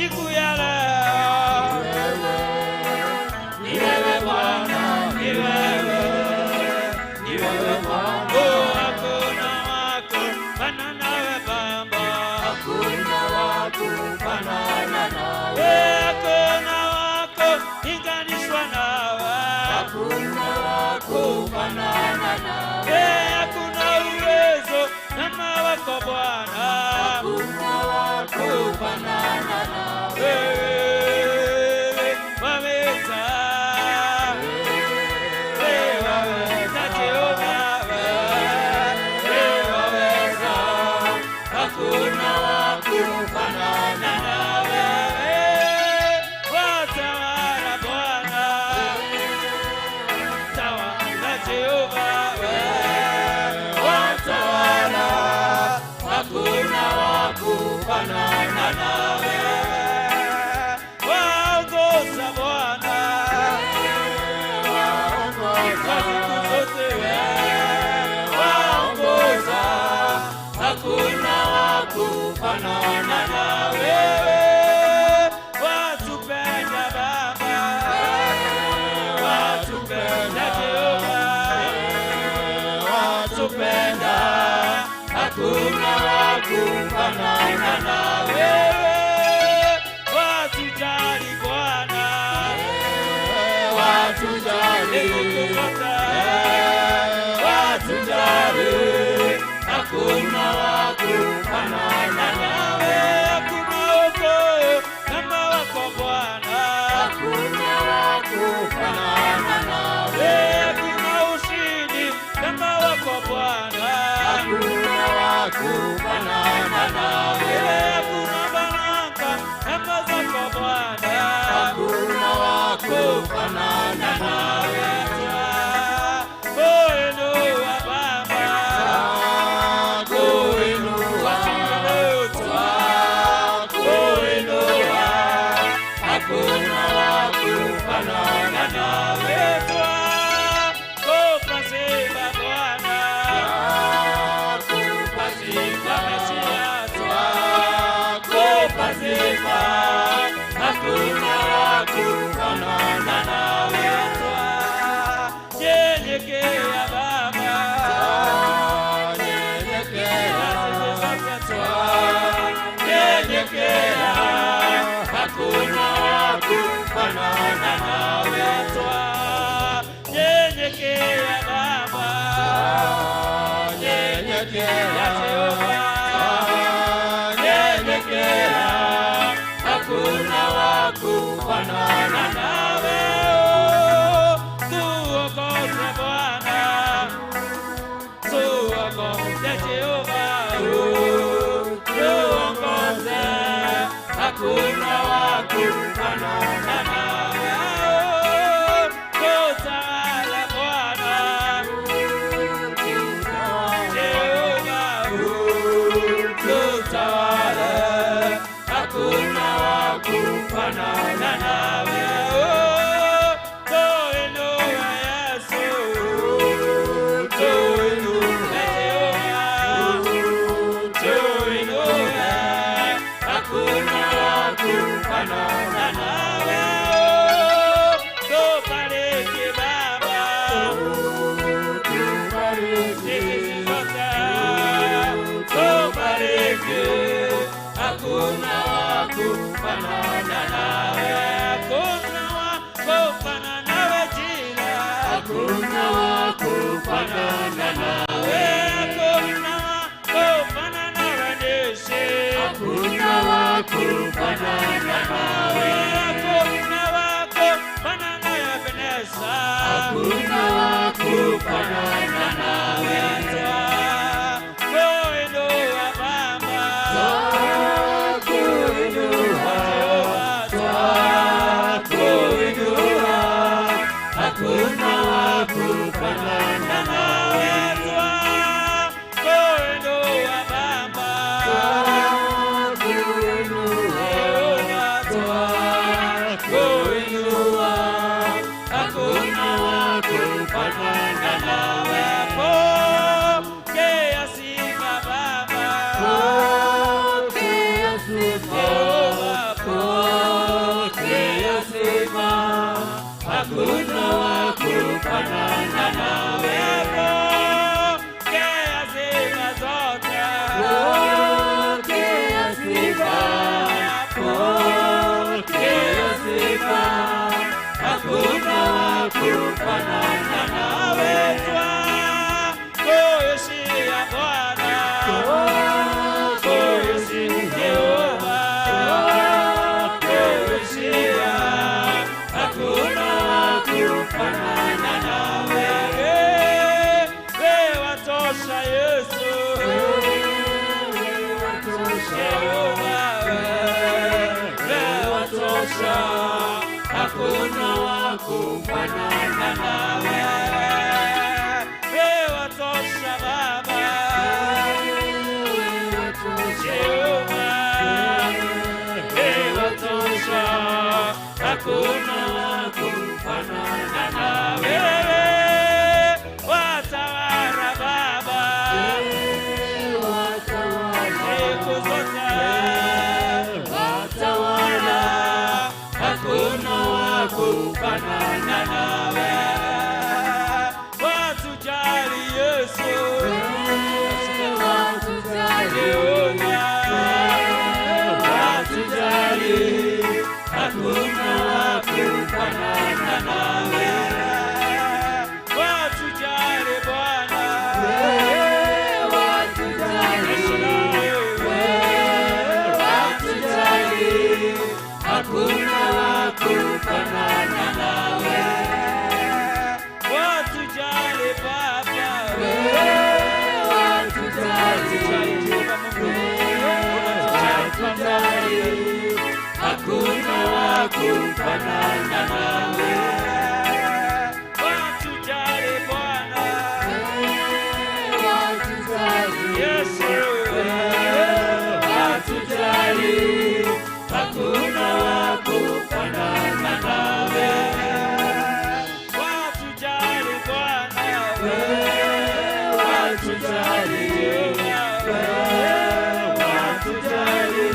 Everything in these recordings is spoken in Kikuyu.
Siku ya leo. Ni wewe Bwana, ni wewe, ni wewe Bwana. Oh, hakuna wa kufanana nawe Baba. Hakuna wa kufanana nawe. Eh, hakuna wa kulinganishwa nawe. Hakuna wa kufanana nawe. Eh, hakuna uwezo kama wako Bwana. Hakuna wa kufanana nawe. Wewe waweza. Wewe waweza Jehova. Wewe waweza. Hakuna wa kufanana nawe. Watawala Bwana. Tawala Jehova. Watawala, hakuna wa kufanana nawe. Waongoza Bwana. Kwa siku zote Waongoza, hakuna wa kufanana nawe. Wewe watupenda Baba, watupenda Jehova, Watupenda, hakuna wa kufanana nawe. wewe watujali Bwana, Watujali, Nikukupata watujali, hakuna wa kufanana nawe. Hakuna wokovu kama wako Bwana, Hakuna wa kufanana nawe. hakuna ushindi kama wako Bwana. Hakuna wa kufanana nawe. Hakuna baraka kama zako Bwana. Hakuna wa kufanana nawe. Kuinua Baba, Kuinua, kuinua, hakuna wa kufanana nawe. Kupa sifa Bwana, Kupa sifa, Mesia, kupa sifa, hakuna wa kufanana nawe. Nyenyekea Baba, Nyenyekea, nyenyekea, hakuna wa kufanana nawe. Nyenyekea Baba, Nyenyekea, Jehova, nyenyekea, hakuna wa kufanana nawe. Tuongoze Bwana, tuongoze Jehova, tuongoze, hakuna wa kufanana nawe. Tutawala Bwana, Jehova, tutawale, hakuna wa kufanana nawe. Tuinue Yesu, tuinue, Jehova, tuinue, hakuna wa kufanana nawe. Tubariki Baba, tubariki, sisi zote tubariki, hakuna wa kufanana nawe. Hakuna wa kufanana nawe jina, hakuna wa kufanana nawe, hakuna wa kufanana nawe Yesu, hakuna wa kufanana nawe, hakuna wa kufanana nawe Ebeneza, hakuna wa kufanana nawe. Kuinua Baba, Twakuinua, twakuinua, hakuna wa kufanana nawe. Hakuna wa kufanana nawe. Pokea sifa zote. Pokea sifa, pokea sifa, Hakuna wa kufanana nawe. Twakuishia Bwana. Twakuishi Jehova. Twakuishia. Hakuna wa kufanana nawe. Wewe watosha Yesu. Jehova, wewe watosha. Hakuna wa kufanana nawe. Wewe watosha Baba. Jehova, wewe watosha. Hakuna wa kufanana nawe. Watawala Baba. Siku zote watawala, hakuna wa kufanana nawe. Watujali Yesu, Jehova, watujali, hakuna wa kufanana nawe. Watujali Bwana, watujali, hakuna wa kufanana nawe. Watujali Baba, watujali Jehova Mungu, watujali, hakuna wa kufanana nawe. Watujali Bwana, Yesu, watujali, hakuna wa kufanana nawe. Watujali Bwana, watujali, watujali,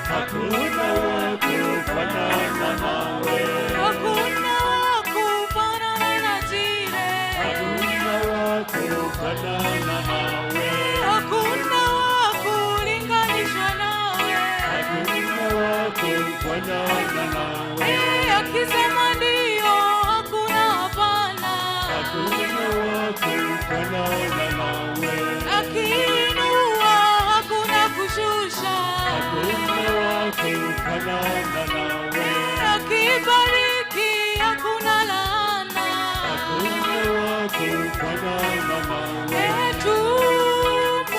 hakuna wa kufanana nawe. Hakuna wa kufanana na Jire. Hakuna wa kufanana nawe. Hakuna wa kulinganishwa nawe. Hakuna wa kufanana nawe. Eh, akisema ndio, hakuna hapana. Hakuna wa kufanana nawe. Akiinua, hakuna kushusha. Hakuna wa kufanana nawe. Akibariki, hakuna laana. Hakuna wa kufanana nawe. Eh, tumuinue,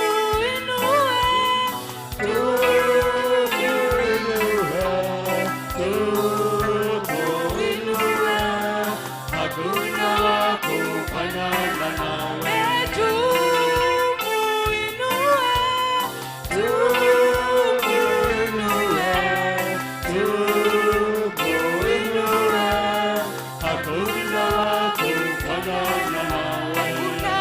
Tumuinue, hakuna wa kufanana nawe. eh, tumuinue, Tumuinue, tumuinue, hakuna wa kufanana nawe. Hakuna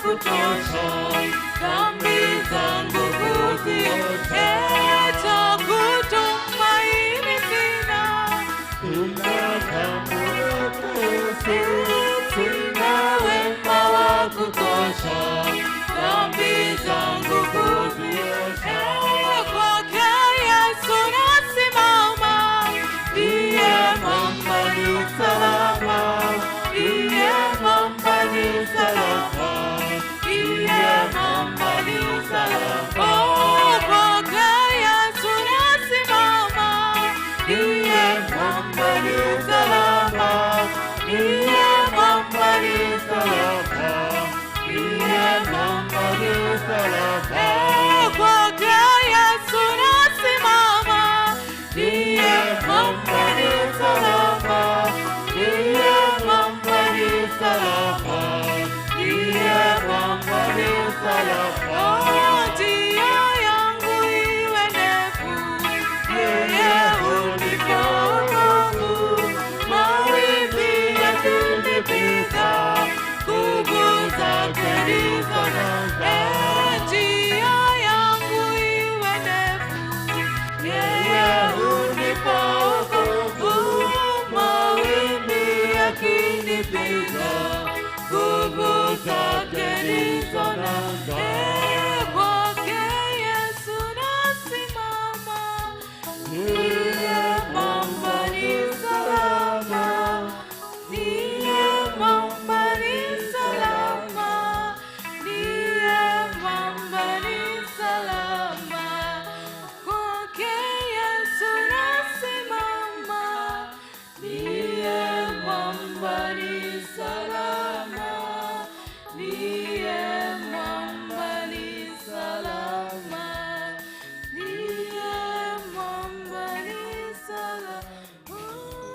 kutosha, dhambi zangu kuziosha. Cha kutumaini sina, Ila damu yako Yesu, sina wema wa kutosha, dhambi zangu kuziosha. Kwake Yesu nasimama, ndiye mwamba ni salama, ndiye mwamba ni salama, ndiye mwamba ni salama. Oh, kwake Yesu nasimama, ndiye mwamba ni salama, ndiye mwamba ni salama, ndiye mwamba ni salama. Kwake Yesu nasimama, ndiye mwamba ni salama, ndiye mwamba ni salama, ndiye mwamba ni salama. Oh, njia yangu iwe ndefu, yeye hunipa wokovu. Mawimbi yakinipiga, nguvu zake ndizo nanga. Njia yangu iwe ndefu, yeye hunipa wokovu. Mawimbi yakinipiga, nguvu zake ndizo nanga. Kwake Yesu nasimama, ndiye mwamba ni salama, ndiye mwamba ni salama, ndiye mwamba ni salama. Kwake Yesu nasimama, ndiye mwamba ni salama, ndiye mwamba ni salama, ndiye mwamba ni salama.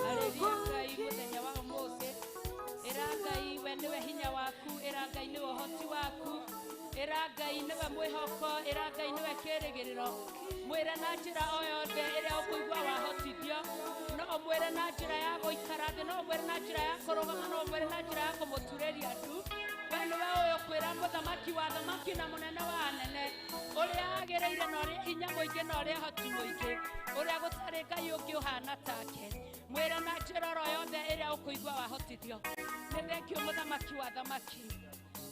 Arĩria Ngai mũthenya wa ũmũthĩ. Ĩra Ngai we nĩwe hinya waku, ĩra Ngai nĩwe ũhoti waku, ĩra Ngai nĩwe mwĩhoko, ĩra Ngai nĩwe kĩĩrĩgĩrĩro. Mwĩre na njĩra o yothe ĩrĩa ũkũigua wahotithio. No ũmwĩre na njĩra ya gũikara thĩ, no ũmwĩre na njĩra ya kũrũgama, no ũmwĩre na njĩra ya kũmũturĩria ndu. We nĩwe ũyũ kwĩra mũthamaki wa thamaki na mũnene wa anene, ũrĩa agĩrĩire na ũrĩa hinya mũingĩ na ũrĩa ũhoti mũingĩ, ũrĩa gũtarĩ Ngai ũngĩ ũhana take. Mwĩre na njĩra oro yothe ĩrĩa ũkũigua wahotithio. Nĩ thengio mũthamaki wa thamaki,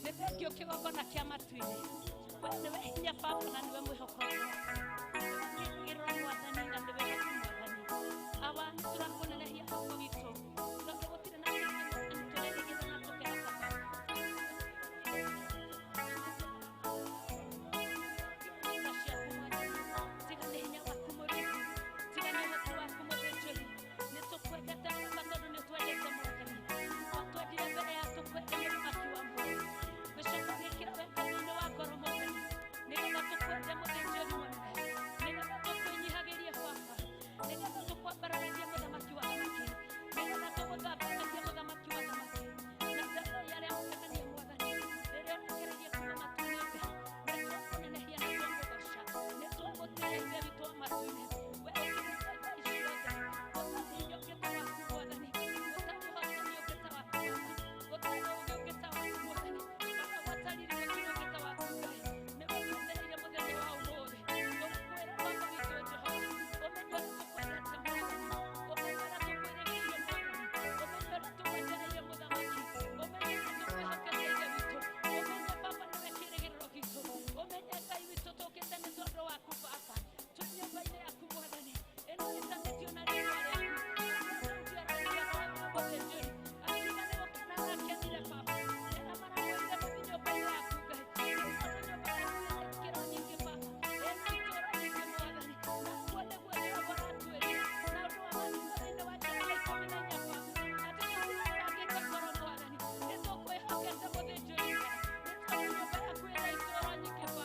nĩ thengio kĩgongona kĩa matu-inĩ. We nĩwe hinya Baba na nĩwe mwĩhoko. Kĩĩrĩgĩrĩro Mwathani na nĩwe ũhoti Mwathani. Awa, nĩ tũrakũnenehia baba witũ, tondũ gũtirĩ na kĩngĩ Mwathani tũrerĩgĩrĩra na tũkehoka Baba. Tha ciaku Mwathani, tiga nĩ hinya waku mũrungu, tiga nĩ ũhoti waku mũthĩnjĩri. Nĩ tũkwendete Baba tondũ nĩ ũtwendete Mwathani. Watwendire mbere ya tũkwende mũthamaki wa muoyo. Gĩcoka gĩkĩra wendo thĩinĩ wa ngoro Mwathani, nĩgetha tũkwende mũthĩnjĩri mũnene, nĩgetha tũkwĩnyihagĩrie Baba, nĩgetha tũkwambararagie mũthamaki wa thamaki, nĩgetha tũgũthamakagie mũthamaki wa thamaki. Na ndaraia arĩa mũtakania Mwathani, rĩrĩa ũrekereirie kuma matu-inĩ Ngai, nĩ twakũnenehia na twakũgoca, nĩ twagũtĩĩa Ithe witũ wa matu-inĩ. We ũkĩrĩte ngai ciothe, gũtarĩ hinya ũngĩ ta waku Mwathani, gũtarĩ ũhotani ũngĩ ta waku Baba, gũtarĩ ũũgĩ ũngĩ ta waku Mwathani, ona gũtarĩ gũtirĩ ũngĩ ta waku Ngai. Nĩwe twetereire mũthenya wa ũmũthĩ. Tũrakwĩra Baba witũ Jehova, ũmenye ũrĩa tũkwendete Mwathani, ũmenye ũrĩa tũkwĩrĩgĩrĩire Mwathani, ũmenye ũrĩa tũgwetereire mũthamaki, ũmenye ũrĩa tũkwĩhokete Ithe witũ, ũmenye Baba nĩwe kĩĩrĩgĩrĩro gitũ, ũmenye Ngai witũ tũkĩte nĩ tondũ waku Baba, twĩ nyũmba-inĩ yaku Mwathani, ĩno ĩtanĩtio na rĩĩtwa rĩaku. Daudi araria ũhoro wa mũthĩnjĩri, akiuga nĩ gũkena arakenire Baba, rĩrĩa maramwĩrire mathiĩ nyũmba-inĩ yaku Ngai, nĩ tondũ nyũmba yaku ĩna ikĩro nyingĩ Baba, ĩna itũũra nyingĩ Mwathani, na ũguo nĩguo Jehova aratwĩrire, na ũndũ wa maandĩko thĩinĩ wa Johana 14 Baba, atĩ tũtigatangĩke ngoro Mwathani, nĩ tũkwĩhokete mũthĩnjĩri mũnene, nĩ tondũ nyũmba yaku ĩna itũũro nyingĩ Baba,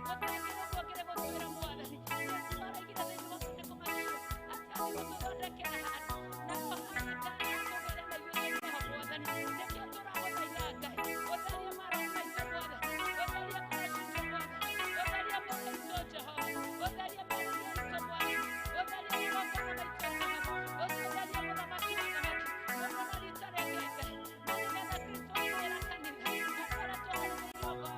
gũtangĩrĩ ũguo ũngĩrĩ gũtwĩra Mwathani. Yesu araigire thĩinĩ wa maandĩko macio atĩ athiĩ gũtũthondekera handũ, na tũhana Ngai atũgĩre na ithuĩ tũgĩe ho Mwathani. Nĩkĩo tũragũthaitha Ngai, ũtherie maroho maitũ Mwathani, ũtherie ngoro citũ Mwathani, ũtherie mĩĩrĩ itũ Jehova, ũtherie meciria itũ Mwathani, ũtherie magongona maitũ Jehova, ũtũtherie mũthamaki wa thamaki, mũno na rita rĩngĩ Ngai, na nĩgetha Kristo akwĩra kanitha, na arĩa twaharĩrĩirie igongona.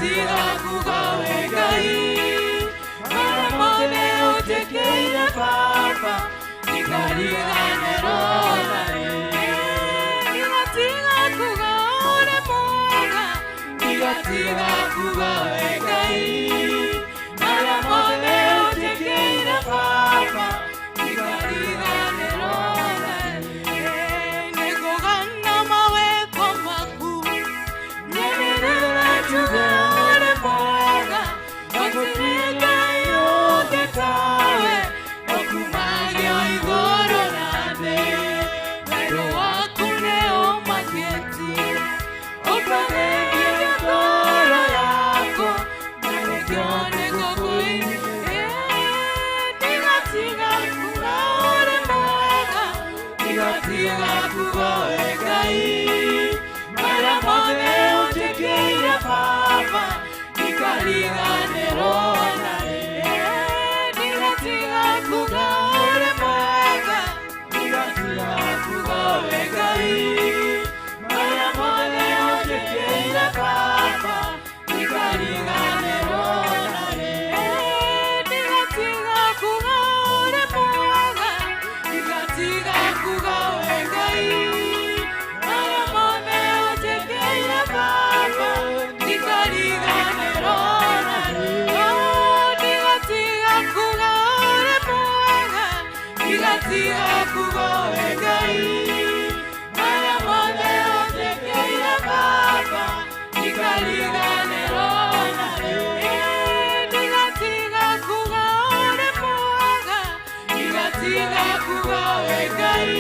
Ndigatiga kuga we Ngai, marĩa mothe ũnjĩkĩire Baba, ndingariganĩrwo narĩ. Ndigatiga kuga ũrĩ mwega, ndigatiga kuga we Ngai, marĩa mothe ũnjĩkĩire Baba, ndingariganĩrwo narĩ. Nĩngũgana mawĩko maku, nyenderera njuge ũrĩ mwega, gũtirĩ Ngai ũngĩ tawe, ũkumagio igũrũ na thĩ. Wendo waku nĩũmakĩtie, ũkagegia ngoro yakwa, na nĩkĩo nĩngũkũinĩra. Ndigatiga kuga ũrĩ mwega, ndigatiga kuga we Ngai, marĩa mothe ũnjĩkĩire Baba, ndikariganĩrwo narĩ. Ndigatiga kuga ũrĩ mwega, ndigatiga kuga we Ngai, marĩa mothe ũnjĩkĩire Baba, ndikariganĩrwo narĩ. Ndigatiga kuga ũrĩ mwega, ndigatiga kuga we Ngai, marĩa mothe ũnjĩkĩire Baba, ndikariganĩrwo narĩ. Ndigatiga kuga ũrĩ mwega, ndigatiga kuga we Ngai, marĩa mothe ũnjĩkĩire Baba, ndikariganĩrwo narĩ. Ndigatiga kuga ũrĩ mwega, ndigatiga kuga we Ngai,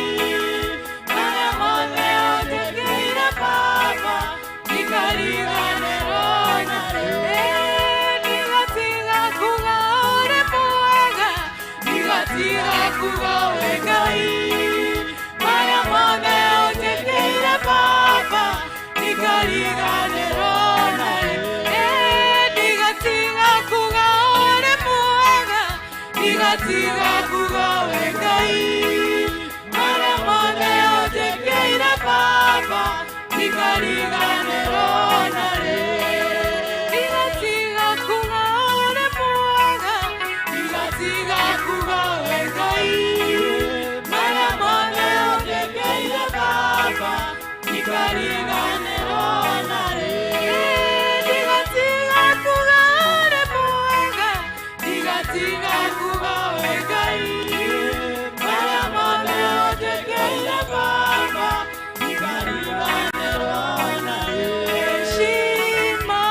marĩa mothe ũnjĩkĩire Baba, ndikariganĩrwo narĩ. Ndigatiga kuga ũrĩ mwega, ndigatiga kuga we Ngai, marĩa mothe ũnjĩkĩire Baba, ndikariganĩrwo narĩ. Ndigatiga kuga ũrĩ mwega, ndigatiga kuga we Ngai, marĩa mothe ũnjĩkĩire Baba, ndikariganĩrwo narĩ. Ndigatiga kuga ũrĩ mwega, ndigatiga kuga we Ngai, marĩa mothe ũnjĩkĩire Baba, ndikariganĩrwo narĩ. Ndigatiga kuga ũrĩ mwega, ndigatiga kuga we Ngai, marĩa mothe ũnjĩkĩire Baba, ndikariganĩrwo narĩ. Heshima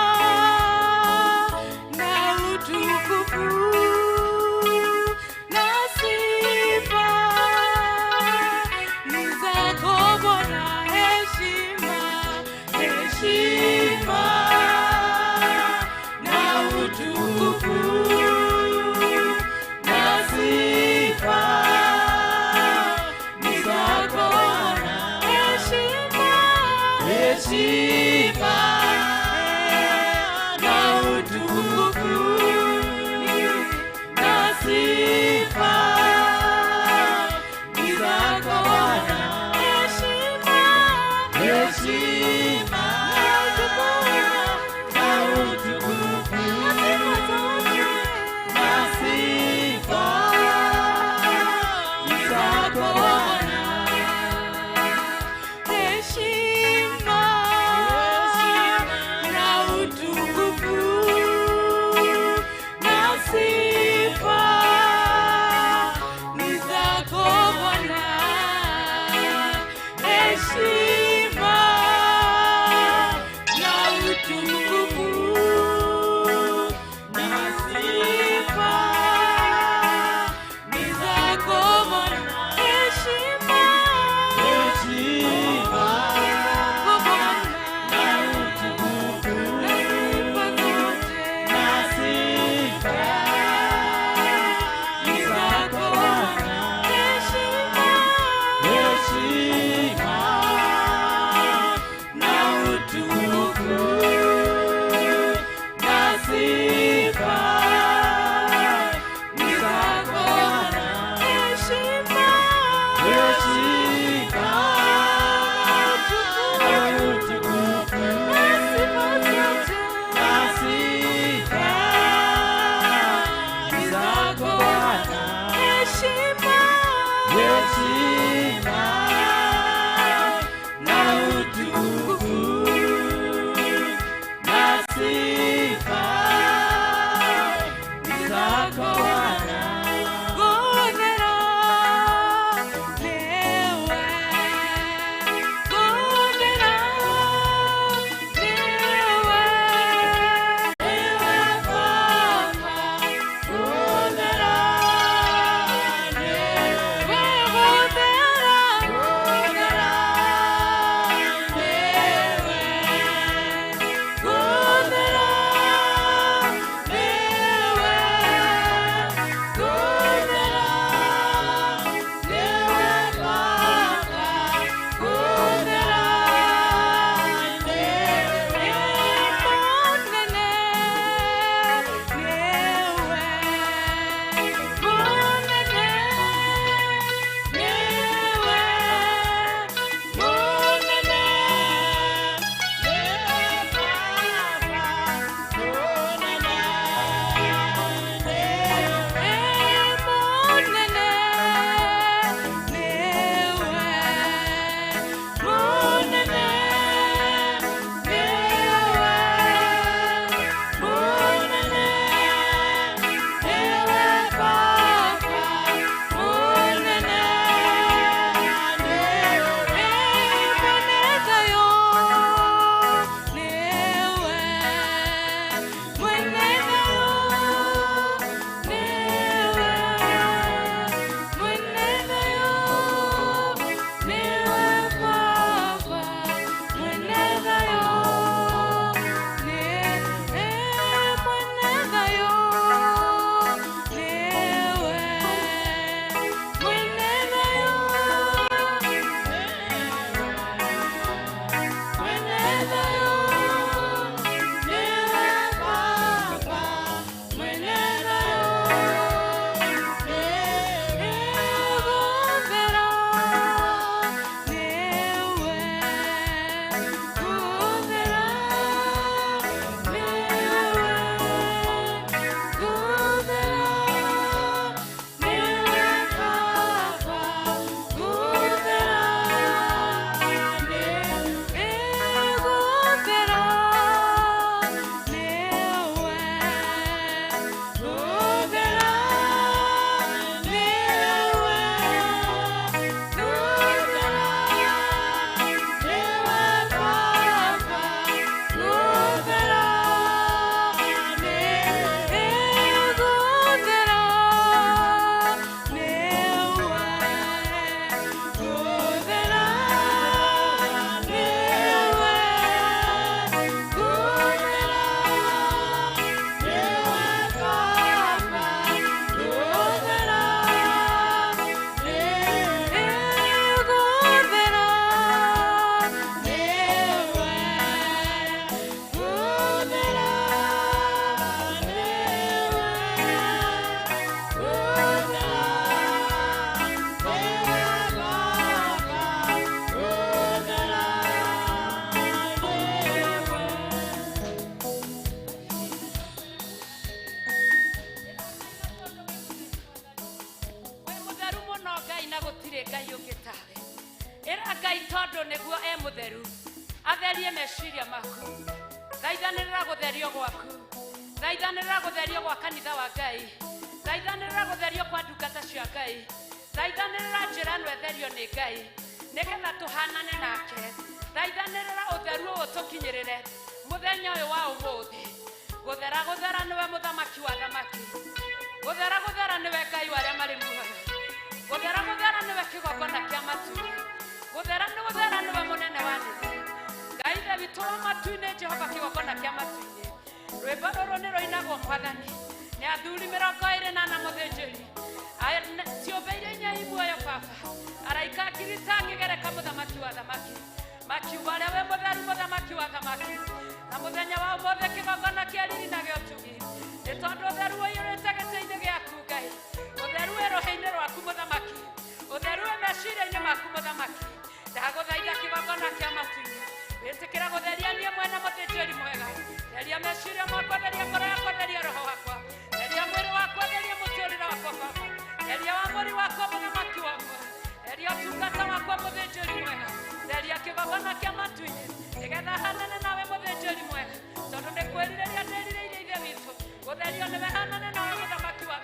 na utukufu na sifa ni zako Bwana, heshima, heshima na utukufu. Nĩgetha hanane nawe mũthamaki wa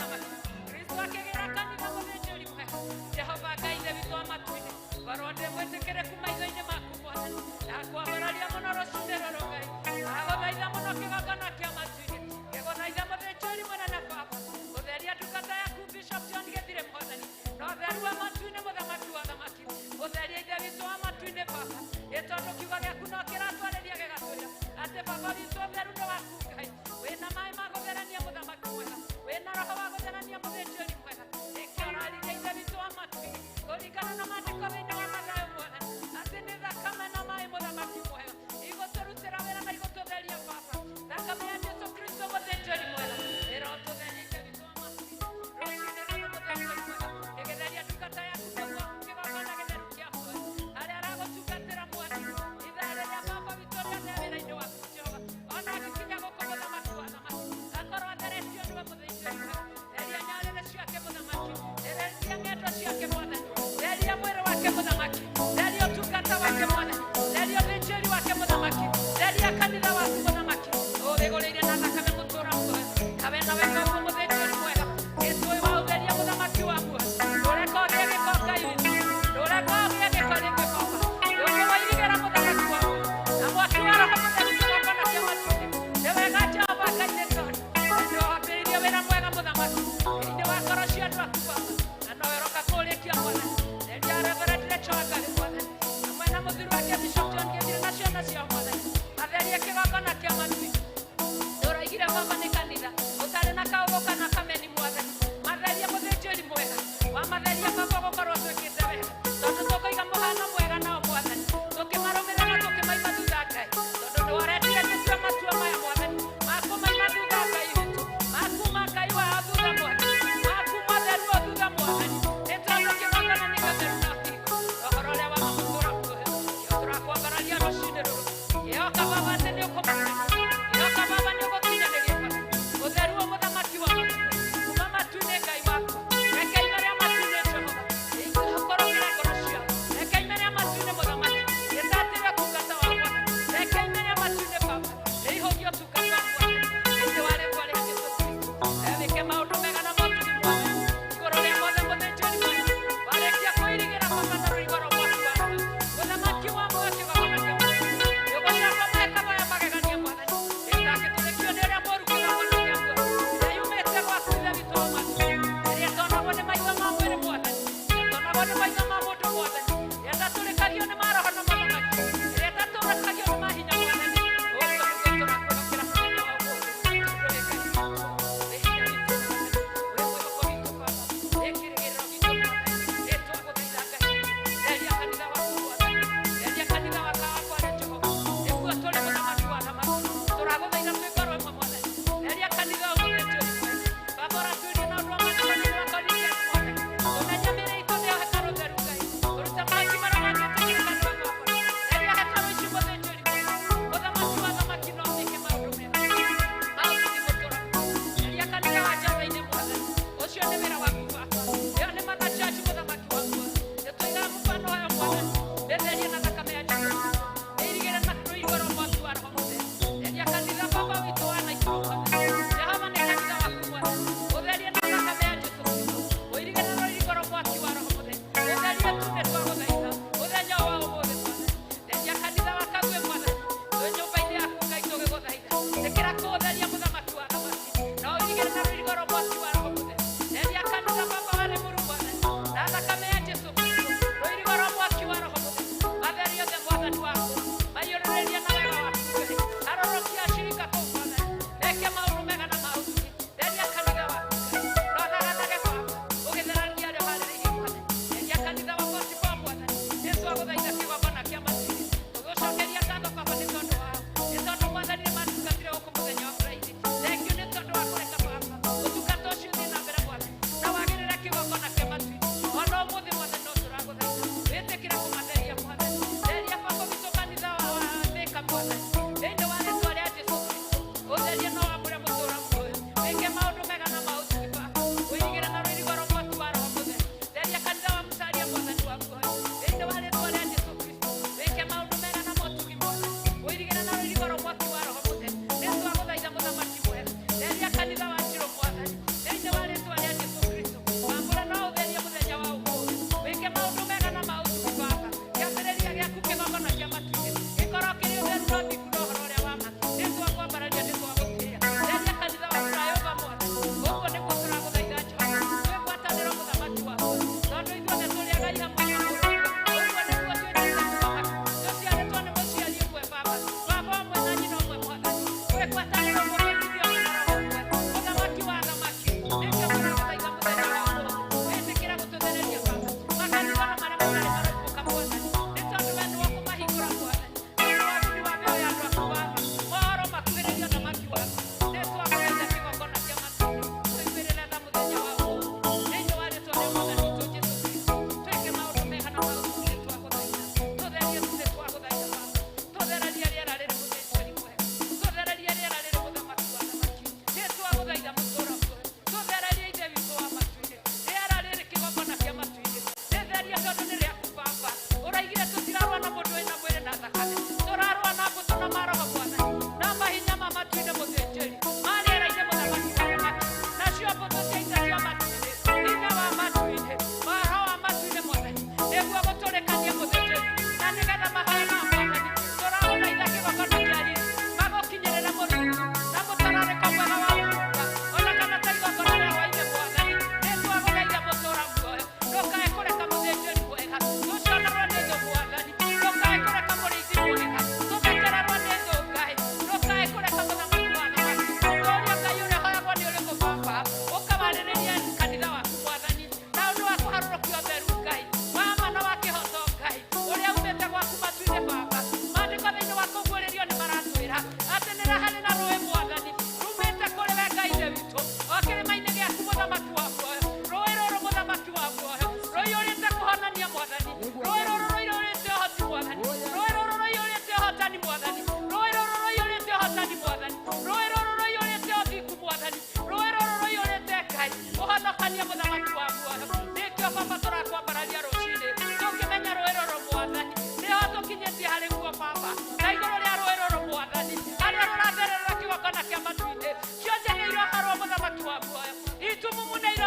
Atĩ Baba witũ ũtheru nĩ waku Ngai. Wĩna maĩ ma gũtherania mũthamaki mwega. Wĩna roho wa gũtherania mũthĩnjĩri mwega. Nĩkĩo ũraririe Ithe witũ wa matu-inĩ. Kũringana na maandĩko thĩinĩ wa Mathayo Mwathani. Atĩ nĩ thakame na maĩ mũthamaki mwega. Igũtũrutĩra wĩra na igũtũtheria Baba. Thakame ya Jesũ Kristo mũthĩnjĩri mwega. Ĩrotũtheria Ithe witũ wa matu-inĩ. Rũcinĩ rũrũ mũthĩnjĩri mwega. Ĩgĩtheria ndungata yaku nĩguo kĩgongona gĩtheru kĩa muoyo. Arĩa aragũtungatĩra Mwathani. Ithaa rĩrĩa Baba witũ rĩothe wĩra-inĩ waku Jehova. Ona agĩkinya gũkũ mũthamaki wa athamaki. Akorwo atheretio nĩwe mũthĩnjĩri mwega. Theria nyarĩrĩ ciake mũthamaki. Theria ng'endo ciake Mwathani. Theria mwĩrĩ wake mũthamaki. Theria ũtungata wake Mwathani. Theria ũthĩnjĩri wake mũthamaki. Theria kanitha waku mũthamaki. Ũwĩgũrĩire na thakame mũtũũra muoyo. Kawe na wega ũguo mũthĩnjĩri mwega. Gĩtũĩ wa ũtheria mũthamaki wa muoyo. Ndũreka ũgĩe gĩko Ngai witũ. Ndũreka ũgĩe gĩko rĩngĩ Baba. Nĩũkũmũirigĩra mũthamaki wa muoyo. Na mwaki wa roho mũtheru kĩgongona kĩa matu-inĩ. Nĩ wega Jehova Ngai nĩ tondũ nĩwambĩrĩirie wĩra mwega mũthamaki thĩinĩ wa ngoro cia andũ aku Baba. Na nowe ũroka kũũrĩkia Mwathani. Theria Reverend Rachel Wangari Mwathani. Hamwe na mũthuri wake Bishop John Gĩthire na ciana ciao Mwathani. Matherie kĩgongona kĩa matu-inĩ. Ndũroigire Baba nĩ kanitha ũtarĩ na kaũgũ kana kameni Mwathani. Matherie mũthĩnjĩri mwega. Wamatheria Baba ũgũkorwo twĩkĩte wega. Tondũ tũkũiga mũhano mwega nao Mwathani. Tũkĩmarũmĩrĩra na tũkĩmaima thutha Ngai. Tondũ nĩwaretire tũtue matua maya Mwathani. Makũmaima thutha Ngai witũ. Makuma Ngai wao thutha Mwathani. Makuma ũtheru wao thutha Mwathani. Nĩ tondũ kĩgongona nĩ gĩtheru na kĩhiko. Ũhoro ũrĩa wa mamũtũũra muoyo. Nĩo tũrakwambararia rũcinĩ rũrũ. Ĩhoka Baba atĩ nĩũkũmatheria. Ĩhoka Baba nĩũgũkinyanĩria bata. Ũtheru wa mũthamaki wa matu.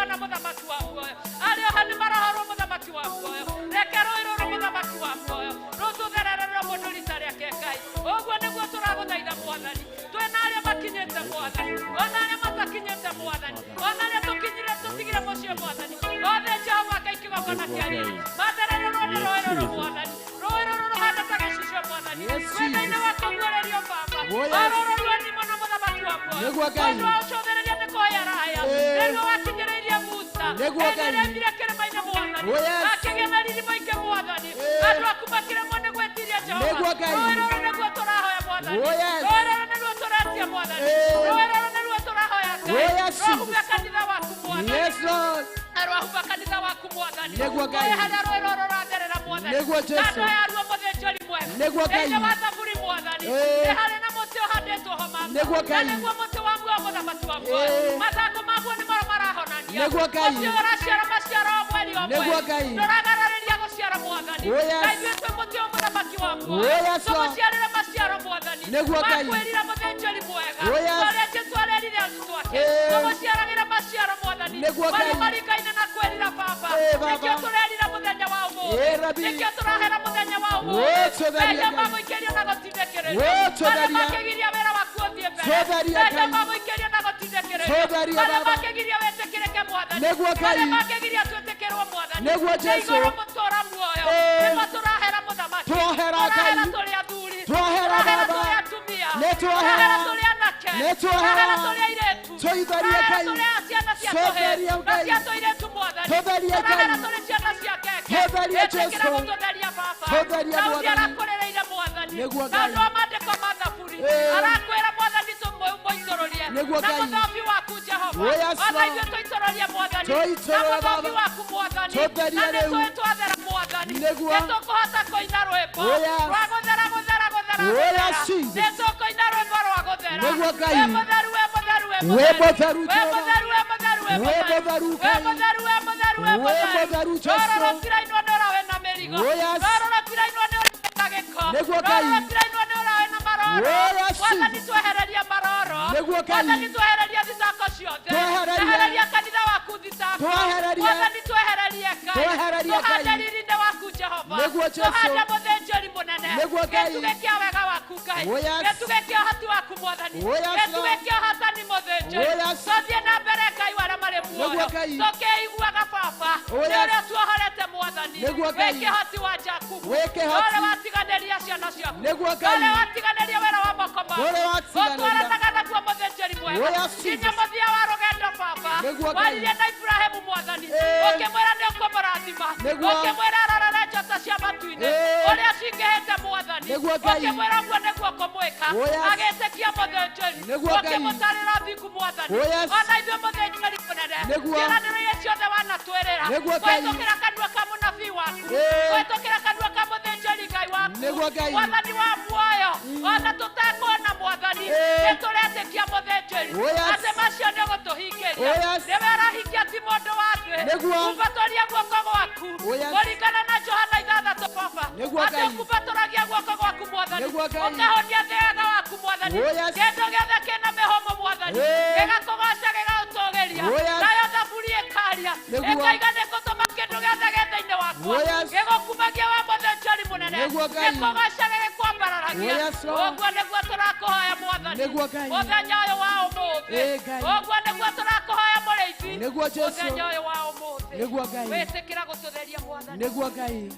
marona mũthamaki wa muoyo. Arĩa ohe nĩ marohorwo mũthamaki wa muoyo. Reke rũĩ rũrũ mũthamaki wa muoyo rũtũthererere mũndũ rita rĩake Ngai. Ũguo nĩguo tũragũthaitha Mwathani. Twĩna arĩa makinyĩte Mwathani, ona arĩa matakinyĩte Mwathani, ona arĩa tũkinyire tũtigire mũciĩ Mwathani. Othe Jehova Ngai kĩgongona kĩa riri matherererwo nĩ rũĩ rũrũ Mwathani. Rũĩ rũrũ rũhana ta gĩcicio Mwathani. Yes, Wendo-inĩ Jesus. wa kũguũrĩrio Baba. Oh, yes. O rũrũ ruoni mũno mũthamaki wa muoyo. Nĩguo Ngai. Mũndũ wa ũcũthĩrĩria nĩ kũhoya arahaya. Eh. Nĩguo wakinyĩrĩirie Musa. Nĩguo Hĩndĩ Ngai. ĩrĩa aumire kĩrĩma-inĩ Mwathani. Oh, yes. Akĩgĩa na riri mũingĩ Mwathani. Eh. Andũ aku makĩremwo nĩ gwĩtiria Jehova. Nĩguo Ngai. Rũĩ rũrũ nĩguo tũrahoya Mwathani. Oh, yes. Rũĩ rũrũ nĩruo tũretia Mwathani. Eh. Rũĩ rũrũ nĩruo tũrahoya Ngai. Oh, yes, Rwahumba Jesus. kanitha waku Mwathani. Yes, Lord. Na rwahumba kanitha waku Mwathani. Nĩguo Ngai. Rũĩ harĩa rũĩ rũrũ rũratherera Mwathani. Nĩguo Jesũ. Kando yaruo mũthĩnjĩri mwega. Nĩguo Ngai. Thĩinĩ wa thaburi Mwathani. Eh. Nĩ harĩ na mũtĩ ũhandĩtwo ho mama. Nĩguo Ngai. Na nĩguo mũtĩ wa muoyo mũthamaki wa muoyo. Eh. Mathangũ maguo nĩ moro marahonania. Nĩguo Ngai. Mũtĩ ũyũ ũraciara maciaro o mweri o Nĩguo mweri. Ngai. Ndũragararĩria gũciara Mwathani. Oh, yes. Na ithuĩ twĩ mũtĩ ũyũ mũthamaki wa muoyo. Oh, yes, Lord. Tũgũciarĩre maciaro Mwathani. Nĩguo Ngai. Makwĩrira mũthĩnjĩri mwega. Oh, yes. Ũrĩa Jesũ arerire arutwo ake. Eh. Tũgũciaragĩra maciaro Mwathani. Nĩguo Marĩa Ngai. maringaine na kwĩrira Baba. Eh, Baba. Nĩkĩo tũrerira mũthenya wa ũmũthĩ. Eh, Rabi. Nĩkĩo tũrahera mũthenya wa Oh, ũmũthĩ. tũtherie Mehia Ngai. magũikĩrio na gũtindĩkĩrĩrio. Oh, tũtherie. Marĩa makĩgiria wĩra waku ũthiĩ mbere. Tũtherie Mehia Ngai. magũikĩrio na gũtindĩkĩrĩrio. Tũtherie Marĩa Baba. makĩgiria wĩtĩkĩrĩke Mwathani. Nĩguo Ngai. Marĩa makĩgiria twĩtĩkĩrwo Mwathani. Nĩguo Nĩ Jesũ. igũrũ mũtũra muoyo. Eh. Nĩmo tũrahera mũthamaki. Twohera Tũrahera Ngai. tũrĩ athuri. Twohera Tũrahera Baba. tũrĩ atumia. Nĩ twohera. Tũrahera tũrĩ anake. Nĩ twohera. Tũrahera tũrĩ airĩtu. Tũitherie Tũrahera Ngai. tũrĩ ciana cia tũhĩĩ. Tũtherie Na Ngai. cia tũirĩtu Mwathani. Tũtherie Tũrahera Ngai. tũrĩ ciana cia keke. Tũtherie Ĩtĩkĩra Jesũ. gũtũtheria Baba. Tũtherie Daudi Mwathani. arakũrĩrĩire Mwathani. Nĩguo Na Ngai. ũndũ wa maandĩko ma Thaburi. Eh. Arakwĩra Mwathani tũmũitũrũrie. Nĩguo Na Ngai. mũthobi waku Jehova. Oh, yes, Ona Lord. ithuĩ tũitũrũrie Mwathani. Na Tũitũrũre mũthobi Baba. waku Mwathani. Tũtherie Na nĩ rĩu. tũĩ twathera Mwathani. Nĩguo. Nĩ tũkũhota kũina rwĩmbo Oh, yes. rwa gũthera gũthera gũthera Oh, gũthera. yes, Jesus. Nĩ tũkũina rwĩmbo rwa gũthera. Nĩguo Ngai. Wĩ mũtheru, wĩ mũtheru, wĩ Wĩ mũtheru. mũtheru, Wĩ Jehova. mũtheru, wĩ mũtheru, wĩ Wĩ mũtheru. mũtheru, Wĩ Ngai. mũtheru, wĩ mũtheru, wĩ Wĩ mũtheru. mũtheru, Jesũ. Rũrũ rũtirainwo nĩ ũrĩa wĩna mĩrigo. Oh, yes. Rũrũ rũtirainwo nĩ ũrĩa wĩna gĩko. Nĩguo Rũrũ Ngai. rũtirainwo nĩ ũrĩa wĩna maroro. Oh, yes, Mwathani Jesus. twehererie maroro. Nĩguo Ngai. Mwathani twehererie thitako ciothe. Twehererie. Twehererie kanitha waku thitako. Twehererie. Mwathani twehererie Ngai. Twehererie Ngai. Tũhande riri-inĩ waku Jehova. Nĩguo Jesũ. Tũhande mũthĩnjĩri mũnene. Nĩguo Ngai. Gĩtugĩ kĩa wega waku Ngai. Oh, yes. Gĩtugĩ kĩa ũhoti waku Mwathani. Oh, yes, Gĩtugĩ Lord. kĩa ũhotani mũthĩnjĩri. Oh, yes. Tũthiĩ na mbere Ngai wa arĩa marĩ muoyo. Nĩguo Ngai. Tũkĩiguaga Baba. Oh, Nĩ yes. ũrĩa tuohorete Mwathani. Nĩguo Wĩ Ngai. kĩhoti wa Jakubu. Wĩ kĩhoti. Ũrĩa watiganĩria ciana ciaku. Nĩguo Ngai. Ũrĩa watiganĩria wĩra wa moko maku. Ũrĩa watiganĩria. Ũtwaranaga naguo mũthĩnjĩri mwega. Oh, yes, Nginya Jesus. mũthia wa rũgendo Baba. Nĩguo Ngai. Waririe na Iburahĩmu Mwathani. Eh. Ũkĩmwĩra nĩ ũkũmũrathima. Nĩguo. Ũkĩmwĩra arorere njata cia matu-inĩ. Eh. Ũrĩa cingĩhĩte Mwathani. Nĩguo Ngai. Ũkĩmwĩra ũguo nĩguo ũkũmwĩka. Oh, yes. Agĩtĩkia mũthĩnjĩri. Nĩguo Ngai. Ũkĩmũtarĩra thingu Mwathani. Oh, yes. Ona ithuĩ mũthĩnjĩri mũnene. Nĩguo. Ciĩranĩro iria ciothe wanatwĩrĩra. Nĩguo Ngai. Kũhĩtũkĩra kanua ka mũnabii waku. Eh. Kũhĩtũkĩra kanua ka mũthĩnjĩri Ngai waku. Nĩguo Ngai. Mwathani wa muoyo. Ona tũtekuona Mwathani. Eh. Nĩ tũretĩkia mũthĩnjĩri. Oh, yes. Atĩ macio nĩ ũgũtũhingĩria. Oh, yes. Nĩwe ũrahingia ti mũndũ wa thĩ. Nĩguo. Kumbatũria guoko gwaku. Oh, yes. Kũringana na Johana ithathatũ Baba. Nĩguo Atĩ Ngai. ũkumbatũragia guoko gwaku Mwathani. Nĩguo Ngai. Ũkahonia thĩaga waku Mwathani. Oh, yes. Kĩndũ gĩothe kĩna mĩhũmũ Mwathani. Eh. Gĩgakũgoca gĩgagũtũgĩria. Oh, yes. Nayo thaburi ĩkaria. Nĩguo. Ĩkoiga nĩ ngũtũma kĩndũ gĩothe gĩ thĩinĩ wakwa. Oh, yes. Gĩgũkumagia wa mũthĩnjĩri mũnene. Nĩguo Ngai. Gĩkũgoca gĩgĩkwambararagia. Oh, yes, Lord. Ũguo nĩguo tũrakũhoya Mwathani. Nĩguo Ngai. Mũthenya ũyũ wa ũmũthĩ. Eh, Ngai. Ũguo nĩguo tũrakũhoya mũrĩithi. Nĩguo Jesũ. Mũthenya ũyũ wa ũmũthĩ. Nĩguo Ngai. Wĩtĩkĩra gũtũtheria Mwathani. Nĩguo Ngai.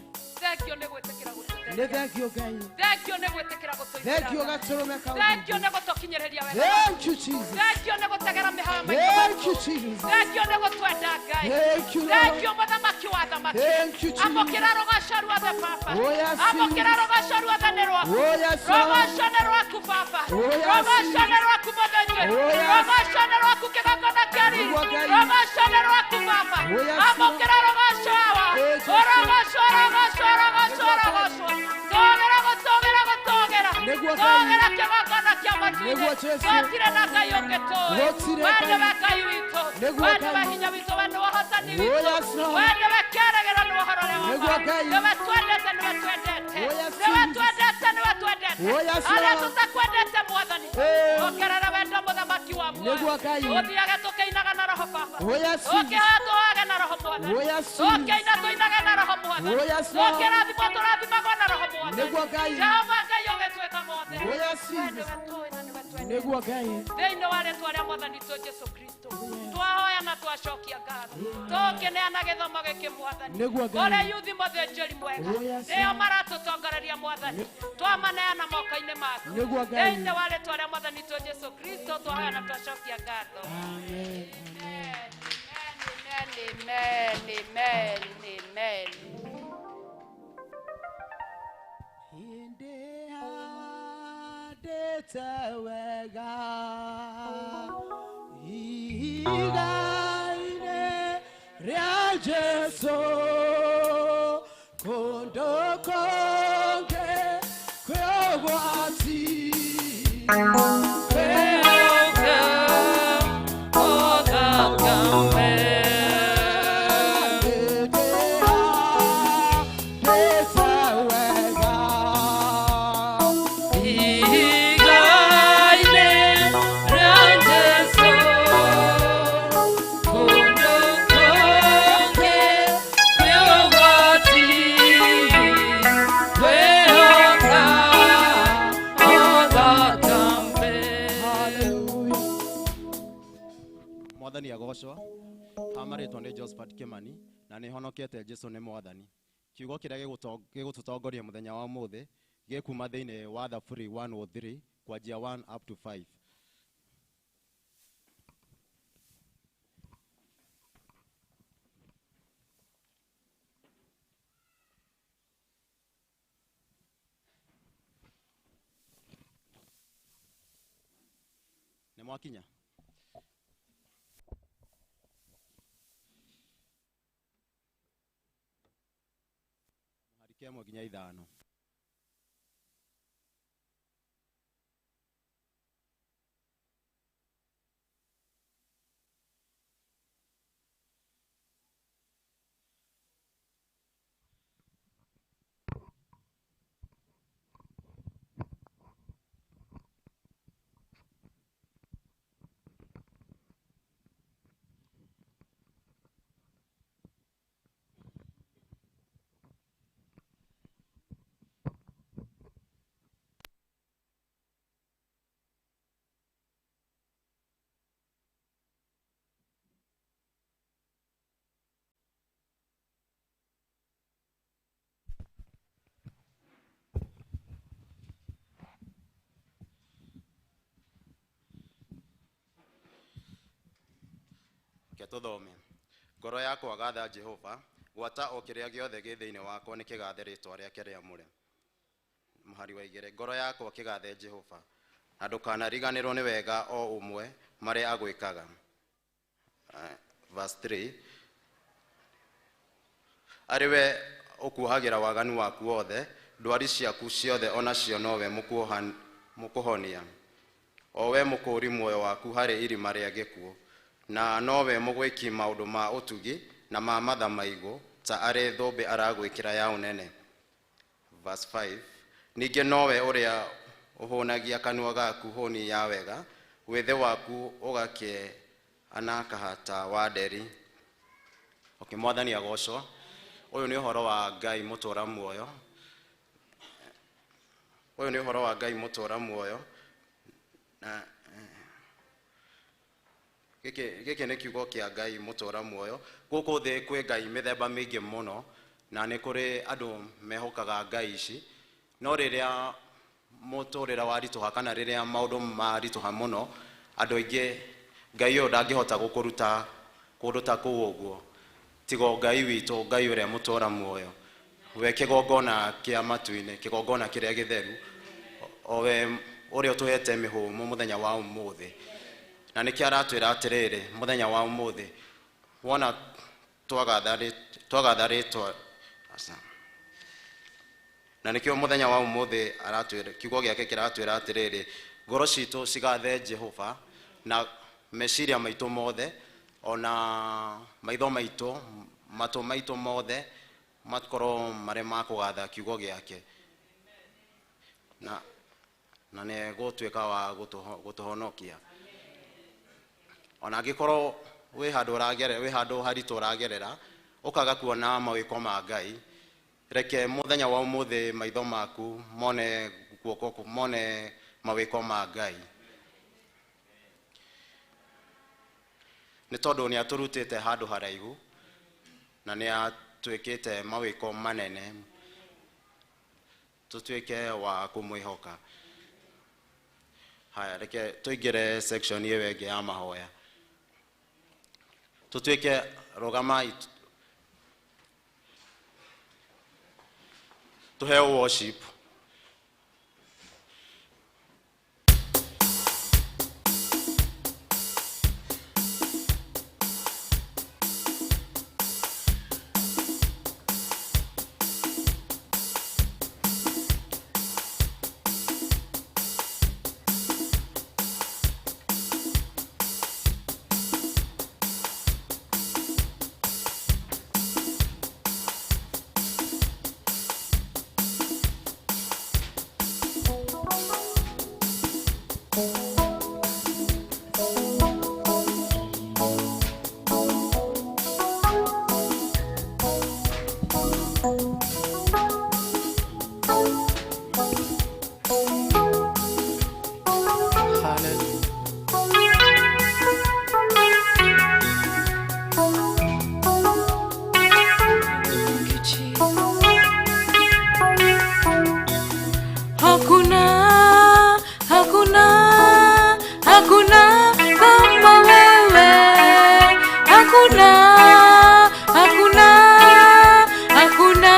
Thank you nĩ gwĩtĩkĩra gũtũtheria. Nĩ thank you Ngai. Thank you nĩ gwĩtĩkĩra gũtũingĩra. Thank you gatũrũme kau. Thank you nĩ gũtũkinyĩrĩria wega. Thank you Jesus. Thank you nĩ gũtegera mĩhang'o maitũ. Thank you Jesus. Thank you nĩ gũtwenda Ngai. Thank you Lord. Thank you mũthamaki wa thamaki. Thank you Jesus. Amũkĩra rũgoco ruothe Baba. Oh, yes, Amũkĩra Jesus. rũgoco ruothe nĩ rwaku. Oh, yes, Lord. Rũgoco nĩ rwaku Baba. Oh, yes, Rũgoco Jesus. nĩ rwaku mũthĩnjĩri. Oh, yes. Rũgoco nĩ rwaku kĩgongona kĩa riri. Nĩguo Ngai. Rũgoco nĩ rwaku Baba. Oh, yes, Amũkĩra rũgoco Awa. Eh, Jesu. Rũgoco, rũgoco, rũgoco, rũgoco. Tũgĩra gũtũgĩra gũtũgĩra. Nĩguo Ngai. Tũgĩra kĩgongona kĩa matu-inĩ. Nĩguo Jesu. Gũtirĩ na Ngai ũngĩ tũĩ. Gũtirĩ We Ngai. nĩwe Ngai witũ. Nĩguo We nĩwe Ngai. hinya witũ, we nĩwe ũhotani Oh, witũ. yes, Lord. We nĩwe kĩĩrĩgĩrĩro nĩ ũhoro ũrĩa wa Nĩguo ma. Ngai. Nĩwe twendete, nĩwe twendete. Oh, yes, Nĩwe Jesus. twendete, nĩwe twendete. Oh, yes, Arĩa Lord. tũtakwendete Mwathani. Eh. Ongerera wendo mũthamaki wa muoyo. Nĩguo Ngai. Tũthiage tũkĩinaga na roho baba. Oh, yes, Tũkĩhoya tũhoyage na roho mwathani. Oh, yes, Tũkĩina tũinage na roho mwathani. Oh, yes, Lord. Tũkĩrathimwo tũrathimagwo na roho mwathani. Nĩguo Ngai. Jehova Ngai ũgĩtuĩka mothe. Oh, yes, We nĩwe tũĩ na nĩwe twendete. Nĩguo Ngai. Thĩinĩ wa rĩtwa rĩa mwathani witũ Jesu Kristo twahoya na twacokia ngatho tũkĩneana gĩthomo gĩkĩ mwathani Nĩguo Ngai. kũrĩ yuthi mũthĩnjĩri mwega Oh, yes, nĩo Lord. maratũtongoreria mwathani twamaneana moko-inĩ maku Nĩguo Ngai. thĩinĩ wa rĩtwa rĩa mwathani witũ Jesu Kristo twahoya na twacokia ngatho. Amen. Amen, amen, amen, amen. Hĩndĩ wega ihiga-inĩ rĩa Jesũ kũndũ kũngĩ kwĩ ũgwati. Hĩndĩ handĩte wega Hallelujah. Mwathani agocwo. Hamarĩtwo nĩ Josephat Kimani na nĩ honokete Jesu nĩ mwathani. Kiugo kĩrĩa gĩgũtũtongoria mũthenya wa ũmũthĩ gĩkuma thĩinĩ wa Thaburi 103 kwanjia 1 up to 5. Nĩ mwakinya? Mũhari kĩmwe nginya ithano. Reke tũthome. Ngoro yakwa gatha Jehova, gwata o kĩrĩa gĩothe gĩ thĩinĩ wakwa nĩ kĩgathe rĩtwa rĩake rĩamũre. Mũhari wa igĩrĩ. Ngoro yakwa kĩgathe Jehova, na ndũkanariganĩrwo nĩ wega o ũmwe marĩa agwĩkaga. Verse 3. Arĩ we ũkuohagĩra waganu waku wothe, ndwari ciaku ciothe onacio nowe mũkũhonia. O we mũkũũri muoyo waku harĩ irima rĩa gĩkuũ, na nowe mũgwĩki maũndũ ma ũtugi na ma matha maigũ ta arĩ thũmbĩ aragwĩkĩra ya ũnene. Verse 5. Ningĩ nowe ũrĩa ũhũnagia kanua gaku hũni ya wega, wĩthĩ waku ũgakĩanakaha ta wa nderi. Okay, mwathani agocwo. Ũyũ nĩ ũhoro wa Ngai mũtũũra muoyo. Ũyũ nĩ ũhoro wa Ngai mũtũũra muoyo. Na gĩkĩ nĩ kiugo kĩa Ngai mũtũũra muoyo. Gũkũ thĩ kwĩ Ngai mĩthemba mĩingĩ mũno, na nĩ kũrĩ andũ mehokaga Ngai ici. No rĩrĩa mũtũrĩre waritũha kana rĩrĩa maũndũ maritũha mũno, andũ aingĩ Ngai ũyũ ndangĩhota gũkũruta kũndũ ta kũu ũguo. Tiga Ngai witũ, Ngai ũrĩa mũtũũra muoyo, we kĩgongona kĩa matu-inĩ, kĩgongona kĩrĩa gĩtheru, o we ũrĩa ũtũhete mĩhũmũ mũthenya wa ũmũthĩ. Na nĩkĩo aratwĩra atĩrĩrĩ mũthenya wa ũmũthĩ, wona twagatha rĩtwa, aca. Na nĩkĩo mũthenya wa ũmũthĩ aratwĩra, kiugo gĩake kĩratwĩra atĩrĩrĩ, ngoro citũ cigathe Jehova na meciria maitũ mothe, ona maitho maitũ, matũ maitũ mothe makorwo marĩ ma kũgatha kiugo gĩake. Na nĩ egũtuĩka wa gũtũhonokia. Ona angĩkorwo wĩ handũ ũragerera, wĩ handũ haritũ ũragerera, ũkaga kuona mawĩko ma Ngai, reke mũthenya wa ũmũthĩ maitho maku mone guoko, mone mawĩko ma Ngai. Nĩ tondũ nĩ atũrutĩte handũ haraihu na nĩ atwĩkĩte mawĩko manene, tũtuĩke wa kũmwĩhoka. Haya, reke tũingĩre section ĩyo ĩngĩ ya mahoya. Tũtuĩke rũgamai, tũheo worship. Hallelujah. Hakuna, hakuna, hakuna kama wewe. Hakuna, hakuna, hakuna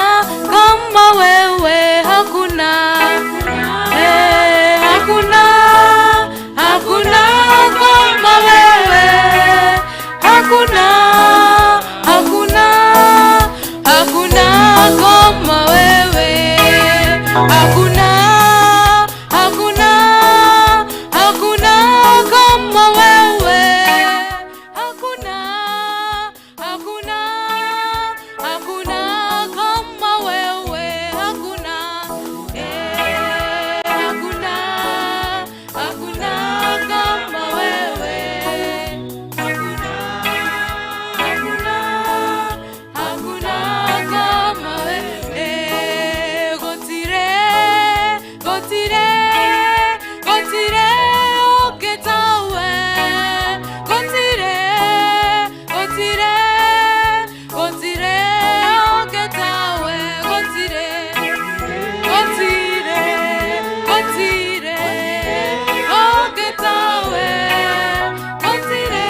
kama wewe. Hakuna, hakuna, hakuna kama wewe. Hakuna, hakuna, hakuna kama wewe. Hakuna, hakuna, hakuna kama wewe. Hakuna, hakuna, hakuna kama wewe. Hakuna, hakuna, hakuna kama wewe. Hakuna, hakuna, hakuna kama wewe. Gotire, gotire, gotire oketawe. Gotire, gotire, gotire oketawe. Gotire, gotire, gotire oketawe. Gotire,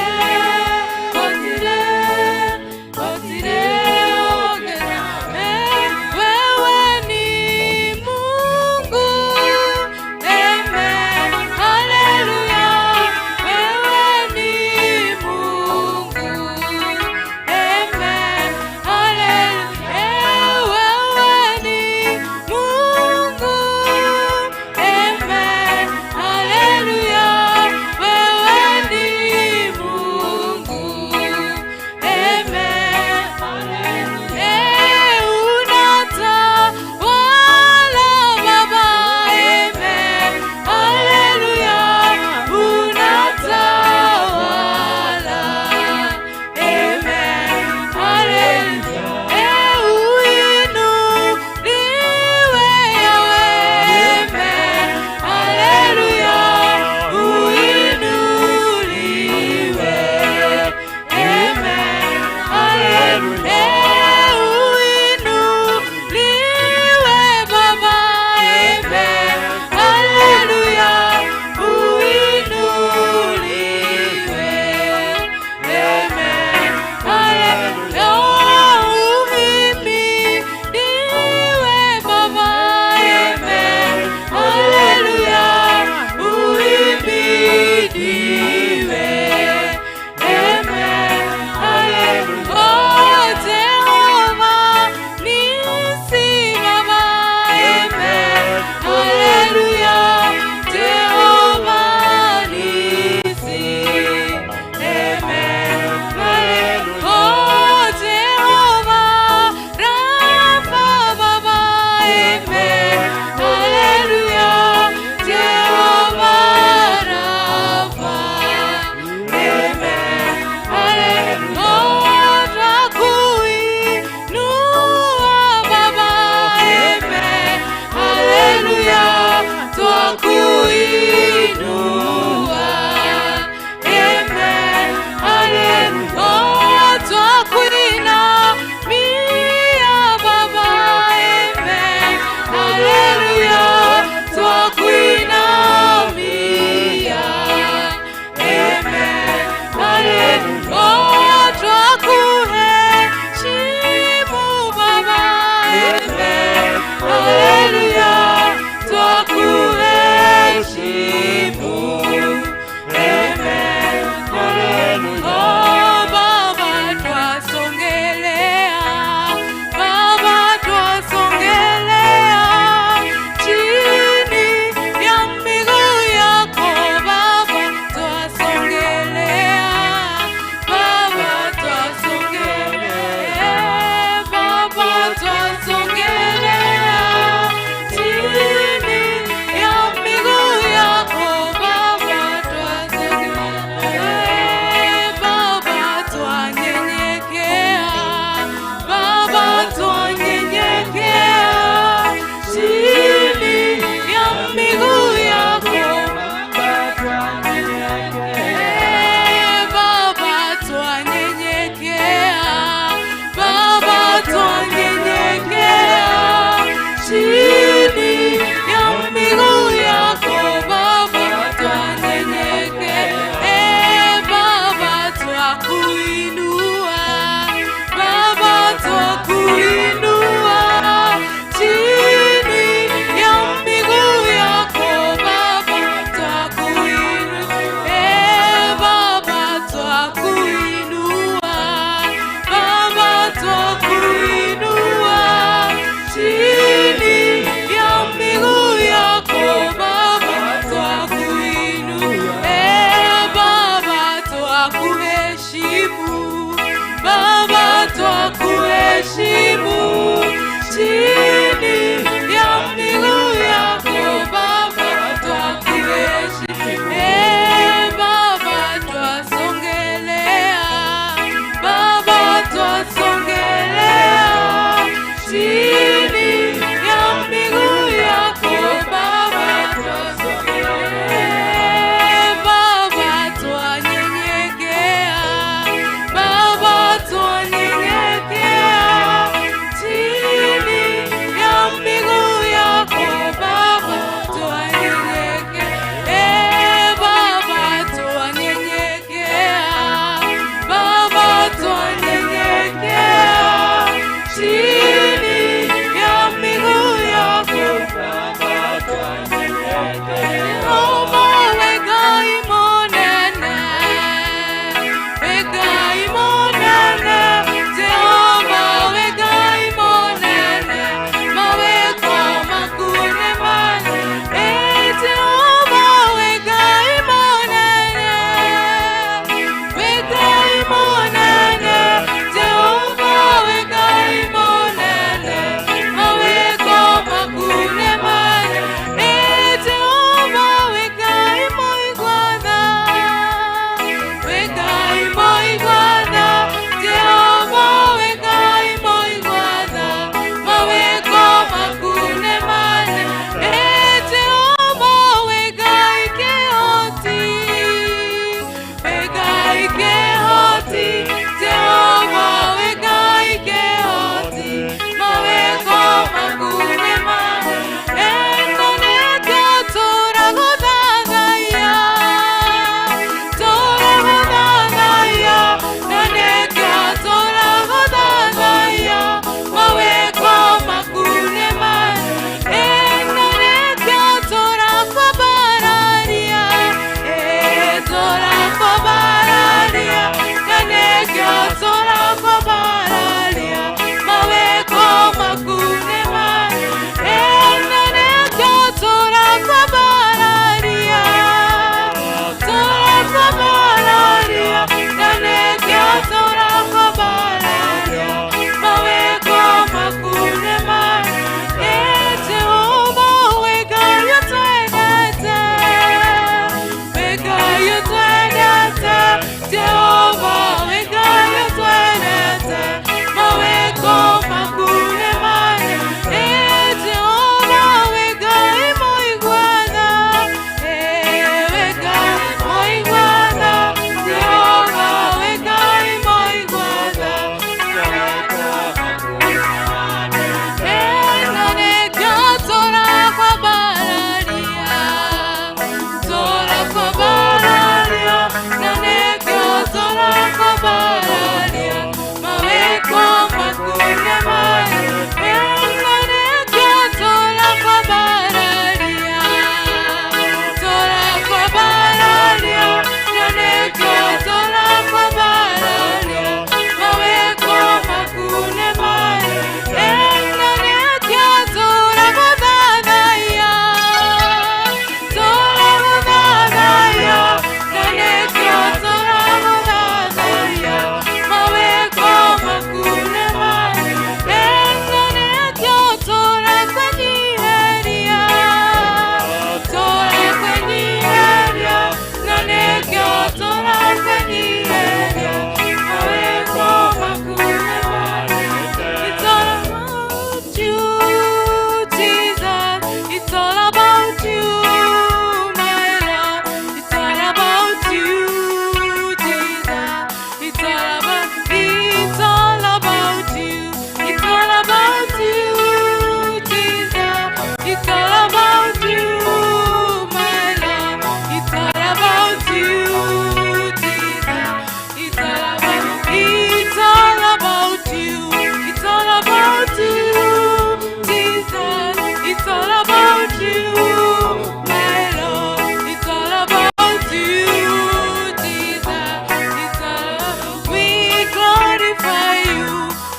gotire, gotire oketawe. Wewe ni Mungu. Amen. Haleluya. Wewe ni Mungu. Amen. Haleluya. Wewe ni Mungu. Amen. Haleluya. Wewe ni Mungu. Amen. Haleluya. Unatawala Baba. Amen. Haleluya. Unatawala. Amen. Haleluya. Uinuliwe Yahweh. Amen. Haleluya. Uinuliwe. Amen. Haleluya. Uinuliwe Baba. Amen. Haleluya. Uinuliwe. Amen. Haleluya. Uhimidiwe Baba. Amen. Haleluya. Uhimidiwe. Amen. Haleluya.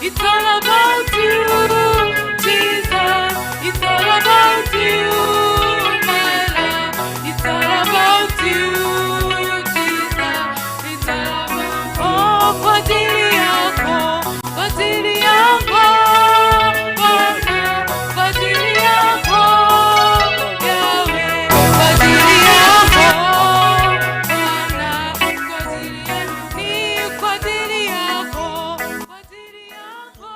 It's all about you, Jesus. It's all about you, my love. It's all about you, Jesus. It's all about, oh, kwa ajili yako, kwa ajili yako, Bwana, kwa ajili yako, Yahweh, kwa ajili yako, Bwana, kwa ajili yako, ni kwa ajili yako, kwa ajili yako.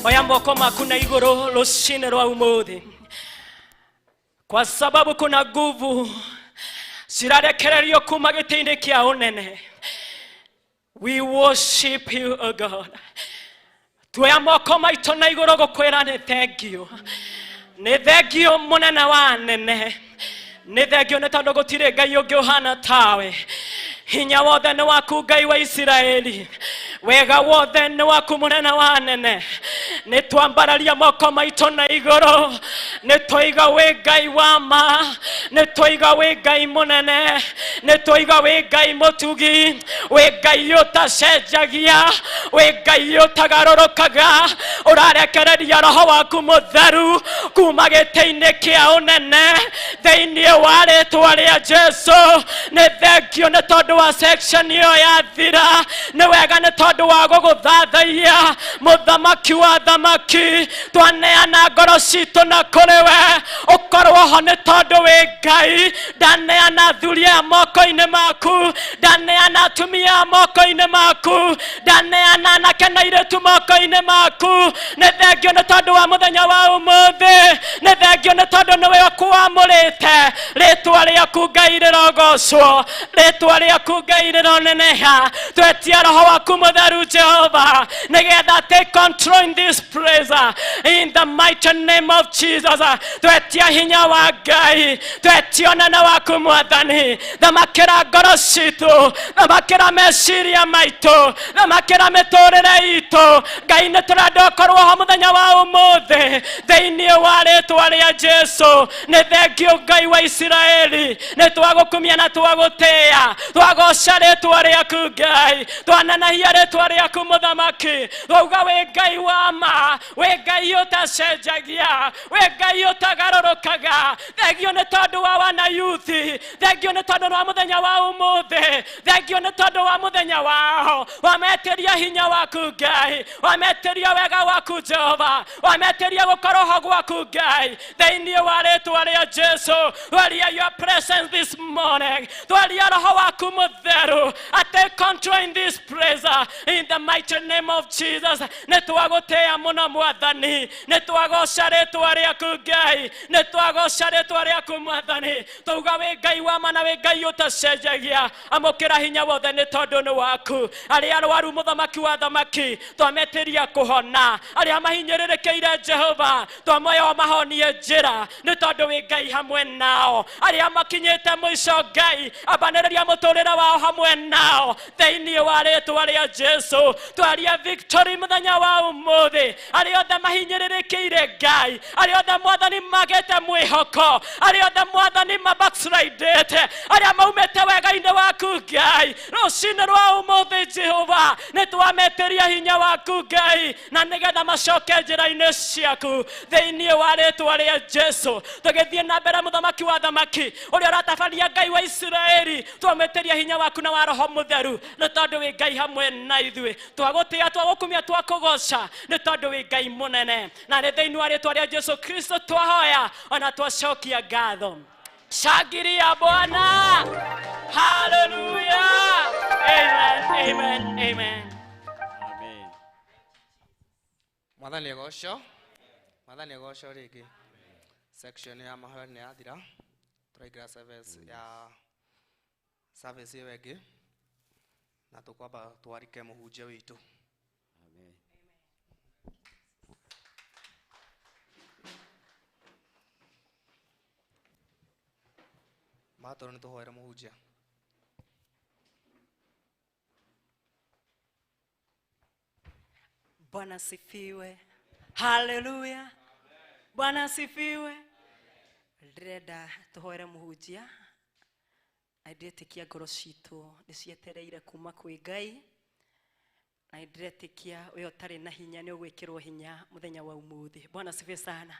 Oya moko maku na igũrũ rũcinĩ rwa ũmũthĩ, kwa sababu kuna nguvu cirarekererio kuma gĩtĩ-inĩ kĩa ũnene. We worship you, O God. Tuoya moko maitũ na igũrũ gũkwĩra nĩ thengio, nĩ thengio mũnene wa nene, nĩ thengio nĩ tondũ gũtirĩ Ngai ũngĩ ũhana tawe. Hinya wothe nĩ waku Ngai wa Isiraeli, wega wothe nĩ waku mũnene wa nene. Nĩ twambararia moko maitũ na igũrũ, nĩ twaiga wĩ Ngai wa ma, nĩ twaiga wĩ Ngai mũnene, nĩ twaiga wĩ Ngai mũtugi, wĩ Ngai ũtacenjagia, wĩ Ngai ũtagarũrũkaga. Ũrarekereria roho waku mũtheru kuma gĩtĩ-inĩ kĩa ũnene thĩinĩ wa rĩtwa rĩa Jesu. Nĩ thengio nĩ tondũ wa section ĩyo yathira, nĩ wega nĩ tondũ wa gũgũthathaiya mũthamaki wa thamaki. Twaneana ngoro citũ na kũrĩ we, ũkorwo ho nĩ tondũ wĩ Ngai. Ndaneana athuri aya moko-inĩ maku, ndaneana atumia aya moko-inĩ maku, ndaneana anake na airĩtu moko-inĩ maku. Nĩ thengio nĩ tondũ wa mũthenya wa ũmũthĩ, nĩ thengio nĩ tondũ nĩwe ũkwamũrĩte. Rĩtwa rĩaku Ngai rĩrogocwo, rĩtwa rĩaku Ngai rĩroneneha. Twetia roho waku mũtheru Jehova, nĩgetha take control in this place, in the mighty name of Jesus. Twetia hinya wa Ngai, twetia ũnene waku Mwathani. Thamakĩra ngoro citũ, thamakĩra meciria maitũ, thamakĩra mĩtũrĩre itũ. Ngai nĩ tũrenda ũkorwo ho mũthenya wa ũmũthĩ thĩinĩ wa rĩtwa rĩa Jesu. Nĩ thengio Ngai wa Isiraeli, nĩ twagũkumia na twagũtĩĩa, twagoca rĩtwa rĩaku Ngai, twanenehia rĩtwa rĩaku mũthamaki. Twauga wĩ Ngai wa ma, wĩ Ngai ũtacenjagia, wĩ Ngai ũtagarũrũkaga. Thengio nĩ tondũ wa wana yuthi, thengio nĩ tondũ wa mũthenya wa ũmũthĩ, thengio nĩ tondũ wa mũthenya wao. Wametĩria hinya waku Ngai, wametĩria wega waku Jehova, wametĩria gũkorwo ho gwaku Ngai thĩinĩ wa rĩtwa rĩa Jesu. Twaria your presence this morning, twaria roho waku mũtheru take control in this place, in the mighty name of Jesus. Nĩ twagũtĩĩa mũno Mwathani, nĩ twagoca rĩtwa rĩaku Ngai, nĩ twagoca rĩtwa rĩaku Mwathani. Twauga wĩ Ngai wa ma na wĩ Ngai ũtacenjagia. Amũkĩra hinya wothe nĩ tondũ nĩ waku. Arĩa arwaru mũthamaki wa thamaki, twametĩria kũhona. Arĩa mahinyĩrĩrĩkĩire Jehova, twamoya mahonie njĩra nĩ tondũ wĩ Ngai hamwe nao. Arĩa makinyĩte mũico Ngai, ambanĩrĩria mũtũrĩre wao hamwe nao thĩinĩ wa rĩtwa rĩa Jesu. Twaria victory mũthenya wa ũmũthĩ. Arĩa othe mahinyĩrĩrĩkĩire Ngai, arĩa othe Mwathani magĩte mwĩhoko, arĩa othe Mwathani mabackslidĩte, arĩa maumĩte wega-inĩ waku Ngai, rũcinĩ rwa ũmũthĩ Jehova nĩ twametĩria hinya waku Ngai, na nĩgetha macoke njĩra-inĩ ciaku thĩinĩ wa rĩtwa rĩa Jesu. Tũgĩthiĩ na mbere mũthamaki wa thamaki ũrĩa ũratabania Ngai wa Isiraeli, twametĩria hinya waku na wa roho mũtheru nĩ tondũ wĩ Ngai hamwe na ithuĩ. Twagũtĩĩa, twagũkumia, twakũgoca nĩ tondũ wĩ Ngai mũnene, na nĩ thĩinĩ wa rĩtwa rĩa Jesu Kristo twahoya ona twacokia ngatho. Shangilia Bwana. Haleluya. Amen, amen, amen. Amen. Mwathani agocwo, Mwathani agocwo rĩngĩ. Section ya mahoya nĩ yathira, tũraingĩra service ya service ĩyo ĩngĩ, na tũkwamba twarike mũhunjia witũ. Amen. Matoro nĩ tũhoere mũhunjia. Bwana sifiwe. Haleluya. Bwana sifiwe. Ndĩrenda tũhoere mũhunjia. Na ndĩretĩkia ngoro citũ nĩ cietereire kuma kwĩ Ngai, na ndĩretĩkia we ũtarĩ na hinya nĩ ũgwĩkĩrwo hinya mũthenya wa ũmũthĩ. Bwana sifiwe sana.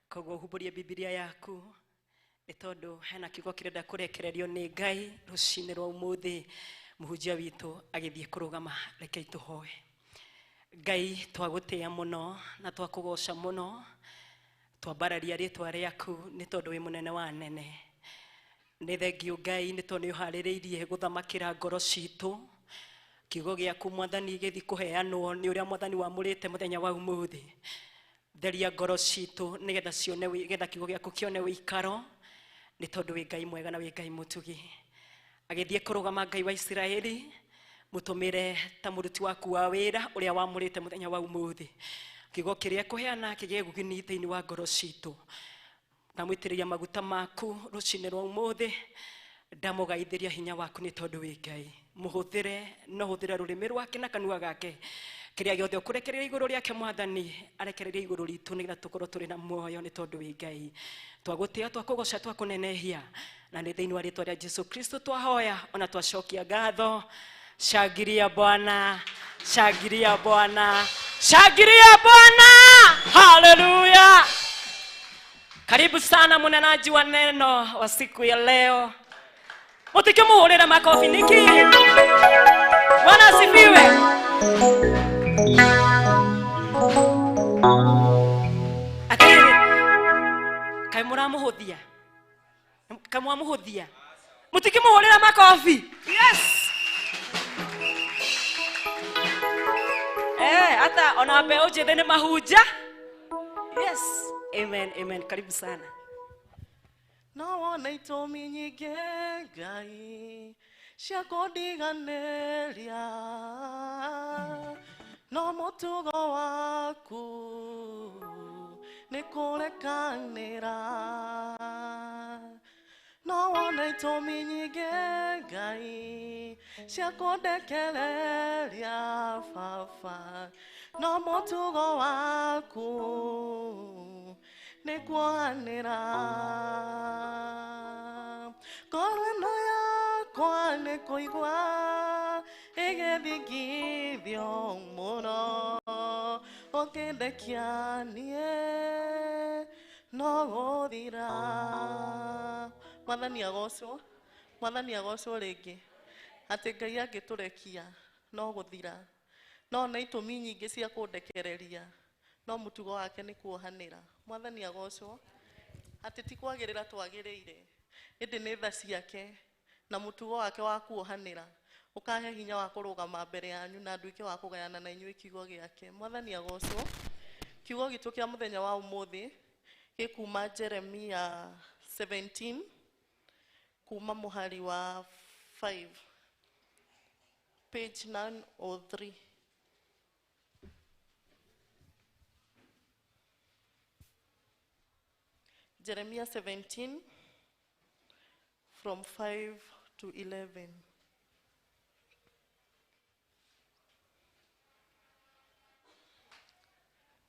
Koguo humbũrie Bibilia yaku nĩ tondũ hena kiugo kĩrenda kũrekererio nĩ Ngai rũcinĩ rwa ũmũthĩ. Mũhunjia witũ agĩthiĩ kũrũgama, rekei tũhoe. Ngai, twagũtĩĩa mũno na twakũgoca mũno, twambararia rĩtwa rĩaku nĩ tondũ wĩ mũnene wa nene. Nĩ thengio Ngai nĩ tondũ nĩ ũharĩrĩirie gũthamakĩra ngoro citũ. Kiugo gĩaku Mwathani gĩthi kũheanwo nĩ ũrĩa Mwathani wamũrĩte mũthenya wa ũmũthĩ. Theria ngoro citũ nĩgetha cione nĩgetha kiugo gĩaku kĩone wĩikaro, nĩ tondũ wĩ Ngai mwega na wĩ Ngai mũtugi. Agĩthiĩ kũrũgama Ngai wa Isiraeli, mũtũmĩre ta mũruti waku wa wĩra ũrĩa wamũrĩte mũthenya wa ũmũthĩ. Kiugo kĩrĩa kũheana kĩgĩe gugini thĩinĩ wa ngoro citũ. Ndamũitĩrĩria maguta maku rũcinĩ rwa ũmũthĩ, ndamũgaithĩria hinya waku nĩ tondũ wĩ Ngai. Mũhũthĩre, no hũthĩre rũrĩmĩ rwake na kanua gake. Kĩrĩa gĩothe ũkũrekereria igũrũ rĩake Mwathani, arekererie igũrũ ritũ nĩgetha tũkorwo tũrĩ na muoyo nĩ tondũ wĩ Ngai. Twagũtĩa, twakũgoca, twakũnenehia, na nĩ thĩinĩ wa rĩtwa rĩa Jesu Kristo twahoya ona twacokia ngatho. Shangilia Bwana, shangilia Bwana, shangilia Bwana. Haleluya. Karibu sana mnenaji wa neno wa siku ya leo. Mutikimuhurira makofi niki. Bwana asifiwe. Atiriri, kaĩ mũramũhũthia? Kaĩ mwamũhũthia? Mũtikĩmũhũrĩra makobi. Yes. Hata ona mbeũ njĩthĩ nĩ mahunja. Yes. Amen, amen. Karibu sana. No wone itũmi nyingĩ Ngai cia kũndiganĩria, no mũtugo waku nĩ kũrekanĩra. No wone itũmi nyingĩ Ngai cia kũndekereria baba, no mũtugo waku nĩ kuohanĩra. Ngoro ĩno yakwa nĩ kũigua ĩgĩthingithio mũno, ũkĩndekia niĩ no gũthira. Mwathani agocwo, Mwathani agocwo rĩngĩ, atĩ Ngai angĩtũrekia no gũthira. No na itũmi nyingĩ cia kũndekereria, no mũtugo wake nĩ kuohanĩra. Mwathani agocwo, atĩ ti kwagĩrĩra twagĩrĩire, ĩndĩ nĩ tha ciake na mũtugo wake wa kuohanĩra ũkahe hinya wa kũrũgama mbere yanyu na nduĩke wa kũgayana na inyuĩ kiugo gĩake. Mwathani agocwo. Kiugo gitũ kĩa mũthenya wa ũmũthĩ gĩkuma Jeremia 17 kuma mũhari wa 5, page 903. Jeremiah 17 from 5 to 11.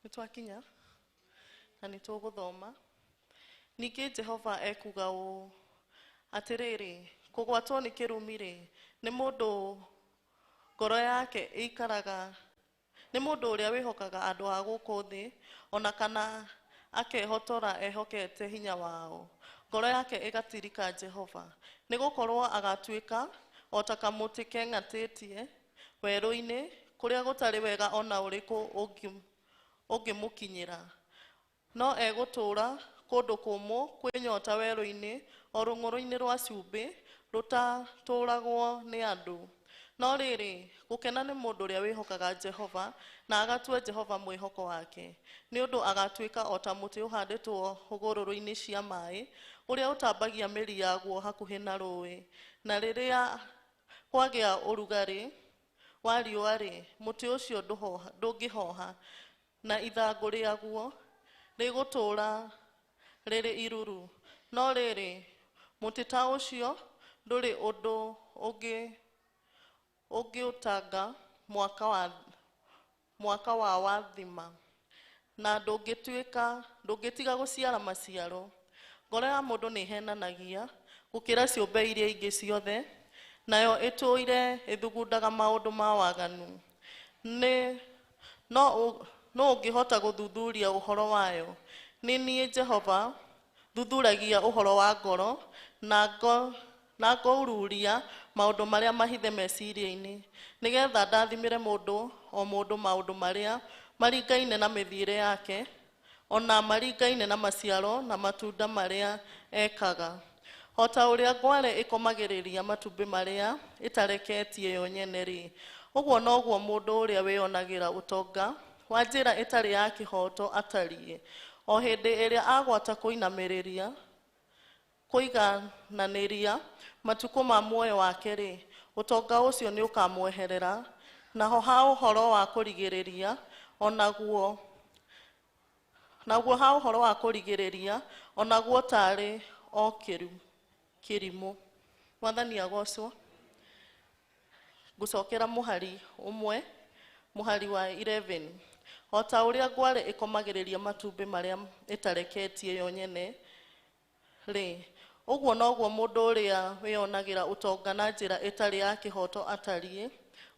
Nĩtwakinya na nĩtũgũthoma. Ningĩ Jehova ekuga ũũ, atĩrĩrĩ, kũgwatwo nĩ kĩrumi-rĩ, nĩ mũndũ ngoro yake ĩikaraga, nĩ mũndũ ũrĩa wĩhokaga andũ a gũkũ thĩ, ona kana akehotora ehokete hinya wao, ngoro yake ĩgatirika Jehova. Nĩgũkorwo agatuĩka o ta kamũtĩ keng'atĩtie werũ-inĩ, kũrĩa gũtarĩ wega ona ũrĩkũ ũngĩmũkinyĩra. No egũtũũra kũndũ kũmũ kwĩ nyota werũ-inĩ, o rũng'ũrũ-inĩ rwa cumbĩ rũtatũũragwo nĩ andũ. No rĩrĩ, gũkena nĩ mũndũ ũrĩa wĩhokaga Jehova na agatua Jehova mwĩhoko wake, nĩ ũndũ agatuĩka o ta mũtĩ ũhandĩtwo hũgũrũrũ-inĩ cia maĩ, ũrĩa ũtambagia mĩri yaguo hakuhĩ na rũĩ. Na rĩrĩa kwagĩa ũrugarĩ wa riũa-rĩ, mũtĩ ũcio ndũngĩhoha, na ithangũ rĩaguo rĩgũtũũra rĩrĩ iruru. No rĩrĩ, mũtĩ ta ũcio ndũrĩ ũndũ ũngĩũtanga mwaka wa wathima, na ndũngĩtiga gũciara maciaro. Ngoro ya mũndũ nĩ ĩhenanagia gũkĩra ciũmbe iria ingĩ ciothe, nayo ĩtũire ĩthugundaga maũndũ ma waganu. No ũngĩhota gũthuthuria ũhoro wayo? Nĩ niĩ Jehova thuthuragia ũhoro wa ngoro, na ngoururia maũndũ marĩa mahithe meciria-inĩ, nĩgetha ndathimĩre mũndũ o mũndũ maũndũ marĩa maringaine na mĩthiĩre yake, ona maringaine na maciaro na matunda marĩa ekaga. O ta ũrĩa ngware ĩkomagĩrĩria matumbĩ marĩa ĩtareketie yo nyene-rĩ, Ũguo noguo mũndũ ũrĩa wĩonagĩra ũtonga wa njĩra ĩtarĩ ya kĩhooto atariĩ, o hĩndĩ ĩrĩa agwata kũinamĩrĩria kũigananĩria matukũ ma muoyo wake-rĩ, ũtonga ũcio nĩũkamweherera. Naho ha ũhoro wa kũrigĩrĩria, onaguo naguo ha ũhoro wa kũrigĩrĩria onaguo taarĩ o kĩrimũ. Mwathani agocwo. Ngũcokera mũhari ũmwe, mũhari wa 11. O ta ũrĩa ngware ĩkomagĩrĩria matumbĩ marĩa ĩtareketie yo nyene rĩ, ũguo noguo mũndũ ũrĩa wĩonagĩra ũtonga na njĩra ĩtarĩ ya kĩhooto atariĩ.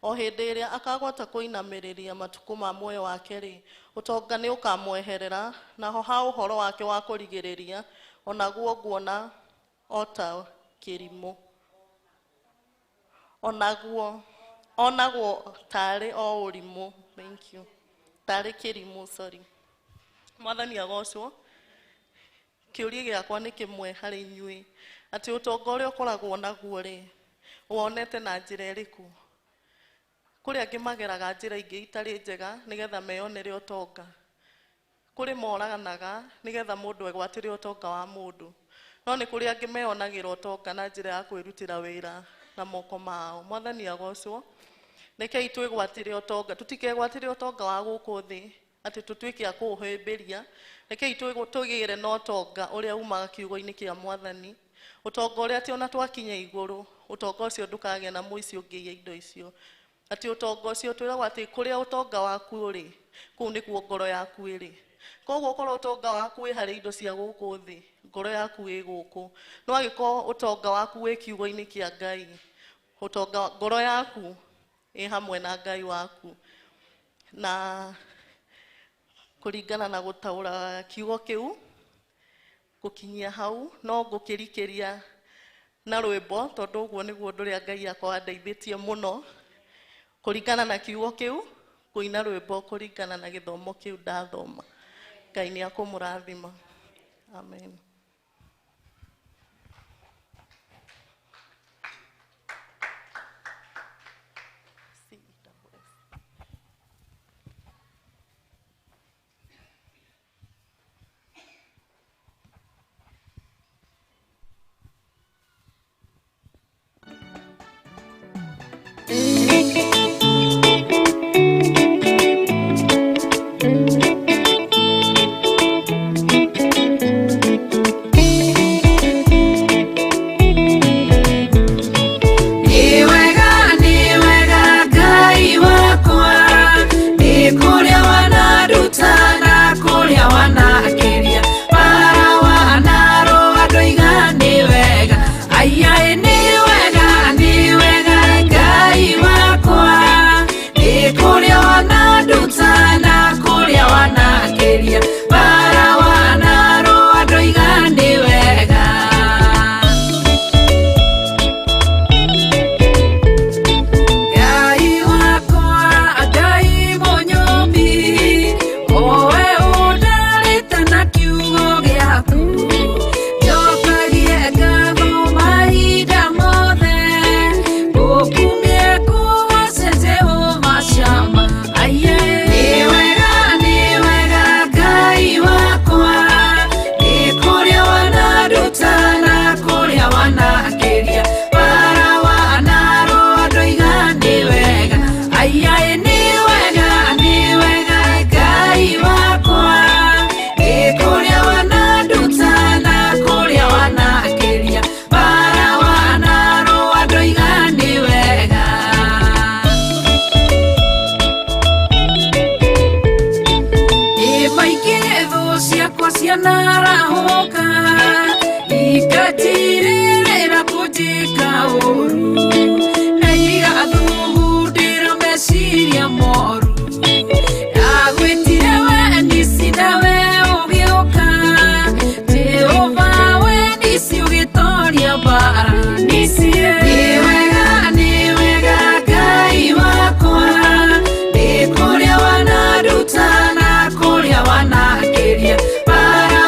O hĩndĩ ĩrĩa akagwata kũinamĩrĩria matukũ ma muoyo wake-rĩ, ũtonga nĩũkamweherera. Naho ha ũhoro wake wa kũrigĩrĩria, onaguo nguona o ta kĩrimũ. Onaguo onagwo tarĩ o ũrimũ. Thank you. Tarĩ kĩrimũ, sorry. Mwathani agocwo. Kĩũria gĩakwa nĩ kĩmwe harĩ inyuĩ, atĩ ũtonga ũrĩa ũkoragwo naguo rĩ, wonete na njĩra ĩrĩkũ? Kũrĩ angĩ mageraga njĩra ingĩ itarĩ njega nĩgetha meyonere ũtonga. Kũrĩ moraganaga nĩgetha mũndũ egwatĩre ũtonga wa mũndũ. No nĩ kũrĩ angĩ meyonagĩra ũtonga na njĩra ya kwĩrutĩra wĩra na moko mao. Mwathani agocwo. Rekei twĩgwatĩre ũtonga, tũtikegwatĩre ũtonga wa gũkũ thĩ atĩ tũtuĩke a kũũhĩmbĩria. Rekei tũgĩre na ũtonga ũrĩa umaga kiugo-inĩ kĩa Mwathani, ũtonga ũrĩa atĩ ona twakinya igũrũ, ũtonga ũcio ndũkagĩa na mũici ũngĩiya indo icio. Atĩ ũtonga ũcio twĩragwo atĩ kũrĩa ũtonga waku ũrĩ, kũu nĩkuo ngoro yaku ĩrĩ. Koguo korwo ũtonga waku wĩ harĩ indo cia gũkũ thĩ, ngoro yaku ĩ gũkũ. No angĩkorwo ũtonga waku wĩ kiugo-inĩ kĩa Ngai, ũtonga ngoro yaku ĩ hamwe na Ngai waku. Na kũringana na gũtaũra kiugo kĩu, gũkinyia hau, no ngũkĩrikĩria na rwĩmbo tondũ ũguo nĩguo ũndũ ũrĩa Ngai akwa andeithĩtie mũno. Kũringana na kiugo kĩu, kũina rwĩmbo kũringana na gĩthomo kĩu ndathoma. Ngai nĩ akũmũrathima. Amen. Nĩ wega Ngai wakwa, nĩ kũrĩa wananduta na kũrĩa wanakĩria, bara wanarũa ndoiga nĩ wega. Aya nĩ wega Ngai wakwa, nĩ kũrĩa wananduta na kũrĩa wanakĩria, bara wanarũa ndoiga nĩ wega. Ngai wakwa, Ngai mũnyũmbi, owe ũndarĩte na kiugo gĩaku, njokagie ngatho mahinda mothe, ngũkumie ngũgoce Jehova Shama. Aye, nĩ wega Ngai wakwa, nĩ kũrĩa wananduta na kũrĩa wanakĩria, bara wanarũa ndoiga nĩ wega. Aya nĩ wega Ngai wakwa, nĩ kũrĩa wananduta na kũrĩa wanakĩria, bara wanarũa ndoiga nĩ wega. Ĩ maingĩ thũ ciakwa cianarahũka, ikatirĩrĩra kũnjĩka ũũru, na igathugundĩra meciria moru. Ndagwĩtire we Nisi nawe ũgĩũka, Jehova we Nisi ũgĩtoria mbara. Nisi nĩ wega Ngai wakwa, nĩ kũrĩa wananduta na kũrĩa wanakĩria, bara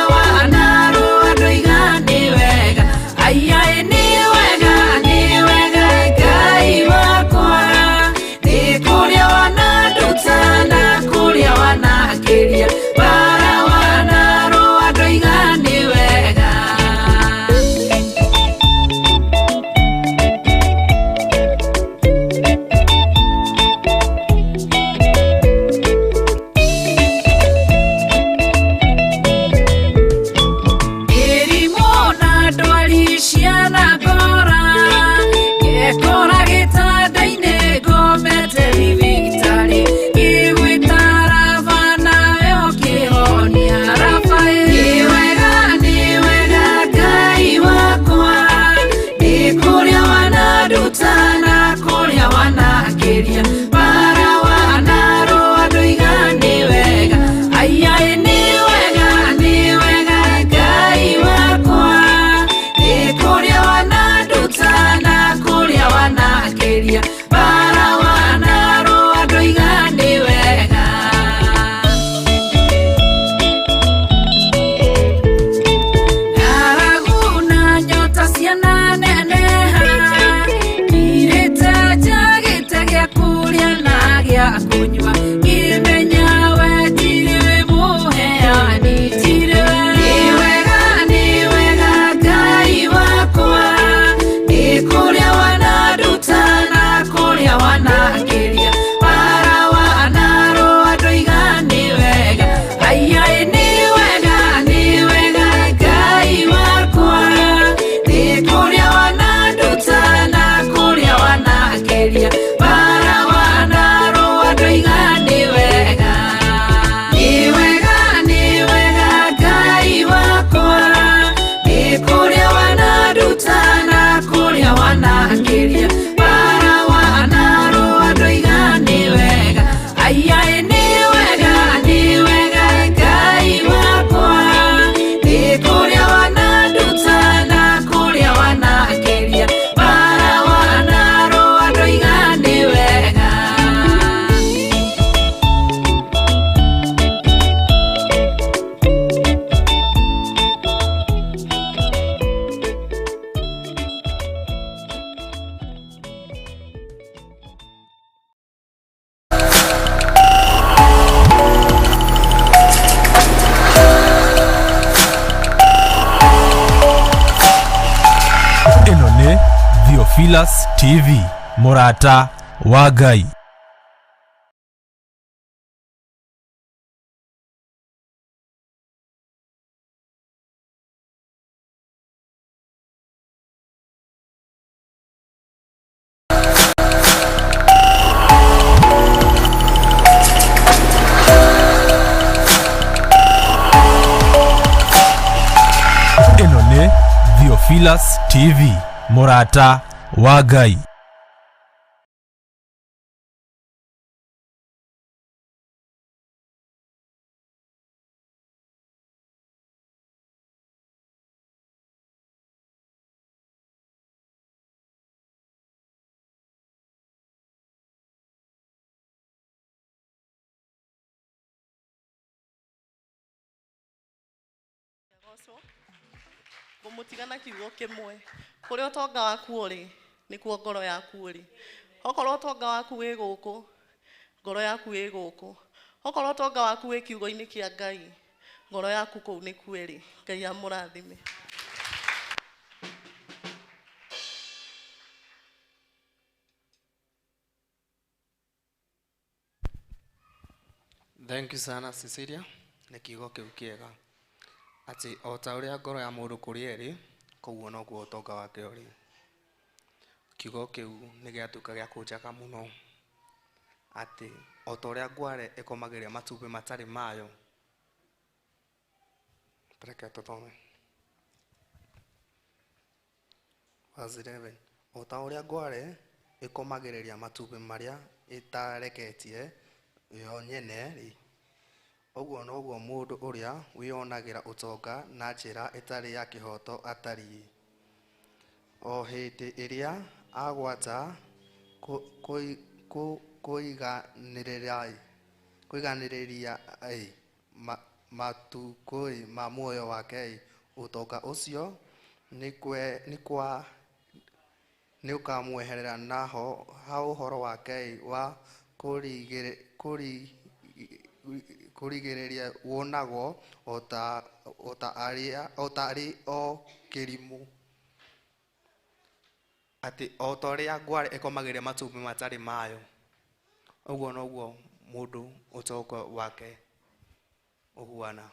Theophilus TV, mũrata wa Ngai. Ĩno nĩ Theophilus TV, mũrata wa Ngai. Ngũmũtiga na kiugo kĩmwe, kũrĩa ũtonga waku ũrĩ nĩkuo ngoro yaku ĩrĩ. Okorwo ũtonga waku wĩ gũkũ, ngoro yaku ĩ gũkũ. Okorwo ũtonga waku wĩ kiugo-inĩ kĩa Ngai, ngoro yaku kũu nĩkuo ĩrĩ. Ngai amũrathime. Thank you sana Cecilia nĩ kiugo kĩu kĩega atĩ o ta ũrĩa ngoro ya mũndũ kũrĩa ĩrĩ koguo noguo ũtonga wake ũrĩ. Kiugo kĩu nĩ gĩatuĩka gĩa kũnjaka mũno atĩ o ta ũrĩa ngware ĩkomagĩria matumbĩ matarĩ mayo. Reke tũthome verse 11. O ta ũrĩa ngware ĩkomagĩrĩria matumbĩ marĩa ĩtareketie yo nyene rĩ, ũguo noguo mũndũ ũrĩa wĩonagĩra ũtonga na njĩra ĩtarĩ ya kĩhooto atariĩ. O hĩndĩ ĩrĩa agwata kũiganĩrĩria matukũ ma muoyo wake, ũtonga ũcio nĩũkamweherera naho ha ũhoro wake wa kũrigĩrĩria wonagwo o ta arĩ o kĩrimũ. Atĩ o ta ũrĩa ngware ĩkomagĩria matumbĩ matarĩ mayo, ũguo noguo mũndũ ũtonga wake ũhuana.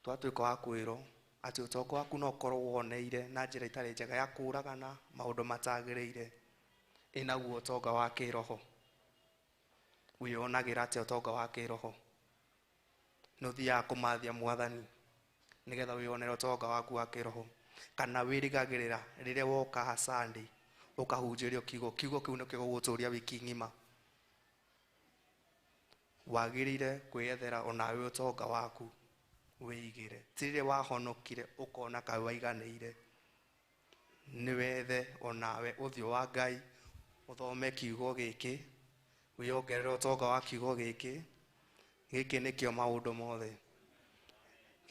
Twatuĩka wa kwĩrwo atĩ ũtonga waku no ũkorwo woneire na njĩra ĩtarĩ njega ya kũũragana maũndũ matagĩrĩire, ĩnaguo ũtonga wa kĩroho. Wĩyonagĩra atĩa ũtonga wa kĩroho? Nĩ ũthiaga kũmathia mwathani nĩgetha wĩyonere ũtonga waku wa kĩroho, kana wĩrĩgagĩrĩra rĩrĩa woka Sunday ũkahunjĩrio kiugo, kiugo kĩu nĩkĩo gĩgũgũtũria wiki ng'ima. Wagĩrĩire kwĩyethera onawe ũtonga waku wĩigĩre, ti rĩrĩa wahonokire ũkona kaĩ waiganĩire. Nĩ wethe onawe ũthiũ wa Ngai, ũthome kiugo gĩkĩ, wĩongerere ũtonga wa kiugo gĩkĩ. Gĩkĩ nĩkĩo maũndũ mothe,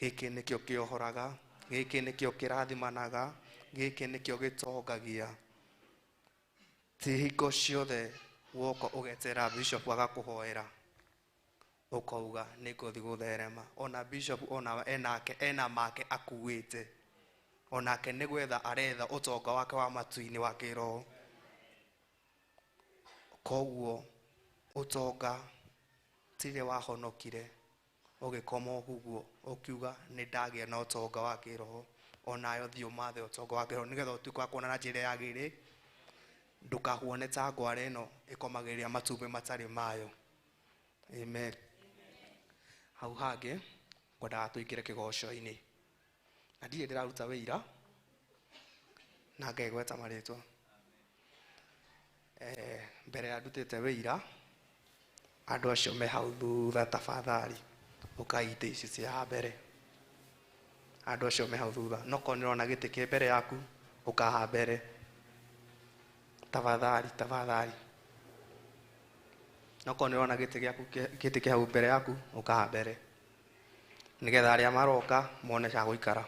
gĩkĩ nĩkĩo kĩohoraga, gĩkĩ nĩkĩo kĩrathimanaga, gĩkĩ nĩkĩo gĩtongagia. Ti hingo ciothe woka ũgetera bishop agakũhoera ũkauga nĩngũthiĩ gũtherema. Ona bishop ona enake ena make akuĩte, onake nĩ gwetha aretha ũtonga wake wa matu-inĩ wa kĩroho. Koguo ũtonga tirĩ wahonokire ũgĩkoma ũguo ũkiuga nĩ ndagĩa na ũtonga wa kĩroho, onayo thiĩ ũmathe ũtonga wa kĩroho nĩgetha ũtuĩke wa kuona na njĩra yagĩrĩire, ndũkahuone ta ngware ĩno ĩkomagĩrĩria matumbĩ matarĩ mayo. Amen. Hau hangĩ ngwendaga tũingĩre kĩgoco-inĩ, na ndirĩ ndĩraruta wĩira na ngegweta marĩtwa. Mbere ya ndutĩte wĩira, andũ acio me hau thutha tafadhali ũkai itĩ ici cia haha mbere. Andũ acio me hau thutha, no korwo nĩ ũrona gĩtĩ kĩ mbere yaku ũka haha mbere tafadhali, tafadhali. No korwo nĩ ũrona gĩtĩ gĩaku gĩtĩ kĩ hau mbere yaku ũka haha mbere, nĩgetha arĩa maroka mone ha gũikara.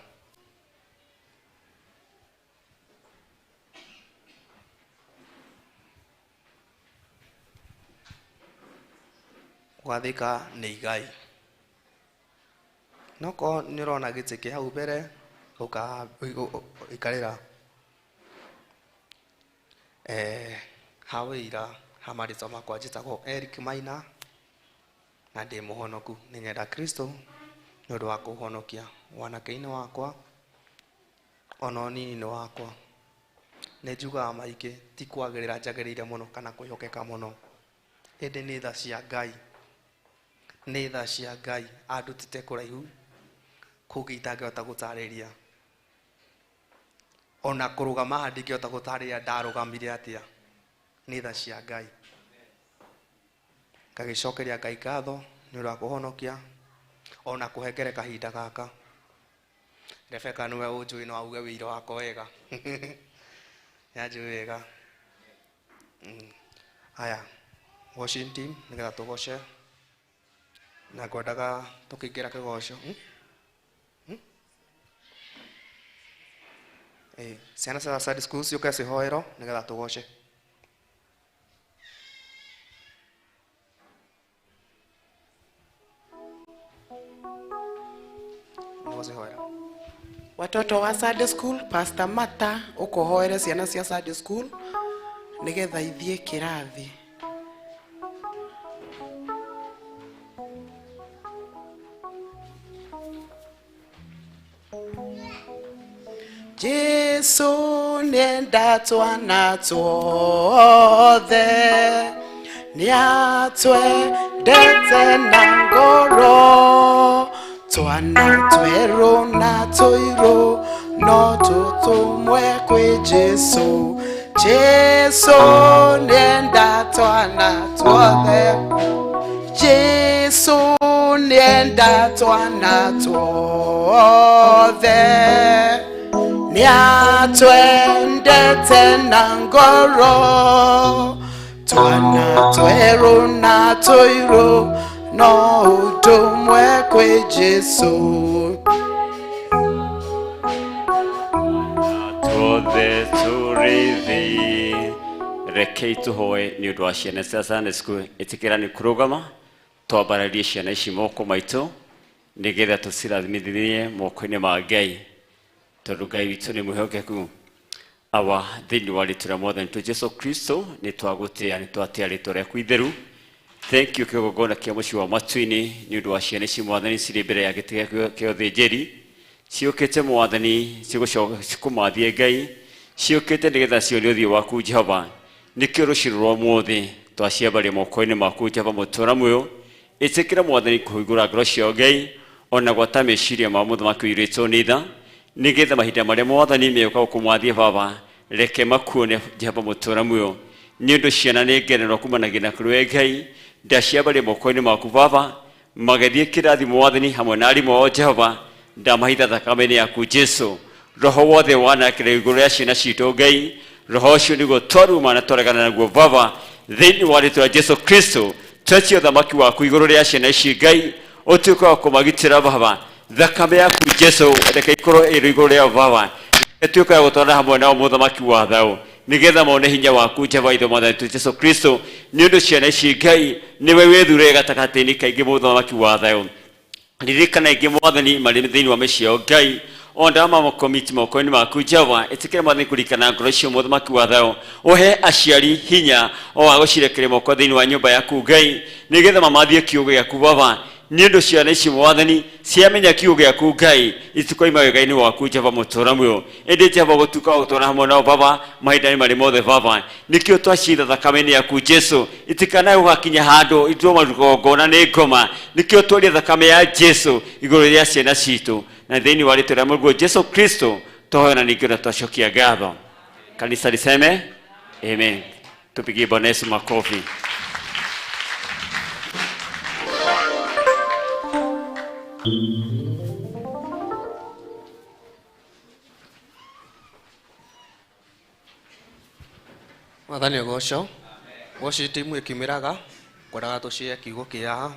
Gwathĩka nĩ igai. No korwo nĩ ũrona gĩtĩ kĩ hau mbere ũka ikarĩra. Ha wĩira ha marĩtwa makwa njĩtagwo Eric Maina na ndĩ mũhonoku. Nĩ nyenda Kristo nĩ ũndũ wa kũhonokia wanake-inĩ wakwa ona ũnini-inĩ wakwa. Nĩ njugaga maingĩ ti kwagĩrĩra njagĩrĩire mũno kana kwĩhokeka mũno, ĩndĩ nĩ tha cia Ngai, nĩ tha cia Ngai andutĩte kũraihu kũngĩ itangĩhota gũtarĩria. Ona kũrũgama haha ndingĩhota gũtarĩria ndarũgamire atĩa, nĩ tha cia Ngai. Ngagĩcokeria Ngai ngatho nĩ ũndũ wa kũhonokia ona kũhengere kahinda gaka. Rebecca nĩwe ũnjũĩ no auge wĩira wakwa wega. Nĩanjũĩ wega. Haya, worship team nĩgetha tũgoce na ngwendaga tũkĩingĩra kĩgoco. Ciana cia Sunday school ciũke cihoerwo nĩgetha tũgoce. Watoto wa Sunday school, Pastor Mata ũkũhoere ciana cia Sunday school nĩgetha ithiĩ kĩrathi. Jesu nĩenda twana tuothe, nĩatwendete na ngoro, twana twerũ na tũirũ no tũtũmwe kwĩ Jesu. Jesu nĩenda twana tuothe, Jesu nĩenda twana tuothe, nĩatwendete na ngoro, twana twerũ na tũirũ no ũndũmwe kwĩ Jesu. Tuothe tũrĩ thĩ, rekei tũhoe nĩ ũndũ wa ciana cia Sunday school. Ĩtĩkĩra nĩ kũrũgama twambararie ciana ici moko maitũ nĩgetha tũcirathimithie moko-inĩ ma Ngai, tondũ Ngai witũ nĩ mwĩhokeku. Awa, thĩinĩ wa rĩtwa rĩa Mwathani witũ Jesu Kristo, nĩ twagũtĩĩa, nĩ twatĩĩa rĩtwa rĩaku itheru. Thank you kĩgongona kĩa mũciĩ wa matu-inĩ nĩ ũndũ wa ciana ici Mwathani cirĩ mbere ya gĩtĩ gĩaku kĩa ũthĩnjĩri, ciũkĩte Mwathani cikũmathie Ngai, ciũkĩte nĩgetha cione ũthiũ waku Jehova. Nĩkĩo rũciũ rwa ũmũthĩ twaciambaria moko-inĩ maku Jehova mũtũũra muoyo. Ĩtĩkĩra Mwathani kũhingũra ngoro ciao Ngai, ona gwata meciria ma mũthamaki ũiyũrĩtwo nĩ tha, nĩgetha mahinda marĩa Mwathani megũka gũkũmwathie Baba, reke makuone Jehova mũtũũra muoyo. Nĩ ũndũ ciana nĩ ngenero kumanagia na kũrĩ we Ngai, ndaciambaria moko-inĩ maku Baba, magĩthiĩ kĩrathi Mwathani hamwe na arimũ ao Jehova, ndamahitha thakame-inĩ yaku Jesu. Roho wothe wanakĩra igũrũ rĩa ciana citũ Ngai, roho ũcio nĩguo twaruma na twaregana naguo Baba, thĩinĩ wa rĩtwa rĩa Jesu Kristo. Twetie ũthamaki waku igũrũ rĩa ciana ici Ngai, ũtuĩke wa kũmagitĩra Baba. Thakame yaku Jesu reke ikorwo ĩrĩ igũrũ rĩao Baba, ĩtuĩke ya gũtwarana hamwe nao mũthamaki wa thayũ, nĩgetha mone hinya waku Jehova ithe Mwathani witũ Jesu Kristo. Nĩ ũndũ ciana ici Ngai nĩwe wĩthure gatagatĩ-inĩ kaingĩ mũthamaki wa thayũ. Ririkana ingĩ Mwathani marĩ thĩinĩ wa mĩciĩ yao Ngai, onda mamakomiti moko-inĩ maku Jehova. Ĩtĩkĩra Mwathani kũririkana ngoro icio mũthamaki wa thayũ, ũhe aciari hinya o wa gũcirekeria moko thĩinĩ wa nyũmba yaku Ngai, nĩgetha mamathie kiugo gĩaku Baba. Nĩ ũndũ ciana ici Mwathani ciamenya kiugo gĩaku Ngai, itikoima wega-inĩ waku Jehova mũtũũra muoyo. Ĩndĩ Jehova gũtuĩka wa gũtũũra hamwe nao Baba mahinda-inĩ marĩ mothe Baba. Nĩkĩo twacitha thakame-inĩ yaku Jesu, itikanae gũgakinya handũ itwo magongona nĩ ngoma. Nĩkĩo twaria thakame ya Jesu igũrũ rĩa ciana citũ, na thĩinĩ wa rĩtwa rĩa Mũrũguo Jesu Kristo twahoya na ningĩ na twacokia ngatho. Kanisa liseme amen. Tupigie Bwana Yesu makofi. Mwathani ũgocwo. Worship team ĩkiumĩraga, ngwendaga tũcie kiugo kĩa haha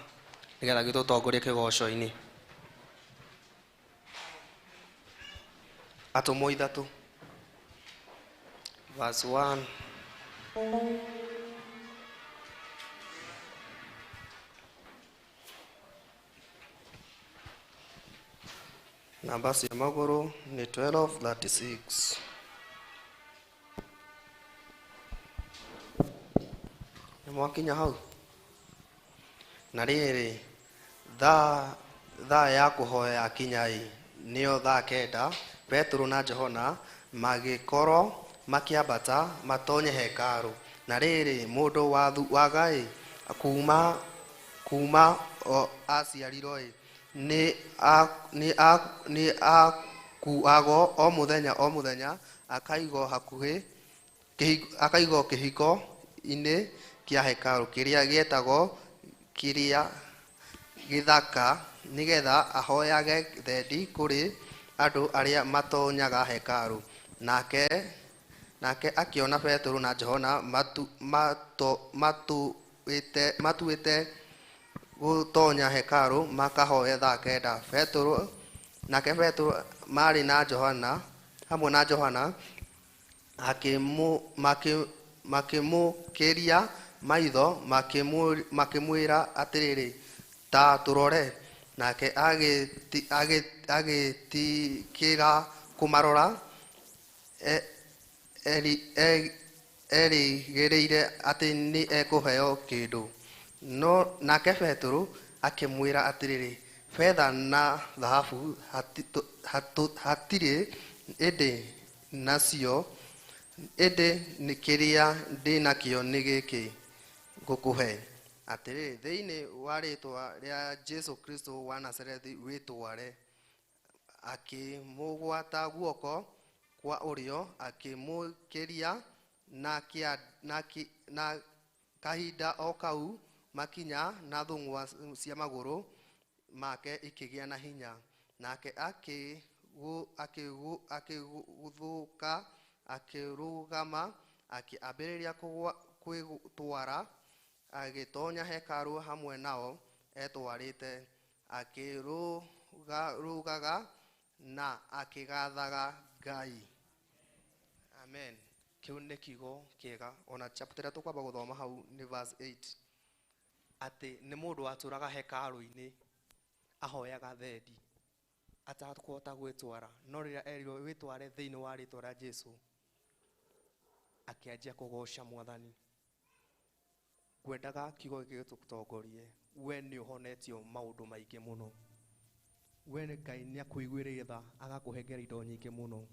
nĩgetha gĩtũtongorie kĩgoco-inĩ. Atũmwo ithatũ verse 1. Namba cia magũrũ nĩ 12:36. Mwakinya hau. Na rĩrĩ, thaa thaa ya kũhoya yakinya-ĩ, nĩyo thaa kenda, Petero na Johana magĩkorwo makĩambata matonye hekarũ. Na rĩrĩ, mũndũ wathuaga-ĩ, kuuma kuuma o aciarirwo-ĩ, nĩ nĩ nĩ akuagwo o mũthenya o mũthenya akaigwo hakuhĩ akaigwo kĩhingo-inĩ kĩa hekarũ kĩrĩa gĩetagwo kĩrĩa gĩthaka nĩgetha ahoyage thendi kũrĩ andũ arĩa matonyaga hekarũ. Nake nake akĩona Petero na Johana matu, mato, matuĩte matuĩte gũtonya hekarũ makahoe thaa kenda. Petero nake Petero marĩ na Johana hamwe na Johana makĩmũkĩria maitho makĩmwĩra atĩrĩrĩ, ta tũrore. Nake agĩtĩkĩra kũmarora, erĩgĩrĩire atĩ nĩ ekũheo kĩndũ. No nake Petero akĩmwĩra atĩrĩrĩ, betha na thahabu hatirĩ, ĩndĩ nacio ĩndĩ nĩ kĩrĩa ndĩ nakĩo nĩ gĩkĩ ngũkũhe, atĩrĩrĩ, thĩinĩ wa rĩĩtwa rĩa Jesu Kristo wa Nazarethi, wĩtware. Akĩmũgwata guoko kwa ũrĩo, akĩmũkĩria na, kĩa, na, na kahinda o kau makinya na thũng'wa cia magũrũ make ikĩgĩa na hinya. Nake akĩgũthũka, akĩrũgama, akĩambĩrĩria kwĩtwara, agĩtonya hekarũ hamwe nao etwarĩte, akĩrũgarũgaga na akĩgathaga Ngai. Amen. Kĩu nĩ kiugo kĩega. Ona chapter ĩrĩa tũkwamba gũthoma hau nĩ verse 8, atĩ nĩ mũndũ watũraga hekarũ-inĩ ahoyaga thendi atakũhota gwĩtwara, no rĩrĩa erirwo wĩtware thĩinĩ wa rĩtwa rĩa Jesu, akĩanjia kũgoca Mwathani. Ngwendaga kiugo gĩkĩ gĩtũtongorie. We nĩ ũhonetio maũndũ maingĩ mũno. We nĩ Ngai nĩ akũiguĩrĩire tha agakũhengera indo nyingĩ mũno.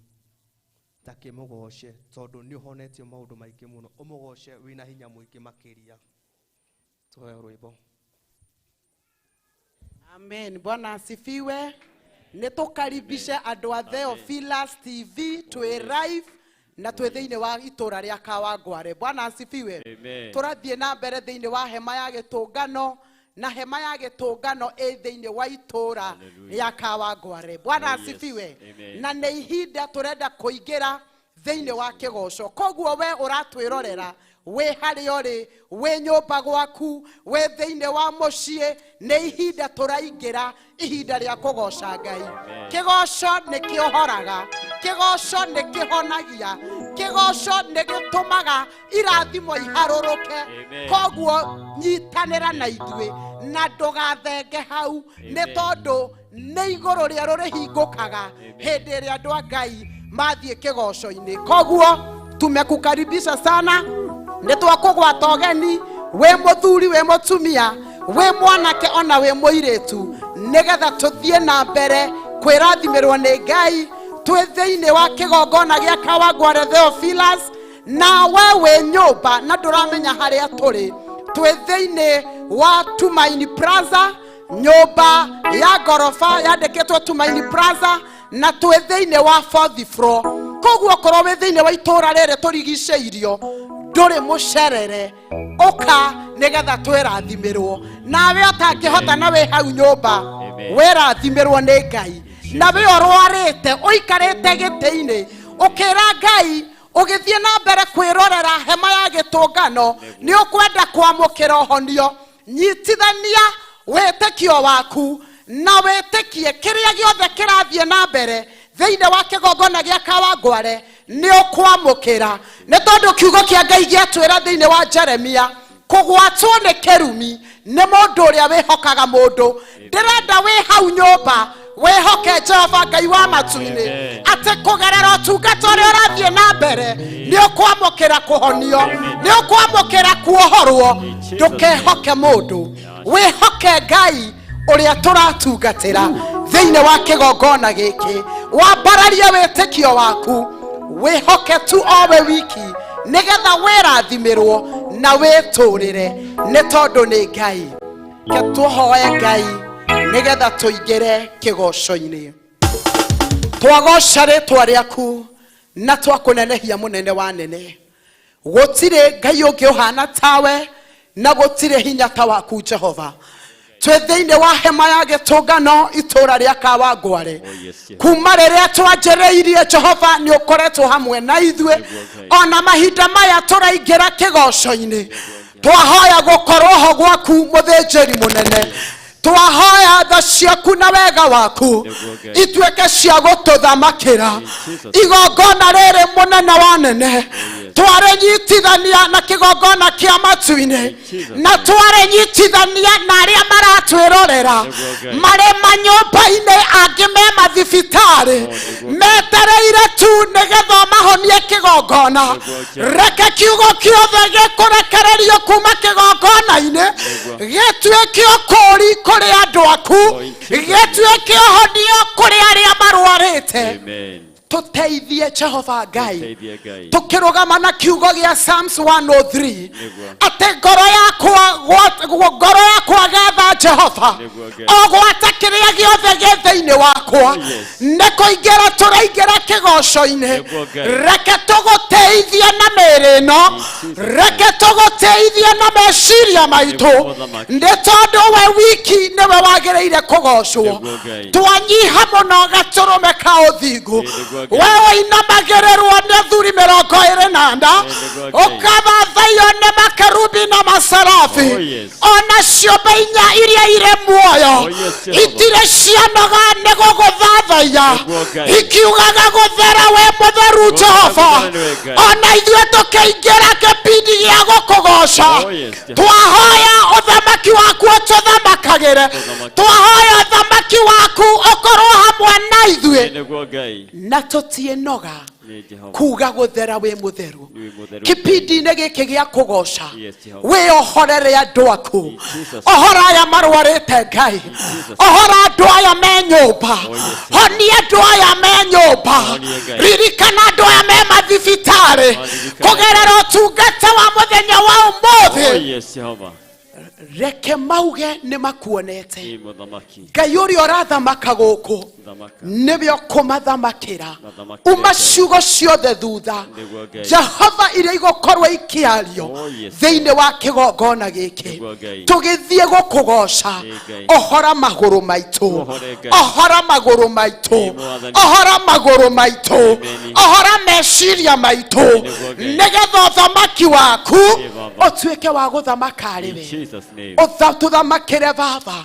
Ta kĩmũgoce tondũ nĩ ũhonetio maũndũ maingĩ mũno. Ũmũgoce wĩna hinya mũingĩ makĩria. Tũheo rwĩmbo. Amen. Bwana asifiwe. Nĩ tũkaribishe andũ a Theophilus TV twĩ live na twĩ thĩinĩ wa itũra rĩa Kawangware. Bwana asifiwe. Amen. Tũrathiĩ na mbere thĩinĩ wa hema ya gĩtũngano, na hema ya gĩtũngano ĩ thĩinĩ wa itũra Hallelujah. rĩa Kawangware. Bwana Oh, yes. asifiwe. Amen. Na nĩ ihinda tũrenda kũingĩra thĩinĩ wa kĩgoco. Koguo we ũratwĩrorera wĩ harĩa ũrĩ, wĩ nyũmba gwaku, wĩ thĩinĩ wa mũciĩ, nĩ ihinda tũraingĩra, ihinda rĩa kũgoca Ngai. Amen. Kĩgoco nĩ kĩohoraga, kĩgoco nĩ kĩhonagia, kĩgoco nĩ gĩtũmaga irathimo iharũrũke. Amen. Koguo nyitanĩra na ithuĩ na ndũgathenge hau, nĩ Amen. tondũ nĩ igũrũ rĩerũ rĩhingũkaga hĩndĩ ĩrĩa andũ a Ngai mathiĩ kĩgoco-inĩ. Koguo tumekukaribisha sana, nĩ twakũgwata ũgeni, wĩ mũthuri, wĩ mũtumia, wĩ mwanake ona wĩ mũirĩtu, nĩgetha tũthiĩ na mbere kwĩrathimĩrwo nĩ Ngai twĩ thĩinĩ wa kĩgongona gĩa Kawangware Theophilus. Na we wĩ nyũmba na ndũramenya harĩa tũrĩ, twĩ thĩinĩ wa Tumaini Plaza, nyũmba ya ngoroba yandĩkĩtwo Tumaini Plaza, na twĩ thĩinĩ wa fourth floor. Koguo okorwo wĩ thĩinĩ wa itũra rĩrĩ tũrigicĩirio, ndũrĩ mũcerere, ũka nĩgetha twĩrathimĩrwo. Nawe ũtangĩhota na wĩ hau nyũmba, Amen. wĩrathimĩrwo nĩ Ngai. Na we ũrwarĩte ũikarĩte gĩtĩ-inĩ ũkĩra Ngai, ũgĩthiĩ na mbere kwĩrorera hema ya gĩtũngano, nĩ ũkwenda kwamũkĩra ũhonio, nyitithania wĩtĩkio waku na wĩtĩkie kĩrĩa gĩothe kĩrathiĩ na mbere thĩinĩ wa kĩgongona gĩa Kawangware nĩ ũkwamũkĩra. Nĩ tondũ kiugo kĩa Ngai gĩatwĩra thĩinĩ wa Jeremia, kũgwatwo nĩ kĩrumi nĩ mũndũ ũrĩa wĩhokaga mũndũ. Ndĩrenda wĩ hau nyũmba Wĩhoke Jehova Ngai wa matu-inĩ atĩ kũgerera ũtungata ũrĩa ũrathiĩ na mbere nĩ ũkwamũkĩra kũhonio, nĩ ũkwamũkĩra kuohorwo. Ndũkehoke mũndũ, wĩhoke Ngai ũrĩa tũratungatĩra thĩinĩ wa kĩgongona gĩkĩ. Wambararie wĩtĩkio waku, wĩhoke tu owe wiki nĩgetha wĩrathimĩrwo na wĩtũrĩre, nĩ tondũ nĩ Ngai. Ke tũhoe Ngai nĩgetha tũingĩre kĩgoco-inĩ. Twagoca rĩtwa rĩaku na twakũnenehia mũnene wa nene. Gũtirĩ Ngai ũngĩ ũhana tawe na gũtirĩ hinya ta waku Jehova. Twĩ thĩinĩ wa hema ya gĩtũngano itũra rĩa Kawangware. Kuma rĩrĩa twanjĩrĩirie Jehova nĩ ũkoretwo hamwe na ithuĩ, ona mahinda maya tũraingĩra kĩgoco-inĩ. Twahoya gũkorwo ho gwaku mũthĩnjĩri mũnene, twahoya tha ciaku na wega waku ituĩke cia gũtũthamakĩra. Igongona rĩrĩ mũnene wa nene twarĩnyitithania na kĩgongona kĩa matu-inĩ, na twarĩnyitithania na arĩa maratwĩrorera marĩ manyũmba-inĩ, angĩ me mathibitarĩ metereire tu nĩgetha mahonie kĩgongona. Reke kiugo kĩothe gĩkũrekererio kuma kĩgongona-inĩ gĩtuĩke ũkũũri kũrĩ andũ aku, gĩtuĩke ũhonio kũrĩ arĩa marwarĩte. Tũteithie Jehova Ngai, tũkĩrũgama na kiugo gĩa Psalms 103 atĩ ngoro yakwa ngoro yakwa gatha Jehova, o gwata kĩrĩa gĩothe gĩ thĩinĩ wakwa. Nĩ kũingĩra tũraingĩra kĩgoco-inĩ. Reke tũgũteithie na mĩĩrĩ ĩno, reke tũgũteithie na meciria maitũ, nĩ tondũ we wiki nĩwe wagĩrĩire kũgocwo. Twanyiha mũno gatũrũme ka ũthingu, we ũinamagĩrĩrwo nĩ athuri 24, ũkathathaiyo nĩ makerubi na maserafi, ona ciũmbe inya iria irĩ muoyo itirĩ cianoga nĩ gũgũthathaiya, ikiugaga gũthera we mũtheru Jehova. Ona ithuĩ tũkĩingĩra kĩbindi gĩa gũkũgoca, twahoya ũthamaki waku ũtũthamakagĩre, twahoya ũthamaki waku ũkorwo hamwe na ithuĩ, na tũtiĩnoga kuga gũthera wĩ mũtheru. Kĩbindi-inĩ gĩkĩ gĩa kũgoca, wĩohorere andũ aku, ohora aya marwarĩte Ngai, ohora andũ aya me nyũmba, honia andũ aya me nyũmba, ririkana andũ aya me mathibitarĩ kũgerera ũtungata wa mũthenya wa ũmũthĩ. Reke mauge nĩ makuonete Ngai ũrĩa ũrathamaka gũkũ, nĩwe ũkũmathamakĩra. Uma ciugo ciothe thutha Jehova iria igũkorwo ikĩario thĩinĩ wa kĩgongona gĩkĩ, tũgĩthiĩ gũkũgoca. Ohora magũrũ maitũ, ohora magũrũ maitũ, ohora magũrũ maitũ, ohora meciria maitũ, nĩgetha ũthamaki waku ũtuĩke wa gũthamaka arĩ we. Tũthamakĩre Baba,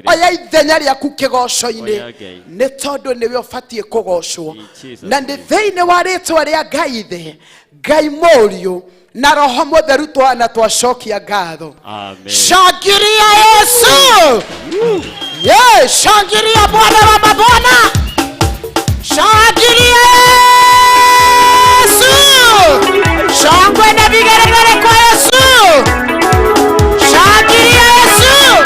oya ithenya rĩaku kĩgoco-inĩ, nĩ tondũ nĩwe ũbatiĩ kũgocwo. Na nĩ thĩinĩ wa rĩtwa rĩa Ngai Ithe, Ngai Mũriũ na Roho Mũtheru twana twacokia ngatho. Shangiria Yesu! Ye, shangiria Bwana wa mabwana! Shangiria Yesu! Shangwe na vigeregere kwa Yesu! Shangiria Yesu!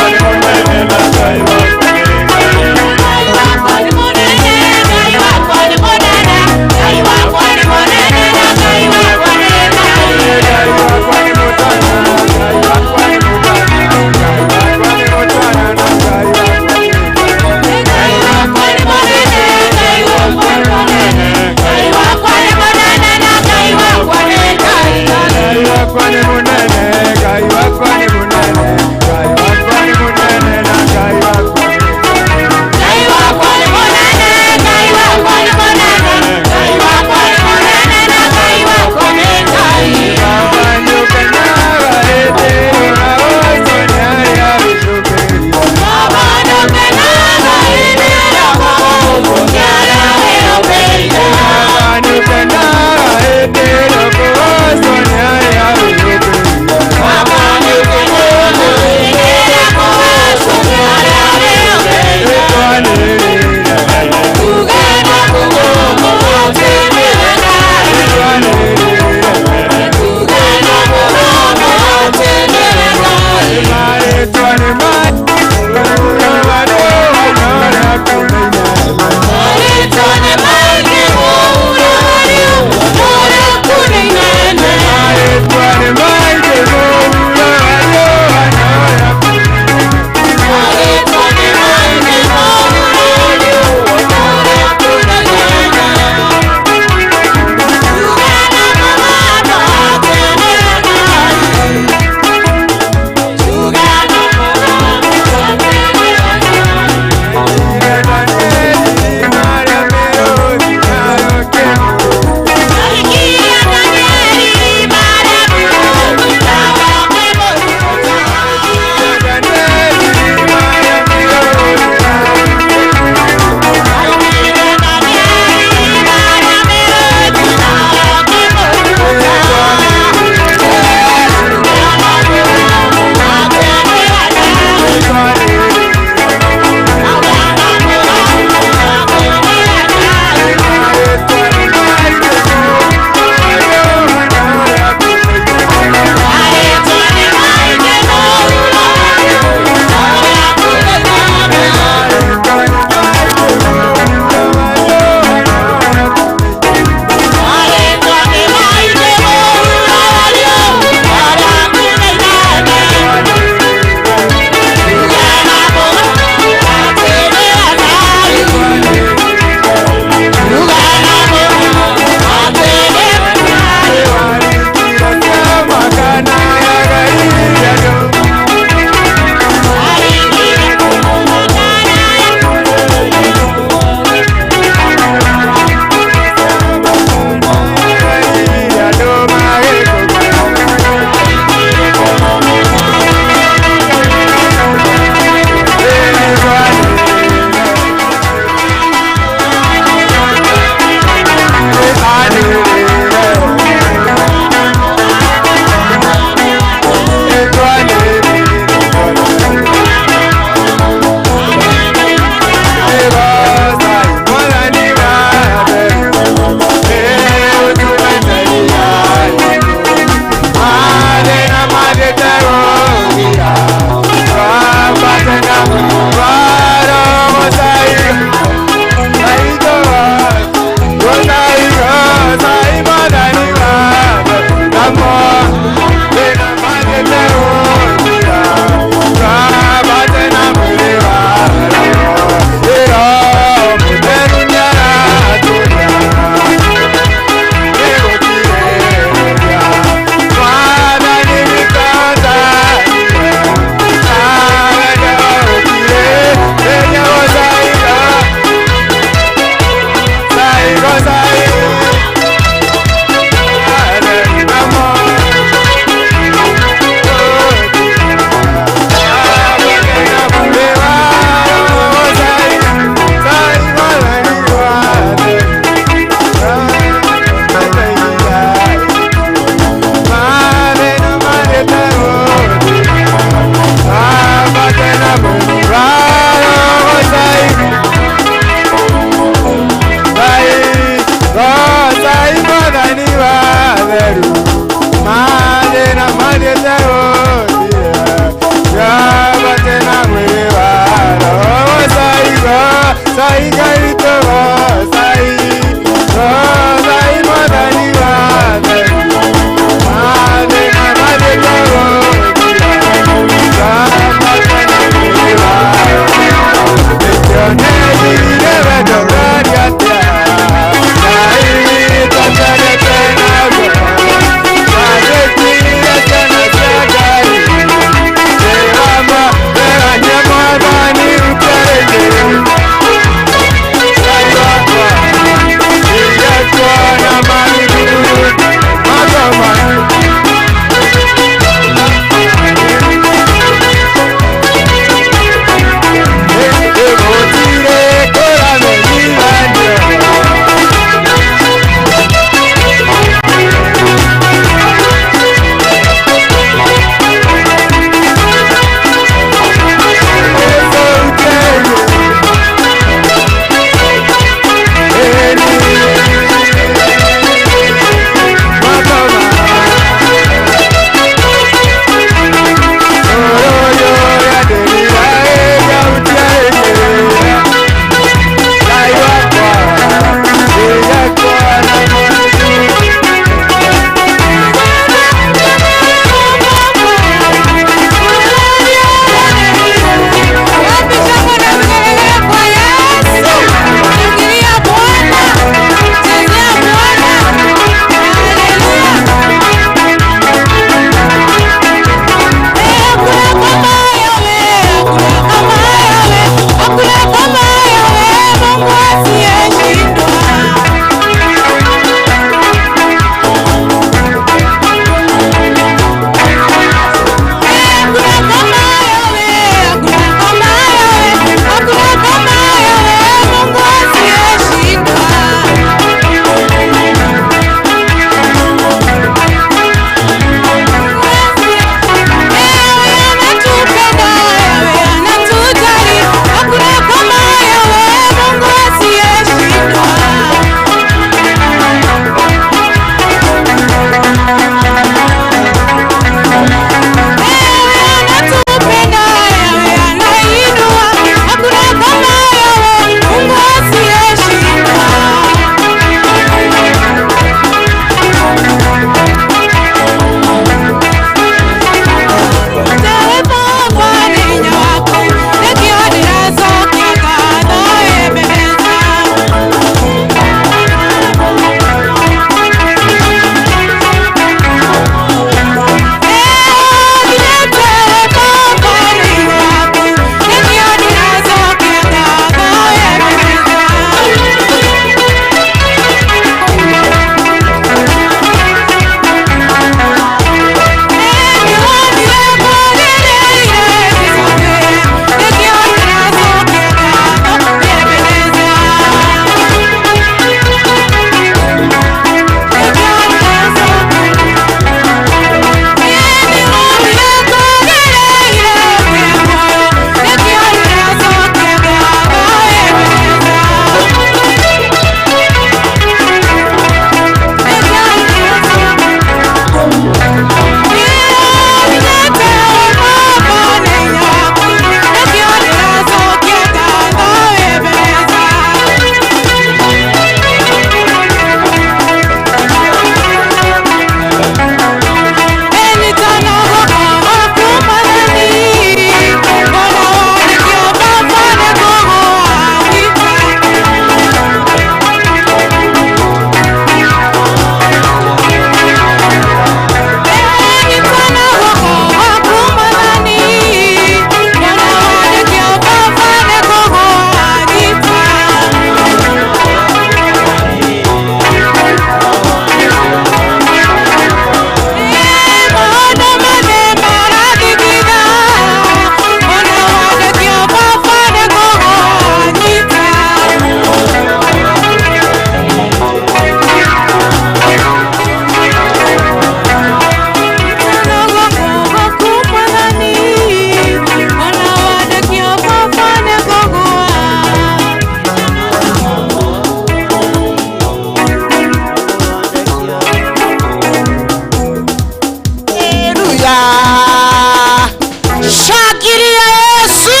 Shangilia Yesu.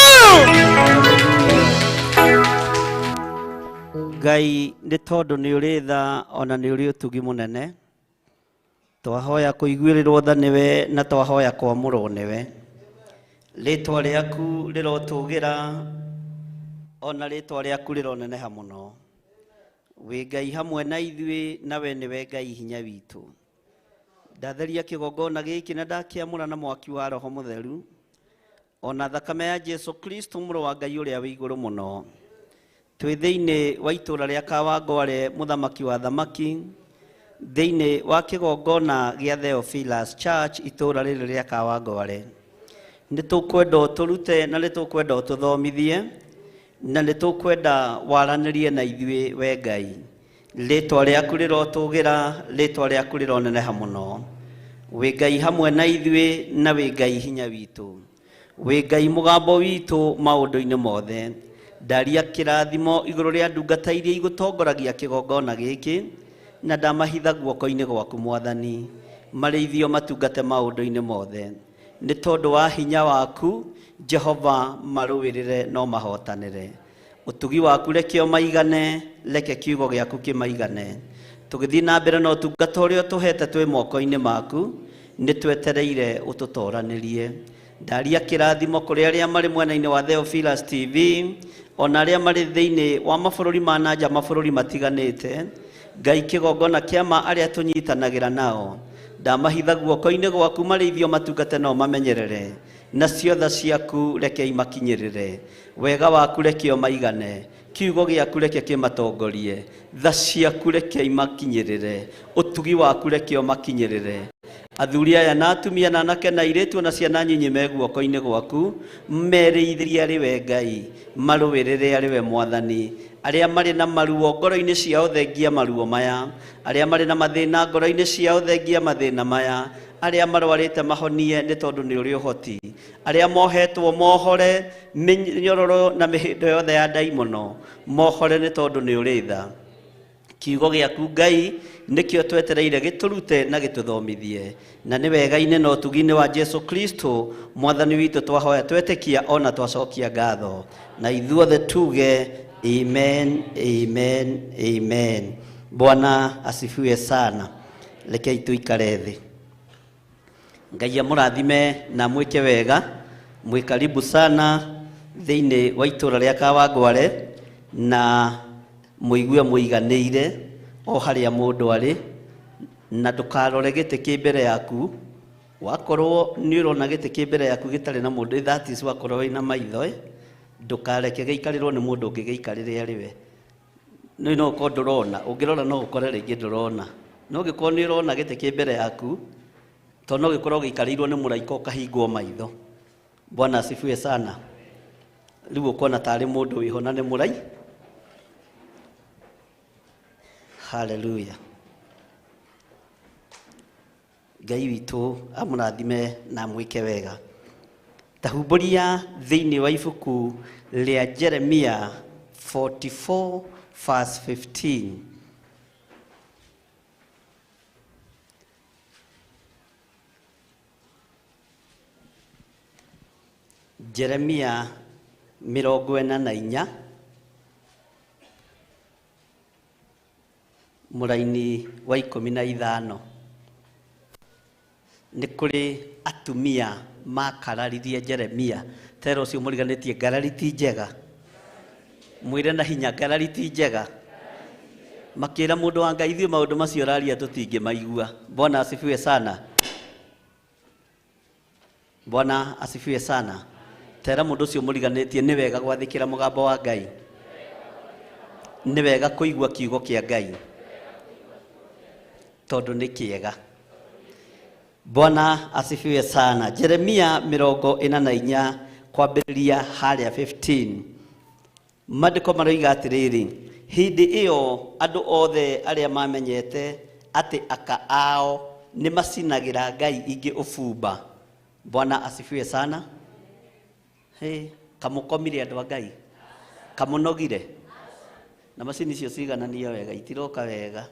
Ngai nĩ tondũ nĩ ũrĩ tha ona nĩ ũrĩ ũtugi mũnene, twahoya kũiguĩrĩrwo tha nĩwe na twahoya kwamũrwo nĩwe. Rĩtwa rĩaku rĩrotũgĩra ona rĩtwa rĩaku rĩroneneha mũno. Wĩ Ngai hamwe na ithuĩ nawe nĩwe Ngai hinya witũ. Ndatheria kĩgongona gĩkĩ na ndakĩamũra na mwaki wa Roho Mũtheru ona thakame ya Jesu Kristo mũrũ wa Ngai ũrĩa wĩ igũrũ mũno. Twĩ thĩinĩ wa itũũra rĩa Kawangware mũthamaki wa thamaki, thĩinĩ wa kĩgongona gĩa Theophilus Church itũũra rĩrĩ rĩa Kawangware. Nĩ tũkwenda ũtũrute na nĩ tũkwenda ũtũthomithie na nĩ tũkwenda waranĩrie na ithuĩ we Ngai. Rĩtwa rĩaku rĩrotũgĩra, rĩtwa rĩaku rĩroneneha mũno. Wĩ Ngai hamwe na ithuĩ na wĩ Ngai hinya witũ. Wĩ Ngai mũgambo witũ maũndũ-inĩ mothe. Ndaria kĩrathimo igũrũ rĩa ndungata iria igũtongoragia kĩgongona gĩkĩ na ndamahitha guoko-inĩ gwaku Mwathani, marĩithio matungate maũndũ-inĩ mothe. Nĩ tondũ wa hinya waku Jehova, marũĩrĩre no mahotanĩre. Ũtugi waku reke ũmaigane, reke kiugo gĩaku kĩmaigane. Tũgĩthiĩ na mbere na ũtungata ũrĩa ũtũhete twĩ moko-inĩ maku, nĩ twetereire ũtũtoranĩrie. Ndaria kĩrathimo kũrĩ arĩa marĩ mwena-inĩ wa Theophilus TV ona arĩa marĩ thĩinĩ wa mabũrũri ma na nja, mabũrũri matiganĩte. Ngai kĩgongona kĩa ma arĩa tũnyitanagĩra nao, ndamahitha guoko-inĩ gwaku marĩithio matungate no mamenyerere, nacio tha ciaku reke imakinyĩrĩre, wega waku reke ũmaigane, kiugo gĩaku reke kĩmatongorie, tha ciaku reke imakinyĩrĩre, ũtugi waku reke ũmakinyĩrĩre. Athuri aya na atumia na anake na airĩtu na ciana nyinyi me guoko-inĩ gwaku, merĩithirie arĩ we Ngai, marũĩrĩre arĩ we Mwathani. Arĩa marĩ na maruo ngoro-inĩ ciao thengia maruo maya, arĩa marĩ na mathĩna ngoro-inĩ ciao thengia mathĩna maya, arĩa marwarĩte mahonie nĩ tondũ nĩ ũrĩ ũhoti, arĩa mohetwo mohore mĩnyororo na mĩhĩndo yothe ya ndaimono mohore nĩ tondũ nĩ ũrĩ tha. Kiugo gĩaku Ngai nĩkĩo twetereire gĩtũrute na gĩtũthomithie, na nĩ wega-inĩ na ũtugi-inĩ wa Jesu Kristo Mwathani witũ twahoya twetĩkia ona twacokia ngatho, na ithuothe tuge amen, amen, amen. Bwana asifiwe sana. Rekei tuikare thĩ. Ngai amũrathime na mwĩke wega. Mwĩ karibu sana thĩinĩ wa itũũra rĩa Kawangware na mũigue mũiganĩire o harĩa mũndũ arĩ, na ndũkarore gĩtĩ kĩ mbere yaku. Wakorwo nĩ ũrona gĩtĩ kĩ mbere yaku gĩtarĩ na mũndũ, that is wakorwo wĩna maitho, ndũkareke gĩikarĩrwo nĩ mũndũ ũngĩ gĩikarĩre arĩ we. Nĩ no ũkorwo ndũrona, ũngĩrora no ũkore rĩngĩ ndũrona, no ũngĩkorwo nĩ ũrona gĩtĩ kĩ mbere yaku, tondũ no gĩkorwo gĩikarĩirwo nĩ mũraika ũkahingwo maitho. Bwana asifiwe sana. Rĩu ũkona tarĩ mũndũ wĩho na nĩ mũrai. Haleluya. Ngai witũ amũrathime na amwĩke wega. Tahumbũria thĩinĩ wa ibuku rĩa Jeremia 44 verse 15. Jeremia 44 mũraini wa 15. Nĩ kũrĩ atumia makararirie Jeremia. Tera ũcio mũriganĩtie ngarari ti njega, mwĩre na hinya ngarari ti njega. Makĩra mũndũ wa Ngai, ithuĩ maũndũ macio ũraria tũtingĩmaigua. Bwana asifiwe sana. Bwana asifiwe sana. Tera mũndũ ũcio mũriganĩtie nĩ wega gwathĩkĩra mũgambo wa Ngai, nĩ wega kũigua kiugo kĩa Ngai tondũ nĩ kĩega. Bwana asifiwe sana. Jeremia 44 kwambĩrĩria harĩa 15. Maandĩko maroiga atĩrĩrĩ, hĩndĩ ĩyo andũ othe arĩa mamenyete atĩ aka ao nĩ macinagĩra ngai ingĩ ũbumba. Bwana asifiwe sana. Hey, kamũkomire andũ a Ngai, kamũnogire na macini icio cigananio wega, itiroka wega,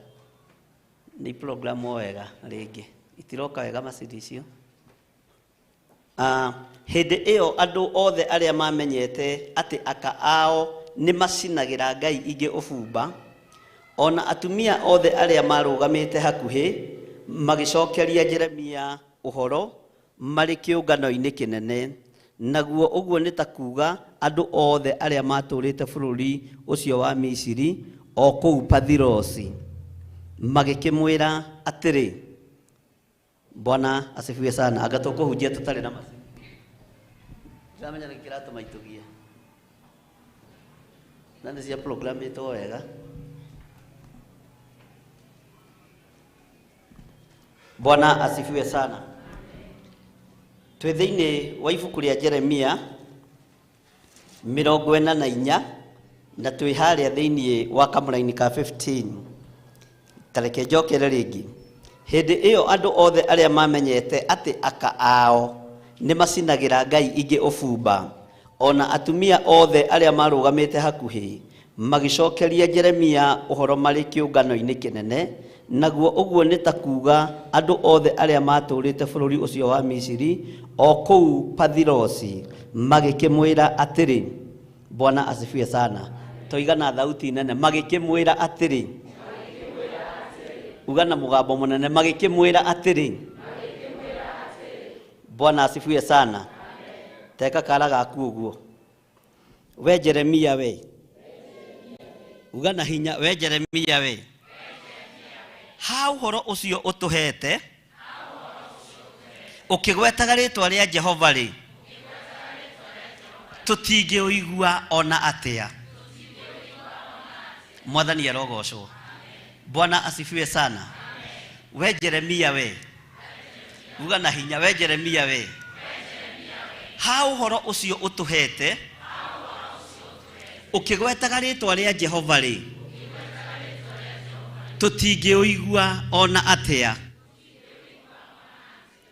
nĩ programu wega rĩngĩ, itiroka wega macini icio. Hĩndĩ ĩyo andũ othe arĩa mamenyete atĩ aka ao nĩ macinagĩra ngai ingĩ ũbumba, ona atumia othe arĩa marũgamĩte hakuhĩ magĩcokeria Jeremia ũhoro marĩ kĩũngano-inĩ kĩnene. Naguo ũguo nĩ ta kuuga andũ othe arĩa matũũrĩte bũrũri ũcio wa Misiri o kũu Pathirosi, magĩkĩmwĩra atĩrĩ, Bwana asifiwe sana. Anga tũkũhunjia tũtarĩ na macini. Ndiramenya nĩkĩ kĩratũma itũgie. Na nĩ cia programĩtwo wega. Bwana asifiwe sana. Twĩ thĩinĩ wa ibuku rĩa Jeremia 44 na twĩ harĩa thĩinĩ wa kamũraini ka 15. Ta reke njokere rĩngĩ. Hĩndĩ ĩyo andũ othe arĩa mamenyete atĩ aka ao nĩ macinagĩra ngai ingĩ ũbumba, ona atumia othe arĩa marũgamĩte hakuhĩ magĩcokeria Jeremia ũhoro marĩ kĩũngano-inĩ kĩnene. Naguo ũguo nĩ ta kuuga andũ othe arĩa matũũrĩte bũrũri ũcio wa Misiri o kũu Pathirosi magĩkĩmwĩra atĩrĩ, Bwana asifiwe sana. Toiga na thauti nene, magĩkĩmwĩra atĩrĩ. Uga na mũgambo mũnene, magĩkĩmwĩra atĩrĩ. Bwana asifiwe sana. Teka kara gaku ũguo. We Jeremia we. Uga na hinya, we Jeremia we. Ha ũhoro ũcio ũtũhete ũkĩgwetaga rĩtwa rĩa Jehova rĩ, tũtingĩũigua ona atĩa. Mwathani arogocwo. Bwana asifiwe sana. We Jeremia we. Uga na hinya, we Jeremia we. Ha ũhoro ũcio ũtũhete ũkĩgwetaga rĩtwa rĩa Jehova rĩ, tũtingĩũigua ona atĩa.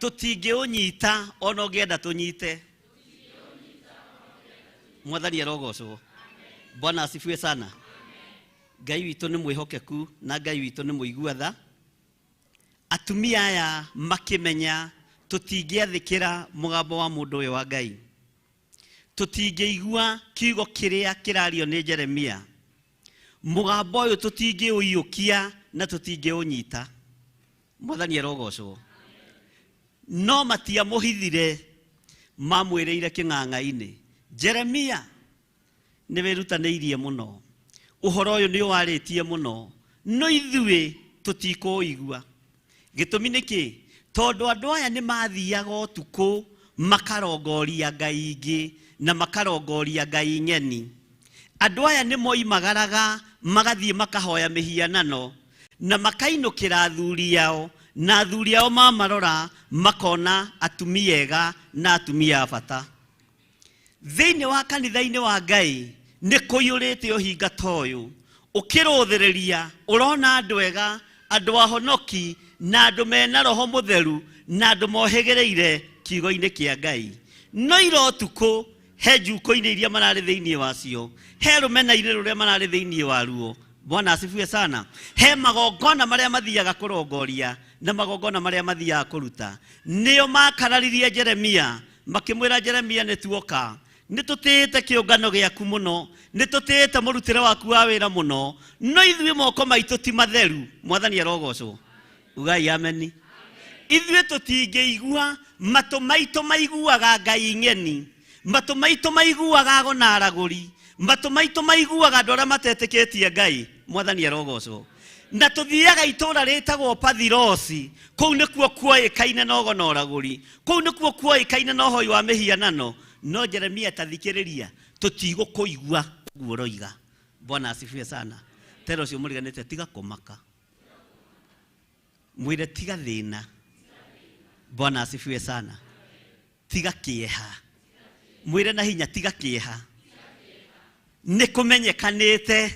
Tũtingĩũnyita ona ũngĩenda tũnyite. Mwathani arogocwo. Bwana asifiwe sana. Ngai witũ nĩ mwĩhokeku na Ngai witũ nĩ mũigua tha. Atumia aya makĩmenya tũtingĩathĩkĩra mũgambo wa mũndũ ũyũ wa Ngai, tũtingĩigua kiugo kĩrĩa kĩrario nĩ Jeremia, mũgambo ũyũ tũtingĩũiyũkia na tũtingĩũnyita. Mwathani arogocwo. No matiamũhithire, mamwĩrĩire kĩng'ang'a-inĩ, Jeremia nĩ wĩrutanĩirie mũno, ũhoro ũyũ nĩ ũwarĩtie mũno, no ithuĩ tũtikũũigua. Gĩtũmi nĩ kĩ? Tondũ andũ aya nĩ mathiaga ũtukũ makarongoria ngai ingĩ na makarongoria ngai ng'eni. Andũ aya nĩ moimagaraga magathiĩ makahoya mĩhianano na makainũkĩra athuri ao, na athuri ao mamarora makona atumia ega na atumia a bata. Thĩinĩ wa kanitha-inĩ wa Ngai nĩ kũiyũrĩte ũhinga ta ũyũ. Ũkĩrũthĩrĩria ũrona andũ ega, andũ ahonoki na andũ mena roho mũtheru na andũ mohĩgĩrĩire kiugo-inĩ kĩa Ngai. No ira ũtukũ he njuko-inĩ iria mararĩ thĩinĩ wacio, he rũmena-inĩ rũrĩa mararĩ thĩinĩ waruo. Bwana asifiwe sana. He magongona marĩa mathiaga kũrongoria na magongona marĩa mathiaga kũruta. Nĩo makararirie Jeremia, makĩmwĩra Jeremia nĩ tuoka, nĩ tũtĩĩte kĩũngano gĩaku mũno, nĩ tũtĩĩte mũrutĩre waku wa wĩra mũno, no ithuĩ moko maitũ ti matheru. Mwathani arogocwo. Ugai ameni. Ithuĩ tũtingĩigua, matũ maitũ maiguaga ngai ng'eni, matũ maitũ maiguaga ago na aragũri, matũ maitũ maiguaga andũ arĩa matetĩkĩtie Ngai. Mwathani arogocwo. Na tũthiaga itũũra rĩtagwo Pathirosi, kũu nĩkuo kuoĩkaine na ũgo na ũragũri, kũu nĩkuo kuoĩkaine na ũhoi wa mĩhianano. No Jeremia tathikĩrĩria, tũtigũkũigua ũguo ũroiga. Bwana asifiwe sana. Tera ũcio mũriganĩte, tiga kũmaka, mwĩre tiga thĩna. Bwana asifiwe sana. Tiga kĩeha, mwĩre na hinya, tiga kĩeha. Nĩ kũmenyekanĩte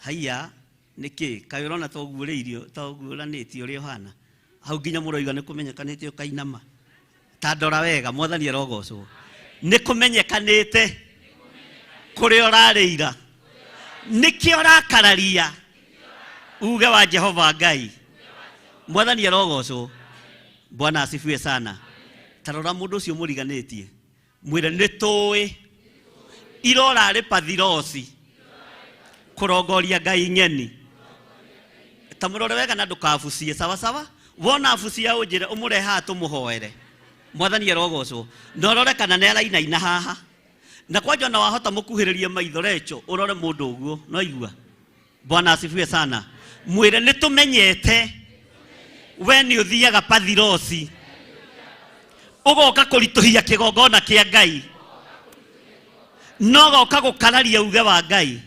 haiya nĩkĩ kaĩ ũrona ta ũguũrĩirio, ta ũguũranĩtio ũrĩa ũhana hau nginya mũroiga nĩ kũmenyekanĩte ũkainama. Ta ndora wega, Mwathani arogocwo. Nĩ kũmenyekanĩte kũrĩa ũrarĩira, nĩkĩo ũrakararia uge wa Jehova Ngai. Mwathani arogocwo. Bwana asifiwe sana. Tarora mundu ucio muriganitie mwire ni tui irorari pathirosi kurongoria ngai ng'eni. Ta murore wega na ndukabucie sawa sawa. Wona abucia unjire umure haha tumuhoere. Mwathani arogocwo. Na urore kana ni arainaina haha. Na kwanja ona wahota mukuhiririe maitho recho urore mundu uguo no igua. Bwana asifiwe sana. Mwire ni tumenyete we ni uthiaga pathirosi ugoka kurituhia kigongona kia Ngai no goka gukararia uge wa Ngai.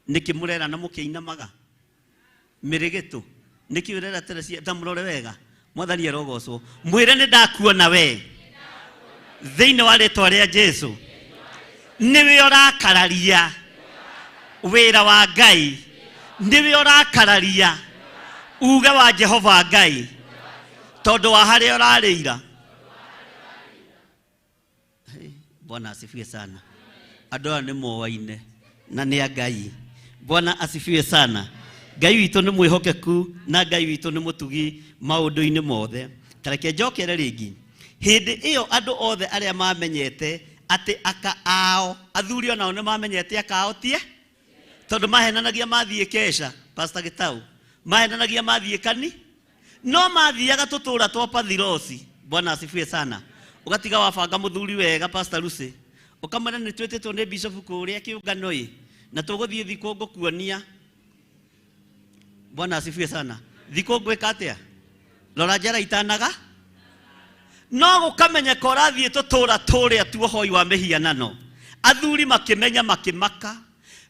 Niki murera na mukiinamaga mirigitu niki urera terecia ta murore wega. Mwathani arogocwo. Mwire ni ndakuona we thiini wa ritwa ria Jesu niwe urakararia wira wa Ngai, niwe urakararia uge wa Jehova Ngai tondu wa haria urarĩira. Bwana asifiwe sana. Andũ aya nĩ moaine na nĩ a Ngai. Bwana asifiwe sana. Ngai witũ nĩ mwĩhokeku na Ngai witũ nĩ mũtugi maũndũ-inĩ mothe. Ta reke njokere rĩngĩ. Hĩndĩ ĩyo andũ othe arĩa mamenyete atĩ aka ao athuri onao nĩ mamenyete aka ao tie tondu mahenanagia mathiĩ kesha. Pastor Gitau mahenanagia mathiĩ kani no mathiaga tũtũra twa pathirosi. Bwana asifiwe sana. Ũgatiga wabanga mũthuri wega Pastor Lucy ũkamwĩra nĩ twĩtĩtwo nĩ bishop kũrĩa kĩũngano ĩ na tũgũthiĩ thikũ ngũkuonia. Bwana asifiwe sana. Thikũ ngwĩka atĩa? Rora njara itanaga no gũkamenyeka ũrathiĩ tũtũra tũrĩa tuohoi wa mĩhianano. Athuri makĩmenya makĩmaka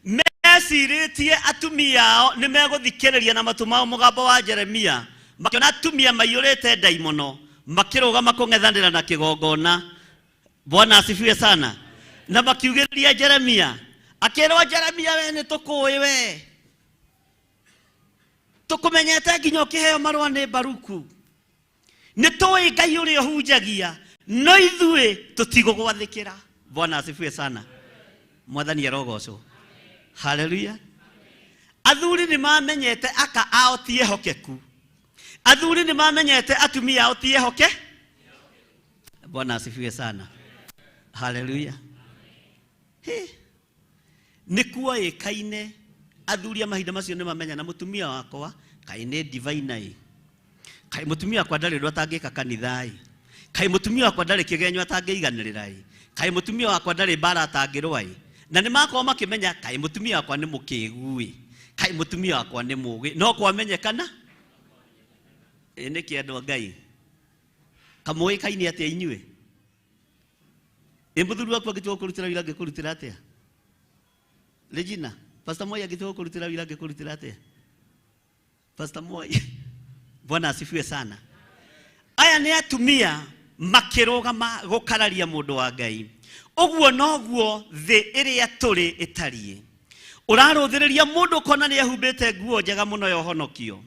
mecirĩtie atumia ao nĩ megũthikĩrĩria na matũ mao mũgambo wa Jeremia. Makĩona atumia maiyũrĩte ndaimono makĩrũgama kũng'ethanĩra na kĩgongona. Bwana asifiwe sana. Na makiugĩrĩria Jeremia akĩrwo Jeremia we nĩ tũkũĩ we tũkũmenyete nginya ũkĩheo marũa nĩ Baruku. Nĩ tũĩ Ngai ũrĩa ũhunjagia no ithuĩ tũtigũgwathĩkĩra. Bwana asifiwe sana. Mwathani arogocwo. Haleluya. Athuri nĩ mamenyete aka ao ti ehokeku. Athuri nĩ mamenyete atumia ao ti ehoke. Bwana asifiwe sana. Haleluya. Nĩ kuoĩkaine athuri a mahinda macio nĩ mamenya na mũtumia wakwa kaĩ nĩ divine ĩ. Kaĩ mũtumia wakwa ndarĩ ũndũ atangĩka kanitha ĩ. Kaĩ mũtumia wakwa ndarĩ kĩgenyo atangĩiganĩrĩra ĩ. Kaĩ mũtumia wakwa ndarĩ mbara atangĩrũa ĩ. Na nĩ makorwo makĩmenya kaĩ mũtumia wakwa nĩ mũkĩgu ĩ. Kaĩ mũtumia wakwa nĩ mũgĩ. No kwamenyekana ĩ nĩkĩ andũ a Ngai kamũĩkaine atĩa inyuĩ? Ĩ mũthuri waku angĩtua gũkũrutĩra wĩra angĩkũrutĩra atĩa? Regina, Pastor Moi angĩtua gũkũrutĩra wĩra angĩkũrutĩra atĩa? Pastor Moi. Bwana asifiwe sana. Aya nĩ atumia makĩrũgama gũkararia mũndũ wa Ngai. Ũguo noguo thĩ ĩrĩa tũrĩ ĩtariĩ. Ũrarũthĩrĩria mũndũ ũkona nĩ ehumbĩte nguo njega mũno ya ũhonokio.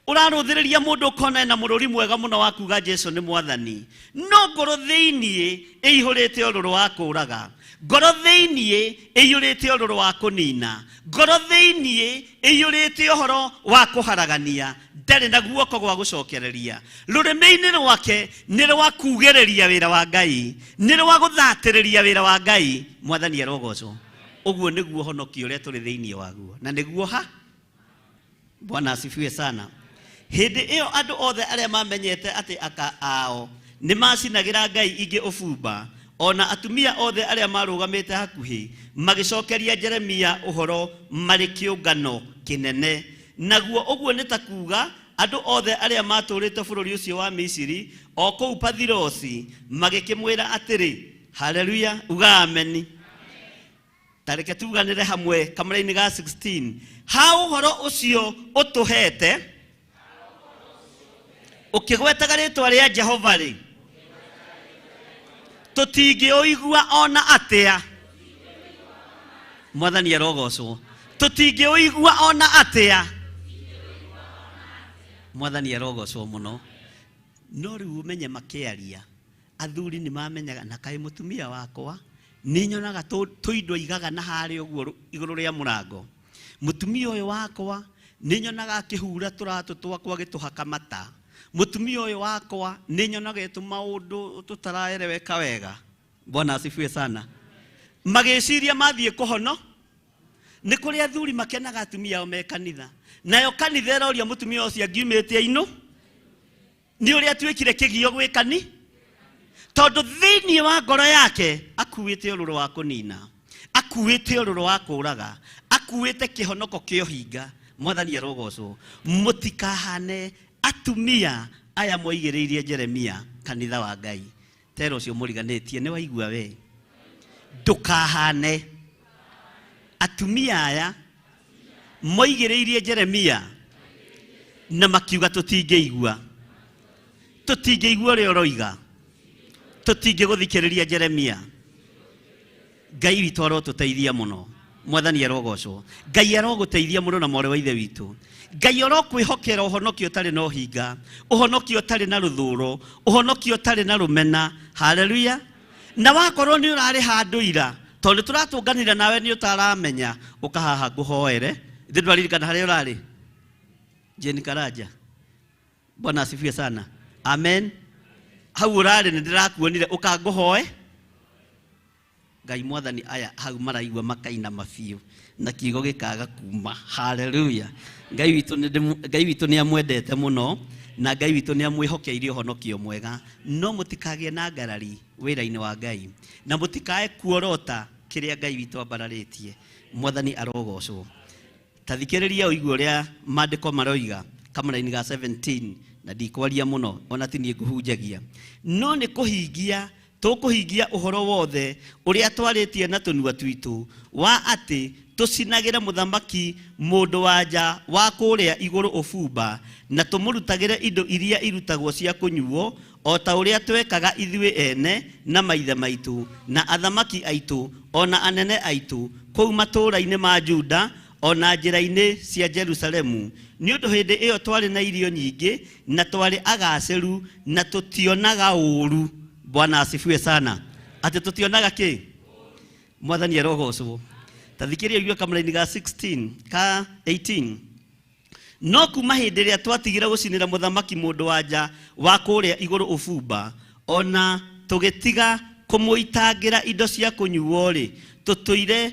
Ũrarũthĩrĩria mũndũ ũkona ena mũrũri mwega mũno wa kuga Jesu nĩ mwathani. No ngoro thĩiniĩ ĩihũrĩte ũrũrũ wa kũũraga. Ngoro thĩiniĩ ĩiyũrĩte ũrũrũ wa kũnina. Ngoro thĩiniĩ ĩiyũrĩte ũhoro wa kũharagania. Ndarĩ na guoko gwa gũcokereria. Rũrĩmĩ-inĩ rwake nĩ rwa kugĩrĩria wĩra wa Ngai, nĩ rwa gũthatĩrĩria wĩra wa Ngai. Mwathani arogocwo. Ũguo nĩguo ũhonokio ũrĩa tũrĩ thĩiniĩ waguo. Na nĩguo ha? Bwana asifiwe sana. Hĩndĩ ĩyo andũ othe arĩa mamenyete atĩ aka ao nĩ macinagĩra ngai ingĩ ũbumba ona atumia othe arĩa marũgamĩte hakuhĩ magĩcokeria Jeremia ũhoro marĩ kĩũngano kĩnene. Naguo ũguo nĩ ta kuga andũ othe arĩa matũrĩte bũrũri ũcio wa Misiri o kũu Pathirosi magĩkĩmwĩra atĩrĩ, haleluya, uga ameni. Tareke tuganĩre hamwe kamũra-inĩ ga 16. Ha ũhoro ũcio ũtũhete ũkĩgwetaga rĩtwa rĩa Jehova rĩ, tũtingĩũigua ona atĩa. Mwathani arogocwo. Tũtingĩũigua ona atĩa. Mwathani arogocwo mũno. No rĩu ũmenye makĩaria athuri nĩ mamenyaga na kaĩ mũtumia wakwa nĩ nyonaga tũindo igaga na harĩa ũguo igũrũ rĩa mũrango. Mũtumia ũyũ wakwa nĩ nyonaga akĩhura tũratũ twakwa agĩtũhaka mata. Mutumia ũyũ wakwa nĩ nyonaga tũmaũndũ tũtaraeleweka wega. Bwana asifiwe sana. Magĩciria mathiĩ kũhono nĩ kũrĩ athuri makenaga atumia ao me kanitha, nayo kanitha ĩroria mũtumia ũcio angiumĩte inũ nĩ ũrĩa atuĩkire kĩgio gwĩ kani, tondũ thĩinĩ wa ngoro yake akuĩte ũrũrũ wa kũnina, akuĩte ũrũrũ wa kũũraga, akuĩte kĩhonoko kĩa ũhinga. Mwathani arogocwo. Mũtikahane atumia aya moigĩrĩirie Jeremia kanitha wa Ngai. Tero ũcio mũriganĩtie nĩ waigua we, ndũkahane atumia aya moigĩrĩirie Jeremia na makiuga tũtingĩigua, tũtingĩigua ũrĩa ũroiga, tũtingĩgũthikĩrĩria Jeremia. Ngai witũ arotũteithia mũno. Mwathani arogocwo. Ngai arogũteithia mũno na mwarĩ wa ithe witũ. Ngai arokwĩhokera ũhonokio ũtarĩ na ũhinga, ũhonokio ũtarĩ na rũthũro, ũhonokio ũtarĩ na rũmena. Haleluya. Na wakorwo nĩ ũrarĩ handũ ira, tondũ tũratũnganĩra nawe nĩ ũtaramenya, ũka haha ngũhoere. Ithe ndwaririkana harĩa ũrarĩ? Jane Karanja. Bwana asifiwe sana. Amen. Hau ũrarĩ nĩ ndĩrakuonire, ũka ngũhoe. Ngai mwathani aya hau maraigua makaina mabiũ na kiugo gĩkaga kuma. Haleluya. Ngai witũ nĩ amwendete mũno na Ngai witũ nĩ amwĩhokeire ũhonokio mwega. No mũtikagĩe na ngarari wĩra-inĩ wa Ngai na mũtikae kuorota kĩrĩa Ngai witũ ambararĩtie. Mwathani arogocwo. Ta thikĩrĩria ũigue ũrĩa maandĩko maroiga kamũraini ga 17, na ndikwaria mũno ona ti niĩ ngũhunjagia, no nĩ kũhingia tũkũhingia ũhoro wothe ũrĩa twarĩtie na tũnua twitũ wa atĩ tũcinagĩre mũthamaki mũndũ wa nja wa kũrĩa igũrũ ũbumba, na tũmũrutagĩre indo iria irutagwo cia kũnyuo o ta ũrĩa twekaga ithuĩ ene na maithe maitũ na athamaki aitũ ona anene aitũ kũu matũũra-inĩ ma Juda ona njĩra-inĩ cia Jerusalemu. Nĩ ũndũ hĩndĩ ĩyo twarĩ na irio nyingĩ na twarĩ agacĩru na tũtionaga ũũru. Bwana asifiwe sana. Atĩ tũtionaga kĩ? Mwathani arogocwo. Ta thikĩrĩria ũigue kamũraini ga 16 ka 18. No kuma hĩndĩ ĩrĩa twatigire gũcinĩra mũthamaki mũndũ wa nja wa kũrĩa igũrũ ũbumba, ona tũgĩtiga kũmũitangĩra indo cia kũnyuo-rĩ, tũtũire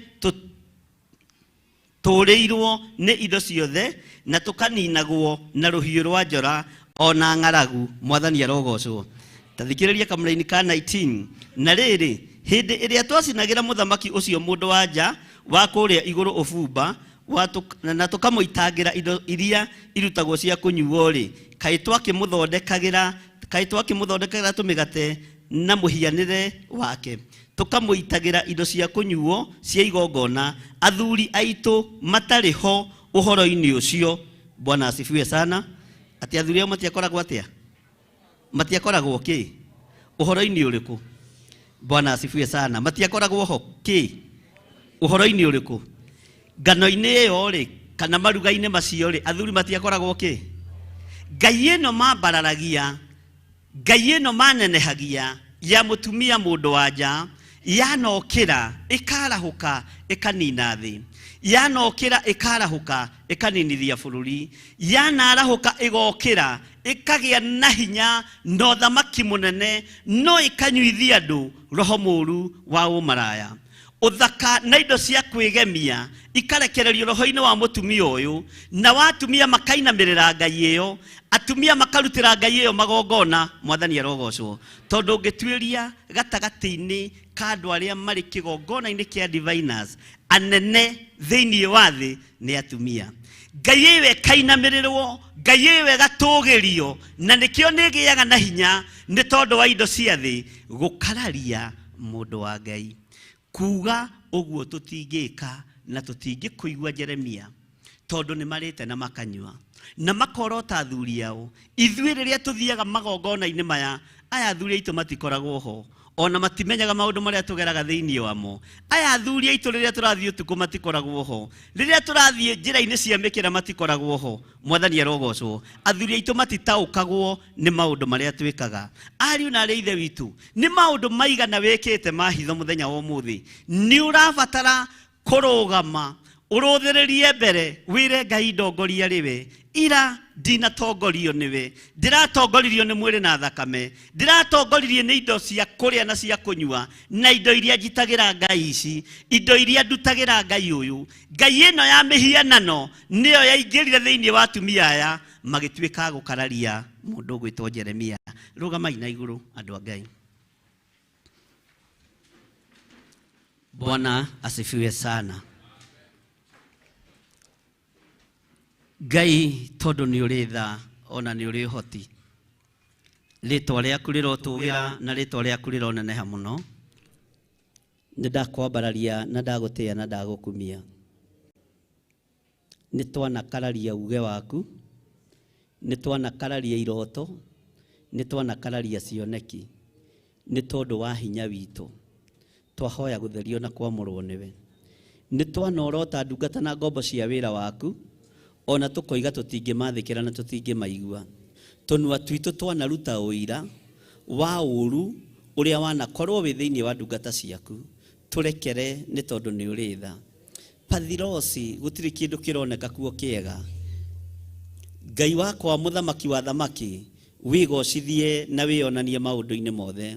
tũrĩirwo nĩ indo ciothe na tũkaninagwo na rũhiũ rwa njora ona ng'aragu. Mwathani arogocwo. Ta thikĩrĩria kamũraini ka 19. Na rĩrĩ, hĩndĩ ĩrĩa twacinagĩra mũthamaki ũcio mũndũ wa nja wa kũrĩa igũrũ ũbumba na tũkamũitangĩra indo iria irutagwo cia kũnyuo-rĩ, kaĩ twakĩmũthondekagĩra tũmĩgate na mũhianĩre wake, tũkamũitagĩra indo cia kũnyuo cia igongona, athuri aitũ matarĩ ho ũhoro-inĩ ũcio. Bwana asifiwe sana. Atĩ athuri ao matiakoragwo atĩa? Matiakoragwo kĩ? Ũhoro-inĩ ũrĩkũ? Bwana asifiwe sana. Matiakoragwo ho kĩ? Ũhoro-inĩ ũrĩkũ? Ngano-inĩ ĩyo rĩ, kana maruga-inĩ macio rĩ, athuri matiakoragwo kĩ? Ngai ĩno mambararagia, Ngai ĩno manenehagia ya mũtumia mũndũ wa nja, yanokĩra ĩkarahũka ĩkanina thĩ, yanokĩra ĩkarahũka ĩkaninithia bũrũri, yanarahũka ĩgokĩra ĩkagĩa na hinya na ũthamaki mũnene, no ĩkanyuithia andũ roho mũũru wa ũmaraya. Ũthaka na indo cia kwĩgemia ikarekererio roho-inĩ wa mũtumia ũyũ, na wa atumia makainamĩrĩra Ngai ĩyo, atumia makarutĩra Ngai ĩyo magongona. Mwathani arogocwo. Tondũ ũngĩtuĩria gatagatĩ-inĩ ka andũ arĩa marĩ kĩgongona-inĩ kĩa diviners anene thĩinĩ wa thĩ nĩ atumia. Ngai ĩyo ĩkainamĩrĩrwo, Ngai ĩyo ĩgatũgĩrio, na nĩkĩo nĩĩgĩaga na hinya nĩ tondũ wa indo cia thĩ gũkararia mũndũ wa Ngai. Kuga ũguo tũtingĩka na tũtingĩkũigua Jeremia, tondũ nĩ marĩte na makanyua na makorota athuri ao. Ithuĩ rĩrĩa tũthiaga magongona-inĩ maya, aya athuri aitũ matikoragwo ho, ona matimenyaga maũndũ marĩa tũgeraga thĩinĩ wamo. Aya athuri aitũ rĩrĩa tũrathiĩ ũtukũ matikoragwo ho, rĩrĩa tũrathiĩ njĩra-inĩ cia mĩkĩra matikoragwo ho. Mwathani arogocwo. Athuri aitũ matitaũkagwo nĩ maũndũ marĩa twĩkaga. Ariũ na arĩ ithe witũ, nĩ maũndũ maigana wĩkĩte ma hitho mũthenya wa ũmũthĩ. Nĩ ũrabatara kũrũgama Ũrũthĩrĩrie mbere wĩre Ngai ndongoria rĩwe. Ira ndinatongorio nĩwe, ndĩratongoririo nĩ mwĩrĩ na thakame, ndĩratongoririo nĩ indo cia kũrĩa na cia kũnyua, na indo iria njitagĩra Ngai ici, indo iria ndutagĩra Ngai ũyũ. Ngai ĩno ya mĩhianano nĩyo yaingĩrire thĩinĩ wa atumia aya, magĩtuĩka a gũkararia mũndũ ũgwĩtwo Jeremia. Rũgamai na igũrũ andũ a Ngai. Bwana asifiwe sana. Ngai tondũ nĩ ũrĩ tha ona nĩ ũrĩ ũhoti, rĩtwa rĩaku rĩrotũgĩra na rĩtwa rĩaku rĩroneneha mũno. Nĩ ndakwambararia na ndagũtĩĩa na ndagũkumia. Nĩ twanakararia uge waku, nĩ twanakararia iroto, nĩ twanakararia cioneki, nĩ tondũ wa hinya witũ. Twahoya gũtherio na kwamũrwo nĩwe. Nĩ twanorota ndungata na ngombo cia wĩra waku, ona tũkoiga tũtingĩmathĩkĩra na tũtingĩmaigua. Tũnua twitũ twanaruta ũira wa ũru ũrĩa wanakorwo wĩ thĩinĩ wa ndungata ciaku. Tũrekere nĩ tondũ nĩ ũrĩ tha. Pathirosi gũtirĩ kĩndũ kĩroneka kuo kĩega. Ngai wakwa mũthamaki wa thamaki, wĩgocithie na wĩonanie maũndũ-inĩ mothe.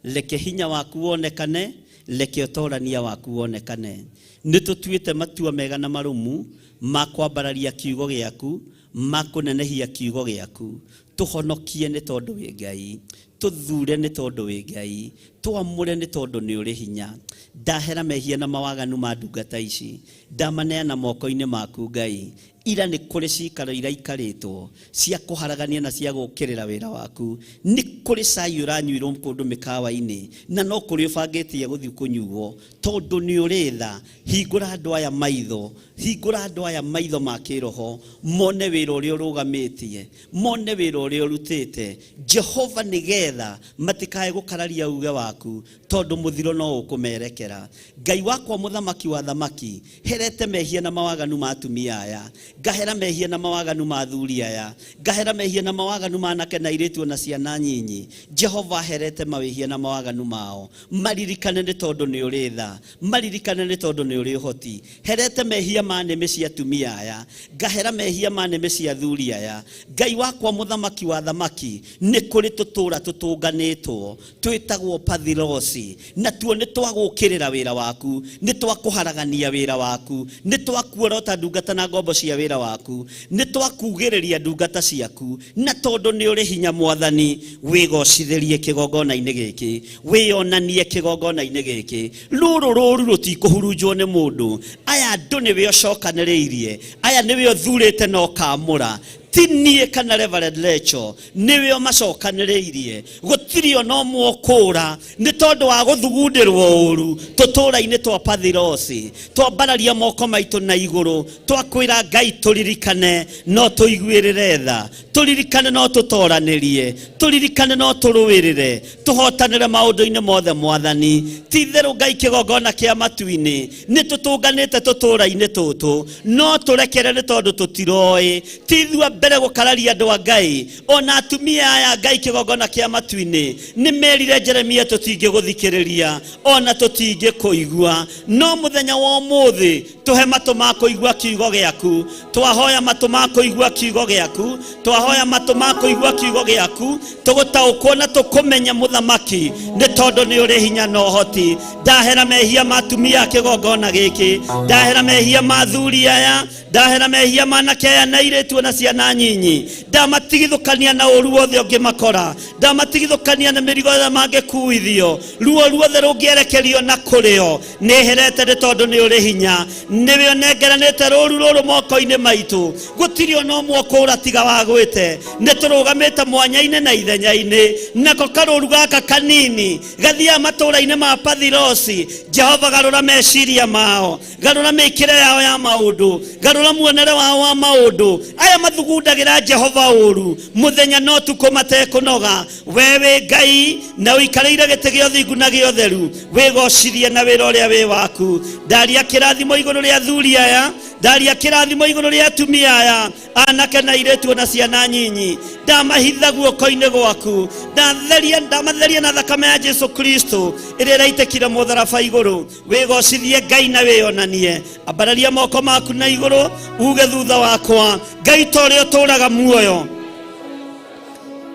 Reke hinya waku wonekane, reke ũtorania waku wonekane. Nĩ tũtuĩte matua mega na marũmu ma kwambararia kiugo gĩaku, ma kũnenehia kiugo gĩaku. Tũhonokie nĩ tondũ wĩ Ngai, tũthure nĩ tondũ wĩ Ngai, twamũre nĩ tondũ nĩ ũrĩ hinya. Ndahera mehia na mawaganu ma ndungata ici, ndamaneana moko-inĩ maku Ngai. Ira nĩ kũrĩ cikaro iraikarĩtwo cia kũharagania na cia gũũkĩrĩra wĩra waku. Nĩ kũrĩ cai ũranyuirwo kũndũ mĩkawa-inĩ na no kũrĩ ũbangĩtie gũthiĩ kũnyuo, tondũ nĩ ũrĩ tha. Hingũra andũ aya maitho, hingũra andũ aya maitho ma kĩroho, mone wĩra ũrĩa ũrũgamĩtie, mone wĩra ũrĩa ũrutĩte. Jehova, nĩgetha matikae gũkararia uge waku, tondũ mũthiro no ũkũmerekera. Ngai wakwa mũthamaki wa thamaki, herete mehia na mawaganu ma atumia aya, ngahera mehia na mawaganu ma athuri aya, ngahera mehia na mawaganu ma anake na airĩtu ona ciana nyinyi. Jehova, herete mawĩhia na mawaganu mao, maririkane nĩ tondũ nĩ ũrĩ tha, maririkane nĩ tondũ nĩ ũrĩ ũhoti. Herete mehia ma nĩmĩ cia atumia aya, ngahera mehia ma nĩmĩ cia athuri aya. Ngai wakwa mũthamaki wa thamaki, nĩ kũrĩ tũtũũra tũtũnganĩtwo twĩtagwo Pathirosi, na tuo nĩ twagũũkĩrĩra wĩra waku, nĩ twakũharagania wĩra waku, nĩ twakuorota ndungata na ngombo cia wĩra waku, nĩ twakugĩrĩria ndungata ciaku, na tondũ nĩ ũrĩ hinya Mwathani, wĩgocithĩrie kĩgongona-inĩ gĩkĩ, wĩonanie kĩgongona-inĩ gĩkĩ. Rũrũ rũru rũtikũhurunjwo nĩ mũndũ. Aya andũ nĩwe ũcokanĩrĩirie, aya nĩwe ũthurĩte na ũkamũra. Ti niĩ kana Reverend Lecho, nĩwe ũmacokanĩrĩirie. Gũtirĩ ona ũmwe ũkũũra nĩ tondũ wa gũthugundĩrwo ũru tũtũũra-inĩ twa Pathirosi. Twambararia moko maitũ na igũrũ, twakwĩra Ngai tũririkane no tũiguĩrĩre tha, tũririkane no tũtoranĩrie, tũririkane no tũrũĩrĩre, tũhotanĩre maũndũ-inĩ mothe Mwathani. Ti itherũ Ngai kĩgongona kĩa matu-inĩ nĩ tũtũnganĩte tũtũũra-inĩ tũtũ, no tũrekere nĩ tondũ tũtiroĩ. Ti ithuĩ a mbere gũkararia andũ a Ngai, ona atumia aya Ngai kĩgongona kĩa matu-inĩ nĩ merire Jeremia tũtingĩgũthikĩrĩria ona tũtingĩkũigua, no mũthenya wa ũmũthĩ tũhe matũ ma kũigua kiugo gĩaku. Twahoya matũ ma kũigua kiugo gĩaku, twahoya matũ ma kũigua kiugo gĩaku, tũgũtaũkwo na tũkũmenya mũthamaki, nĩ tondũ nĩ ũrĩ hinya na ũhoti. Ndahera mehia ma atumia a kĩgongona gĩkĩ, ndahera mehia ma athuri aya, ndahera mehia ma anake aya na airĩtu na ciana nyinyi, ndamatigithũkania na ũru wothe ũngĩmakora, ndamatigithũkania na mĩrigo ĩrĩa mangĩkuithio, ruo ruothe rũngĩerekerio na kũrĩo, nĩherete nĩ tondũ nĩ ũrĩ hinya. Nĩwe ũnengeranĩte rũru rũrũ moko-inĩ maitũ, gũtirĩ ona ũmwe ũkũũra tiga wagwĩte. Nĩ tũrũgamĩte mwanya-inĩ na ithenya-inĩ, nako karũru gaka kanini gathiaga matũũra-inĩ ma Pathirosi. Jehova, garũra meciria mao, garũra mĩkĩre yao ya maũndũ, garũra muonere wao wa maũndũ. Aya mathugundagĩra Jehova ũru mũthenya na ũtukũ matekũnoga. We wĩ Ngai na ũikarĩire gĩtĩ gĩa ũthingu na gĩa ũtheru, wĩgocithie na wĩra ũrĩa wĩ waku. Ndaria kĩrathimo igũrũ rĩa athuri aya, ndaria kĩrathimo igũrũ rĩa atumia aya, anake na airĩtu ona ciana nyinyi. Ndamahitha guoko-inĩ gwaku. Ndatheria ndamatheria na thakame ya Jesu Kristo ĩrĩa ĩraitĩkire mũtharaba igũrũ. Wĩgocithie Ngai na wĩonanie. Ambararia moko maku na igũrũ uge thutha wakwa, Ngai ta ũrĩa ũtũũraga muoyo,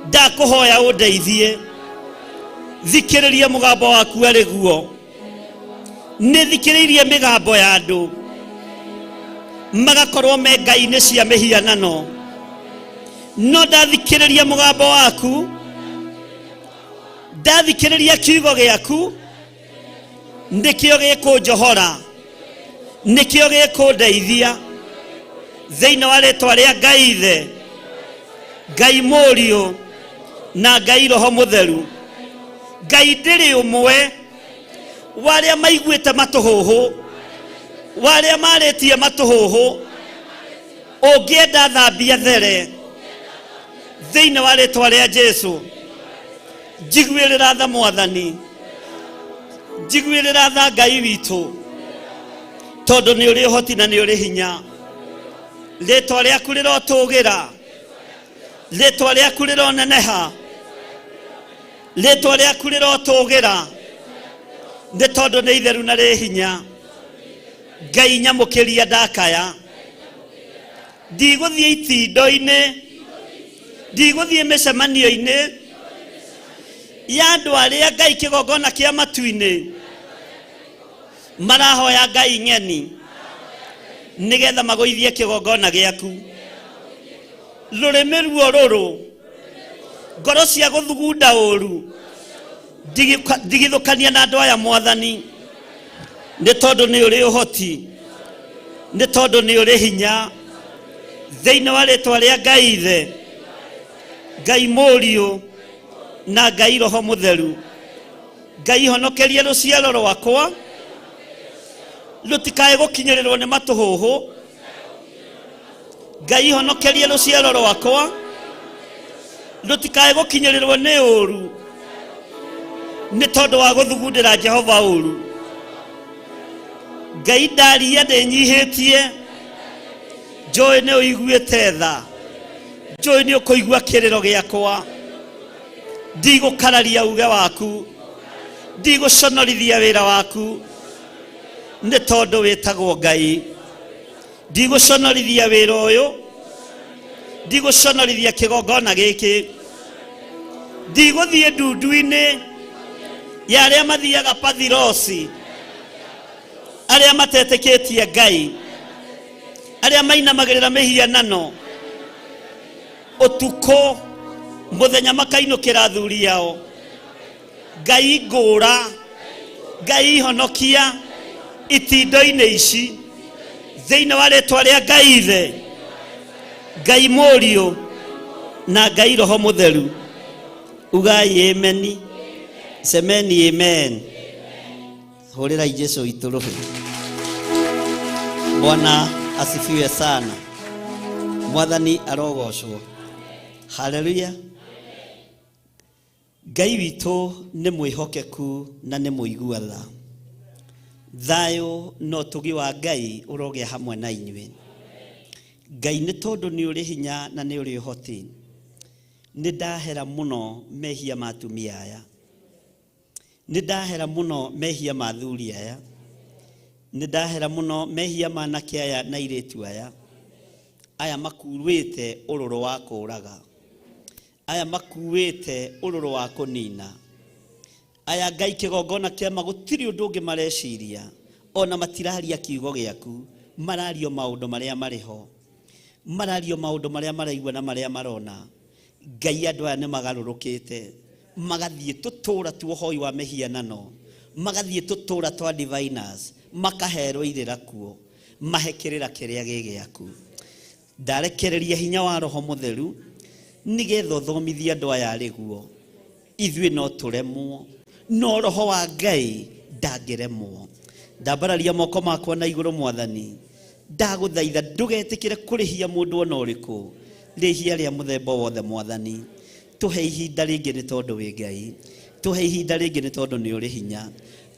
ndakũhoya ũndeithie. Thikĩrĩria mũgambo waku arĩ guo. Nĩ thikĩrĩirie mĩgambo ya andũ magakorwo me ngai-inĩ cia mĩhianano, no ndathikĩrĩria mũgambo waku, ndathikĩrĩria kiugo gĩaku, nĩkĩo gĩkũnjohora, nĩkĩo gĩkũndeithia. Thĩinĩ wa rĩtwa rĩa Ngai Ithe, Ngai Mũriũ na Ngai Roho Mũtheru, Ngai ndĩrĩ ũmwe wa arĩa maiguĩte matũhũhũ, wa arĩa marĩtie matũhũhũ, ũngĩenda thambia there thĩinĩ wa rĩtwa rĩa Jesu. Njiguĩrĩra tha Mwathani, njiguĩrĩra tha Ngai witũ, tondũ nĩ ũrĩ ũhoti na nĩ ũrĩ hinya. Rĩtwa rĩaku rĩrotũgĩra, rĩtwa rĩaku rĩroneneha, rĩtwa rĩaku rĩrotũgĩra, nĩ tondũ nĩ itheru na rĩ hinya. Ngai nyamũkĩria ndakaya, ndigũthiĩ itindo-inĩ, ndigũthiĩ mĩcemanio-inĩ ya andũ arĩa Ngai kĩgongona kĩa matu-inĩ marahoya Ngai ng'eni nĩgetha magũithie kĩgongona gĩaku. Rũrĩmĩ ruo rũrũ, ngoro cia gũthugunda ũru, ndigithũkania na andũ aya Mwathani, nĩ tondũ nĩ ũrĩ ũhoti, nĩ tondũ nĩ ũrĩ hinya. Thĩinĩ wa rĩtwa rĩa Ngai Ithe, Ngai Mũriũ na Ngai Roho Mũtheru, Ngai honokerie rũciaro rwakwa rũtikae gũkinyĩrĩrwo nĩ matũhũhũ. Ngai honokerie rũciaro rwakwa rũtikae gũkinyĩrĩrwo nĩ ũru nĩ tondũ wa gũthugundĩra Jehova ũru. Ngai ndaria ndĩnyihĩtie, njũĩ nĩ ũiguĩte tha, njũĩ nĩ ũkũigua kĩrĩro gĩakwa. Ndigũkararia uge waku, ndigũconorithia wĩra waku, nĩ tondũ wĩtagwo Ngai. Ndigũconorithia wĩra ũyũ, ndigũconorithia kĩgongona gĩkĩ, ndigũthiĩ ndundu-inĩ ya arĩa mathiaga pathirosi, arĩa matetĩkĩtie Ngai, arĩa mainamagĩrĩra mĩhianano ũtukũ mũthenya makainũkĩra athuri ao. Ngai ngũra, Ngai honokia itindo-inĩ ici thĩinĩ wa rĩtwa rĩa Ngai Ithe, Ngai Mũriũ na Ngai Roho Mũtheru. Ugai ameni, semeni amen. Hũrĩrai Jesu witũ rũhĩ. Bwana asifiwe sana. Mwathani arogocwo. Haleluya. Ngai witũ nĩ mwĩhokeku na nĩ mũigua tha. Thayũ na ũtugi wa Ngai ũrogĩa hamwe na inyuĩ. Ngai nĩ tondũ nĩ ũrĩ hinya na nĩ ũrĩ ũhoti, nĩ ndahera mũno mehia ma atumia aya, nĩ ndahera mũno mehia ma athuri aya, nĩ ndahera mũno mehia ma anake aya na airĩtu aya, aya makuĩte ũrũrũ wa kũũraga, aya makuĩte ũrũrũ wa kũnina, aya Ngai kĩgongona kĩama gũtirĩ ũndũ ũngĩ mareciria, ona matiraria kiugo gĩaku, marario maũndũ marĩa marĩ ho, marario maũndũ marĩa maraigua na marĩa marona. Ngai andũ aya nĩ magarũrũkĩte, magathiĩ tũtũra tuohoi wa mĩhianano, magathiĩ tũtũra twa diviners, makaherwo irĩra kuo, mahe kĩrĩra kĩrĩa gĩ gĩaku. Ndarekereria hinya wa Roho Mũtheru nĩgetha ũthomithie andũ aya arĩ guo. Ithuĩ no tũremwo, no Roho wa Ngai ndangĩremwo. Ndambararia moko makwa na igũrũ Mwathani, ndagũthaitha ndũgetĩkĩre kũrĩhia mũndũ ona ũrĩkũ rĩhia rĩa mũthemba wothe Mwathani. Tũhe ihinda rĩngĩ nĩ tondũ wĩ Ngai, tũhe ihinda rĩngĩ nĩ tondũ nĩ ũrĩ hinya,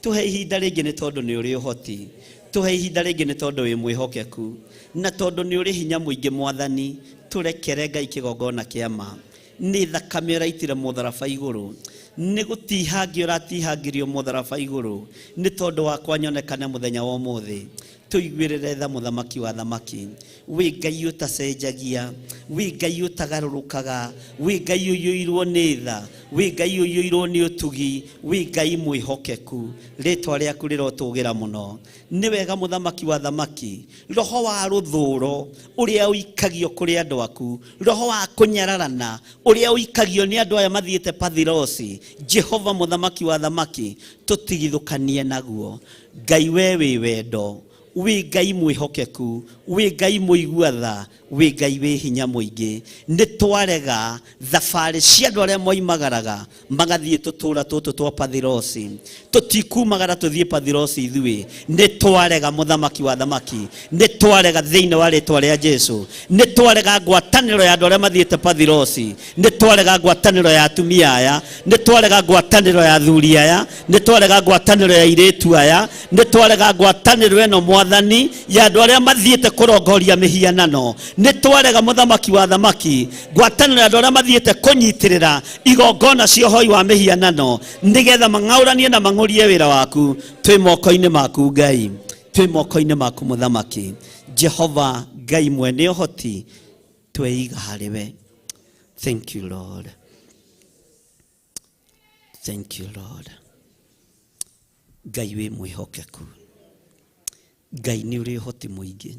tũhe ihinda rĩngĩ nĩ tondũ nĩ ũrĩ ũhoti, tũhe ihinda rĩngĩ nĩ tondũ wĩ mwĩhokeku, na tondũ nĩ ũrĩ hinya mũingĩ Mwathani. Tũrekere Ngai kĩgongona kĩa ma. Nĩ thakame ũraitire mũtharaba igũrũ, nĩ gũtihangio ũratihangirio mũtharaba igũrũ, nĩ tondũ wakwa nyonekane mũthenya wa ũmũthĩ. Tũiguĩrĩre tha mũthamaki wa thamaki. Wĩ Ngai ũtacenjagia, wĩ Ngai ũtagarũrũkaga, wĩ Ngai ũiyũirwo nĩ tha, wĩ Ngai ũiyũirwo nĩ ũtugi, wĩ Ngai mwĩhokeku. Rĩtwa rĩaku rĩrotũgĩra mũno. Nĩ wega mũthamaki wa thamaki, roho wa rũthũro ũrĩa ũikagio kũrĩ andũ aku, roho wa kũnyararana ũrĩa ũikagio nĩ andũ aya mathiĩte Pathirosi, Jehova mũthamaki wa thamaki, tũtigithũkanie naguo. Ngai we wĩ wendo, wĩ Ngai mwĩhokeku, wĩ Ngai mũigua tha, wĩ Ngai wĩ hinya mũingĩ. Nĩ twarega thabarĩ cia andũ arĩa moimagaraga magathiĩ tũtũra tũtũ twa Pathirosi. Tũtikumagara tũthiĩ Pathirosi ithuĩ. Nĩ twarega mũthamaki wa thamaki, nĩ twarega thĩinĩ wa rĩtwa rĩa Jesu. Nĩ twarega ngwatanĩro ya andũ arĩa mathiĩte Pathirosi, nĩ twarega ngwatanĩro ya atumia aya, nĩ twarega ngwatanĩro ya athuri aya, nĩ twarega ngwatanĩro ya airĩtu aya, nĩ twarega ngwatanĩro ĩno mwathani ya andũ arĩa mathiĩte kũrongoria mĩhianano. Nĩ twarega mũthamaki wa thamaki, ngwatanĩro ya andũ arĩa mathiĩte kũnyitĩrĩra igongona cia ũhoi wa mĩhianano, nĩgetha mang'aũranie na mang'ũrie wĩra waku. Twĩ moko-inĩ maku Ngai, twĩ moko-inĩ maku mũthamaki. Jehova Ngai mwene ũhoti, tweiga harĩ we. Thank you Lord, thank you Lord. Ngai wĩ mwĩhokeku, Ngai nĩ ũrĩ ũhoti mũingĩ.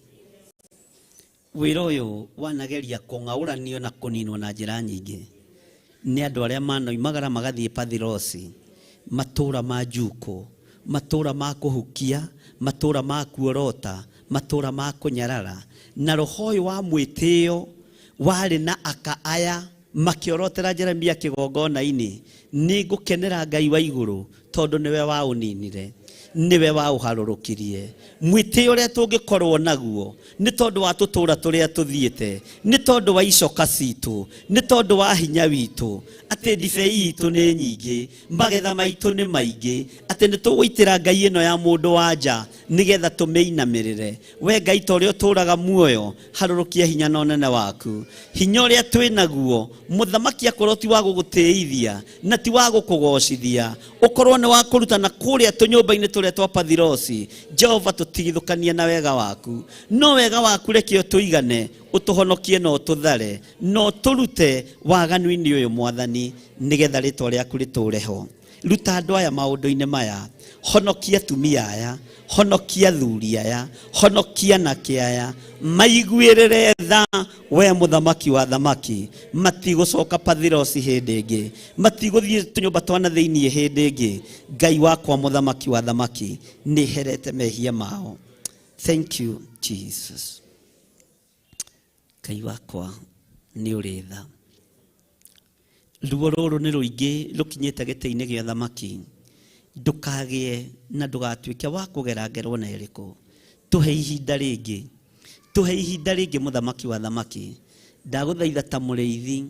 Wĩra ũyũ wanageria kũng'aũranio na kũninwo na njĩra nyingĩ nĩ andũ arĩa manoimagara magathiĩ Pathirosi, matũũra ma njukũ, matũũra ma kũhukia, matũũra ma kuorota, matũũra ma kũnyarara. Na roho ũyũ wa mwĩtĩo warĩ na aka aya makĩorotera Jeremia kĩgongona-inĩ. Nĩ ngũkenera Ngai wa igũrũ tondũ nĩwe waũninire, nĩwe waũharũrũkirie. Mwĩtĩo ũrĩa tũngĩkorwo naguo nĩ tondũ wa tũtũũra tũrĩa tũthiĩte, nĩ tondũ wa icoka citũ, nĩ tondũ wa hinya witũ, atĩ ndibei itũ nĩ nyingĩ, magetha maitũ nĩ maingĩ, atĩ nĩ tũgũitĩra Ngai ĩno ya mũndũ wa nja nĩgetha tũmĩinamĩrĩre. We Ngai ta ũrĩa ũtũũraga muoyo, harũrũkia hinya na ũnene waku. Hinya ũrĩa twĩ naguo, mũthamaki akorwo ti wa gũgũtĩithia na ti wa gũkũgocithia, ũkorwo nĩ wa kũrutana kũrĩa tũnyũmba-inĩ tũrĩa twa Pathirosi. Jehova, tũtigithũkanie na wega waku, no wega waku reke ũtũigane, ũtũhonokie na ũtũthare, na ũtũrute waganu-inĩ ũyũ mwathani, nĩgetha rĩtwa rĩaku rĩtũũre ho. Ruta andũ aya maũndũ-inĩ maya, honokia atumia aya, honokia athuri aya, honokia anake aya, maiguĩrĩre tha we mũthamaki wa thamaki. Matigũcoka Pathirosi hĩndĩ ĩngĩ, matigũthiĩ tũnyũmba twa na thĩiniĩ hĩndĩ ĩngĩ. Ngai wakwa mũthamaki wa thamaki, nĩ herete mehia mao. Thank you Jesus. Ngai wakwa nĩ ũrĩ tha. Ruo rũrũ nĩ rũingĩ rũkinyĩte gĩtĩ-inĩ gĩa thamaki. Ndũkagĩe na ndũgatuĩke wa kũgera ngero ona ĩrĩkũ. Tũhe ihinda rĩngĩ, tũhe ihinda rĩngĩ mũthamaki wa thamaki. Ndagũthaitha ta mũrĩithi,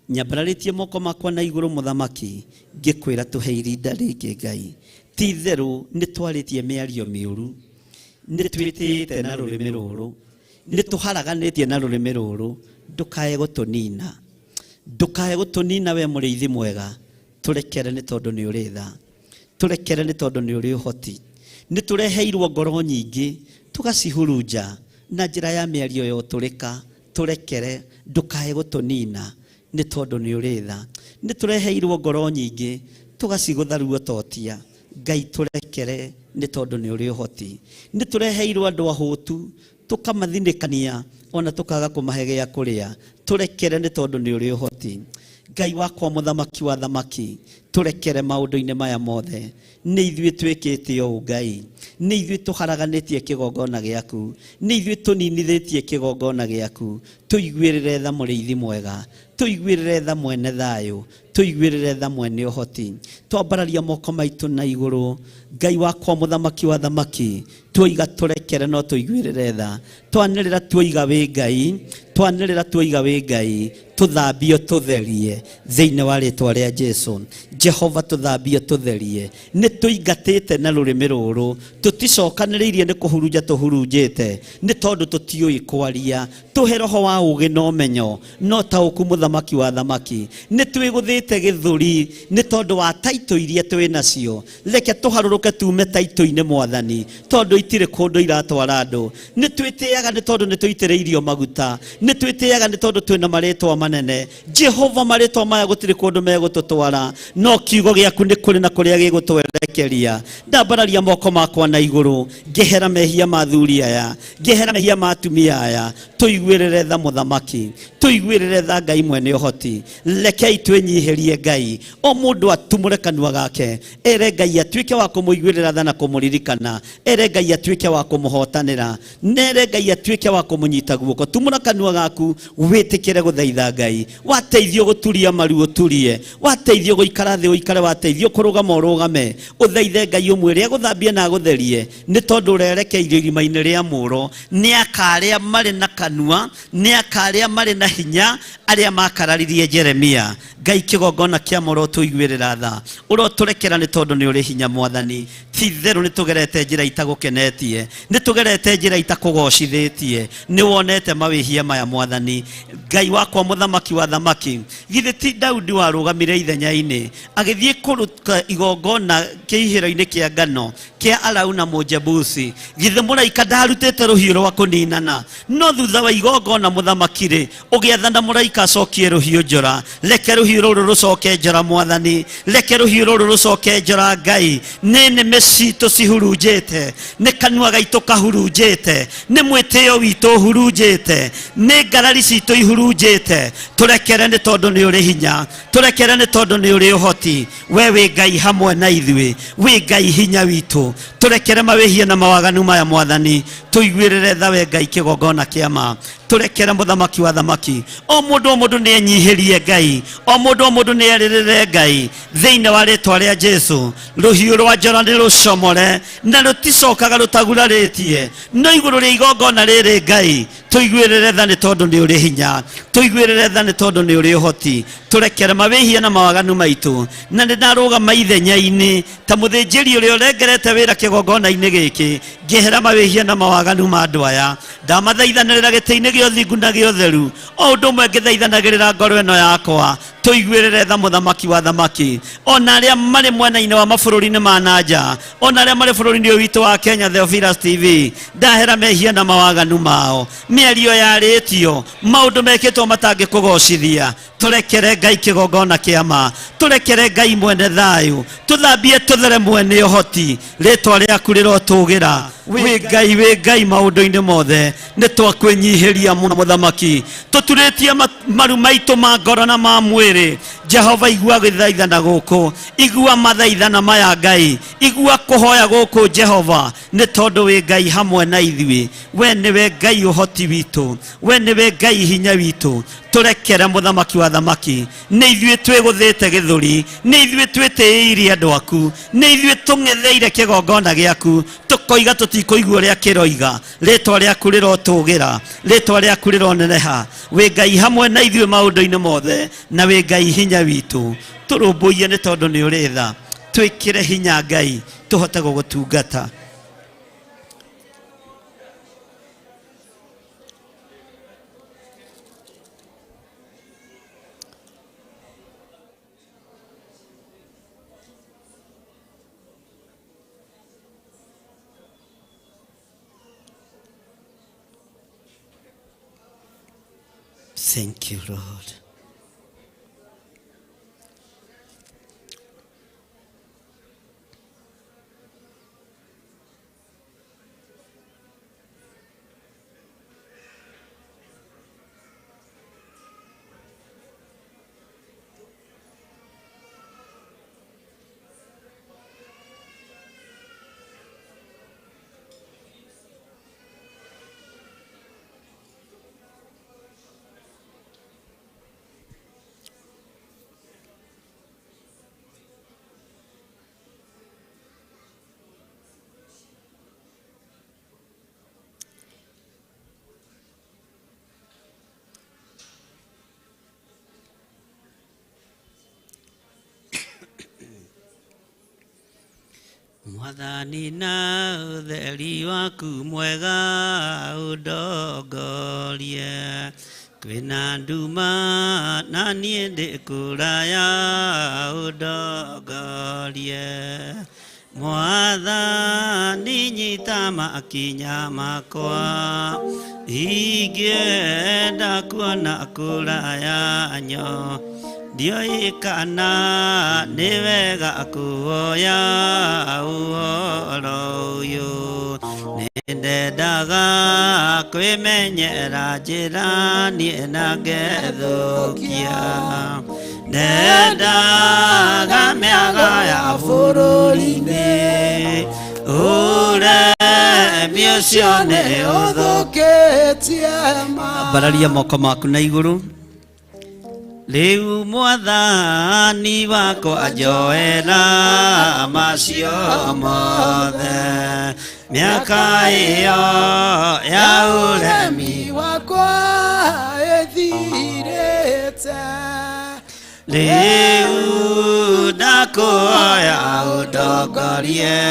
nyambararĩtie moko makwa na igũrũ mũthamaki, ngĩkwĩra tũhe ihinda rĩngĩ Ngai. Ti itherũ nĩ twarĩtie mĩario mĩũru, nĩ twĩtĩĩte na rũrĩmĩ rũrũ, nĩ tũharaganĩtie na rũrĩmĩ rũrũ. Ndũkae gũtũnina, ndũkae gũtũnina we mũrĩithi mwega. Tũrekere nĩ tondũ nĩ ũrĩ tha, tũrekere nĩ tondũ nĩ ũrĩ ũhoti. Nĩ tũreheirwo ngoro nyingĩ tũgacihurunja na njĩra ya mĩario ya ũtũrĩka. Tũrekere, ndũkae gũtũnina nĩ tondũ nĩ ũrĩ tha. Nĩ tũreheirwo ngoro nyingĩ tũgacigũtha ruo totia. Ngai tũrekere nĩ tondũ nĩ ũrĩ ũhoti. Nĩ tũreheirwo andũ ahũtu tũkamathinĩkania ona tũkaga kũmahe gĩa kũrĩa. Tũrekere nĩ tondũ nĩ ũrĩ ũhoti. Ngai wakwa mũthamaki wa thamaki, tũrekere maũndũ-inĩ maya mothe. Nĩ ithuĩ twĩkĩte ũũ Ngai, nĩ ithuĩ tũharaganĩtie kĩgongona gĩaku, nĩ ithuĩ tũninithĩtie kĩgongona gĩaku. Tũiguĩrĩre tha mũrĩithi mwega, tũiguĩrĩre tha mwene thayũ, tũiguĩrĩre tha mwene ũhoti. Twambararia moko maitũ na igũrũ, Ngai wakwa mũthamaki wa thamaki, tuoiga tũrekere no tũiguĩrĩre tha. Twanĩrĩra tuoiga wĩ Ngai, twanĩrĩra tuoiga wĩ Ngai, tũthambio tũtherie thĩinĩ wa rĩtwa rĩa Jesu. Jehova tũthambie tũtherie nĩ tũingatĩte na rũrĩmĩ rũrũ tũticokanĩrĩirie nĩ kũhurunja tũhurunjĩte nĩ tondũ tũtiũĩ kwaria tũhe roho wa ũũgĩ na ũmenyo no taũku mũthamaki wa thamaki nĩ twĩgũthĩte gĩthũri nĩ tondũ wa taitũ iria twĩ nacio reke tũharũrũke tume taitũ-inĩ mwathani tondũ itirĩ kũndũ iratwara andũ nĩ twĩtĩaga nĩ tondũ nĩ tũitĩrĩirio maguta nĩ twĩtĩaga nĩ tondũ twĩna marĩtwa manene Jehova marĩtwa maya gũtirĩ kũndũ megũtũtwara no kiugo gĩaku nĩ kũrĩ na kũrĩa gĩgũtwerekeria ndambararia moko makwa na igũrũ ngĩhera mehia ma athuri aya ngĩhera mehia ma atumia aya tũiguĩrĩre tha mũthamaki tũiguĩrĩre tha Ngai mwene ũhoti rekei twĩnyihĩrie Ngai o mũndũ atumũre kanua gake ere Ngai atuĩke wa kũmũiguĩrĩra tha na kũmũririkana ere Ngai atuĩke wa kũmũhotanĩra nere Ngai atuĩke wa kũmũnyita guoko tumũra kanua gaku wĩtĩkĩre gũthaitha Ngai wateithio gũturia maru ũturie wateithio gũikara thĩ ũikare wateithio kũrũgama ũrũgame ũthaithe Ngai ũmwĩre agũthambie na agũtherie nĩ tondũ ũrerekeirio irima-inĩ rĩa mũro nĩ akarĩa marĩ na kanua nĩ akarĩa marĩ na hinya arĩa makararirie Jeremia Ngai kĩgongona kĩa mũro tũiguĩrĩra tha ũrotũrekera nĩ tondũ nĩ ũrĩ hinya mwathani ti itherũ nĩ tũgerete njĩra itagũkenetie nĩ tũgerete njĩra itakũgocithĩtie nĩ wonete mawĩhia maya mwathani Ngai wakwa mũthamaki wa thamaki githĩ ti Daudi warũgamire ithenya-inĩ agĩthiĩ kũruta igongona kĩihĩro-inĩ kĩa ngano kĩa Arauna Mũjebusi githĩ mũraika ndarutĩte rũhiũ rwa kũninana no thutha wa igongona mũthamaki rĩ ũgĩathana mũraika acokie rũhiũ njora reke rũhiũ rũrũ rũcoke njora mwathani reke rũhiũ rũrũ rũcoke njora Ngai nĩ nĩmĩ citũ cihurunjĩte nĩ kanua gaitũ kahurunjĩte nĩ mwĩtĩo witũ ũhurunjĩte nĩ ngarari citũ ihurunjĩte tũrekere nĩ tondũ nĩ ũrĩ hinya tũrekere nĩ tondũ nĩ ũrĩ ũhoti we wĩ Ngai hamwe na ithuĩ wĩ Ngai hinya witũ tũrekere mawĩhia na mawaganu maya mwathani tũiguĩrĩre tha we Ngai kĩgongona kĩa ma tũrekere mũthamaki wa thamaki o mũndũ nĩ enyihĩrie Ngai o mũndũ nĩ erĩrĩre Ngai thĩinĩ wa rĩtwa rĩa Jesu rũhiũ rwa njora nĩ rũcomore na rũticokaga rũtagurarĩtie no igũrũ rĩa igongona rĩrĩ Ngai tũiguĩrĩre tha nĩ tondũ nĩ ũrĩ hinya tũiguĩrĩre tha nĩ tondũ nĩ ũrĩ ũhoti tũrekere mawĩhia na mawaganu maitũ na nĩ ndarũgama ithenya-inĩ ta mũthĩnjĩri ũrĩa ũrengerete wĩra kĩgongona-inĩ gĩkĩ ngĩhera mawĩhia na mawaganu ma andũ aya ndamathaithanĩrĩra gĩtĩ-inĩ gĩa ũthingu na gĩa ũtheru o ũndũ ũmwe ngĩthaithanagĩrĩra ngoro ĩno yakwa tũiguĩrĩre tha mũthamaki wa thamaki ona arĩa marĩ mwena-inĩ wa mabũrũri-inĩ ma na nja ona arĩa marĩ bũrũri-inĩ ũyũ witũ wa Kenya Theophilus TV ndahera mehia na mawaganu mao mĩario yarĩtio maũndũ mekĩtwo matangĩkũgocithia tũrekere Ngai kĩgongona kĩa ma tũrekere Ngai mwene thayũ tũthambie tũthere mwene ũhoti rĩtwa rĩaku rĩrotũgĩra wĩ Ngai maũndũ-inĩ mothe nĩ twakwĩnyihĩria mũno mũthamaki tũturĩtie maru maitũ ma ngoro na ma mwĩrĩ Jehova igua gĩthaithana gũkũ igua mathaithana maya Ngai igua kũhoya gũkũ Jehova nĩ tondũ wĩ Ngai hamwe na ithuĩ we nĩwe Ngai ũhoti witũ we nĩwe Ngai hinya witũ tũrekere mũthamaki wa thamaki nĩ ithuĩ twĩgũthĩte gĩthũri nĩ ithuĩ twĩtĩĩirie andũ aku nĩ ithuĩ tũng'etheire kĩgongona gĩaku tũkoiga tũtikũigua ũrĩa kĩroiga rĩtwa rĩaku rĩrotũgĩra rĩtwa rĩaku rĩroneneha wĩ Ngai hamwe na ithuĩ maũndũ-inĩ mothe na wĩ Ngai hinya witũ tũrũmbũiye nĩ tondũ nĩ ũrĩ tha twĩkĩre hinya Ngai tũhote gũgũtungata. Thank you, Lord. Mwathani na ũtheri waku mwega ũndongorie kwĩna nduma na niĩ ndĩ kũraya ũndongorie Mwathani nyita makinya makwa ingĩenda kuona kũraya nyo ndiũĩ kana nĩ wega kuoya ũhoro ũyũ nĩndendaga kwĩmenyera njĩra niĩ na ngethũkia ndendaga mĩaga ya bũrũri-inĩ ũremi ũcio nĩ ũthũkĩtie ma Ambararia moko maku na igũrũ. Rĩu mwathani wakwa njoera macio mothe mĩaka ĩyo ya ũremi wakwa ĩthirĩte rĩu ndakũhoya ũndongorie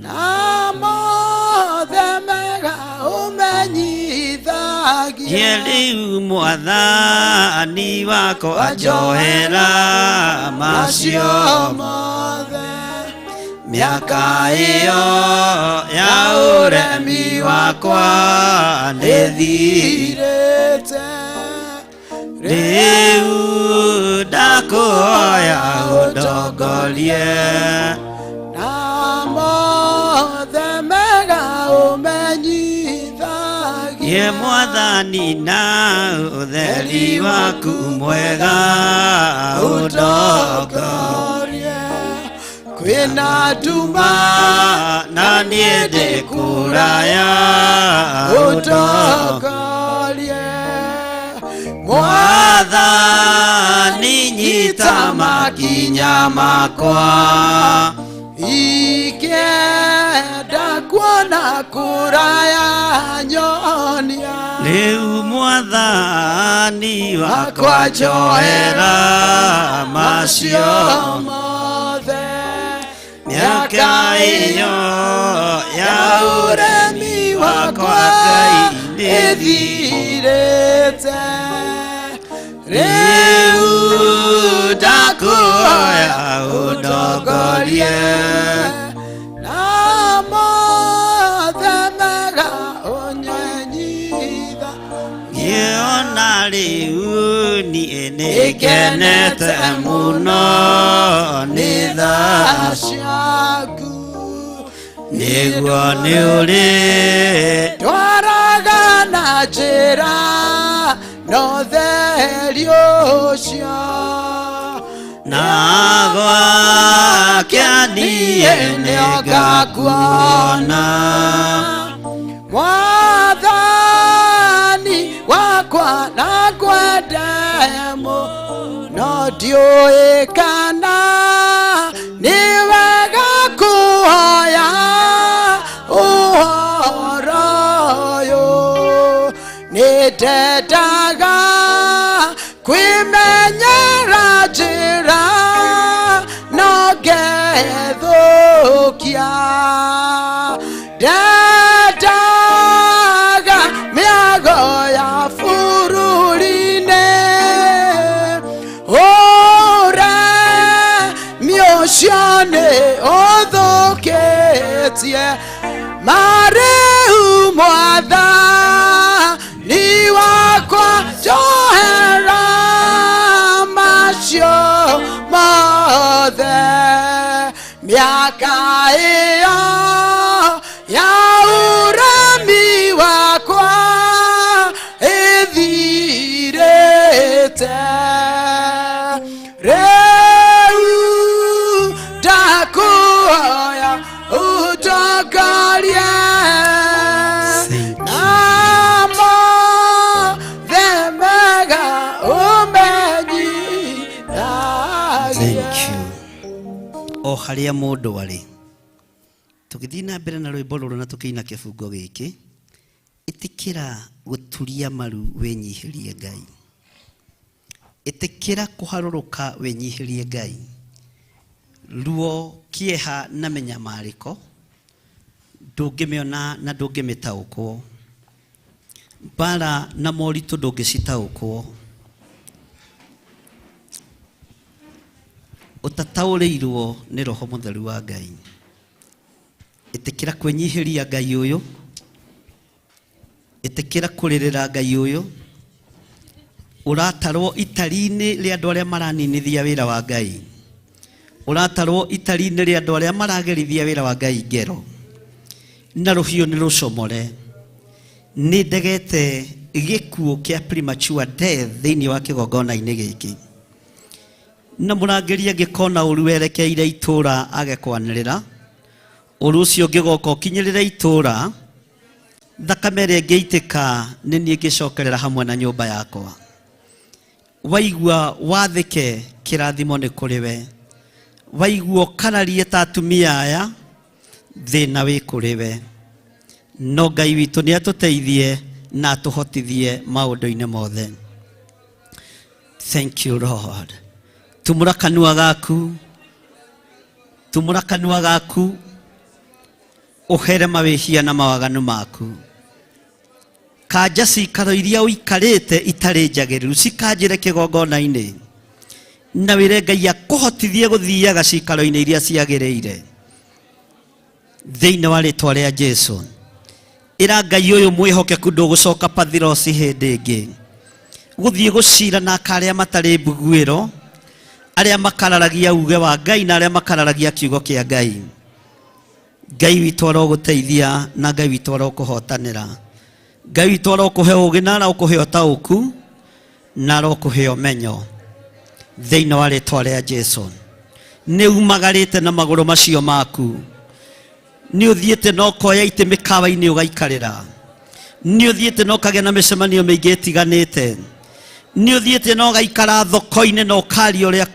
na mothe mega ũmenyithagie Ye rĩu mwathani wakwa njoera macio mothe mĩaka ĩyo ya ũremi wakwa nĩthirĩte rĩu ndakũhoya ũndongorie na mothe mega ũmenyithagie Ye mwathani na ũtheri waku mwega ũndongorie kwĩna nduma na niĩ ndĩ kũraya ũndongorie Mwathani nyita makinya makwa ingĩenda kuona kũraya nyonia rĩu mwathani wakwa njoera macio mothe mĩaka ĩyo ya ũremi wakwa Ngai ĩthirĩte rĩu ndakũhoya ũndongorie na mothe mega ũnyenyitha Ona rĩu niĩ nĩngenete mũno nĩ tha ciaku nĩguo nĩ ũrĩ twaraga na njĩra na ũtheri ũcio na gwakĩa niĩ nĩngakuona Mwathani wakwa nakwenda mũno ndiũĩ kana nĩ wega kũhoya ũhoro ũyũ nĩndendaga kwĩmenyera njĩra no ngethũkia ndendaga mĩago ya bũrũri-inĩ ũremi ũcio nĩ ũthũkĩtie marĩu mwathani wakwa njohera macio mothe mĩaka ĩyo ya ũremi wakwa ĩthirĩte rĩu ndakũhoya ũtongorie na mothe mega ũmenyithagie Thank you. O harĩa mũndũ arĩ tũgĩthiĩ na mbere na rwĩmbo rũrũ na tũkĩina kĩbungo gĩkĩ ĩtĩkĩra gũturia maru wĩnyihĩrie Ngai ĩtĩkĩra kũharũrũka wĩnyihĩrie Ngai Ruo kĩeha na mĩnyamarĩko ndũngĩmĩona na ndũngĩmĩtaũkwo. Mbara na moritũ ndũngĩcitaũkwo. Ũtataũrĩirwo nĩ Roho Mũtheru wa Ngai. Ĩtĩkĩra kwĩnyihĩria Ngai ũyũ. Ĩtĩkĩra kũrĩrĩra Ngai ũyũ. Ũratarwo itari-inĩ rĩa andũ arĩa maraninithia wĩra wa Ngai. Ũratarwo itari-inĩ rĩa andũ arĩa maragerithia wĩra wa Ngai ngero. Na rũhiũ nĩ rũcomore. Nĩ ndegete gĩkuũ kĩa premature death thĩinĩ wa kĩgongona-inĩ gĩkĩ. Na mũrangĩri angĩkona ũru werekeire itũra age kwanĩrĩra, ũru ũcio ũngĩgoka ũkinyĩrĩre itũra, thakame ĩrĩa ĩngĩitĩka nĩ niĩ ngĩcokerera hamwe na nyũmba yakwa. Waigua wathĩke kĩrathimo nĩ kũrĩ we. Waigua ũkararie ta atumia aya, thĩna wĩ kũrĩ we. No Ngai witũ nĩ atũteithie na atũhotithie maũndũ-inĩ mothe. Thank you Lord. Tumũra kanua gaku, tumũra kanua gaku, ũhere mawĩhia na mawaganu maku. Kanja cikaro iria ũikarĩte itarĩ njagĩrĩru cikanjĩre kĩgongona-inĩ, na wĩre Ngai akũhotithie gũthiaga cikaro-inĩ iria ciagĩrĩire thĩinĩ wa rĩtwa rĩa Jesu. Ĩra Ngai ũyũ mwĩhokeku ndũgũcoka pathirosi hĩndĩ ĩngĩ gũthiĩ gũcira na arĩa matarĩ mbuguĩro, arĩa makararagia uge wa Ngai na arĩa makararagia kiugo kĩa Ngai. Ngai witũ arogũteithia na Ngai witũ arokũhotanĩra. Ngai witũ arokũhe ũũgĩ na arokũhe ũtaũku na arokũhe ũmenyo thĩinĩ wa rĩtwa rĩa Jesu. Nĩ umagarĩte na magũrũ macio maku, nĩ ũthiĩte na ũkoya itĩ mĩkawa-inĩ ũgaikarĩra, nĩ ũthiĩte na ũkagĩa na mĩcemanio mĩingĩ ĩtiganĩte, nĩ ũthiĩte na ũgaikara thoko-inĩ na ũkaria ũrĩa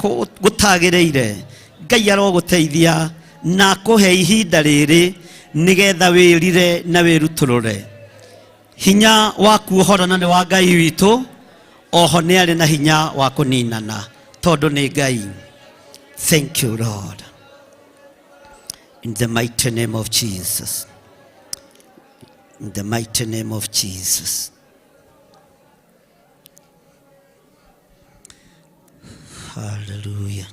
gũtagĩrĩire. Ngai arogũteithia na akũhe ihinda rĩrĩ nĩgetha wĩrire na wĩrutũrũre. Hinya wa kuohorana nĩ wa Ngai witũ, oho nĩ arĩ na hinya wa kũninana tondũ nĩ Ngai. Thank you Lord. In the mighty name of Jesus. In the mighty name of Jesus. Hallelujah.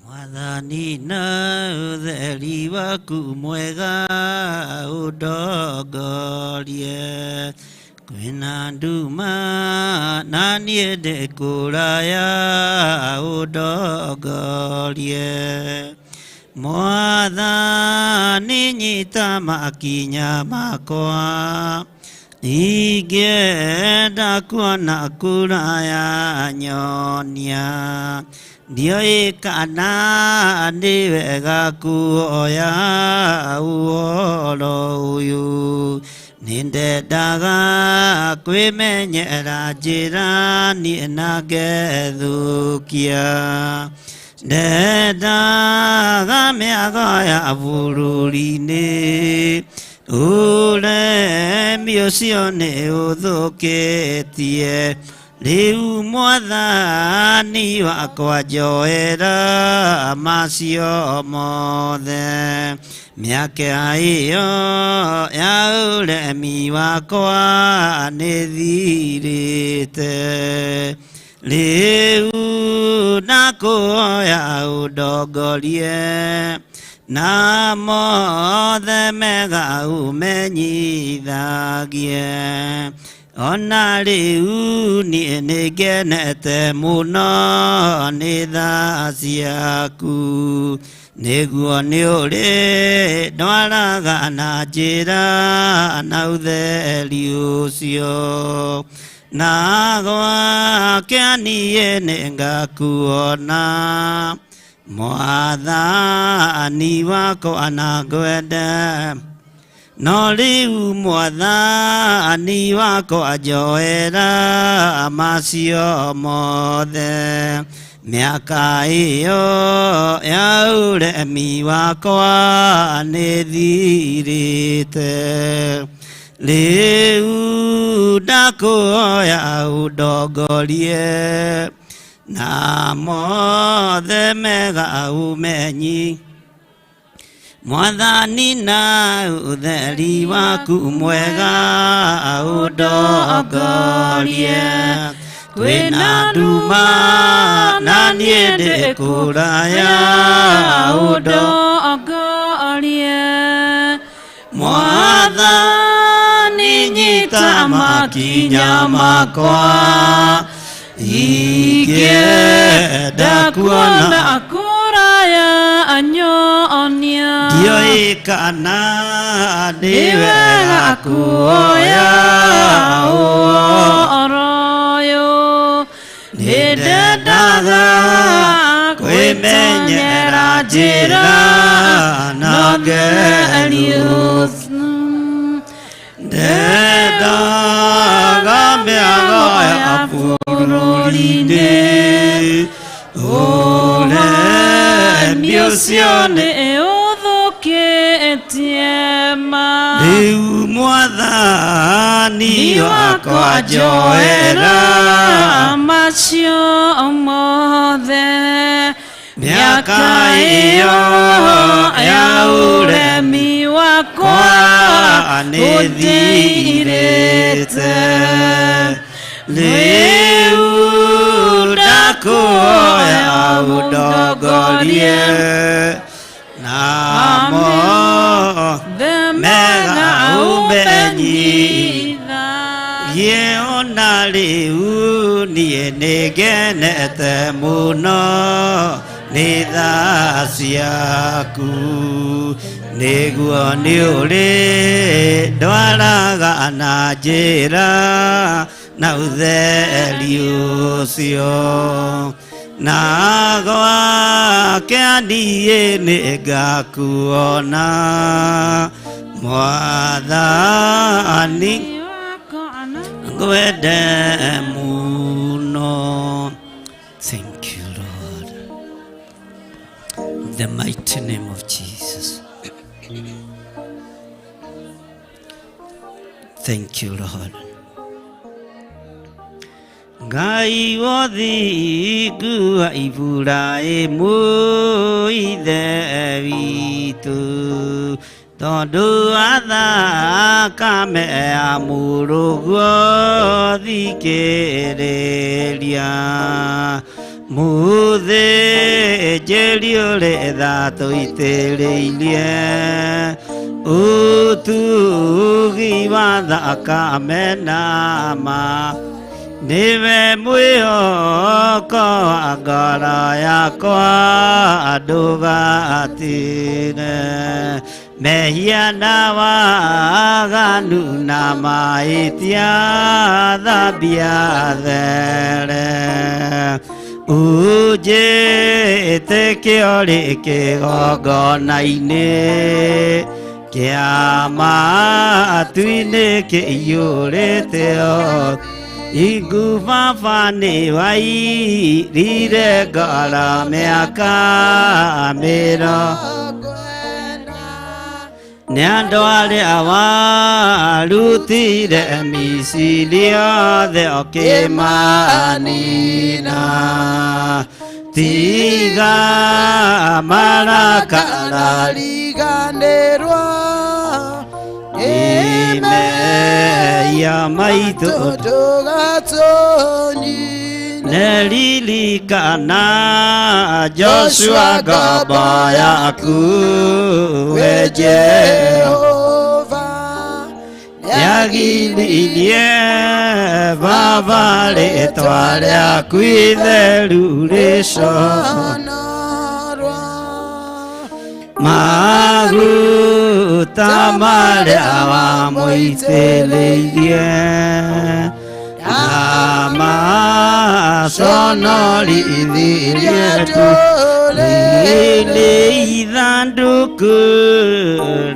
Mwathani na ũtheri waku mwega ũndongorie, kwĩna nduma na niĩ ndĩ kũraya ũndongorie. Mwathani nyita makinya makwa, ingĩenda kuona kũraya nyonia. Ndiũĩ kana nĩ wega kuoya ũhoro ũyũ, nĩndendaga kwĩmenyera njĩra niĩ na ngethũkia. Ndendaga mĩago ya bũrũri-inĩ ũremi ũcio nĩ ũthũkĩtie rĩu mwathani wakwa njoera macio mothe mĩaka ĩyo ya ũremi wakwa nĩ thirĩte rĩu ndakũhoya ũndongorie na mothe mega ũmenyithagie ona rĩu niĩ nĩngenete mũno nĩ tha ciaku nĩguo nĩ ũrĩ ndwaraga na njĩra na ũtheri ũcio na gwake niĩ nĩngakuona mwathani wakwa na ngwende no rĩu mwathani wakwa njoera macio mothe mĩaka ĩyo ya ũremi wakwa nĩ thirĩte rĩu ndakũhoya ũndongorie na mothe mega ũmenyi mwathani na ũtheri waku mwega ũndongorie kwĩna nduma na niĩ ndĩ kũraya ũndongorie mwathani nyita makinya makwa ingĩenda kuona kũraya anyonia ndiũĩ kana nĩ wega kuoya ũhoro ũyũ nĩndendaga kwĩmenyera njĩra na ngerio ndendaga mĩago ya bũrũri-inĩ ũremi ũcio nĩ ũthũkĩtie ma rĩu mwathani wakwa njoera macio mothe mĩaka ĩyo ya ũremi wakwa nĩ thirĩte rĩu ndakũhoya ũndongorie na mothe mega ũmenyithagie ona rĩu niĩ nĩngenete mũno nĩ tha ciaku nĩguo nĩ ũrĩ ndwaraga na njĩra na ũtheri ũcio na gwake niĩ nĩngakuona mwathani ngwende mũno. Thank you, Lord. In the mighty name of Jesus. Thank you, Lord. Ngai wothingu wa Iburahĩmu ithe witũ tondũ athakame ya mũrũguo thikĩrĩria mũthĩnjĩri ũrĩ tha tũitĩrĩirie ũtugi wa thakame na ma nĩwe mwĩhoko wa ngoro yakwa ndũgatire mehia na waganu na mahĩtia thambia there ũnjĩtĩkio rĩ kĩgongona-inĩ kĩa matu-inĩ kĩiyũrĩte Igu baba nĩ wairire ngoro mĩaka mĩrongo nĩ andũ arĩa warutire Misiri othe ũkĩmanina tiga marakara riganĩrwo Imeya maitũ ndũgatũnine Neririkana Joshua ngombo yaku we Jehova nĩagiririe baba rĩtwa rĩaku itheru rĩconorwo maguta marĩa wamũitĩrĩirie amaconorithirie ndũrĩrĩ ithandũkũ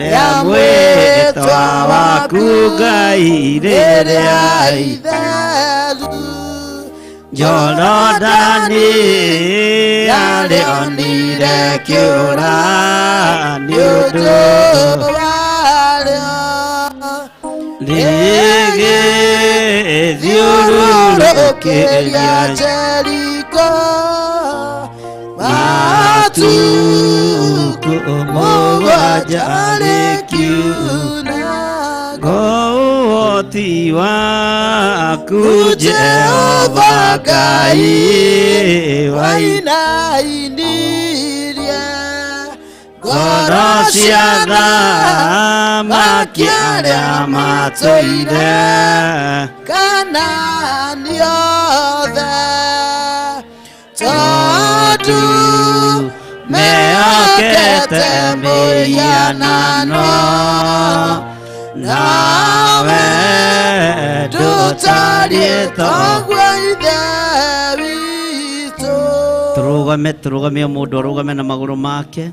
rĩa mwĩtwa waku Ngai rĩrĩa itheru Jorodani arĩonire kĩũra nĩ ũndũ warĩo rĩgĩthiũrũrũkĩria Jeriko matukũ mũgwanja rĩkiuna ũhoti waku Jehova Ngai wainainirie ngoro cia athamaki arĩa matũire Kanaani othe tondũ mehokete mĩhianano nawe ndũtariĩ toguo Ithe witũ. Tũrũgame tũrũgame o mũndũ arũgame na magũrũ make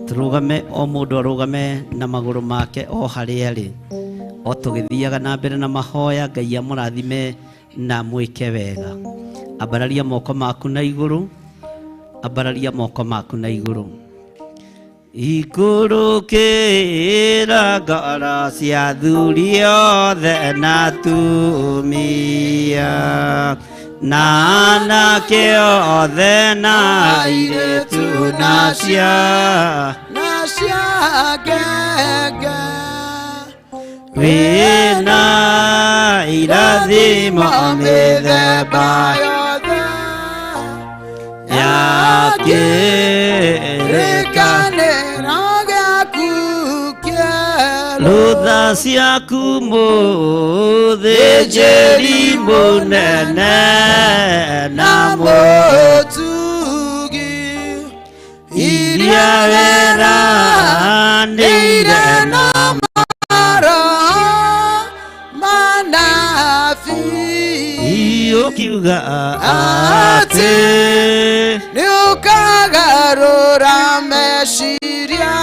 tũrũgame o mũndũ arũgame na magũrũ make o harĩa arĩ o tũgĩthiaga na mbere na mahoya Ngai amũrathime na mwĩke wega ambararia moko maku na igũrũ ambararia moko maku na igũrũ ikũrũkĩra ngoro cia athuri othe na atumia na anake othe na airĩtu na ciana cia ngenge wĩna irathimo mĩthemba yothe ya kĩrĩkanĩro gĩaku kĩerũ rũtha ciaku mũthĩnjĩri mũnene na mũtugi iria weranĩire na maroho manabii ũkiuga atĩ nĩ ũkagarũra meciria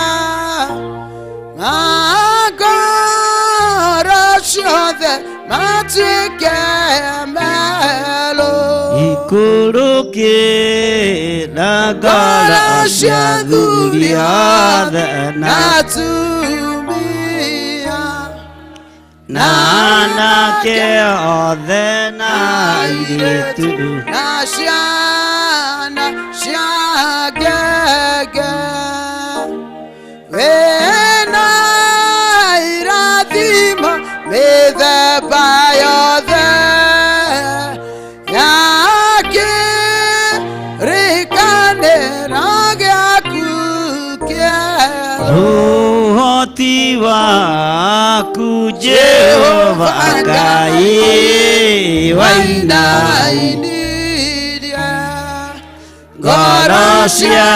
ma ngoro ciothe matuĩke merũ ikũrũkĩra ngoro cia athuri othe na atumia na anake othe na airĩtu na ciana cia ngenge wĩna irathimo mĩthemba yothe ya kĩrĩkanĩro gĩaku kĩerũ ũhoti waku Jehova Ngai wainainirie ngoro cia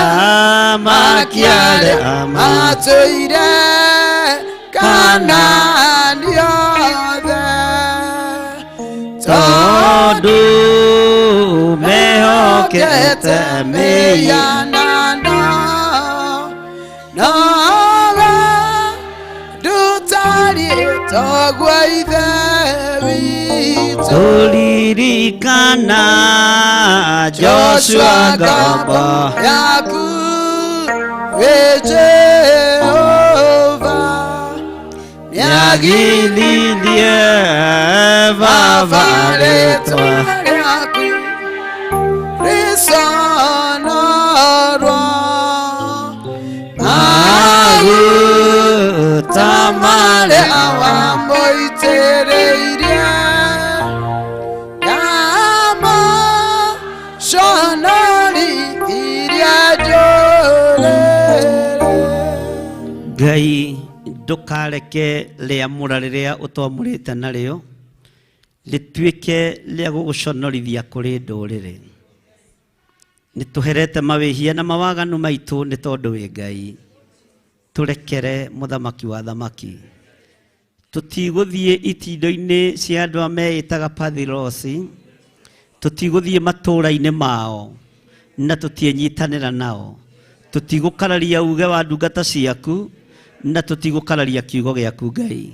athamaki arĩa matũire Kanaani othe tondũ mehokete mĩhianano nowe ndũtariĩ toguo Ithe witũ. Tũririkana Joshua ngombo yaku wĩ Jehova nĩagiririe baba rĩtwa rĩaku rĩconorwo maguta marĩa wamũitĩrĩirie ndamaconori iria njũrĩrĩ. Ngai ndũkareke rĩamũra rĩrĩa ũtwamũrĩte narĩo rĩtuĩke rĩa gũgũconorithia kũrĩ ndũrĩrĩ. Nĩ tũherete mawĩhia na mawaganu maitũ nĩ tondũ wĩ Ngai. Tũrekere mũthamaki wa thamaki. Tũtigũthiĩ itindo-inĩ cia andũ a meĩtaga pathirosi, tũtigũthiĩ matũũra-inĩ mao na tũtienyitanĩra nao. Tũtigũkararia uge wa ndungata ciaku na tũtigũkararia kiugo gĩaku Ngai.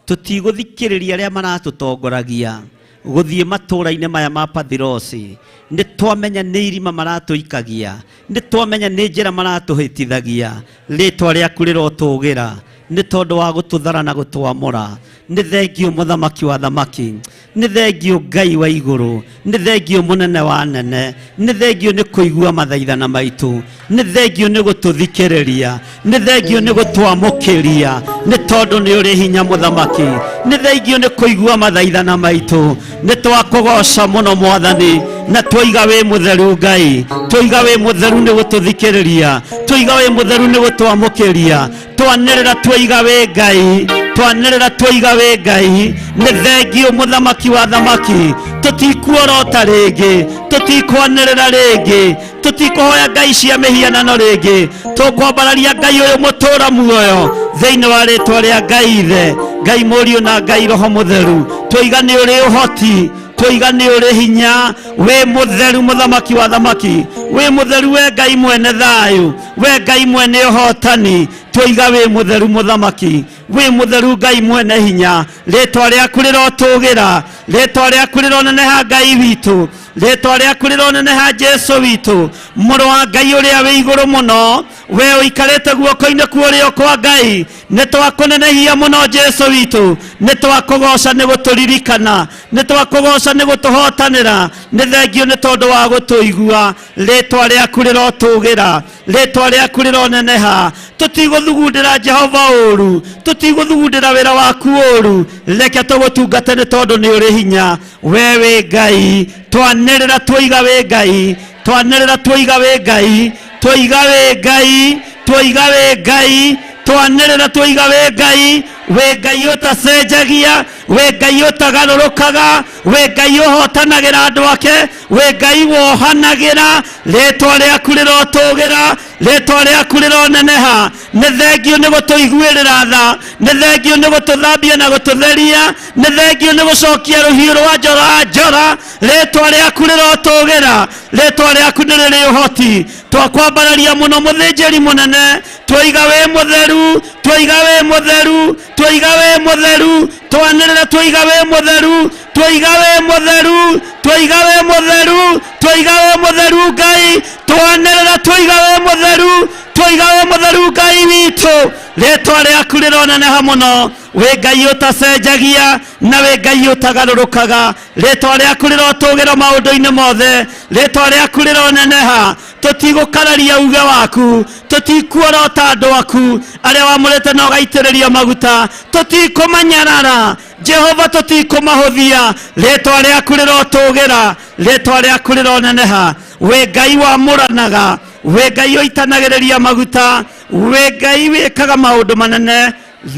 Tũtigũthikĩrĩria arĩa maratũtongoragia gũthiĩ matũũra-inĩ maya ma pathirosi. Nĩ twamenya nĩ irima maratũikagia, nĩ twamenya nĩ njĩra maratũhĩtithagia. Rĩtwa rĩaku rĩrotũgĩra nĩ tondũ wa gũtũthara na gũtwamũra. Nĩ thengio mũthamaki wa thamaki, nĩ thengio Ngai wa igũrũ, nĩ thengio mũnene wa nene, nĩ thengio nĩ kũigua mathaithana maitũ, nĩ thengio nĩ gũtũthikĩrĩria, nĩ thengio nĩ gũtwamũkĩria, nĩ tondũ nĩ ũrĩ hinya mũthamaki. Nĩ thengio nĩ kũigua mathaithana maitũ. Nĩ twakũgoca mũno mwathani, na twaiga wĩ mũtheru Ngai, twaiga wĩ mũtheru nĩ gũtũthikĩrĩria, twaiga wĩ mũtheru nĩ gũtwamũkĩria. Twanĩrĩra twaiga wĩ Ngai, twanĩrĩra twaiga wĩ Ngai. Nĩ thengio mũthamaki wa thamaki. Tũtikuorota rĩngĩ, tũtikwanĩrĩra rĩngĩ, tũtikũhoya ngai cia mĩhianano rĩngĩ. Tũkwambararia Ngai ũyũ mũtũra muoyo thĩinĩ wa rĩtwa rĩa Ngai Ithe, Ngai Mũriũ na Ngai Roho Mũtheru. Twaiga nĩ ũrĩ ũhoti, twaiga nĩ ũrĩ hinya, wĩ mũtheru mũthamaki wa thamaki, wĩ mũtheru we Ngai mwene thayũ, we Ngai mwene ũhotani. Twaiga wĩ mũtheru mũthamaki, wĩ mũtheru Ngai mwene hinya. Rĩtwa rĩaku rĩrotũgĩra, rĩtwa rĩaku rĩroneneha Ngai witũ, rĩtwa rĩaku rĩroneneha Jesu witũ, mũrũ wa Ngai ũrĩa wĩ igũrũ mũno, we ũikarĩte guoko-inĩ kwa ũrĩo kwa Ngai. Nĩ twakũnenehia mũno Jesu witũ, nĩ twakũgoca nĩ gũtũririkana, nĩ twakũgoca nĩ gũtũhotanĩra. Nĩ thengio nĩ tondũ wa gũtũigua. Rĩtwa rĩaku rĩrotũgĩra, rĩtwa rĩaku rĩroneneha. Tũtigũthugundĩra Jehova ũru, tũtigũthugundĩra wĩra waku ũru. Reke tũgũtungate nĩ tondũ nĩ ũrĩ hinya. We wĩ Ngai, twanĩrĩra twaiga wĩ Ngai, twanĩrĩra twaiga wĩ Ngai, twaiga wĩ Ngai, twaiga wĩ Ngai, twanĩrĩra twaiga wĩ Ngai. Wĩ Ngai ũtacenjagia, wĩ Ngai ũtagarũrũkaga, wĩ Ngai ũhotanagĩra andũ ake, wĩ Ngai wohanagĩra. Rĩtwa rĩaku rĩrotũgĩra, rĩtwa rĩaku rĩroneneha. Nĩ thengio nĩ gũtũiguĩrĩra tha, nĩ thengio nĩ gũtũthambia na gũtũtheria, nĩ thengio nĩ gũcokia rũhiũ rwa njora njora. Rĩtwa rĩaku rĩrotũgĩra, rĩtwa rĩaku nĩ rĩrĩ ũhoti. Twakwambararia mũno mũthĩnjĩri mũnene, twaiga wĩ mũtheru, twaiga wĩ mũtheru, twaiga wĩ mũtheru, twanĩrĩra twaiga wĩ mũtheru, twaiga wĩ mũtheru, twaiga wĩ mũtheru, twaiga wĩ mũtheru Ngai, twanĩrĩra twaiga wĩ mũtheru, twaiga wĩ mũtheru Ngai witũ. Rĩtwa rĩaku rĩroneneha mũno, wĩ Ngai ũtacenjagia na wĩ Ngai ũtagarũrũkaga. Rĩtwa rĩaku rĩrotũgĩra maũndũ-inĩ mothe, rĩtwa rĩaku rĩroneneha. Tũtigũkararia uge waku, tũtikuorota andũ aku arĩa wamũrĩte na ũgaitĩrĩria maguta, tũtikũmanyarara Jehova, tũtikũmahũthia. Rĩtwa rĩaku rĩrotũgĩra, rĩtwa rĩaku rĩroneneha. Wĩ Ngai wamũranaga, wĩ Ngai ũitanagĩrĩria maguta, wĩ Ngai wĩkaga maũndũ manene.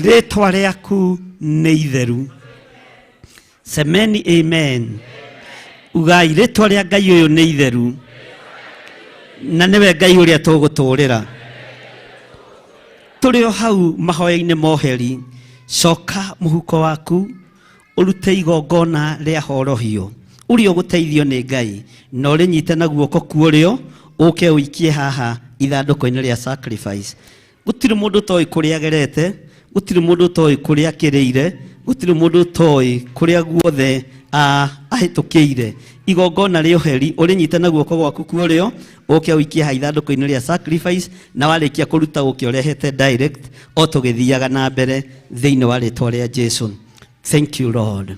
Rĩtwa rĩaku nĩ itheru. Semeni amen. Ugai rĩtwa rĩa Ngai ũyũ nĩ itheru, na nĩwe Ngai ũrĩa tũgũtũrĩra. Tũrĩ o hau mahoya-inĩ moheri, coka mũhuko waku ũrute igongona rĩa horohio ũrĩa ũgũteithio nĩ Ngai, na ũrĩnyite na guoko kwa ũrĩo, ũke ũikie haha ithandũkũ-inĩ rĩa sacrifice. Gũtirĩ mũndũ ũtoĩ kũrĩa agerete, gũtirĩ mũndũ ũtoĩ kũrĩa akĩrĩire, gũtirĩ mũndũ ũtoĩ kũrĩa guothe Ahĩtũkĩire igongona rĩa ũheri, ũrĩnyite na guoko gwaku kwa ũrĩo, ũke ũikie ha ithandũkũ-inĩ rĩa sacrifice, na warĩkia kũruta ũke ũrehete direct o tũgĩthiaga na mbere thĩinĩ wa rĩtwa rĩa Jesu. Thank you, Lord.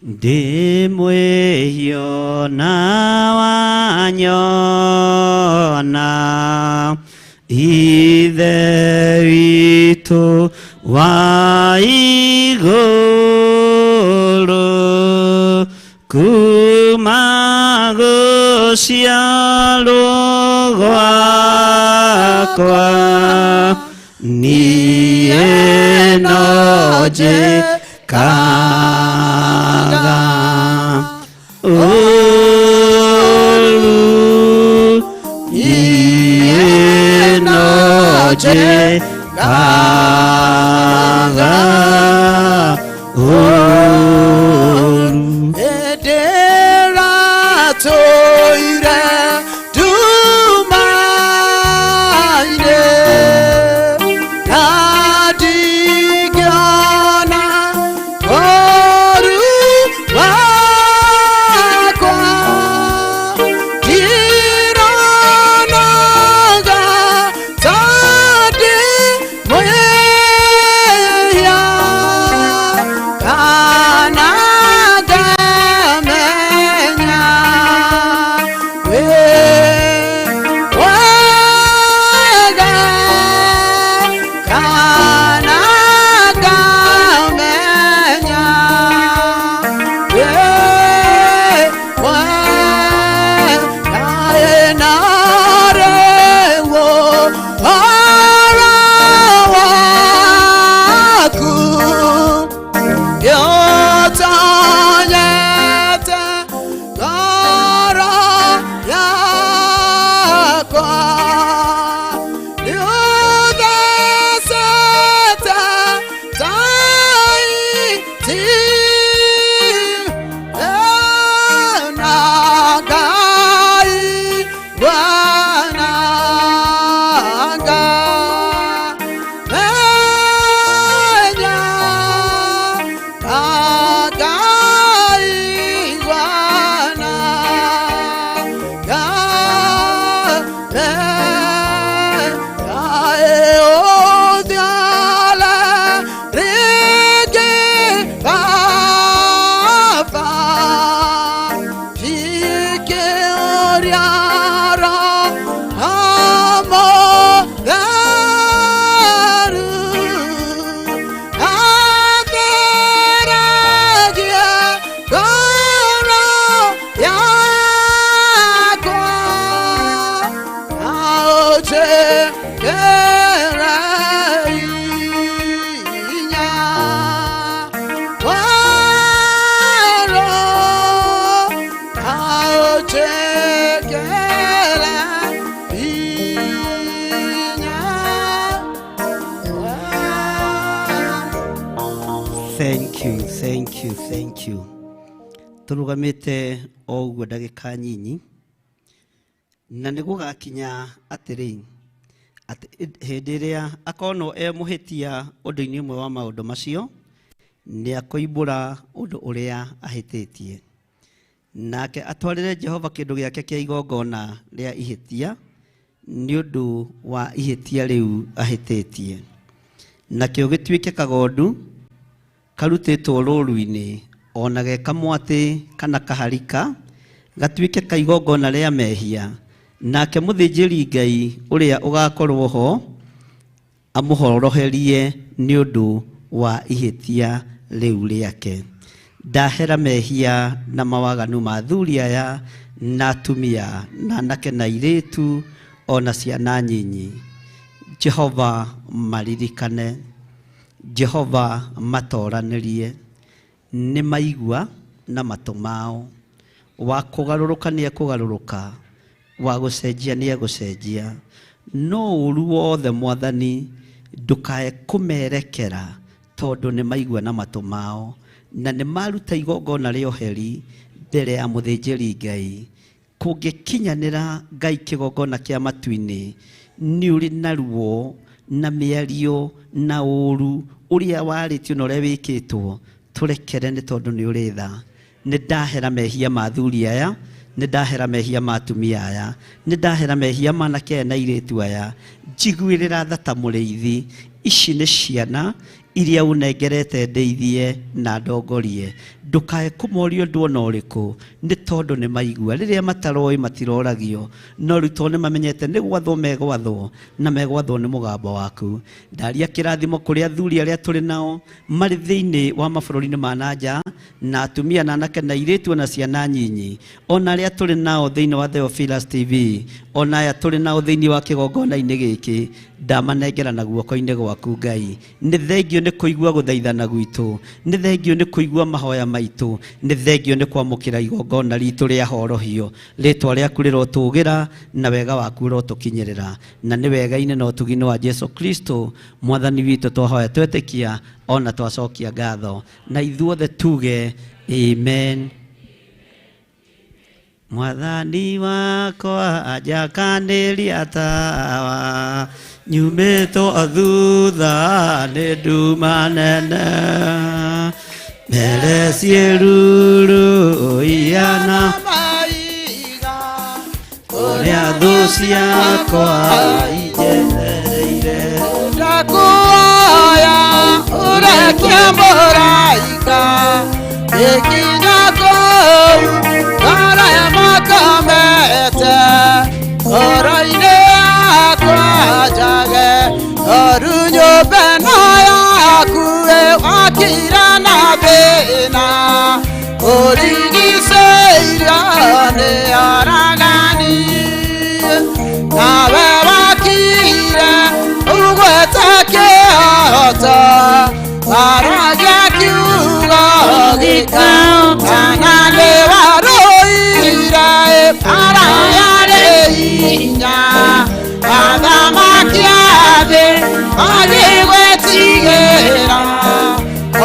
Ndĩ mwĩhio na wanyona, Ithe witũ wa igũrũ, kuma gũciarwo gwakwa niĩ no njĩkaga ũũru, niĩ no njĩkaga ũũru. Ndĩratũire ndumaine, na ndingĩona ũũru wakwa. Ndironaga ta ndĩ mwĩhia, kana ngamenya wĩ wega, kana ngamenya wĩ wega. Narĩo ũhoro waku nĩũtonyete ngoro yakwa, nĩũthecete ta iti, na Ngai wananga menya, na Ngai wananga menya, ũthiale rĩngĩ Baba, ndingĩũria Roho Mũtheru atheragie ngoro yakwa, na ũnjĩkĩre hinya mwerũ, na ũnjĩkĩre hinya Thank you, thank you, thank you. Tũrũgamĩte o ũguo ndagĩka nyinyi, na nĩ gũgakinya atĩrĩ, atĩ hĩndĩ ĩrĩa akonwo e mũhĩtia ũndũ-inĩ ũmwe wa maũndũ macio, nĩ akoimbũra ũndũ ũrĩa ahĩtĩtie, nake atwarĩre Jehova kĩndũ gĩake kĩa igongona rĩa ihĩtia nĩ ũndũ wa ihĩtia rĩu ahĩtĩtie, nakĩo gĩtuĩke kagondu karutĩtwo rũũru-inĩ, ona ge kamwatĩ kana kaharika, gatuĩke ka igongona rĩa mehia, nake mũthĩnjĩri-Ngai ũrĩa ũgakorwo ho amũhoroherie nĩ ũndũ wa ihĩtia rĩu rĩake. Ndahera mehia na mawaganu ma athuri aya na atumia na anake na airĩtu ona ciana nyinyi. Jehova maririkane, Jehova matoranĩrie, nĩ maigua na matũ mao, wa kũgarũrũka nĩ ekũgarũrũka, wa gũcenjia nĩ egũcenjia, no ũru wothe Mwathani ndũkae kũmerekera, tondũ nĩ maigua na matũ mao, na nĩ maruta igongona rĩa ũheri mbere ya mũthĩnjĩri Ngai. Kũngĩkinyanĩra Ngai kĩgongona kĩa matu-inĩ, nĩ ũrĩ na ruo na mĩario na ũru ũrĩa warĩtio na ũrĩa wĩkĩtwo, tũrekere nĩ tondũ nĩ ũrĩ tha. Nĩ ndahera mehia ma athuri aya, nĩ ndahera mehia ma atumia aya, nĩ ndahera mehia ma anake aya na airĩtu aya. Njiguĩrĩra tha ta mũrĩithi. Ici nĩ ciana iria ũnengerete ndeithie na ndongorie. Ndũkae kũmoria ũndũ ona ũrĩkũ, nĩ tondũ nĩ maigua. Rĩrĩa mataroĩ matiroragio, no rĩu tondũ nĩ mamenyete nĩ gwathwo megwathwo, na megwathwo nĩ mũgambo waku. Ndaria kĩrathimo kũrĩ athuri arĩa tũrĩ nao marĩ thĩinĩ wa mabũrũri-inĩ ma na nja, na atumia na anake na airĩtu ona ciana nyinyi, ona arĩa tũrĩ nao thĩinĩ wa Theophilus TV, ona aya tũrĩ nao thĩinĩ wa kĩgongona-inĩ gĩkĩ, ndamanengera na guoko-inĩ gwaku Ngai. Nĩ thengio nĩ kũigua gũthaithana gwitũ, nĩ thengio nĩ kũigua mahoya maitũ, nĩ thengio nĩ kwamũkĩra igongona ritũ rĩa horohio. Rĩtwa rĩaku rĩrotũgĩra na wega waku ũrotũkinyĩrĩra, na nĩ wega-inĩ na ũtugi-inĩ wa Jesu Kristo mwathani witũ twahoya twetĩkia ona twacokia ngatho, na ithuothe tuge amen. Mwathani wakwa anjakanĩria tawa, nyumĩtwo thutha nĩ nduma nene, mbere ciĩruru iana ũrĩa thũ ciakwa injetereire. Ndakuoya ũrekie mũraika ĩkinya kũu arĩa makomete ngoro-inĩ yakwa njage oru nyũmba ĩno yaku wakira na thĩna ũrigicĩirio nĩ oragani nawe wakire ũgwete kĩhoto waragia kiugo gĩkana nĩ warũire bara yarĩ hinya athamaki a thĩ magĩgwetigĩra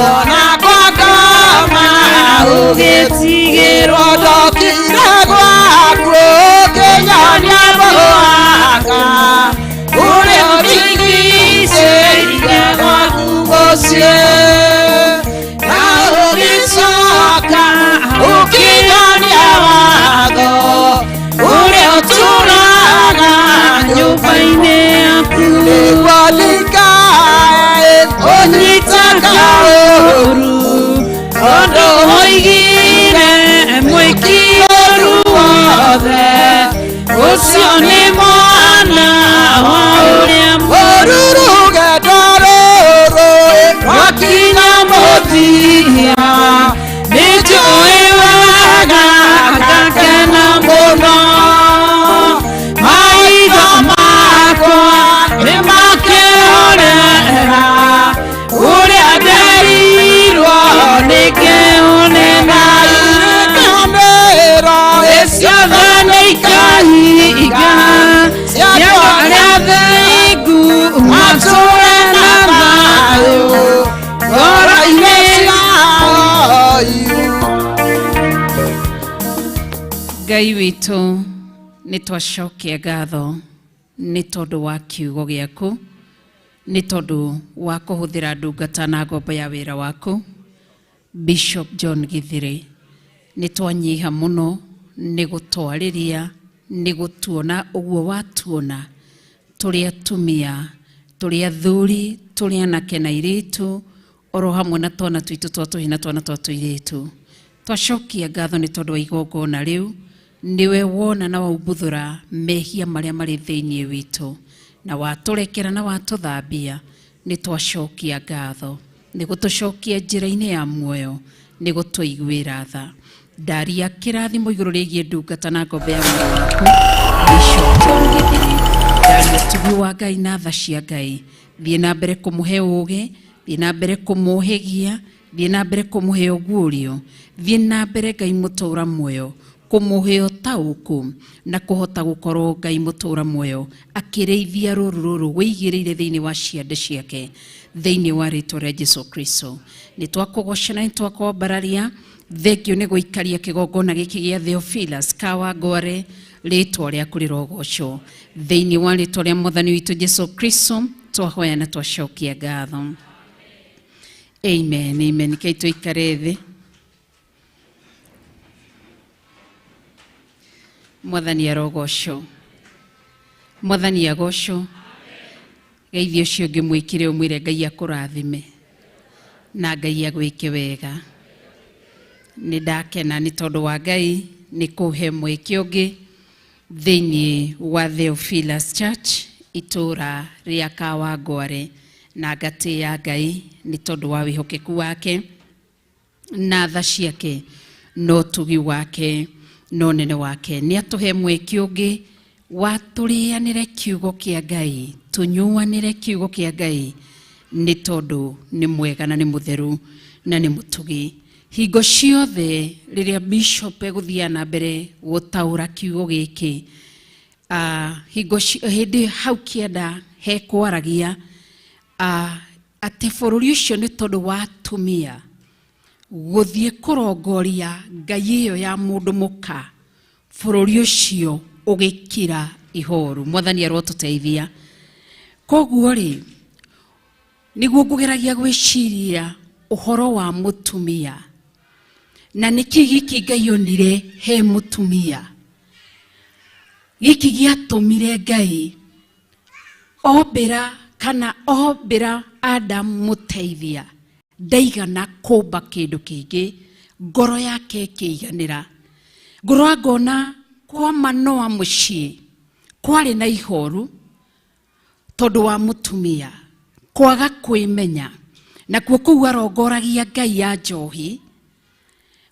ona kwakoma ũgĩtigĩrwo ndokire gwaku ũkĩnyonia mũhaka ũrĩa ũrigicĩirie gwaku mũciĩ na ũgĩcoka ũkĩnyonia watho ũrĩa ũtũũraga nyũmba-inĩ yaku nĩguo ndikae ũnyitaga ũũru tondũ woigire mwĩki ũũru wothe ũcio nĩ mwana wa ũrĩa mũũru. Rũgendo rũrũ rwakinya mũthia nĩnjũĩ wega ngakena mũno maitho makwa nĩmakĩonera ũrĩa nderirwo nĩngĩonena. Irĩkanĩro ciothe nĩikahinga cia arĩa thingu matũũre na thayũ ngoro-inĩ ciao. Ngai witũ nĩ twacokia ngatho nĩ tondũ wa kiugo gĩaku, nĩ tondũ wa kũhũthĩra ndungata na ngombo ya wĩra waku Bishop John Githire. Nĩ twanyiha mũno nĩ gũtwarĩria, nĩ gũtuona ũguo watuona tũrĩ atumia, tũrĩ athuri, tũrĩ anake na airĩtu, oro hamwe na twana twitũ twa tũhĩ na twana twa tũirĩtu. Twacokia ngatho nĩ tondũ wa igongona rĩu, nĩwe wona na waumbuthũra mehia marĩa marĩ thĩinĩ witũ, na watũrekera na watũthambia. Nĩ twacokia ngatho nĩ gũtũcokia njĩra-inĩ ya muoyo, nĩ gũtũiguĩra tha. Ndaria kĩrathimo igũrũ rĩgiĩ ndungata na ngombo ya wĩra waku Bishop John Githire. Ndaria ũtugi wa Ngai na tha cia Ngai. Thiĩ na mbere kũmũhe ũũgĩ, thiĩ na mbere kũmũhĩgia, thiĩ na mbere kũmũhe ũguũrio, thiĩ na mbere Ngai mũtũũra muoyo kũmũhe ũtaũku na kũhota gũkorwo Ngai mũtũũra muoyo akĩrĩithia rũru rũrũ wĩigĩrĩire thĩinĩ wa ciande ciake thĩinĩ wa rĩtwa rĩa Jesu Kristo. Nĩ twakũgoca na nĩ twakwambararia. Thengio nĩ gũikaria kĩgongona gĩkĩ gĩa Theophilus Kawangware, rĩtwa rĩaku rĩrogocwo thĩinĩ wa rĩtwa rĩa mwathani witũ Jesu Kristo twahoya na twacokia ngatho. Amen, amen. Kei tũikare thĩ. Mwathani arogocwo. Mwathani agocwo. Geithio ũcio ũngĩ mwĩkĩre ũmwĩre Ngai akũrathime na Ngai agwĩke wega. Nĩ ndakena nĩ tondũ wa Ngai nĩ kũhe mweke ũngĩ thĩinĩ wa Theophilus Church itũũra rĩa Kawangware, na ngatĩĩa Ngai nĩ tondũ wa wĩhokeku wake na tha ciake na ũtugi wake na ũnene wake. Nĩ atũhe mweke ũngĩ wa tũrĩanĩre kiugo kĩa Ngai, tũnyuanĩre kiugo kĩa Ngai, nĩ tondũ nĩ mwega na nĩ mũtheru na nĩ mũtugi. Hingo ciothe rĩrĩa bishop egũthiaga na mbere gũtaũra kiugo gĩkĩ, hingo hĩndĩ hau kĩanda hekwaragia atĩ bũrũri ũcio nĩ tondũ wa atumia gũthiĩ kũrongoria ngai ĩyo ya mũndũ mũka, bũrũri ũcio ũgĩkira ihoru. Mwathani arotũteithia. Koguo rĩ, nĩguo ngũgeragia gwĩciria ũhoro wa mũtumia na nĩkĩ gĩkĩ Ngai onire he mũtumia gĩkĩ gĩatũmire Ngai ombĩra kana ombĩra Adam mũteithia ndaigana kũmba kĩndũ kĩngĩ, ngoro yake ĩkĩiganĩra. Ngoro ngona kwa Manoa mũciĩ kwarĩ na ihoru tondũ wa mũtumia kwaga kwĩmenya, nakuo kũu arongoragia ngai ya njohi.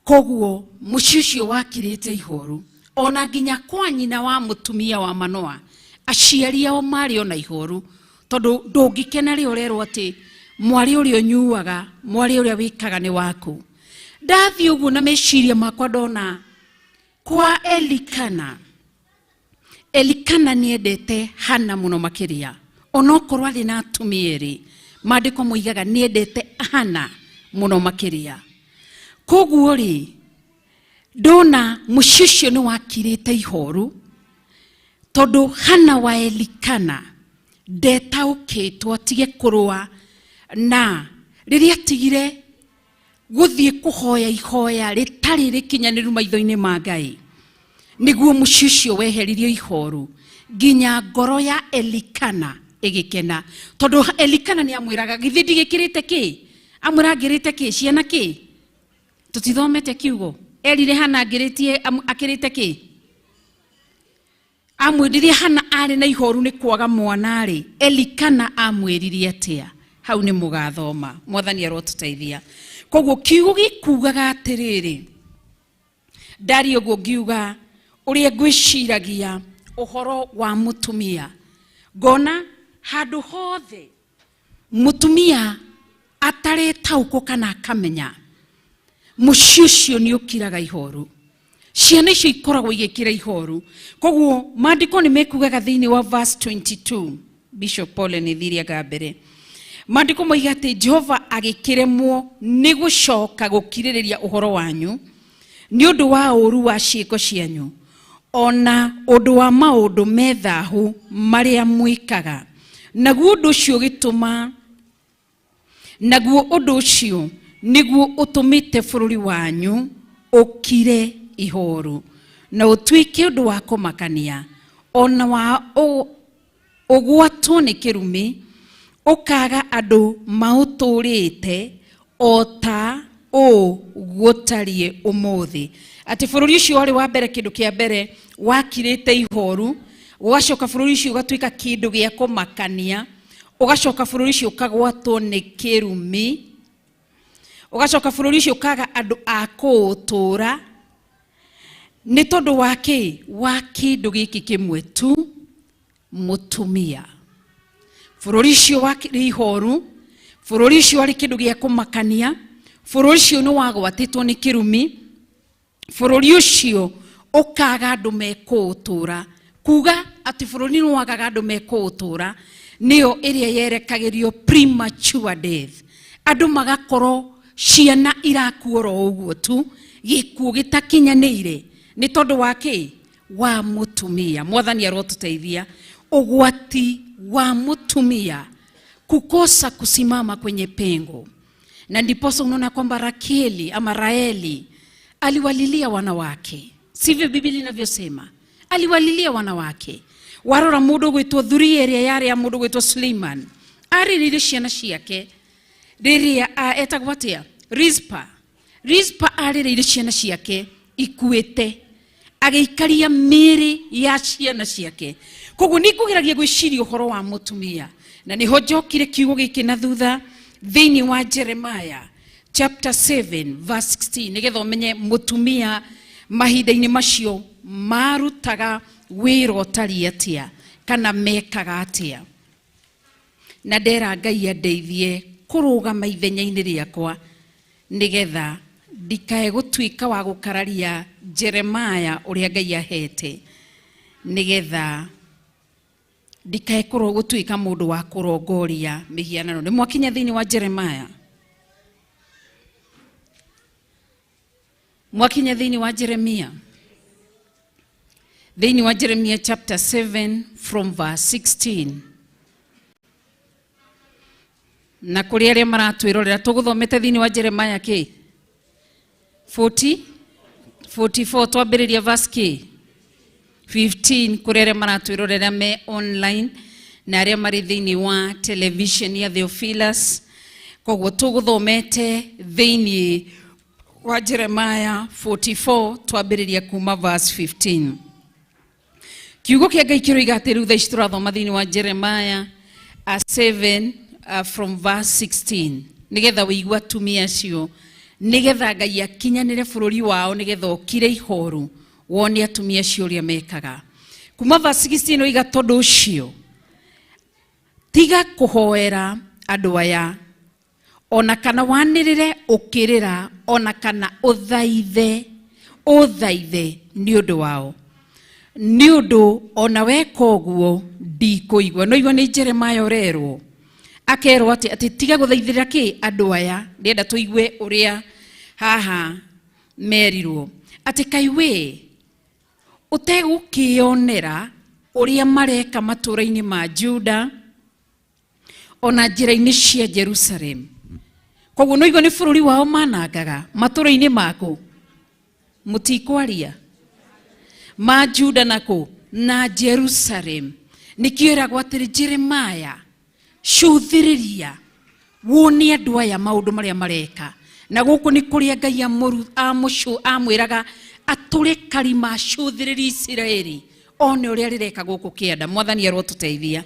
Koguo mũciĩ ũcio wakirĩte ihoru ona nginya kwa nyina wa mũtumia wa Manoa aciari ao marĩ ona ihoru, tondũ ndũngĩkena rĩ ũrerwo atĩ mwarĩ ũrĩa ũnyuaga, mwarĩ ũrĩa wĩkaga nĩ waku. Ndathiĩ ũguo na meciria makwa ndona kwa Elikana. Elikana nĩendete Hana mũno makĩria, onokorwo arĩ na atumia erĩ, maandĩko moigaga nĩendete Hana mũno makĩria. Koguo rĩ, ndona mũciĩ ũcio nĩ wakirĩte ihoru, tondũ Hana wa Elikana ndetaũkĩtwo atige kũrũa, na rĩrĩa atigire gũthiĩ kũhoya ihoya rĩtarĩ rĩkinyanĩru maitho-inĩ ma Ngai, nĩguo mũciĩ ũcio weheririo ihoru nginya ngoro ya Elikana ĩgĩkena, tondũ Elikana nĩ amwĩraga githĩ ndigĩkĩrĩte kĩ, amwĩra ngĩrĩte kĩ, ciana kĩ, tũtithomete kiugo, erire Hana ngĩrĩtie akĩrĩte kĩ, amwĩririe Hana arĩ na ihoru nĩ kwaga mwana rĩ, Elikana amwĩririe atĩa? Hau nĩ mũgathoma. Mwathani arotũteithia. Koguo kiugo gĩkugaga atĩrĩrĩ, ndari ũguo ngiuga ũrĩa ngwĩciragia ũhoro wa mũtumia, ngona handũ hothe mũtumia ataretaũkwo kana akamenya, mũciĩ ũcio nĩ ũkiraga ihoru, ciana icio ikoragwo igĩkira ihoru. Koguo maandĩko nĩ mekugaga thĩinĩ wa verse 22, Bishop Paul nĩ thiriaga mbere, maandĩko moiga atĩ Jehova agĩkĩremwo nĩ gũcoka gũkirĩrĩria ũhoro wanyu nĩ ũndũ wa ũũru wa ciĩko cianyu, ona ũndũ wa maũndũ me thahu marĩa mwĩkaga. Naguo ũndũ ũcio ũgĩtũma, naguo ũndũ ũcio nĩguo ũtũmĩte bũrũri wanyu ũkire ihoru na ũtuĩke ũndũ wa kũmakania, ona wa ũgwatwo nĩ kĩrumi, ũkaga andũ maũtũrĩte o ta ũũ gũtariĩ ũmũthĩ. Atĩ bũrũri ũcio warĩ wa mbere, kĩndũ kĩa mbere wakirĩte ihoru, ũgacoka bũrũri ũcio ũgatuĩka kĩndũ gĩa kũmakania, ũgacoka bũrũri ũcio ũkagwatwo nĩ kĩrumi, ũgacoka bũrũri ũcio ũkaga andũ a kũũtũra nĩ tondũ wa kĩ? Wa kĩndũ gĩkĩ kĩmwe tu, mũtumia. Bũrũri ũcio wakĩrĩ ihoru, bũrũri ũcio warĩ kĩndũ gĩa kũmakania, bũrũri ũcio nĩ wagwatĩtwo nĩ kĩrumi, bũrũri ũcio ũkaga andũ mekũũtũra. Kuga atĩ bũrũri nĩ wagaga andũ mekũũtũra nĩyo ĩrĩa yerekagĩrio premature death, andũ magakorwo ciana irakua oro ũguo tu, gĩkuũ gĩtakinyanĩire nĩ tondũ wa kĩ? Wa mũtumia. Mwathani arotũteithia. Ũgwati wa mũtumia kukosa kusimama kwenye pengo, na ndiposa unaona kwamba Rakeli ama Raeli aliwalilia wanawake, sivyo Biblia inavyosema? Aliwalilia wanawake. Warora mũndũ gwĩtwo thuria ĩrĩa yarĩ ya mũndũ gwĩtwo Suleiman, arĩrĩire ciana ciake rĩrĩa etagwo atĩa, Rizpa. Rizpa arĩrĩire ciana ciake ikuĩte, agĩikaria mĩĩrĩ ya ciana ciake. Koguo nĩ ngũgeragia gwĩciria ũhoro wa mũtumia, na nĩho njokire kiugo gĩkĩ na thutha thĩinĩ wa Jeremiah chapter 7 verse 16, nĩgetha ũmenye mũtumia mahinda-inĩ macio marutaga wĩra ũtariĩ atĩa kana mekaga atĩa. Na ndera Ngai andeithie kũrũgama ithenya-inĩ rĩakwa nĩgetha ndikae gũtuĩka wa gũkararia Jeremiah ũrĩa Ngai ahete, nĩgetha ndikae gũtuĩka mũndũ wa kũrongoria mĩhianano. Nĩ mwakinya thĩinĩ wa Jeremiah? Mwakinya thĩinĩ wa Jeremia? Thĩinĩ wa Jeremia chapter 7 from verse 16. Na kũrĩ arĩa maratwĩrorera, tũgũthomete thĩinĩ wa Jeremiah kĩ 40 44, twambĩrĩria verse kĩ 15. Kũrĩ arĩa maratwĩrorera me online na arĩa marĩ thĩinĩ wa television ya Theophilus, koguo tũgũthomete thĩinĩ wa Jeremiah 44 twambĩrĩria kuma verse 15. Kiugo kĩa Ngai kĩroiga atĩ rĩu thaa ici tũrathoma thĩinĩ wa Jeremiah 7 from verse 16, nĩgetha wĩigue atumia acio, nĩgetha Ngai akinyanĩre bũrũri wao, nĩgetha ũkire ihoru wone atumia acio ũrĩa mekaga. Kuma verse 16 oiga, tondũ ũcio tiga kũhoera andũ aya, ona kana wanĩrĩre ũkĩrĩra, ona kana ũthaithe ũthaithe nĩ ũndũ wao, nĩ ũndũ ona weka ũguo ndikũigua. No igua nĩ Jeremiah ũrerwo, akerwo atĩ atĩ tiga gũthaithĩra kĩ andũ aya. Ndĩrenda tũigue ũrĩa haha merirwo, atĩ kaĩ we ũtegũkĩonera ũrĩa mareka matũũra-inĩ ma Juda ona njĩra-inĩ cia Jerusalem. Koguo no igua nĩ bũrũri wao manangaga matũũra-inĩ maku, mũtikwaria ma Juda nako na Jerusalem. Nĩkĩo ĩragwo atĩrĩ, Jeremiah, cũthĩrĩria wone andũ aya maũndũ marĩa mareka. Na gũkũ nĩ kũrĩa Ngai amwĩraga atũre karima, acũthĩrĩrie Isiraeli one ũrĩa rĩreka gũkũ kĩanda. Mwathani arotũteithia.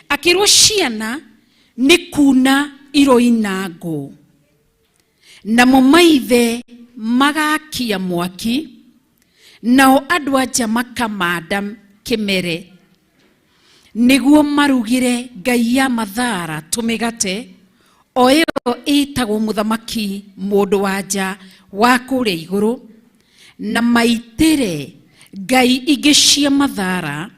Akĩrwo ciana nĩ kuna iroina ngũ, namo maithe magakia mwaki, nao andũ anja makamanda kĩmere nĩguo marugĩre ngai ya mathara tũmĩgate, o ĩyo ĩtagwo mũthamaki mũndũ wa nja wa kũrĩa igũrũ, na maitĩre ngai ingĩ cia mathara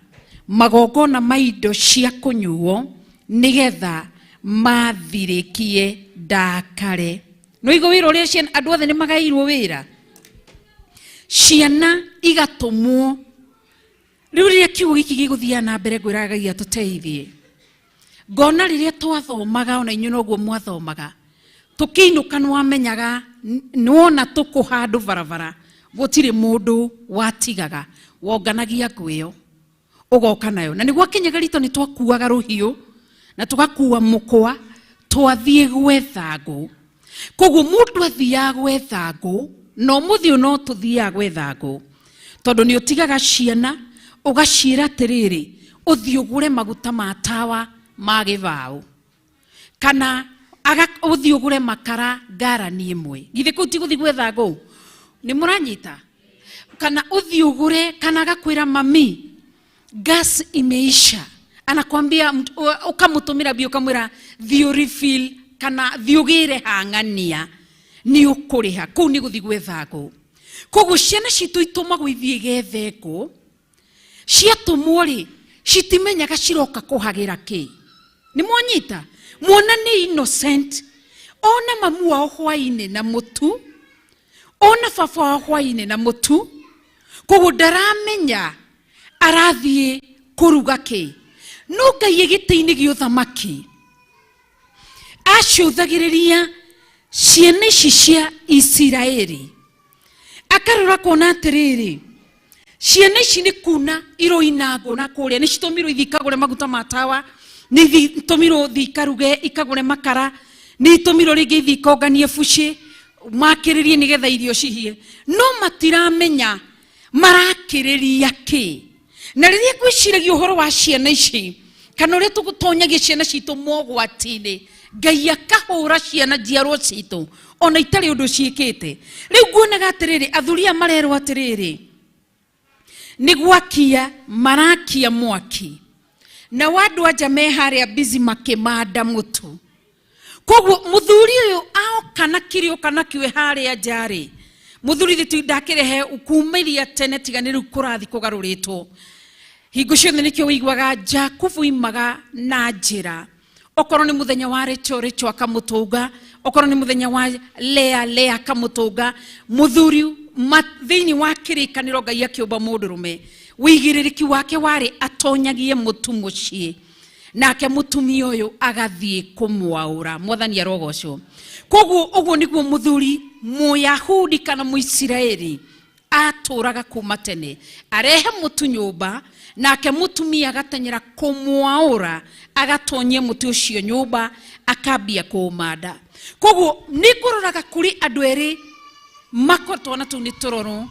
magongona ma indo cia kũnyuo, nĩgetha mathirĩkie ndakare. No igũ wĩra ũrĩa ciana, andũ othe nĩ magaĩirwo wĩra, ciana igatũmwo. Rĩu rĩrĩa kiugo gĩkĩ gĩgũthiaga na mbere, ngwĩraga Ngai atũteithie. Ngona rĩrĩa twathomaga, ona inyuĩ noguo mwathomaga, tũkĩinũka nĩwamenyaga nĩwona tũkũ handũ barabara gũtirĩ mũndũ watigaga, wonganagia ngũ ĩyo ũgoka nayo. Na nĩguo akinyaga rito nĩ twakuaga rũhiũ na tũgakua mũkwa twathiĩ gwetha ngũ. Koguo mũndũ athiaga gwetha ngũ, na ũmũthĩ ũyũ no tũthiaga gwetha ngũ, tondũ nĩ ũtigaga ciana ũgaciĩra atĩrĩrĩ, ũthiĩ ũgũre maguta ma tawa ma gĩbaũ, kana ũthiĩ ũgũre makara ngarani ĩmwe. Githĩ kũu ti gũthiĩ gwetha ngũ? Nĩ mũranyita? Kana ũthiĩ ũgũre, kana agakwĩra mami gas imeisha, anakwambia ukamũtũmĩra mbia ũkamwĩra thiĩ refill kana thiĩ ũgĩre hang'ania nĩ ũkũrĩha. Kũu nĩ gũthiĩ gwetha ngũ. Koguo ciana citũ itũmagwo ithiĩ gethe ngũ. Ciatũmwo rĩ, citimenyaga ciroka kũhagĩra kĩ. Nĩ mwanyita? Mwana nĩ innocent, ona mamu wao hwainĩ na mũtu, ona baba wao hwainĩ na mũtu, koguo ndaramenya arathiĩ kũruga kĩ. No Ngai gĩtĩ-inĩ gĩa ũthamaki acũthagĩrĩria ciana ici cia Isiraeli, akarora kona atĩrĩrĩ, Ciana ici nĩ kuna iroina ngũ na kũrĩa, nĩ citũmirwo ithiĩ ikagũre maguta ma tawa, nĩ itũmirwo thiĩ ikaruge ikagũre makara, nĩ itũmirwo rĩngĩ ithiĩ ikonganie bucĩ makĩrĩrie nĩgetha irio cihĩe, no matiramenya marakĩrĩria kĩ. Na rĩrĩa ngwĩciragia ũhoro wa ciana ici kana ũrĩa tũgũtonyagia ciana citũ mogwati-inĩ, Ngai akahũra ciana njiarwo citũ ona itarĩ ũndũ ciĩkĩte. Rĩu nguonaga atĩrĩrĩ, athuri aya marerwo atĩrĩrĩ, nĩ gwakia marakia mwaki, nao andũ anja me harĩa busy makĩmanda mũtu. Koguo mũthuri ũyũ aoka na kĩrĩa oka nakĩo harĩa nja rĩ, mũthuri thĩ ndakĩrehe kumĩria tene, tiga nĩ rĩu kũrathi kũgarũrĩtwo. Hingo ciothe nĩkĩo wĩiguaga Jakubu imaga na njĩra, okorwo nĩ mũthenya wa Rachel, Rachel akamũtũnga, okorwo nĩ mũthenya wa Lea, Lea akamũtũnga. Mũthuri thĩinĩ wa kĩrĩkanĩro Ngai akĩũmba mũndũrũme, wĩigĩrĩrĩki wake warĩ atonyagie mũtu mũciĩ, nake mũtumia ũyũ agathiĩ kũmwaũra. Mwathani arogocwo. Koguo ũguo nĩguo mũthuri Mũyahudi kana Mũisiraeli atũraga kuma tene, arehe mũtu nyũmba, nake mũtumia agateng'era kũmwaũra, agatonyia mũtu ũcio nyũmba, akambia kũũmanda. Koguo nĩ ngũroraga kũrĩ andũ erĩ mako twana tũu nĩ tũrorwo.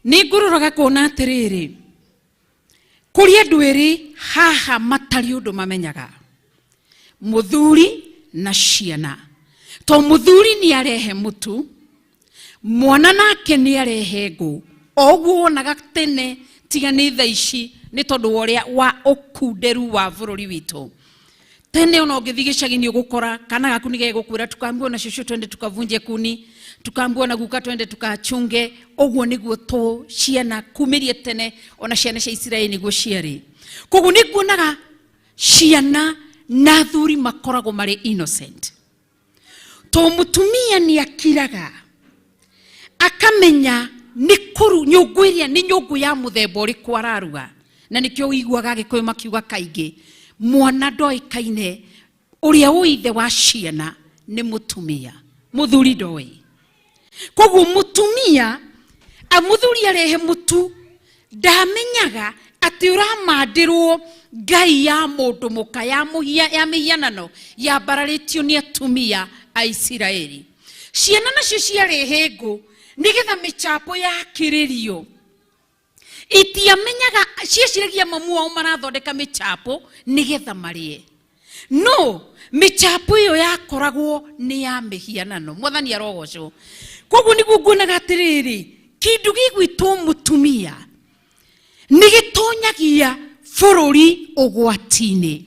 Nĩ ngũroraga kuona atĩrĩrĩ, kũrĩ andũ erĩ haha matarĩ ũndũ mamenyaga, mũthuri na ciana. To mũthuri nĩ arehe mũtu, mwana nake nĩ arehe ngũ. O ũguo wonaga tene, tiga nĩ thaa ici nĩ tondũ wa ũrĩa wa ũkunderu wa bũrũri witũ. Tene ona ũngĩthiĩ gĩcagi nĩ ũgũkora kana gaku nĩ gegũkwĩra tukaambiwa na cũcũ twende tukavunje kuni, tukaambiwa na guka twende tukachunge. Ũguo nĩguo tũ ciana kumĩrie tene, ona ciana cia Isiraeli nĩguo ciarĩ. Koguo nĩ nguonaga ciana na athuri makoragwo marĩ innocent. To mũtumia nĩ akiraga akamenya nĩ kũru nyũngũ ĩrĩa nĩ nyũngũ ya mũthemba ũrĩkũ araruga, na nĩkĩo ũiguaga Agĩkũyũ makiuga kaingĩ mwana ndoĩkaine ũrĩa ũĩ ithe wa ciana nĩ mũtumia, mũthuri ndoĩ. Koguo mũtumia mũthuri arehe mũtu ndamenyaga atĩ ũramandĩrwo ngai ya mũndũ mũka ya mũhia, ya mĩhianano yambararĩtio nĩ atumia a Isiraeli. Ciana nacio ciarehe ngũ nĩgetha mĩcambo yakĩrĩrio, itiamenyaga, cieciragia mamu wao marathondeka mĩcambo nĩgetha marĩe, no mĩcambo ĩyo yakoragwo nĩ ya mĩhianano. Mwathani arogocwo. Koguo nĩguo nguonaga atĩrĩrĩ, kĩndũ gĩgwĩtwo mũtumia nĩ gĩtonyagia bũrũri ũgwati-inĩ,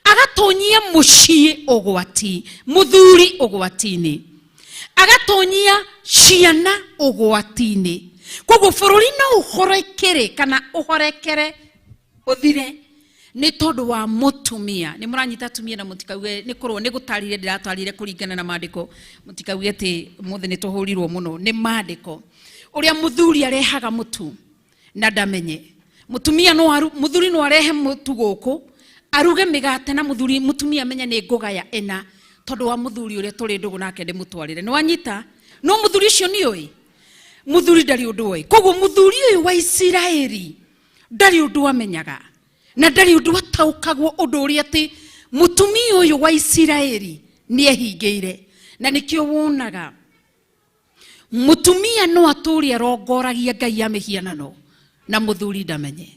agatonyia mũciĩ ũgwati, mũthuri ũgwati-inĩ, agatonyia ciana ũgwati-inĩ. Koguo bũrũri no ũhorekere kana ũhorekere ũthire nĩ tondũ wa mũtumia. Nĩ mũranyita atumia, na mũtikauge nĩ kũrwo nĩ gũtarire ndĩratarire kũringana na maandĩko, mũtikauge atĩ mũthĩ nĩ tũhũrirwo mũno nĩ maandĩko. Ũrĩa mũthuri arehaga mũtu na ndamenye, mũtumia no aru, mũthuri no arehe mũtu gũkũ aruge mĩgate na mũthuri, mũtumia amenye nĩ ngũgaya ĩna tondũ wa mũthuri ũrĩa tũrĩ ndũgũ nake ndĩmũtwarĩre. Nĩ wanyita? No mũthuri ũcio nĩ ũĩ, mũthuri ndarĩ ũndũ oĩ. Koguo mũthuri ũyũ wa Isiraeli ndarĩ ũndũ amenyaga na ndarĩ ũndũ ataũkagwo ũndũ ũrĩa atĩ mũtumia ũyũ wa Isiraeli nĩ ehingĩire. Na nĩkĩo wonaga mũtumia no atũre arongoragia ngai ya mĩhianano na mũthuri ndamenye.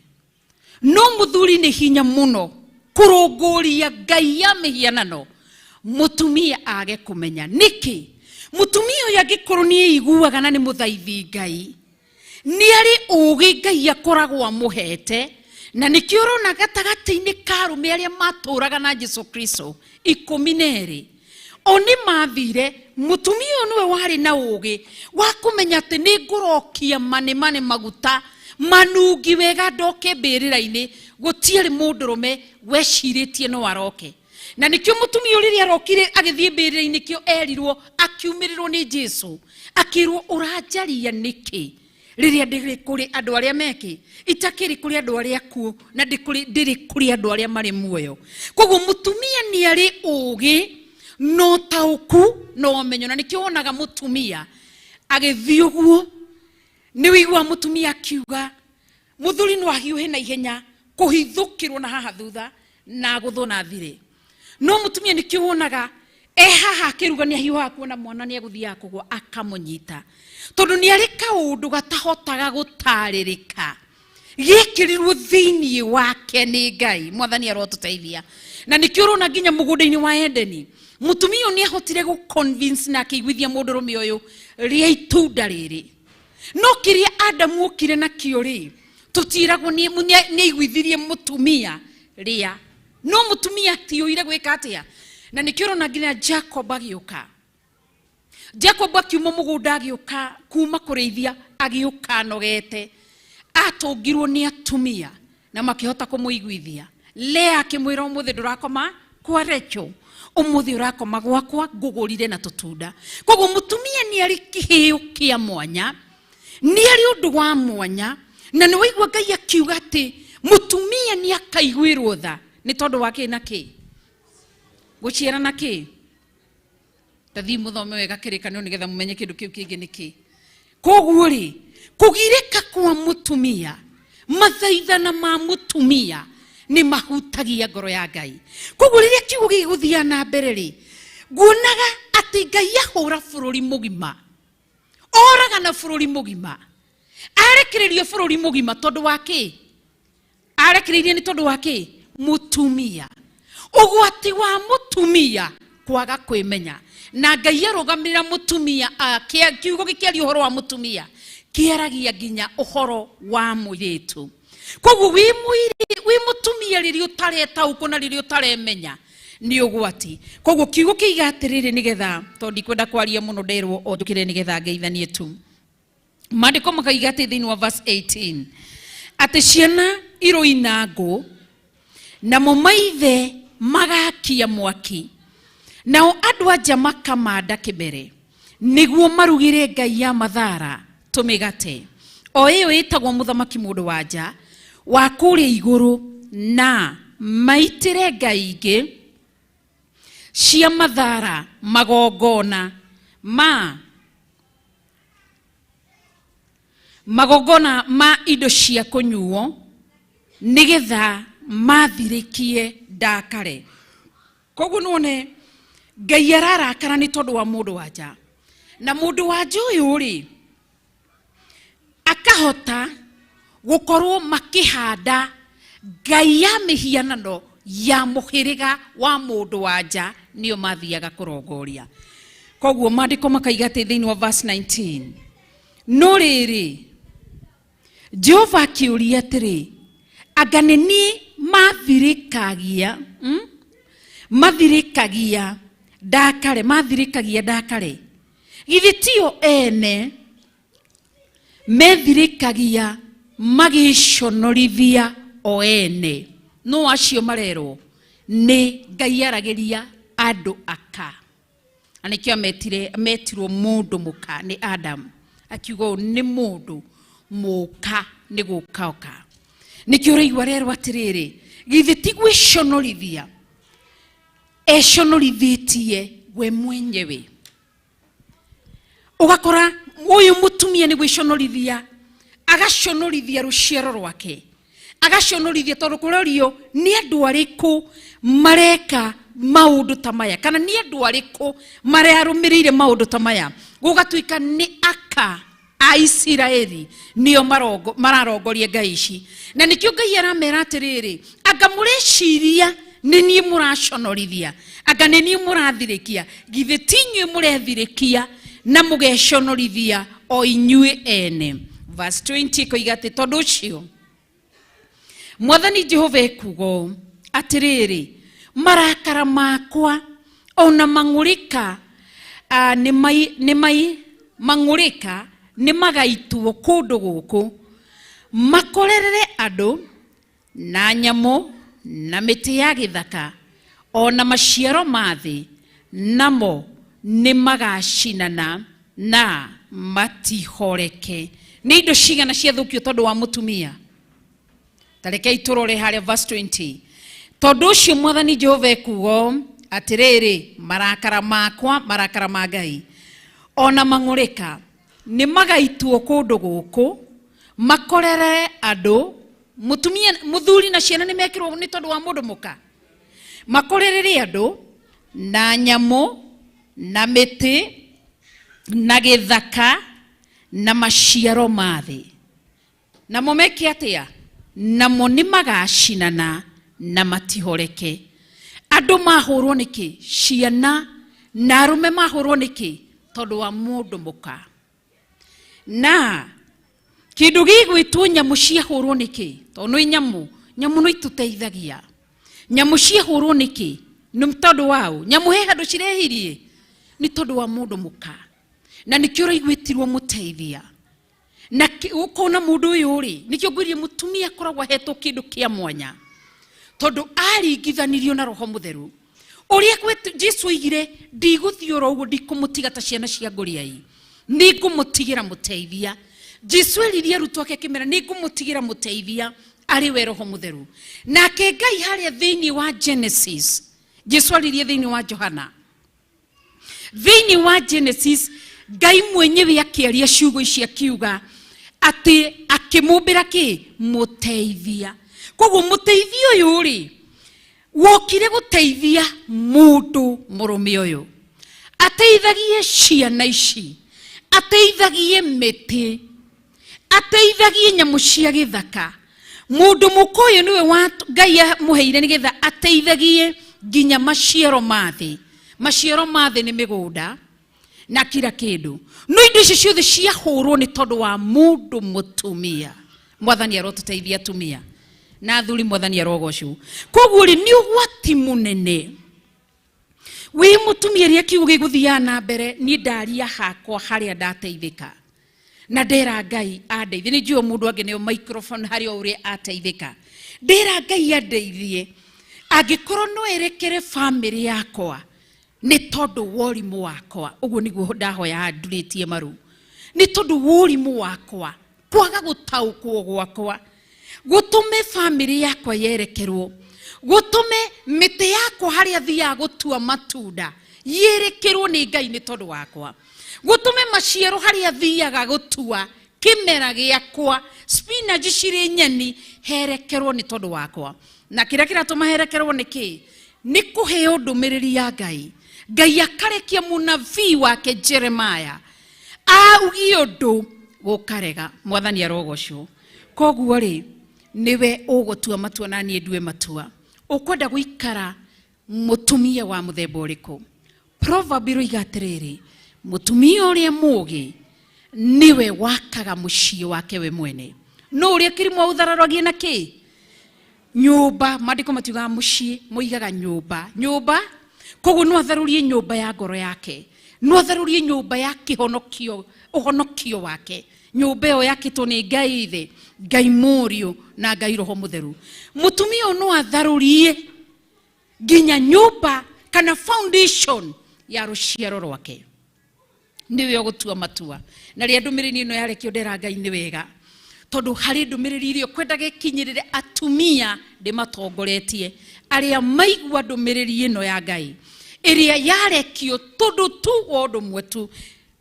No mũthuri nĩ hinya mũno kũrũngũria ngai ya mĩhianano mũtumia age kũmenya. Nĩkĩ? Mũtumia ũyũ angĩkorwo nĩ eiguaga na nĩ mũthaithi ngai, nĩ arĩ ũũgĩ ngai akoragwo amũhete, na nĩkĩo ũrona gatagatĩ-inĩ ka arũme arĩa matũraga na Jesu Kristo 12 o nĩ mathire, mũtumia ũyũ nĩwe warĩ na ũũgĩ wa kũmenya atĩ nĩ ngũrokia manemane maguta manungi wega ndoke mbĩrĩra-inĩ, gũtiarĩ mũndũrũme wecirĩtie no aroke. Na nĩkĩo mũtumia ũyũ rĩrĩa arokire agĩthiĩ mbĩrĩra-inĩ kĩo erirwo, akiumĩrĩrwo nĩ Jesu, akĩrwo ũranjaria nĩkĩ rĩrĩa ndĩrĩ kũrĩ andũ arĩa mekĩ, itakĩrĩ kũrĩ andũ arĩa akuũ na ndĩrĩ kũrĩ andũ arĩa marĩ muoyo. Koguo mũtumia nĩ arĩ ũũgĩ Na ũtaũku na ũmenyo. Na nĩkĩo wonaga mũtumia agĩthiĩ ũguo, nĩ wĩiguaga mũtumia akiuga mũthuri no ahiũhe na ihenya kũhithũkĩrwo na haha thutha na agũthwo na thirĩ. No mũtumia nĩkĩo wonaga e haha akĩruga nĩ ahiũhaga kuona mwana nĩ egũthiaga kũgwa akamũnyita, tondũ nĩ arĩ kaũndũ gatahotaga gũtarĩrĩka gĩkĩrirwo thĩinĩ wake nĩ Ngai. Mwathani arotũteithia. Na nĩkĩo ũrona nginya mũgũnda-inĩ wa Edeni mũtumia ũyũ nĩ ahotire gũ convince na akĩiguithia mũndũrũme ũyũ rĩa itunda rĩrĩ. No kĩrĩa Adamu okire nakĩo rĩ, tũtiragwo nĩ aiguithirie mũtumia rĩa, no mũtumia atiũire gwĩka atĩa. Na nĩkĩo ũrona nginya Jacob agĩũka, Jacob akiuma mũgũnda agĩũka kuma kũrĩithia, agĩũka anogete, atũngirwo nĩ atumia na makĩhota kũmũiguithia. Lea akĩmwĩra ũmũthĩ ndũrakoma kwa Rachel, ũmũthĩ ũrakoma gwakwa, ngũgũrire na tũtunda. Koguo mũtumia nĩ arĩ kĩheo kĩa mwanya, nĩ arĩ ũndũ wa mwanya, na nĩ waigua Ngai akiuga atĩ mũtumia nĩ akaiguĩrwo tha nĩ tondũ wa kĩ na kĩ, gũciara na kĩ. Tathiĩ mũthome wega kĩrĩkanĩro nĩgetha mũmenye kĩndũ kĩu kĩngĩ nĩ kĩ. Koguo rĩ, kũgirĩka kwa mũtumia, mathaithana ma mũtumia nĩ mahutagia ngoro ya Ngai. Koguo rĩrĩa kiugo gĩgũthiaga na mbere rĩ, nguonaga atĩ Ngai ahũra bũrũri mũgima, oraga na bũrũri mũgima, arekererio bũrũri mũgima tondũ wa kĩ? Arekereirie nĩ tondũ wa kĩ? Mũtumia. Ũgwati wa mũtumia kwaga kwĩmenya. Na Ngai arũgamĩrĩra mũtumia, kiugo gĩkĩaria ũhoro wa mũtumia kĩaragia nginya ũhoro wa mũirĩtu. Koguo wĩ mũtumia rĩrĩa ũtaretaũkwo na rĩrĩa ũtaremenya nĩ ũgwati. Koguo kiugo kĩiga atĩrĩrĩ, nĩgetha tondũ ndikwenda kwaria mũno nderwo o njũkĩre nĩgetha ngeithanie tu. Maandĩko makaiga atĩ thĩinĩ wa verse 18 atĩ ciana iroina ngũ namo maithe magakia mwaki, nao andũ anja makamanda kĩmere nĩguo marugĩre ngai ya mathara tũmĩgate, o ĩyo ĩtagwo mũthamaki mũndũ wa nja wa kũrĩa igũrũ, na maitĩre ngai ingĩ cia mathara magongona ma magongona ma indo cia kũnyuo nĩgetha mathirĩkie ndakare. Koguo nĩwone Ngai ararakara nĩ tondũ wa mũndũ wa nja, na mũndũ wa nja ũyũ rĩ akahota gũkorwo makĩhanda ngai ya mĩhianano ya mũhĩrĩga wa mũndũ wa nja, nĩo mathiaga kũrongoria. Koguo maandĩko makaiga atĩ thĩinĩ wa verse 19, no rĩrĩ Jehova akĩũria atĩrĩ, anga nĩ niĩ mathirĩkagia, mathirĩkagia ndakare, mathirĩkagia ndakare? Githĩ tio ene methirĩkagia magĩconorithia o ene? No acio marerwo nĩ Ngai aragĩria andũ aka, na nĩkĩo ametirwo mũndũ mũka nĩ Adam, akiuga ũũ nĩ mũndũ mũka nĩ gũka oka. Nĩkĩo ũraigua rerwo atĩrĩrĩ, githĩ ti gwĩconorithia econorithĩtie we mwenyewe? Ũgakora ũyũ mũtumia nĩ gwĩconorithia, agaconorithia rũciaro rwake, agaconorithia tondũ kũrorio nĩ andũ arĩkũ mareka maũndũ ta maya, kana nĩ andũ arĩkũ mararũmĩrĩire maũndũ ta maya. Gũgatuĩka nĩ aka a Isiraeli nĩo mararongoria ngai ici. Na nĩkĩo Ngai aramera atĩrĩrĩ, anga mũreciria nĩ niĩ mũraconorithia, anga nĩ niĩ mũrathirĩkia? Githĩ ti inyuĩ mũrethirĩkia na mũgeconorithia o inyuĩ ene? Verse 20 ĩkoiga atĩ tondũ ũcio Mwathani Jehova ekuuga ũũ atĩrĩrĩ, marakara makwa ona mang'ũrĩka, mang'ũrĩka nĩ magaitwo kũndũ gũkũ, makorerere andũ na nyamũ na mĩtĩ ya gĩthaka ona maciaro ma thĩ, namo nĩ magacinana na matihoreke. Nĩ indo cigana ciathũkio tondũ wa mũtumia? Ta rekei tũrore harĩa verse 20. Tondũ ũcio Mwathani Jehova ekuuga ũũ Atĩrĩrĩ, marakara makwa, marakara ma Ngai ona mang'ũrĩka nĩ magaitwo kũndũ gũkũ makorere andũ. Mũtumia, mũthuri na ciana nĩ mekĩrwo nĩ tondũ wa mũndũ mũka, makorerere andũ na nyamũ na mĩtĩ na gĩthaka na maciaro ma thĩ. Namo meke atĩa? Namo nĩ magacinana na matihoreke. Andũ mahũrwo nĩkĩ? Ciana na arũme mahũrwo nĩkĩ? Tondũ wa mũndũ mũka. Na kĩndũ gĩgwĩtwo nyamũ ciahũrwo nĩkĩ? Tondũ nĩ nyamũ, nyamũ no itũteithagia. Nyamũ ciahũrwo nĩkĩ? Nĩ tondũ waũ? Nyamũ he handũ cirehirie nĩ tondũ wa mũndũ mũka, na nĩkĩo ũraiguĩtirwo mũteithia na ũkona mũndũ ũyũ rĩ. Nĩkĩo ngwĩrire mũtumia akoragwo ahetwo kĩndũ kĩa mwanya, tondũ aringithanirio na Roho Mũtheru ũrĩa Jesu oigire, ndigũthiĩ oro ũguo, ndikũmũtiga ta ciana cia ngũriai, nĩngũmũtigĩra mũteithia. Jesu eririe arutwo ake akĩmera, nĩngũmũtigĩra mũteithia arĩ we Roho Mũtheru. Nake Ngai harĩa thĩinĩ wa Genesis, Jesu aririe thĩinĩ wa Johana, thĩinĩ wa Genesis, Ngai mwenyewe akĩaria ciugo ici akiuga atĩ akĩmũmbĩra kĩ? Mũteithia. Koguo mũteithia ũyũ rĩ, wokire gũteithia mũndũ mũrũme ũyũ, ateithagie ciana ici, ateithagie mĩtĩ, ateithagie nyamũ cia gĩthaka. Mũndũ mũka ũyũ nĩwe wa Ngai amũheire nĩgetha ateithagie nginya maciaro ma thĩ. Maciaro ma thĩ nĩ mĩgũnda na kila kĩndũ, no indo icio ciothe ciahũrwo nĩ tondũ wa mũndũ mũtumia. Mwathani arotũteithia, atumia na athuri, Mwathani arogocwo. Koguo rĩ, nĩ ũgwati mũnene wĩ mũtumia rĩrĩa kiugo gĩgũthiaga na mbere. Niĩ ndaria hakwa harĩa ndateithĩka na ndera Ngai andeithie. Nĩ njũĩ mũndũ angĩneo microphone harĩa o ũrĩa ateithĩka. Ndera Ngai andeithie, angĩkorwo no erekere famĩlĩ yakwa nĩ tondũ wa ũrimũ wakwa. Ũguo nĩguo ndahoya ndurĩtie maru, nĩ tondũ wa ũrimũ wakwa, kwaga gũtaũkwo gwakwa, gũtũme famĩlĩ yakwa yerekerwo, gũtũme mĩtĩ yakwa harĩa thiaga gũtua matunda yerekerwo nĩ Ngai nĩ tondũ wakwa, gũtũme maciaro harĩa thiaga gũtua kĩmera gĩakwa, spinach cirĩ nyeni, herekerwo nĩ tondũ wakwa. Na kĩrĩa kĩratũma herekerwo nĩ kĩ? Nĩ kũheo ndũmĩrĩri ya Ngai. Ngai akarekia mũnabii wake Jeremaya augie ũndũ gũkarega. Mwathani arogocwo. Koguo rĩ, nĩwe ũgũtua matua na niĩ ndue matua. Ũkwenda gũikara mũtumia wa mũthemba ũrĩkũ? Proverb iroiga atĩrĩrĩ, mũtumia ũrĩa mũũgĩ nĩwe wakaga mũciĩ wake we mwene, no ũrĩa kĩrimũ aũthararagia na kĩ? Nyũmba. Maandĩko matiugaga mũciĩ, moigaga nyũmba, nyũmba. Koguo no atharũrie nyũmba ya ngoro yake, no atharũrie nyũmba ya kĩhonokio, ũhonokio wake, nyũmba ĩyo yakĩtwo nĩ Ngai Ithe, Ngai Mũriũ na Ngai Roho Mũtheru. Mũtumia ũyũ no atharũrie nginya nyũmba kana foundation ya rũciaro rwake. Nĩwe ũgũtua matua. Na rĩrĩa ndũmĩrĩri ĩno yarekio, ndera Ngai nĩ wega, tondũ harĩ ndũmĩrĩri iria kwendaga ĩkinyĩrĩre atumia ndĩmatongoretie, arĩa maigua ndũmĩrĩri ĩno ya Ngai ĩrĩa yarekio tondũ tu wa ũndũ ũmwe tu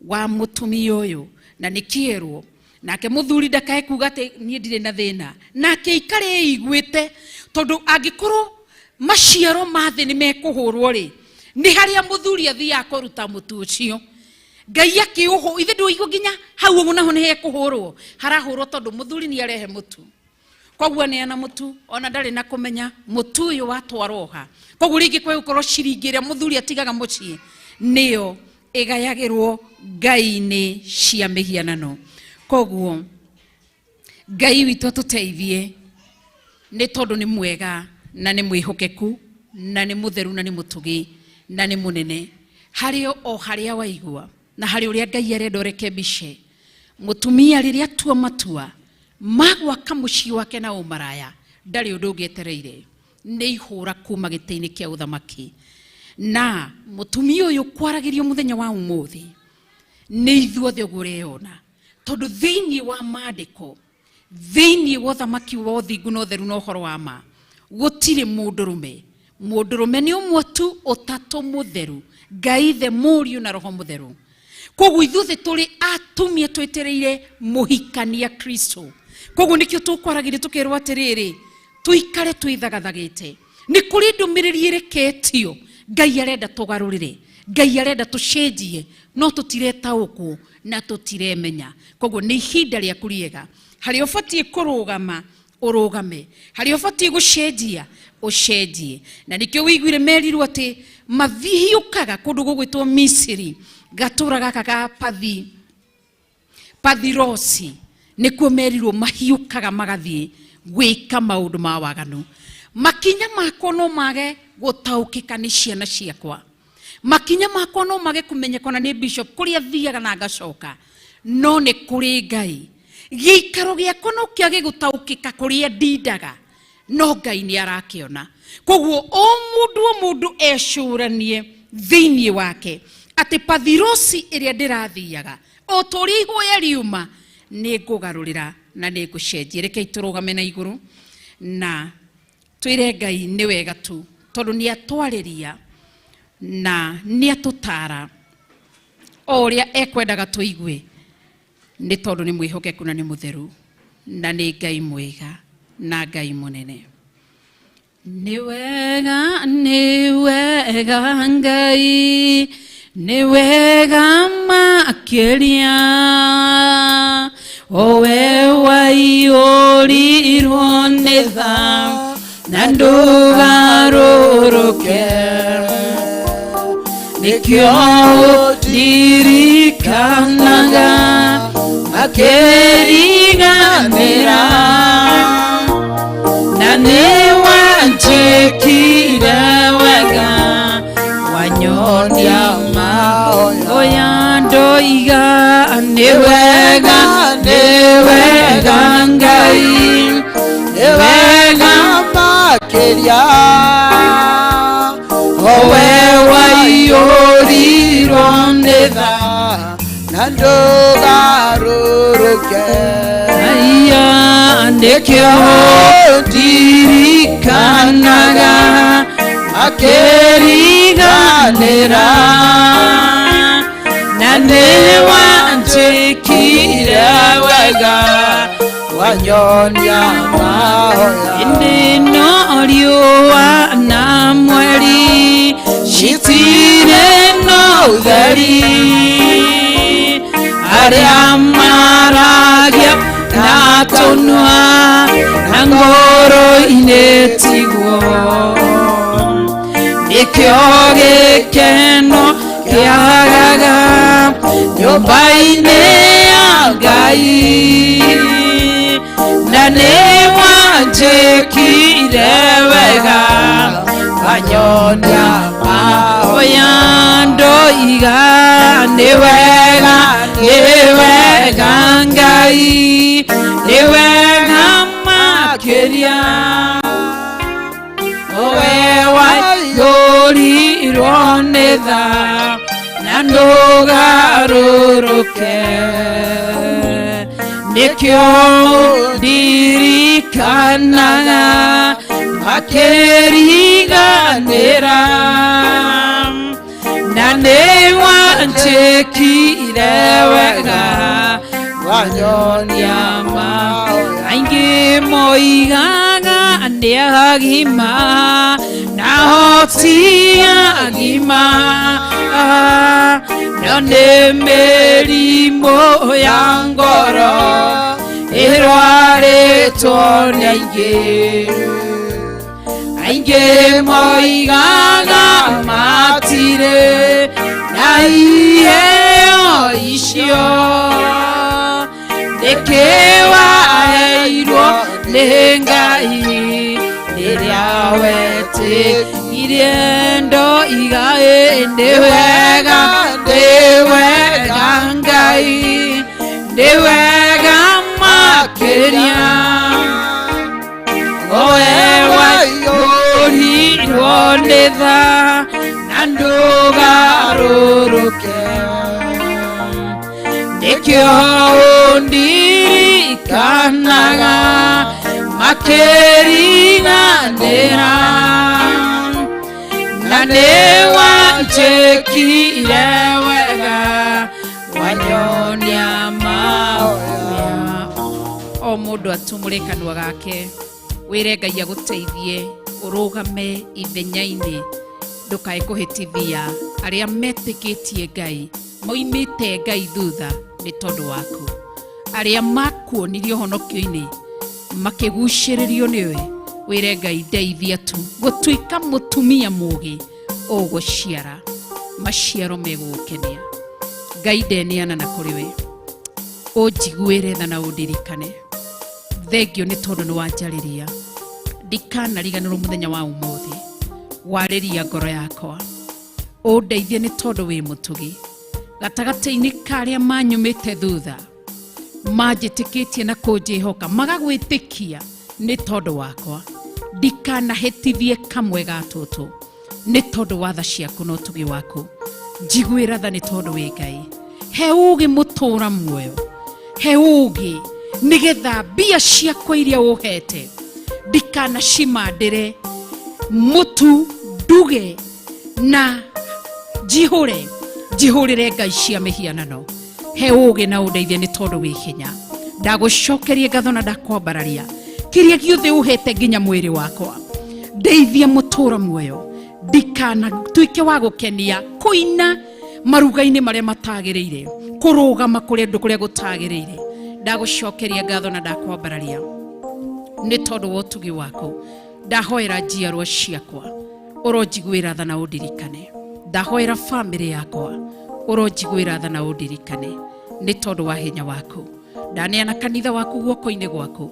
wa mũtumia ũyũ. Na nĩ kĩerwo nake mũthuri ndakae kuga atĩ niĩ ndirĩ na thĩna, nake ikare ĩiguĩte, tondũ angĩkorwo maciaro ma thĩ nĩ mekũhũrwo rĩ, nĩ harĩa mũthuri athiaga kũruta mũtu ũcio Ngai akĩũhũ. Ithe ndũigua nginya hau ũguo naho nĩ hekũhũrwo, harahũrwo tondũ mũthuri nĩ arehe mũtu. Koguo aneana mũtu ona ndarĩ na kũmenya mũtu ũyũ watwarwo ha. Koguo rĩngĩ kwa gũkorwo ciringi ĩrĩa mũthuri atigaga mũciĩ nĩyo ĩgayagĩrwo ngai-inĩ cia mĩhianano. Koguo Ngai witũ atũteithie, nĩ tondũ nĩ mwega na nĩ mwĩhokeku na nĩ mũtheru na nĩ mũtugi na nĩ mũnene. Harĩ o harĩa waigua na harĩ ũrĩa Ngai arenda ũrekebishe, mũtumia rĩrĩa atua matua ma gwaka mũciĩ wake na ũmaraya, ndarĩ ũndũ ũngĩ etereire, nĩ ihũra kuma gĩtĩ-inĩ kĩa ũthamaki. Na mũtumia ũyũ kwaragĩrio mũthenya wa ũmũthĩ nĩ ithuothe ũguo ũreyona, tondũ thĩinĩ wa maandĩko, thĩinĩ wa ũthamaki wa ũthingu na ũtheru na ũhoro wa ma, gũtirĩ mũndũrũme. Mũndũrũme nĩ ũmwe tu, ũtatũ mũtheru, Ngai Ithe, Mũriũ na Roho Mũtheru. Koguo ithuothe tũrĩ atumia twĩtĩrĩire mũhikania Kristo. Koguo nĩkĩo tũkwaragĩria tũkerwo atĩrĩrĩ, tũikare twĩthagathagĩte. Nĩ kũrĩ ndũmĩrĩri ĩreketio, Ngai arenda tũgarũrĩre, Ngai arenda tũcenjie, no tũtiretaũkwo na tũtiremenya. Koguo nĩ ihinda rĩaku rĩega harĩa ũbatiĩ kũrũgama ũrũgame, harĩa ũbatiĩ gũcenjia ũcenjie. Na nĩkĩo wĩiguire merirwo atĩ mathiũkaga kũndũ gũgwĩtwo Misiri, gatũra gaka ga Pathirosi, nĩkuo merirwo mahiũkaga magathiĩ gwĩka maũndũ ma waganu. Makinya makwa no mage gũtaũkĩka nĩ ciana ciakwa, makinya makwa no mage kũmenyeka na nĩ bishop kũrĩa thiaga na ngacoka, no nĩ kũrĩ Ngai. Gĩikaro gĩakwa no kĩage gũtaũkĩka kũrĩa ndindaga, no Ngai nĩ arakĩona. Koguo o mũndũ o mũndũ ecũranie thĩinĩ wake atĩ Pathirosi ĩrĩa ndĩrathiaga, o ta ũrĩa ihoya riuma, nĩ ngũgarũrĩra na nĩ ngũcenjia. Rekei tũrũgame na igũrũ na twĩre Ngai nĩ wega tu, tondũ nĩ atwarĩria na nĩ atũtara o ũrĩa ekwendaga tũigue, nĩ tondũ nĩ mwĩhokeku na nĩ mũtheru na nĩ Ngai mwega na Ngai mũnene. Nĩ wega, nĩ wega Ngai, nĩ wega makĩria, owe waiyũrirwo nĩ tha na ndũgarũrũke, nĩkĩo ndirikanaga makĩriganĩra, na nĩ wanjĩkire wega wanyonia maoya ndoiga nĩ wega, nĩ wega Ngai, nĩ wega makĩria, owe waiyũrirwo nĩ tha na ndũgarũrũke. Aya nĩkĩo ndirikanaga makĩriganĩra, na nĩ wanjĩkire wega wanyonia mahoya. Ĩndĩ no riũa na mweri citirĩ na ũtheri, arĩa maragia na tũnua na ngoro-inĩ tiguo, nĩkĩo gĩkeno kĩagaga nyũmba-inĩ ya Ngai, na nĩ wanjĩkire wega wanyonia mahoya ndoiga nĩ wega, nĩ wega Ngai, nĩ wega makĩria, owe waiyũrirwo nĩ tha na ndũgarũrũke, nĩkĩo ndirikanaga makĩriganĩra, na nĩ wanjĩkire wega wanyonia mahoya. Aingĩ moigaga nĩ agima na ti agima, no nĩ mĩrimũ ya ngoro ĩrwarĩtwo nĩ aingĩ. Aingĩ moigaga matirĩ na iheo icio, nĩkĩ waheirwo nĩ Ngai rĩrĩa wetĩkirie ndoiga nĩ wega, nĩ wega Ngai, nĩ wega makĩria, owe waiyũrirwo nĩ tha na ndũgarũrũke, nĩkĩo ndirikanaga makĩriganĩra, Na nĩ wanjĩkire wega wanyonia mahoya. O mũndũ atumũre kanua gake wĩre Ngai agũteithie ũrũgame ithenya-inĩ ndũkae kũhĩtithia arĩa metĩkĩtie Ngai moimĩte Ngai thutha nĩ tondũ waku, arĩa makuonirie ũhonokio-inĩ makĩgucĩrĩrio nĩwe. Wĩre Ngai ndeithia tu gũtuĩka mũtumia mũũgĩ ũgũciara maciaro megũgũkenia. Ngai ndeneana na kũrĩ we, ũnjiguĩre tha na ũndirikane. Thengio nĩ tondũ nĩ wanjarĩria, ndikanariganĩrwo mũthenya wa ũmũthĩ. Warĩria ngoro yakwa, ũndeithie nĩ tondũ wĩ mũtugi. Gatagatĩ-inĩ ka arĩa manyumĩte thutha manjĩtĩkĩtie na kũnjĩhoka magagwĩtĩkia nĩ tondũ wakwa, ndikanahĩtithie kamwe ga tũtũ nĩ tondũ wa tha ciaku na ũtugi waku. Njiguĩra tha nĩ tondũ wĩ Ngai. He ũũgĩ mũtũũra muoyo, he ũũgĩ nĩgetha mbia ciakwa iria ũhete ndikanacimandĩre mũtu nduge na njihũre njihũrĩre ngai cia mĩhianano. He ũũgĩ na ũndeithie nĩ tondũ wĩ hinya. Ndagũcokeria ngatho na ndakwambararia kĩrĩa gĩothe ũhete nginya mwĩrĩ wakwa. Ndeithie mũtũũra muoyo ndikanatuĩke wa gũkenia kũina maruga-inĩ marĩa matagĩrĩire, kũrũgama kũrĩa andũ kũrĩa gũtagĩrĩire. Ndagũcokeria ngatho na ndakwambararia nĩ tondũ wa ũtugi waku. Ndahoera njiarwa ciakwa ũronjiguĩra tha na ũndirikane. Ndahoera bamĩrĩ yakwa ũronjiguĩra tha na ũndirikane nĩ tondũ wa hinya waku. Ndaneana kanitha waku guoko-inĩ gwaku,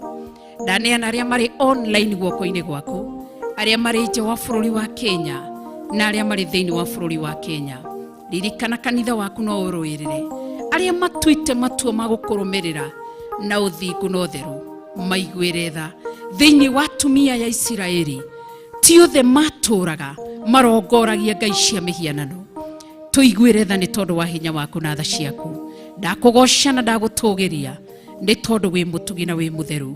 ndaneana arĩa marĩ online guoko-inĩ gwaku, arĩa marĩ nja wa bũrũri wa Kenya na arĩa marĩ thĩinĩ wa bũrũri wa Kenya. Ririkana kanitha waku no ũrũĩrĩre arĩa matuĩte matua ma gũkũrũmĩrĩra na ũthingu na ũtheru, maiguĩre tha. Thĩinĩ wa atumia ya Isiraeli ti othe matũraga marongoragia ngai cia mĩhianano. Tũiguĩre tha nĩ tondũ wa hinya waku na tha ciaku. Ndakũgoca na ndagũtũgĩria nĩ tondũ wĩ mũtugi na wĩ mũtheru,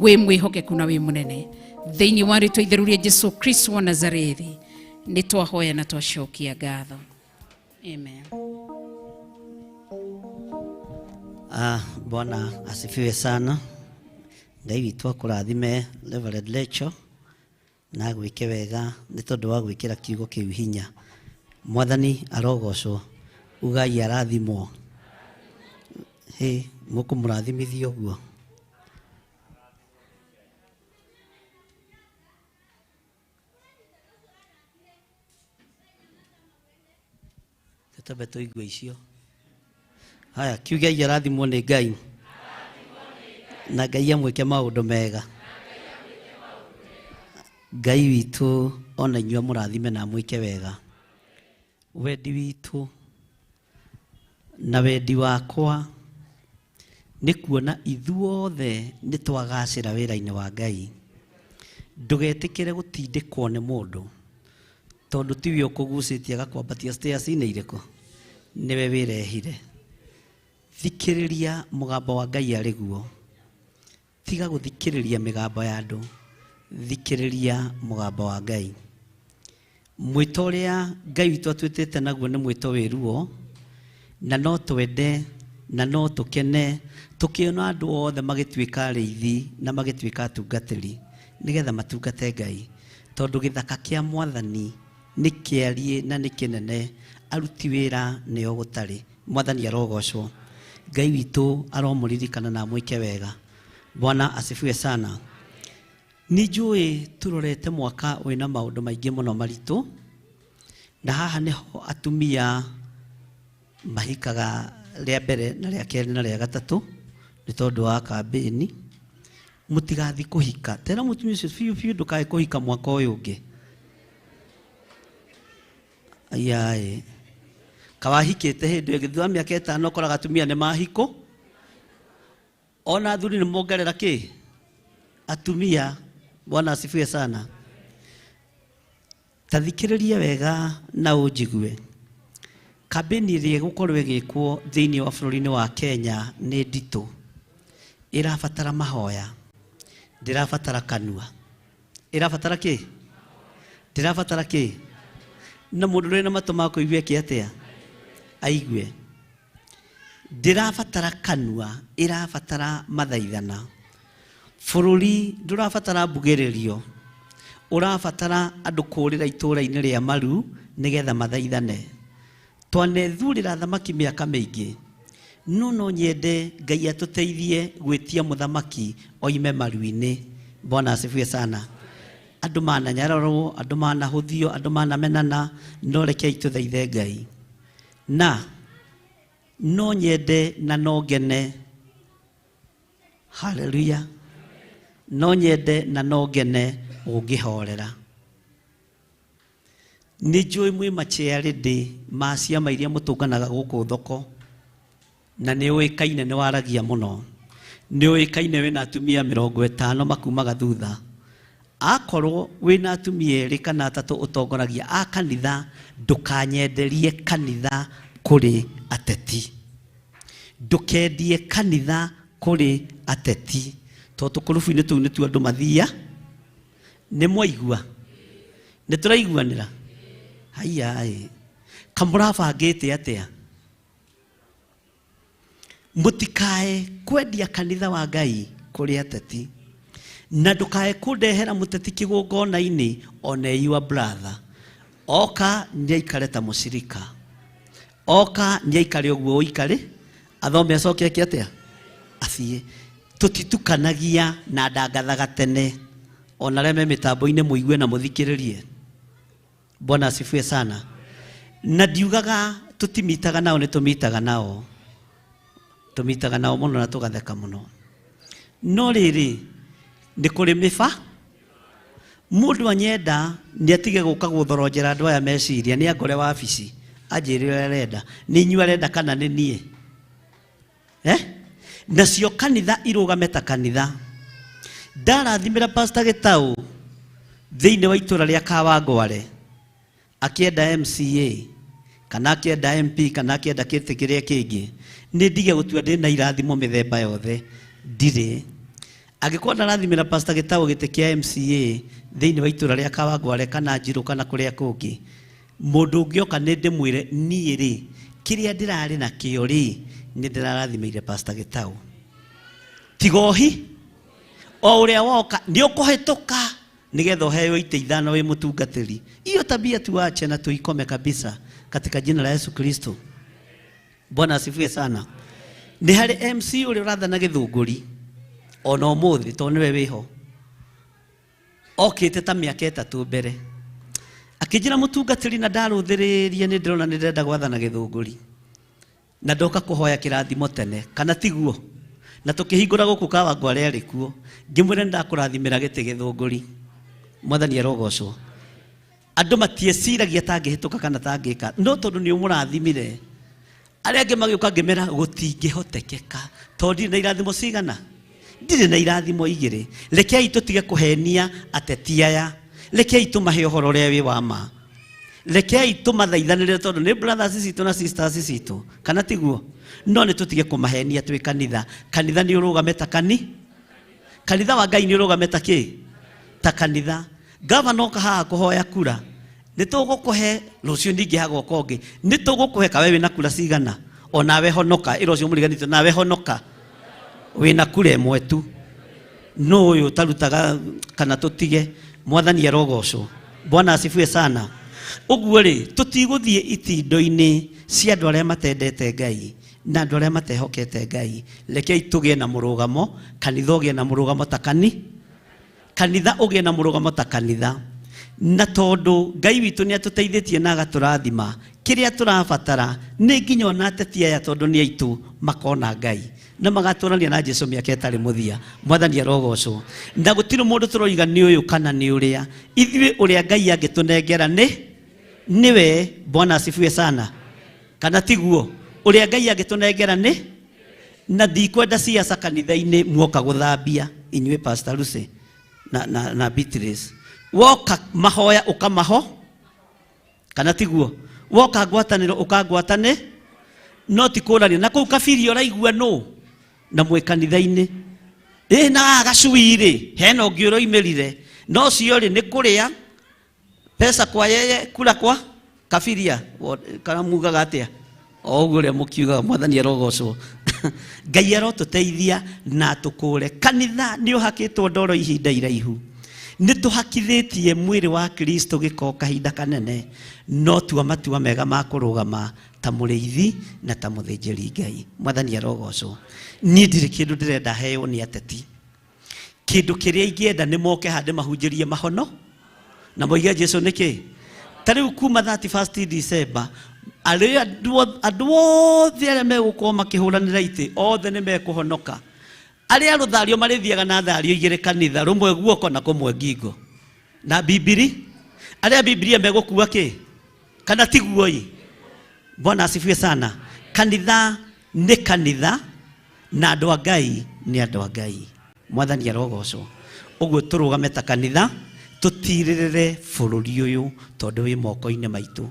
wĩ mwĩhokeku na wĩ mũnene. Thĩinĩ wa rĩtwa itheru rĩa Jesu Kristo wa Nazarethi nĩ twahoya na twacokia ngatho. Amen. Bwana asifiwe sana. Ngai witũ akũrathime Reverend Lecho na agwĩke wega nĩ tondũ wa gwĩkĩra kiugo kĩu hinya. Mwathani arogocwo, ugai arathimwo. Hĩ, mũkũmũrathimithia ũguo. Tũtambe tũigue icio. Haya, kiuge arathimwo nĩ Ngai na Ngai amwĩke maũndũ mega. Ngai witũ ona inyuĩ amũrathime na amwĩke wega. Wendi witũ na wendi wakwa nĩ kuona ithuothe nĩ twagacĩra wĩra-inĩ wa Ngai. Ndũgetĩkĩre gũtindĩkwo nĩ mũndũ tondũ tiwe ũkũgucĩtie agakwambatia stairs-inĩ irĩkũ, nĩwe wĩrehire. Thikĩrĩria mũgambo wa Ngai arĩ guo, tiga gũthikĩrĩria mĩgambo ya andũ, thikĩrĩria mũgambo wa Ngai. Mwĩto ũrĩa Ngai witũ atwĩtĩte naguo nĩ mwĩto wĩ ruo, na no twende na no tũkene tũkĩona andũ othe magĩtuĩka arĩithi na magĩtuĩka atungatĩri nĩgetha matungate Ngai, tondũ gĩthaka kĩa Mwathani nĩ kĩariĩ na nĩ kĩnene, aruti wĩra nĩo gũtarĩ. Mwathani arogocwo. Ngai witũ aromũririkana na amwĩke wega. Bwana asifiwe sana. Nĩ njũĩ tũrorete mwaka wĩna maũndũ maingĩ mũno maritũ, na haha nĩho atumia mahikaga rĩa mbere na rĩa kerĩ na rĩa gatatũ nĩ tondũ wa kambĩni. Mũtigathiĩ kũhika tera mũtumia ũcio biũ biũ, ndũkae kũhika mwaka ũyũ ũngĩ. Ayaĩ, kawahikĩte hĩndĩ ĩngĩ thutha wa mĩaka ĩtano ũkoraga atumia nĩ mahiko, ona athuri nĩ mongerera kĩ atumia. Bwana asifiwe sana. Ta thikĩrĩria wega na ũnjigue. Kambĩni ĩrĩa ĩgũkorwo ĩgĩkwo thĩinĩ wa bũrũri-inĩ wa Kenya nĩ nditũ, ĩrabatara mahoya, ndĩrabatara kanua. Ĩrabatara kĩ? Ndĩrabatara kĩ? Na mũndũ ũrĩ na matũ ma kũigua eke atĩa? Aigue. Ndĩrabatara kanua, ĩrabatara mathaithana. Bũrũri ndũrabatara mbugĩrĩrio, ũrabatara andũ kũrĩra itũũra-inĩ rĩa maru nĩgetha mathaithane. Twanethurĩra thamaki mĩaka mĩingĩ, no no nyende Ngai atũteithie gwĩtia mũthamaki oime maru-inĩ. Bwana asifiwe sana. Andũ mananyararwo, andũ manahũthio, andũ manamenana, no rekei tũthaithe Ngai. Na no nyende na no ngene. Haleluya. No nyende na no ngene ũngĩhorera. Nĩ njũĩ mwĩ machairlady ma ciama iria mũtũnganaga gũkũ thoko, na nĩ ũĩkaine nĩ waragia mũno, nĩ ũĩkaine wĩna atumia 50 makumaga thutha. Akorwo wĩna atumia erĩ kana atatũ ũtongoragia a kanitha, ndũkanyenderie kanitha kũrĩ ateti. Ndũkendie kanitha kũrĩ ateti, tondũ tũkũrũbu-inĩ tũu nĩtuo andũ mathia. Nĩ mwaigua? Nĩ tũraiguanĩra? Haiya ĩ, kamũrabangĩte atĩa? Mũtikae kwendia kanitha wa Ngai kũrĩ ateti, na ndũkae kũndehera mũteti kĩgongona-inĩ one your brother. Oka nĩ aikare ta mũcirika, oka nĩ aikare ũguo ũikare, athome acoke eke atĩa? Athiĩ. Tũtitukanagia na ndangathaga tene, ona arĩa me mĩtambo-inĩ mũigue na mũthikĩrĩrie. Bwana asifiwe sana. Na ndiugaga tũtimitaga nao, nĩ tũmitaga nao, tũmitaga nao mũno na tũgatheka mũno. No rĩrĩ, nĩ kũrĩ mĩba. Mũndũ anyenda nĩ atige gũka gũthoronjera andũ aya meciria, nĩ angore wabici anjĩre ũrĩa arenda, nĩ inyuĩ arenda kana nĩ niĩ? Nacio kanitha irũgame ta kanitha. Ndarathimĩra Pastor Gĩtaũ thĩinĩ wa itũra rĩa Kawangware akĩenda MCA kana akĩenda MP kana akĩenda kĩtĩ kĩrĩa kĩngĩ, nĩ ndige gũtua ndĩ na irathimo mĩthemba yothe, ndirĩ. Angĩkorwo ndarathimĩra Pastor Gĩtaũ gĩtĩ kĩa MCA thĩinĩ wa itũra rĩa Kawangware kana Njirũ kana kũrĩa kũngĩ, mũndũ ũngĩ oka nĩ ndĩmwĩre niĩ rĩ, kĩrĩa ndĩrarĩ nakĩo rĩ, nĩ ndĩrarathimĩire Pastor Gĩtaũ. Tiga ohi, o ũrĩa woka nĩ ũkũhĩtũka nĩgetha ũheo itĩ ithano wĩ mũtungatĩri. Hiyo tabia tuache na tuikome kabisa katika jina la Yesu Kristo. Bwana asifiwe sana. Nĩ harĩ MC ũrĩa ũrathana Gĩthũngũri ona ũmũthĩ tondũ nĩwe wĩho, okĩte ta mĩaka 3 mbere akĩnjĩra mũtungatĩri, na ndarũthĩrĩria nĩ ndĩrona nĩ ndĩrenda gwathana Gĩthũngũri na ndoka kũhoya kĩrathimo tene, kana tiguo? Na tũkĩhingũra gũkũ Kawangware arĩ kuo, ngĩmwĩra nĩ ndakũrathimĩra gĩtĩ Gĩthũngũri. Mwathani arogocwo. Andũ matieciragia tangĩhĩtũka kana tangĩka, no tondũ nĩ ũmũrathimire, arĩa angĩ magĩũka ngĩmera gũtingĩhotekeka, tondũ ndirĩ na irathimo cigana, ndirĩ na irathimo igĩrĩ. Rekei tũtige kũhenia ateti aya, rekei tũmahe ũhoro ũrĩa wĩ wa ma, rekei tũmathaithanĩrĩre tondũ nĩ brothers citũ na sisters citũ, kana tiguo? No nĩ tũtige kũmahenia twĩ kanitha. Kanitha nĩ ũrũgame ta kani, kanitha wa Ngai nĩ ũrũgame ta kĩ? Ta kanitha. Gavana oka haha kũhoya kura, nĩ tũgũkũhe rũciũ, ningĩ hagoka ũngĩ, nĩ tũgũkũhe kawe wĩna kura cigana, onawe honoka, ĩra ũcio mũriganĩtie, nawe honoka, wĩna kura ĩmwe tu. No ũyũ ũtarutaga kana tũtige. Mwathani arogocwo. Bwana asifiwe sana. Ũguo rĩ, tũtigũthiĩ itindo-inĩ cia andũ arĩa matendete Ngai na andũ arĩa matehokete Ngai. Rekei tũgĩe na mũrũgamo, kanitha ũgĩe na mũrũgamo ta kani, kanitha ũgĩe na mũrũgamo ta kanitha. Na tondũ Ngai witũ nĩ atũteithĩtie na agatũrathima, kĩrĩa tũrabatara nĩ nginya ona ateti aya, tondũ nĩ aitũ, makona Ngai na magatũrania na Jesu mĩaka ĩtarĩ mũthia. Mwathani arogocwo. Na gũtirĩ mũndũ tũroiga nĩ ũyũ kana nĩ ũrĩa, ithuĩ ũrĩa Ngai angĩtũnengera nĩ nĩwe. Bwana asifiwe sana. Kana tiguo? Ũrĩa Ngai angĩtũnengera nĩ, na ndikwenda siasa kanitha-inĩ muoka gũthambia inyuĩ Pastor Lucy na Beatrice, woka mahoya ũkamaho, kana tiguo? Woka ngwatanĩro ũkangwatane, no ti kũrania na kũu kabiri ũraigua nũ na mwĩ kanitha-inĩ. Ĩ na haha gacui rĩ, hena ũngĩ ũroimĩrire, no ũcio rĩ nĩ kũrĩa pesa kwa yeye kura kwa Kabiria kana mugaga atia o ũguo ũrĩa mũkiugaga mwathani arogocwo. Ngai arotũteithia na atũkũre. Kanitha nĩ ũhakĩtwo ndoro ihinda iraihu, nĩ tũhakithĩtie mwĩrĩ wa Kristo gĩko kahinda kanene, no tua matua mega ma kũrũgama ta mũrĩithi na ta mũthĩnjĩri Ngai. Mwathani arogocwo. Niĩ ndirĩ kĩndũ ndĩrenda heo nĩ ateti. Kĩndũ kĩrĩa ingĩenda nĩ moke hande mahunjĩrie mahono na moige Jesu nĩ kĩ. Ta rĩu kuma 31st December arĩa andũ othe arĩa megũkorwo makĩhũranĩra itĩ othe nĩ mekũhonoka. Arĩa rũthario marĩthiaga na thario igĩrĩ kanitha, rũmwe guoko na kũmwe ngingo na bibiri. Arĩa bibilia megũkua kĩ kana tiguo ĩ? Bwana asifiwe sana. Kanitha nĩ kanitha na andũ a Ngai nĩ andũ a Ngai. Mwathani arogocwo. Ũguo tũrũgame ta kanitha tũtirĩrĩre bũrũri ũyũ tondũ wĩ moko-inĩ maitũ.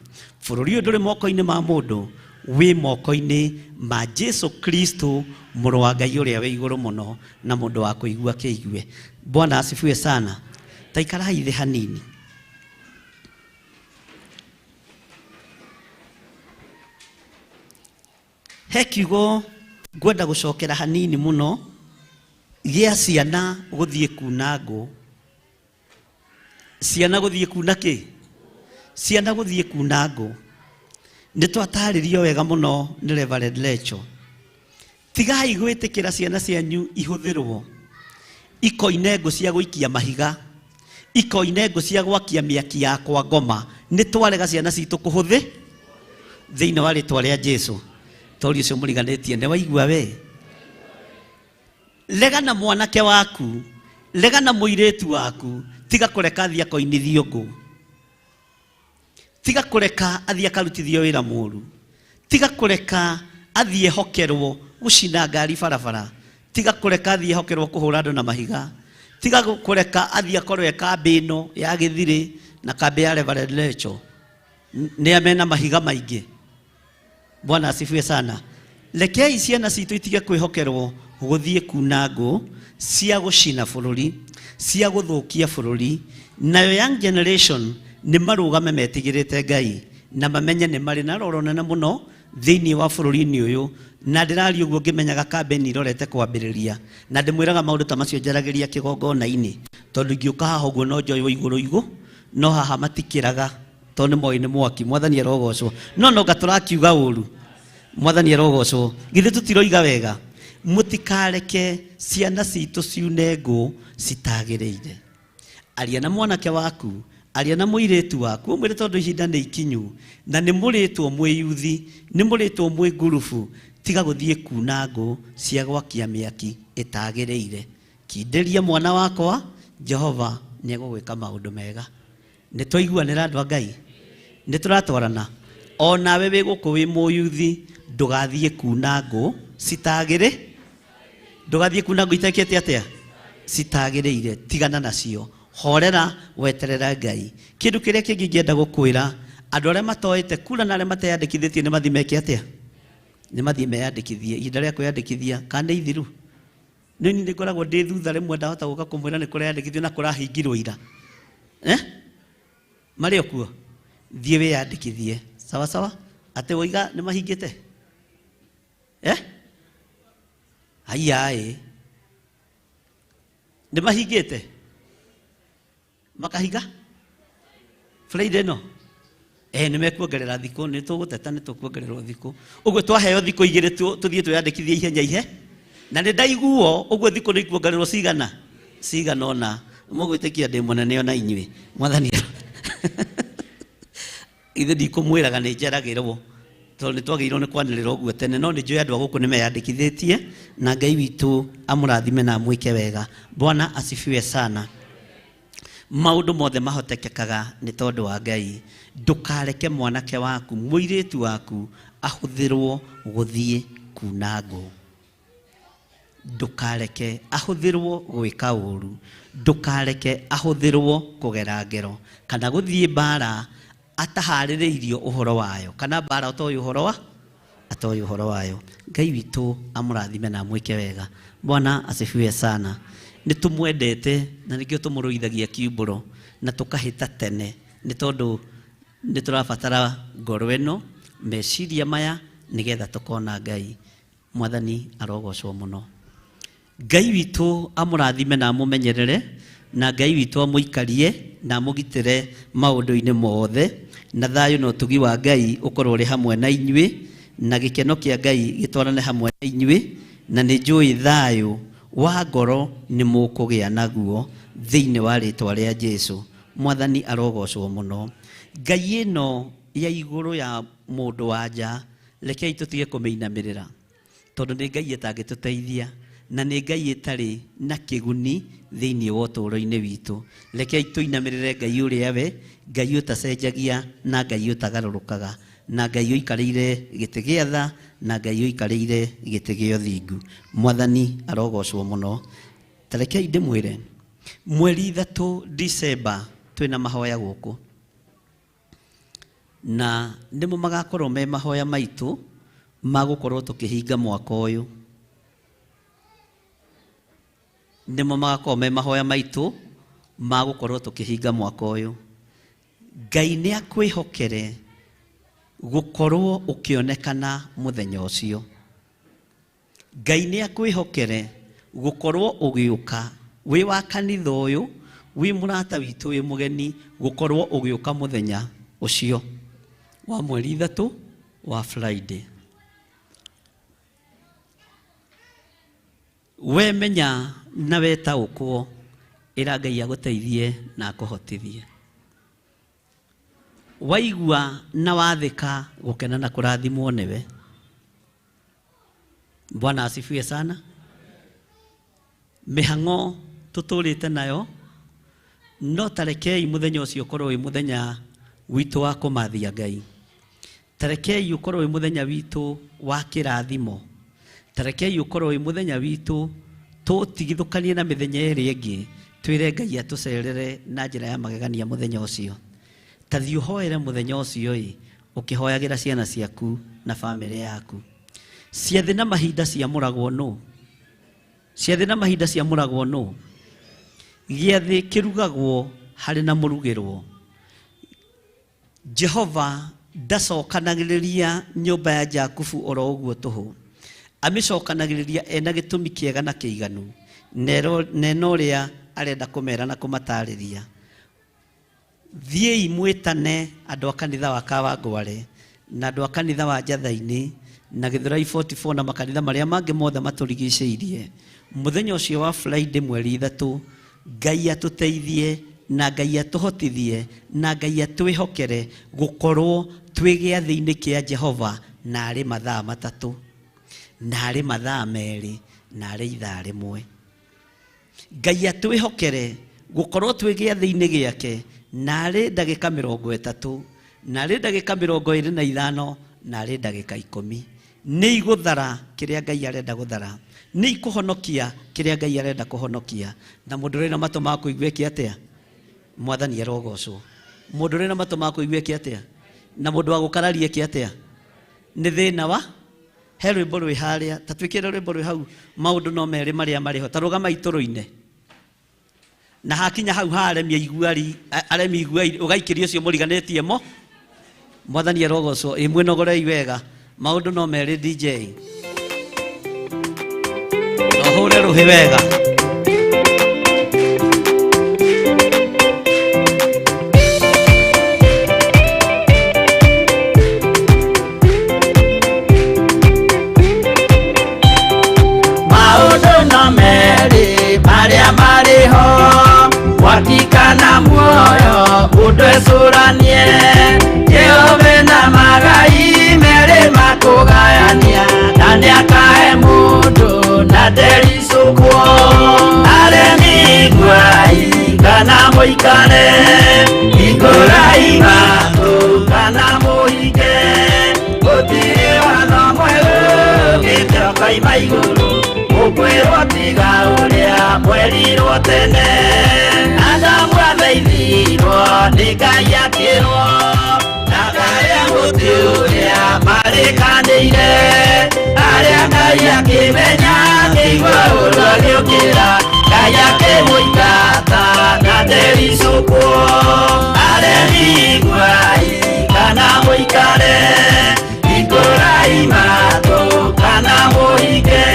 Bũrũri ũyũ ndũrĩ moko-inĩ ma mũndũ, wĩ moko-inĩ ma Jesu Kristo mũrũ wa Ngai ũrĩa wĩ igũrũ mũno, na mũndũ wa kũigua kĩigue. Bwana asifiwe sana. Ta ikarai thĩ hanini. He kiugo ngwenda gũcokera hanini mũno gĩa ciana gũthiĩ kuna ngũ. Ciana gũthiĩ kuna kĩ? Ciana gũthiĩ kuna ngũ. Nĩ twatarĩrio wega mũno nĩ Reverend Lecho. Tigai gwĩtĩkĩra ciana cianyu ihũthĩrwo ikoine ngũ cia gũikia mahiga, ikoine ngũ cia gwakia mĩaki ya kwa ngoma. Nĩ twarega ciana citũ kũhũthĩ thĩinĩ wa rĩtwa rĩa Jesu. Tori ũcio mũriganĩtie nĩ waigua we. Rega na mwanake waku, rega na mũirĩtu waku, tiga kũreka athiĩ akoinithio ngũ, tiga kũreka athiĩ akarutithio wĩra mũru, tiga kũreka athiĩ ehokerwo gũcina ngari barabara, tiga kũreka athiĩ ehokerwo kũhũra andũ na mahiga, tiga kũreka athiĩ akorwo e kambĩ ĩno ya Gĩthirĩ na kambĩ ya Reverend Lecho nĩ amena mahiga maingĩ. Bwana asifiwe sana. Rekei ciana citũ itige kwĩhokerwo gũthiĩ kuna ngũ cia gũcina bũrũri, cia gũthũkia bũrũri. Nayo young generation nĩ marũgame metigĩrĩte Ngai na mamenye nĩ marĩ na roro nene mũno thĩinĩ wa bũrũri-inĩ ũyũ. Na ndĩraria ũguo ngĩmenyaga kambĩni irorete kwambĩrĩria, na ndĩmwĩraga maũndũ ta macio njaragĩria kĩgongona-inĩ, tondũ ingĩũka haha ũguo no njoywo igũrũ igũ, no haha matikĩraga tondũ nĩ moĩ nĩ mwaki. Mwathani arogocwo. No nonga tũrakiuga ũru. Mwathani arogocwo. Githĩ tũtiroiga wega? Mũtikareke ciana citũ ciune ngũ citagĩrĩire. Aria na mwanake waku, aria na mũirĩtu waku, ũmwĩre tondũ ihinda nĩ ikinyu na nĩ mũrĩtwo mwĩ yuthi, nĩ mũrĩtwo mwĩ ngurubu, tiga gũthiĩ kuna ngũ cia gwakia mĩaki ĩtagĩrĩire. Kindĩria mwana wakwa, Jehova nĩ egũgwĩka maũndũ mega. Nĩ twaiguanĩra andũ a Ngai? Nĩ tũratwarana? O nawe wĩ gũkũ wĩ mũyuthi, ndũgathiĩ kuna ngũ citagĩrĩ, ndũgathiĩ kuna ngũ itekĩte atĩa? Citagĩrĩire. Tigana nacio, horera, weterera Ngai. Kĩndũ kĩrĩa kĩngĩ ingĩenda gũkwĩra, andũ arĩa matoĩte kura na arĩa mateyandĩkithĩtie nĩ mathiĩ meke atĩa? Nĩ mathiĩ meyandĩkithie. Ihinda rĩa kwĩyandĩkithia kana nĩ ithiru? Nĩ niĩ ngoragwo ndĩ thutha rĩmwe ndahota gũka kũmwĩra nĩ kũreyandĩkithio na kũrahingirwo ira. Marĩ o kuo? Thiĩ wĩyandĩkithie. Sawa sawa? Atĩ woiga nĩ mahingĩte? Haiya ĩ. Nĩ mahingĩte? Makahinga? Friday ĩno? Nĩ mekuongerera thikũ, nĩ tũgũteta, nĩ tũkuongererwo thikũ. Ũguo twaheo thikũ igĩrĩ tũthiĩ twĩyandĩkithie ihenya ihe. Na nĩ ndaiguo ũguo thikũ nĩ ikuongererwo cigana? Cigana ũna. Mũgwĩtĩkia ndĩ mũnene ona inyuĩ. Mwathani ithe ndikũmwĩraga nĩ njeragĩrwo, tondũ nĩ twagĩrĩirwo nĩ kwanĩrĩra ũguo tene, no nĩ njũĩ andũ a gũkũ nĩ meyandĩkithĩtie, na Ngai witũ amũrathime na amwĩke wega. Bwana asifiwe sana. Maũndũ mothe mahotekekaga nĩ tondũ wa Ngai. Ndũkareke mwanake waku, mũirĩtu waku ahũthĩrwo gũthiĩ kuna ngũ. Ndũkareke ahũthĩrwo gwĩka ũru. Ndũkareke ahũthĩrwo kũgera ngero kana gũthiĩ mbara ataharĩrĩirio ũhoro wayo, kana mbara ũtoĩ ũhoro wa atoĩ ũhoro wayo. Ngai witũ amũrathime na amwĩke wega. Bwana asifiwe sana. Nĩ tũmwendete na nĩkĩo tũmũrũithagia kiumbũro na tũkahĩta tene, nĩ tondũ Nĩ tũrabatara ngoro ĩno, meciria maya, nĩgetha tũkona Ngai. Mwathani arogocwo mũno. Ngai witũ amũrathime na amũmenyerere, na Ngai witũ amũikarie na amũgitĩre maũndũ-inĩ mothe, na thayũ na ũtugi wa Ngai ũkorwo ũrĩ hamwe na inyuĩ, na gĩkeno kĩa Ngai gĩtwarane hamwe na inyuĩ, na nĩ njũĩ thayũ wa ngoro nĩ mũkũgĩa naguo thĩinĩ wa rĩtwa rĩa Jesu. Mwathani arogocwo mũno. Ngai ĩno ya igũrũ ya mũndũ wa nja, rekei tũtige kũmĩinamĩrĩra, tondũ nĩ Ngai ĩtangĩtũteithia na nĩ Ngai ĩtarĩ na kĩguni thĩinĩ wa ũtũũro-inĩ witũ. Rekei tũinamĩrĩre Ngai ũrĩa we, Ngai ũtacenjagia na Ngai ũtagarũrũkaga, na Ngai ũikarĩire gĩtĩ gĩa tha na Ngai ũikarĩire gĩtĩ gĩa ũthingu. Mwathani arogocwo mũno. Ta rekei ndĩmwĩre, mweri 3 December twĩna mahoya gũkũ, na nĩmo magakorwo me mahoya maitũ ma gũkorwo tũkĩhinga mwaka ũyũ. Nĩmo magakorwo me mahoya maitũ ma gũkorwo tũkĩhinga mwaka ũyũ. Ngai nĩ akwĩhokere gũkorwo ũkĩonekana mũthenya ũcio. Ngai nĩ akwĩhokere gũkorwo ũgĩũka wĩ wa kanitha ũyũ, wĩ mũrata witũ, wĩ mũgeni, gũkorwo ũgĩũka mũthenya ũcio wa mweri 3 wa Friday. We menya na wetaũkwo, ĩra Ngai agũteithie na akũhotithie. Waigua na wathĩka, gũkena na kũrathimwo nĩwe. Bwana asifiwe sana. Mĩhang'o tũtũrĩte nayo, no tarekei mũthenya ũcio ũkorwo wĩ mũthenya witũ wa kũmathia Ngai. Tarekei ũkorwo wĩ mũthenya witũ wa kĩrathimo. Tarekei ũkorwo wĩ mũthenya witũ tũtigithũkanie na mĩthenya ĩrĩa ĩngĩ, twĩre Ngai atũcerere na njĩra ya magegania mũthenya ũcio. Ta thiĩ ũhoere mũthenya ũcio ĩ, ũkĩhoyagĩra ciana ciaku na bamĩrĩ yaku. Ciathĩ na mahinda ciamũragwo nũ? Ciathĩ na mahinda ciamũragwo nũ? Gĩathĩ kĩrugagwo harĩ na mũrugĩrwo. Jehova ndacokanagĩrĩria nyũmba ya Jakubu oro ũguo tũhũ, amĩcokanagĩrĩria ena gĩtũmi kĩega na kĩiganu, nena ũrĩa arenda kũmera na kũmatarĩria. Thiĩi mwĩtane andũ a kanitha wa Kawangware na andũ a kanitha wa Njatha-inĩ na Gĩthũrai 44 na makanitha marĩa mangĩ mothe matũrigicĩirie. Mũthenya ũcio wa Friday mweri 3, Ngai atũteithie na Ngai atũhotithie na Ngai atwĩhokere gũkorwo twĩ gĩathĩ-inĩ kĩa Jehova na arĩ mathaa 3, na arĩ mathaa 2, na arĩ ithaa 1. Ngai atwĩhokere gũkorwo twĩ gĩathĩ-inĩ gĩake na arĩ ndagĩka 30, na arĩ ndagĩka 25, na arĩ ndagĩka 10. Nĩ igũthara kĩrĩa Ngai arenda gũthara, nĩ ikũhonokia kĩrĩa Ngai arenda kũhonokia. Na mũndũ ũrĩ na matũ ma kũigua eke atĩa? Mwathani arogocwo. Mũndũ ũrĩ na matũ ma kũigua eke atĩa? Na mũndũ wa gũkararia eke atĩa? Nĩ thĩna wa he rwĩmbo rwĩ harĩa, ta twĩkĩre rwĩmbo rwĩ hau, maũndũ no merĩ marĩa marĩ ho, ta rũgama itũrũine. Na hakinya hau ha aremi aiguari, aremi iguai, ũgaikĩria ũcio mũriganĩtie mo. Mwathani arogocwo. Ĩ mwĩnogorei wega, maũndũ no merĩ DJ. Na ũhũre rũhĩ wega. Maũndũ no merĩ marĩa marĩ ho, mwaki kana muoyo, mũndũ ecũranie. Jehova na magai merĩ makũgayania, na nĩakahe mũndũ na ndericũkwo. Aremi iguai kana mũikare, hingũrai matũ kana mũhinge. Gũtirĩ watho mwerũ ũkĩte ũkoima igũrũ, mũkwĩrwo tiga ũrĩa mwerirwo tene. Adamu athaithirwo nĩ Ngai akĩrwo, ndakarĩa mũtĩ ũrĩa marĩkanĩire. Arĩa Ngai akĩmenya akĩigua ũũru agĩũkĩra, Ngai akĩmũingata na ndericũkwo. Aremi iguai mũikare, hingũrai matũ kana mũhinge.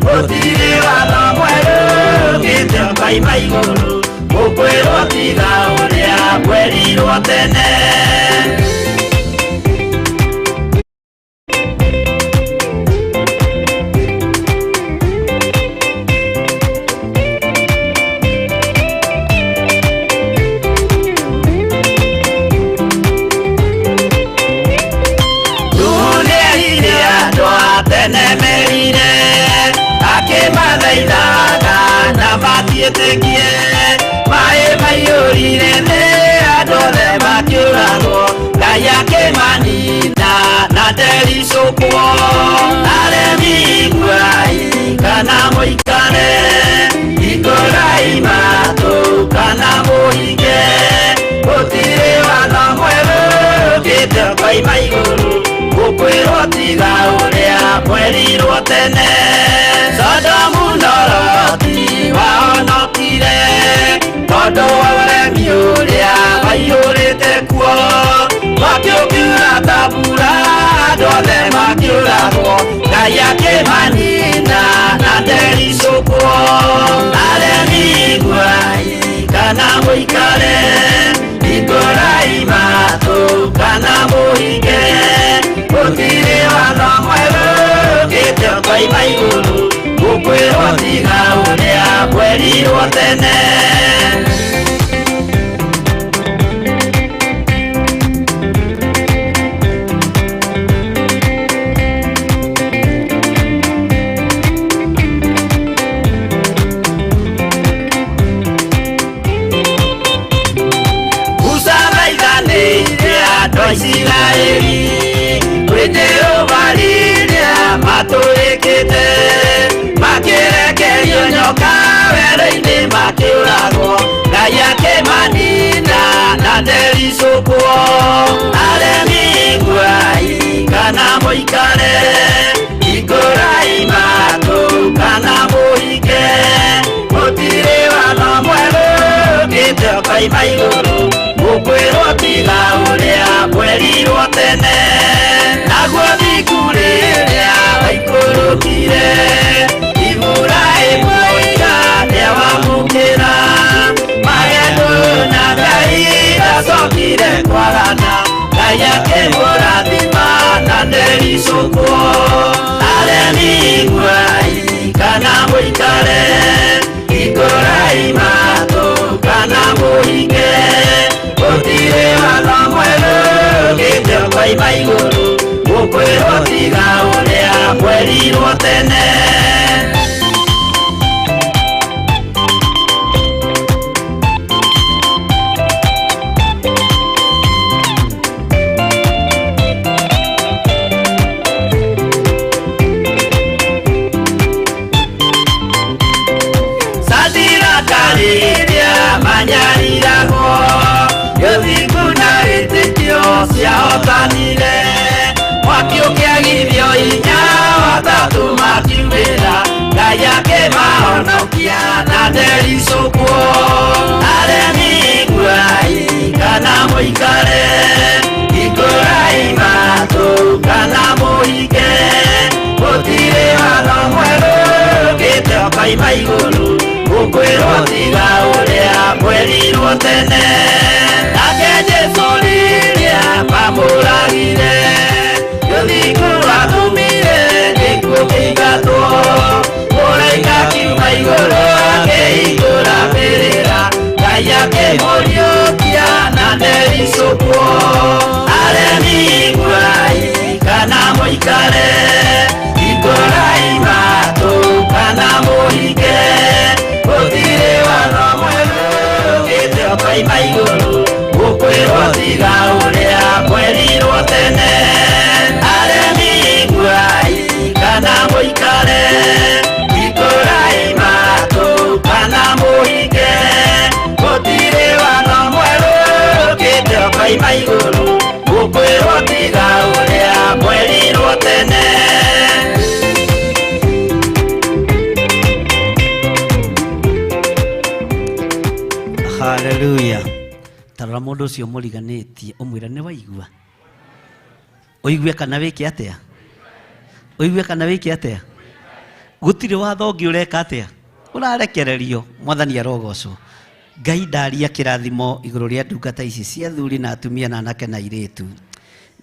Gũtirĩ watho mwerũ ũkĩte ũkoima igũrũ, mũkwĩrwo tiga ũrĩa mwerirwo tene. Nĩerire andũ a tene merire, akĩmathaithaga na matiĩtĩkie. Maĩ maiyũrire thĩ, andũ othe makĩũragwo, Ngai akĩmanina na ndericũkwo. Aremi iguai kana mũikare, hingũrai matũ kana mũhinge. Gũtirĩ watho mwerũ ũkĩte ũkoima igũrũ, gũkwĩrwo tiga ũrĩa mwerirwo tene. Sodomu na Loti wahonokire tondũ wa ũremi ũrĩa waiyũrĩte kuo. Mwaki ũkiura ta mbura, andũ othe makĩũragwo, Ngai akĩmanina na ndericũkwo. Aremi iguai kana mũikare, hingũrai matũ kana mũhinge. Gũtirĩ watho mwerũ ũkĩte ũkoima igũrũ, gũkwĩrwo tiga ũrĩa mwerirwo tene. Musa thaithanĩire andũ a Isiraeli kwĩ Jehova rĩrĩa matũrĩkĩte, makĩrekerio nyoka werũ-inĩ makĩũragwo, Ngai akĩmanina na ndericũkwo. Aremi iguai kana mũikare, hingũrai matũ kana mũhinge. Gũtirĩ watho mwerũ ũkĩte ũkoima igũrũ, gũkwĩrwo tiga ũrĩa mwerirwo tene. Naguo thingu rĩrĩa waikũrũkire, Iburahĩmu oiga nĩawamũkĩra. Magendo na Ngai ndacokire kwagana, Ngai akĩmũrathima na ndericũkwo. Aremi iguai kana mũikare, hingũrai matũ kana mũhinge. Gũtirĩ watho mwerũ ũkĩte ũkoima igũrũ, gũkwĩrwo tiga ũrĩa mwerirwo tene. Sadiraka rĩrĩa manyariragwo, gĩthingu na wĩtĩkio ciahotanire. Mwaki ũkĩagithio hinya, watatũ makiumĩra, Ngai akĩmahonokia na ndericũkwo. Aremi iguai kana mũikare, hingũrai matũ kana mũhinge. Gũtirĩ watho mwerũ ũkĩte ũkoima igũrũ, gũkwĩrwo tiga ũrĩa mwerirwo tene. Nake Jesũ rĩrĩa mamũragire, rũthingu rwatũmire gĩkuũ kĩingatwo. Mũraika akiuma igũrũ akĩhingũra mbĩrĩra, Ngai akĩmũriũkia na ndericũkwo. Aremi iguai kana mũikare, hingũrai matũ kana mũhinge. Gũtirĩ watho mwerũ ũkĩte ũkoima igũrũ, gũkwĩrwo tiga ũrĩa mwerirwo tene. Aremi iguai kana mũikare, hingũrai matũ kana mũhinge. Gũtirĩ watho mwerũ ũkĩte ũkoima igũrũ, gũkwĩrwo tiga ũrĩa mwerirwo tene. Haleluya. Tarora mũndũ ũcio mũriganĩtie ũmwĩre nĩ waigua. Ũigue kana wĩke atĩa? Ũigue kana wĩke atĩa? Gũtirĩ watho ũngĩ ũreka atĩa? Ũrarekererio. Mwathani arogocwo. Ngai ndaria kĩrathimo igũrũ rĩa ndungata ici cia athuri na atumia na anake na airĩtu.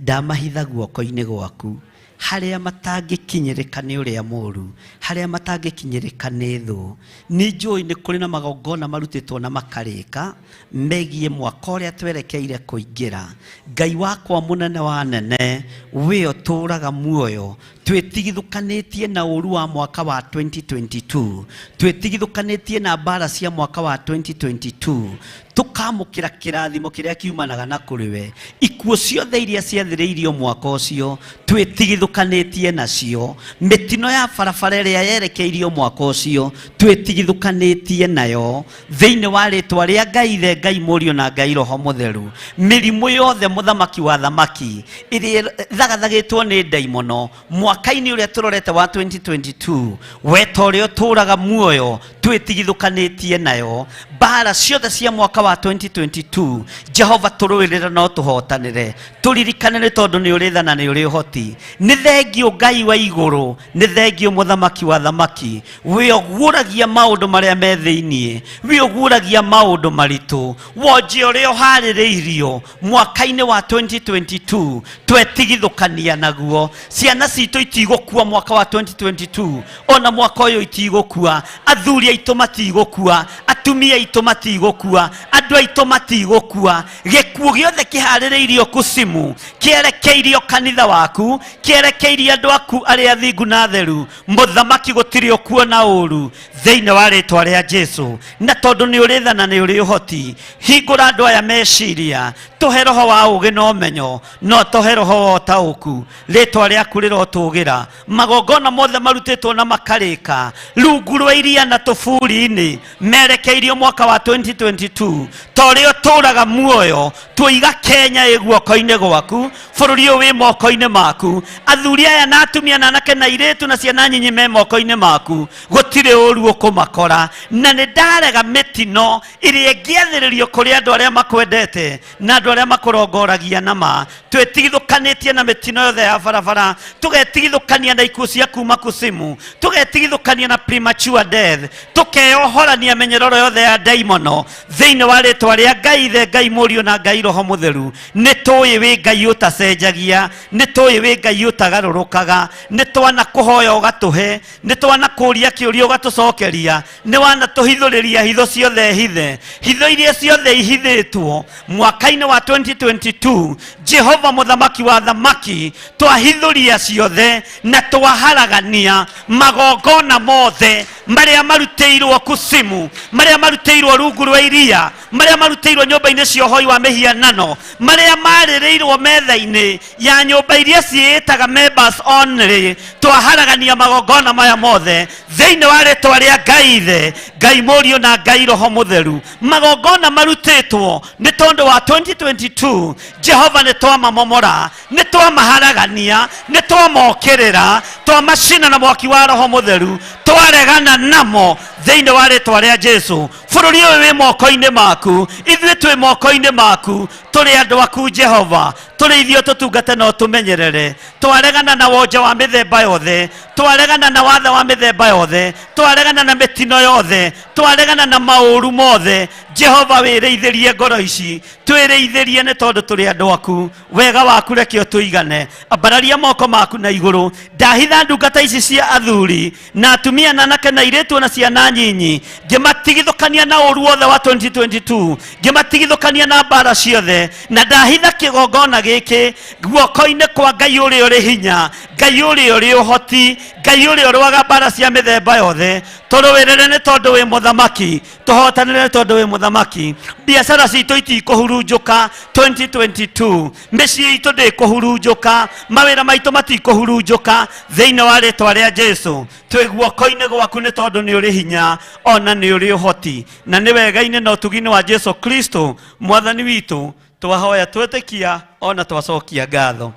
Ndamahitha guoko-inĩ gwaku harĩa matangĩkinyĩrĩka nĩ ũrĩa mũru, harĩa matangĩkinyĩrĩka nĩ thũ. Nĩ njũĩ nĩ kũrĩ na magongona marutĩtwo na makarĩka megiĩ mwaka ũrĩa twerekeire kũingĩra. Ngai wakwa mũnene wa nene, we ũtũũraga muoyo, twĩtigithũkanĩtie na ũru wa mwaka wa 2022, twĩtigithũkanĩtie na mbara cia mwaka wa 2022, tukamũkĩra kĩrathimo kĩrĩa kiumanaga na kũrĩ we. Ikuũ ciothe iria ciathĩrĩirio mwaka ũcio twĩtigithũkanĩtie nacio, mĩtino ya barabara ĩrĩa yerekeirio mwaka ũcio twĩtigithũkanĩtie nayo, thĩinĩ wa rĩtwa rĩa Ngai Ithe, Ngai Mũriũ na Ngai Roho Mũtheru. Mĩrimũ yothe mũthamaki wa thamaki ĩrĩa ĩthagathagĩtwo nĩ ndaimono mwaka-inĩ ũrĩa tũrorete wa 2022, we ta ũrĩa ũtũũraga muoyo twĩtigithũkanĩtie nayo. Mbara ciothe cia mwaka wa 2022, Jehova tũrũĩrĩre no tũhotanĩre. Tũririkane nĩ tondũ nĩ ũrĩ tha na nĩ ũrĩ ũhoti. Nĩ thengio Ngai wa igũrũ, nĩ thengio mũthamaki wa thamaki, we ũguũragia maũndũ marĩa me thĩiniĩ, we ũguũragia maũndũ maritũ. Wonje ũrĩa ũharĩrĩirio mwaka-inĩ wa 2022 twetigithũkania naguo. Ciana citũ itigũkua mwaka wa 2022, ona mwaka ũyũ itigũkua, athuri aitũ matigũkua, atumia aitũ matigũkua, andũ aitũ matigũkua. Gĩkuũ gĩothe kĩharĩrĩirio kucimu kĩerekeirio kanitha waku, kĩerekeirio andũ aku arĩa athingu na atheru. Mũthamaki gũtirĩ ũkuona ũru thĩinĩ wa rĩtwa rĩa Jesu. Na tondũ nĩ ũrĩ tha na nĩ ũrĩ ũhoti, hingũra andũ aya meciria, tũhe roho wa ũũgĩ na ũmenyo, no tũhe roho wa ũtaũku. Rĩtwa rĩaku rĩrotũgĩra. Magongona mothe marutĩtwo na makarĩka rungu rwa iria na tũburi-inĩ merekeirio mwaka wa 2022, ta ũrĩa ũtũũraga muoyo, tũiga Kenya ĩ guoko-inĩ gwaku, bũrũri ũyũ wĩ moko-inĩ maku, athuri aya na atumia na anake na airĩtu na ciana nyinyi me moko-inĩ maku, gũtirĩ ũru ũkũmakora. Na nĩ ndarega mĩtino ĩrĩa ĩngĩathĩrĩrio kũrĩ andũ arĩa makwendete na andũ arĩa makũrongoragia na ma. Twĩtigithũkanĩtie na mĩtino yothe ya barabara, tũgetigithũkania na ikuũ cia kuma kucimu, tũgetigithũkania na premature death, tũkeyohorania mĩnyororo yothe ya ndaimono thĩinĩ wa rĩtwa rĩa Ngai Ithe, Ngai Mũriũ na Ngai Roho Mũtheru. Nĩ tũĩ wĩ Ngai ũtacenjagia, nĩ tũĩ wĩ Ngai ũtagarũrũkaga, nĩ twana kũhoya ũgatũhe, nĩ twana kũria kĩũria ũgatũcokeria, nĩ wanatũhithũrĩria hitho ciothe hithe, hitho iria ciothe ihithĩtwo mwaka-inĩ wa 2022. Jehova mũthamaki wa thamaki, twahithũria ciothe na twaharagania magongona mothe marĩa marutĩirwo kucimu, marĩa marutĩirwo rungu rwa iria, marĩa marutĩirwo nyũmba-inĩ cia ũhoi wa mĩhianano, marĩa marĩrĩirwo metha-inĩ ya nyũmba iria ciĩtaga members only. Twaharagania magongona maya mothe thĩinĩ wa rĩtwa rĩa Ngai Ithe, Ngai Mũriũ na Ngai Roho Mũtheru. Magongona marutĩtwo nĩ tondũ wa 2022, Jehova nĩ twamamomora, nĩ twamaharagania, nĩ twamokĩrĩra, twamacina na mwaki wa Roho Mũtheru, twaregana namo thĩinĩ wa rĩtwa rĩa Jesu. Bũrũri ũyũ wĩ moko-inĩ maku, ithuĩ twĩ moko-inĩ maku, tũrĩ andũ aku Jehova, tũrĩithio tũtungate na ũtũmenyerere. Twaregana na wonje wa mĩthemba yothe, twaregana na wathe wa mĩthemba yothe, twaregana na mĩtino yothe, twaregana na maũru mothe. Jehova wĩrĩithĩrie ngoro ici, twĩrĩithĩrie nĩ tondũ tũrĩ andũ aku. Wega waku reke ũtũigane. Ambararia moko maku na igũrũ. Ndahitha ndungata ici cia athuri na atumia na anake na airĩtu na ciana nyinyi, ngĩmatigithũkania na ũru wothe wa 2022, ngĩmatigithũkania na mbara ciothe, na ndahitha kĩgongona gĩkĩ guoko-inĩ kwa Ngai ũrĩa ũrĩ hinya, Ngai ũrĩa ũrĩ ũhoti, Ngai ũrĩa ũrũaga mbara cia mĩthemba yothe. Tũrũĩrĩre nĩ tondũ wĩ mũthamaki, tũhotanĩre nĩ tondũ wĩ mũthamaki. Biacara citũ itikũhurunjũka 2022, mĩciĩ itũ ndĩkũhurunjũka, mawĩra maitũ matikũhurunjũka thĩinĩ wa rĩtwa rĩa Jesu. Twĩ guoko-inĩ gwaku nĩ tondũ nĩ ũrĩ hinya ona nĩ ũrĩ ũhoti, na nĩ wega-inĩ na ũtugi-inĩ wa Jesu Kristo mwathani witũ twahoya twetĩkia ona twacokia ngatho.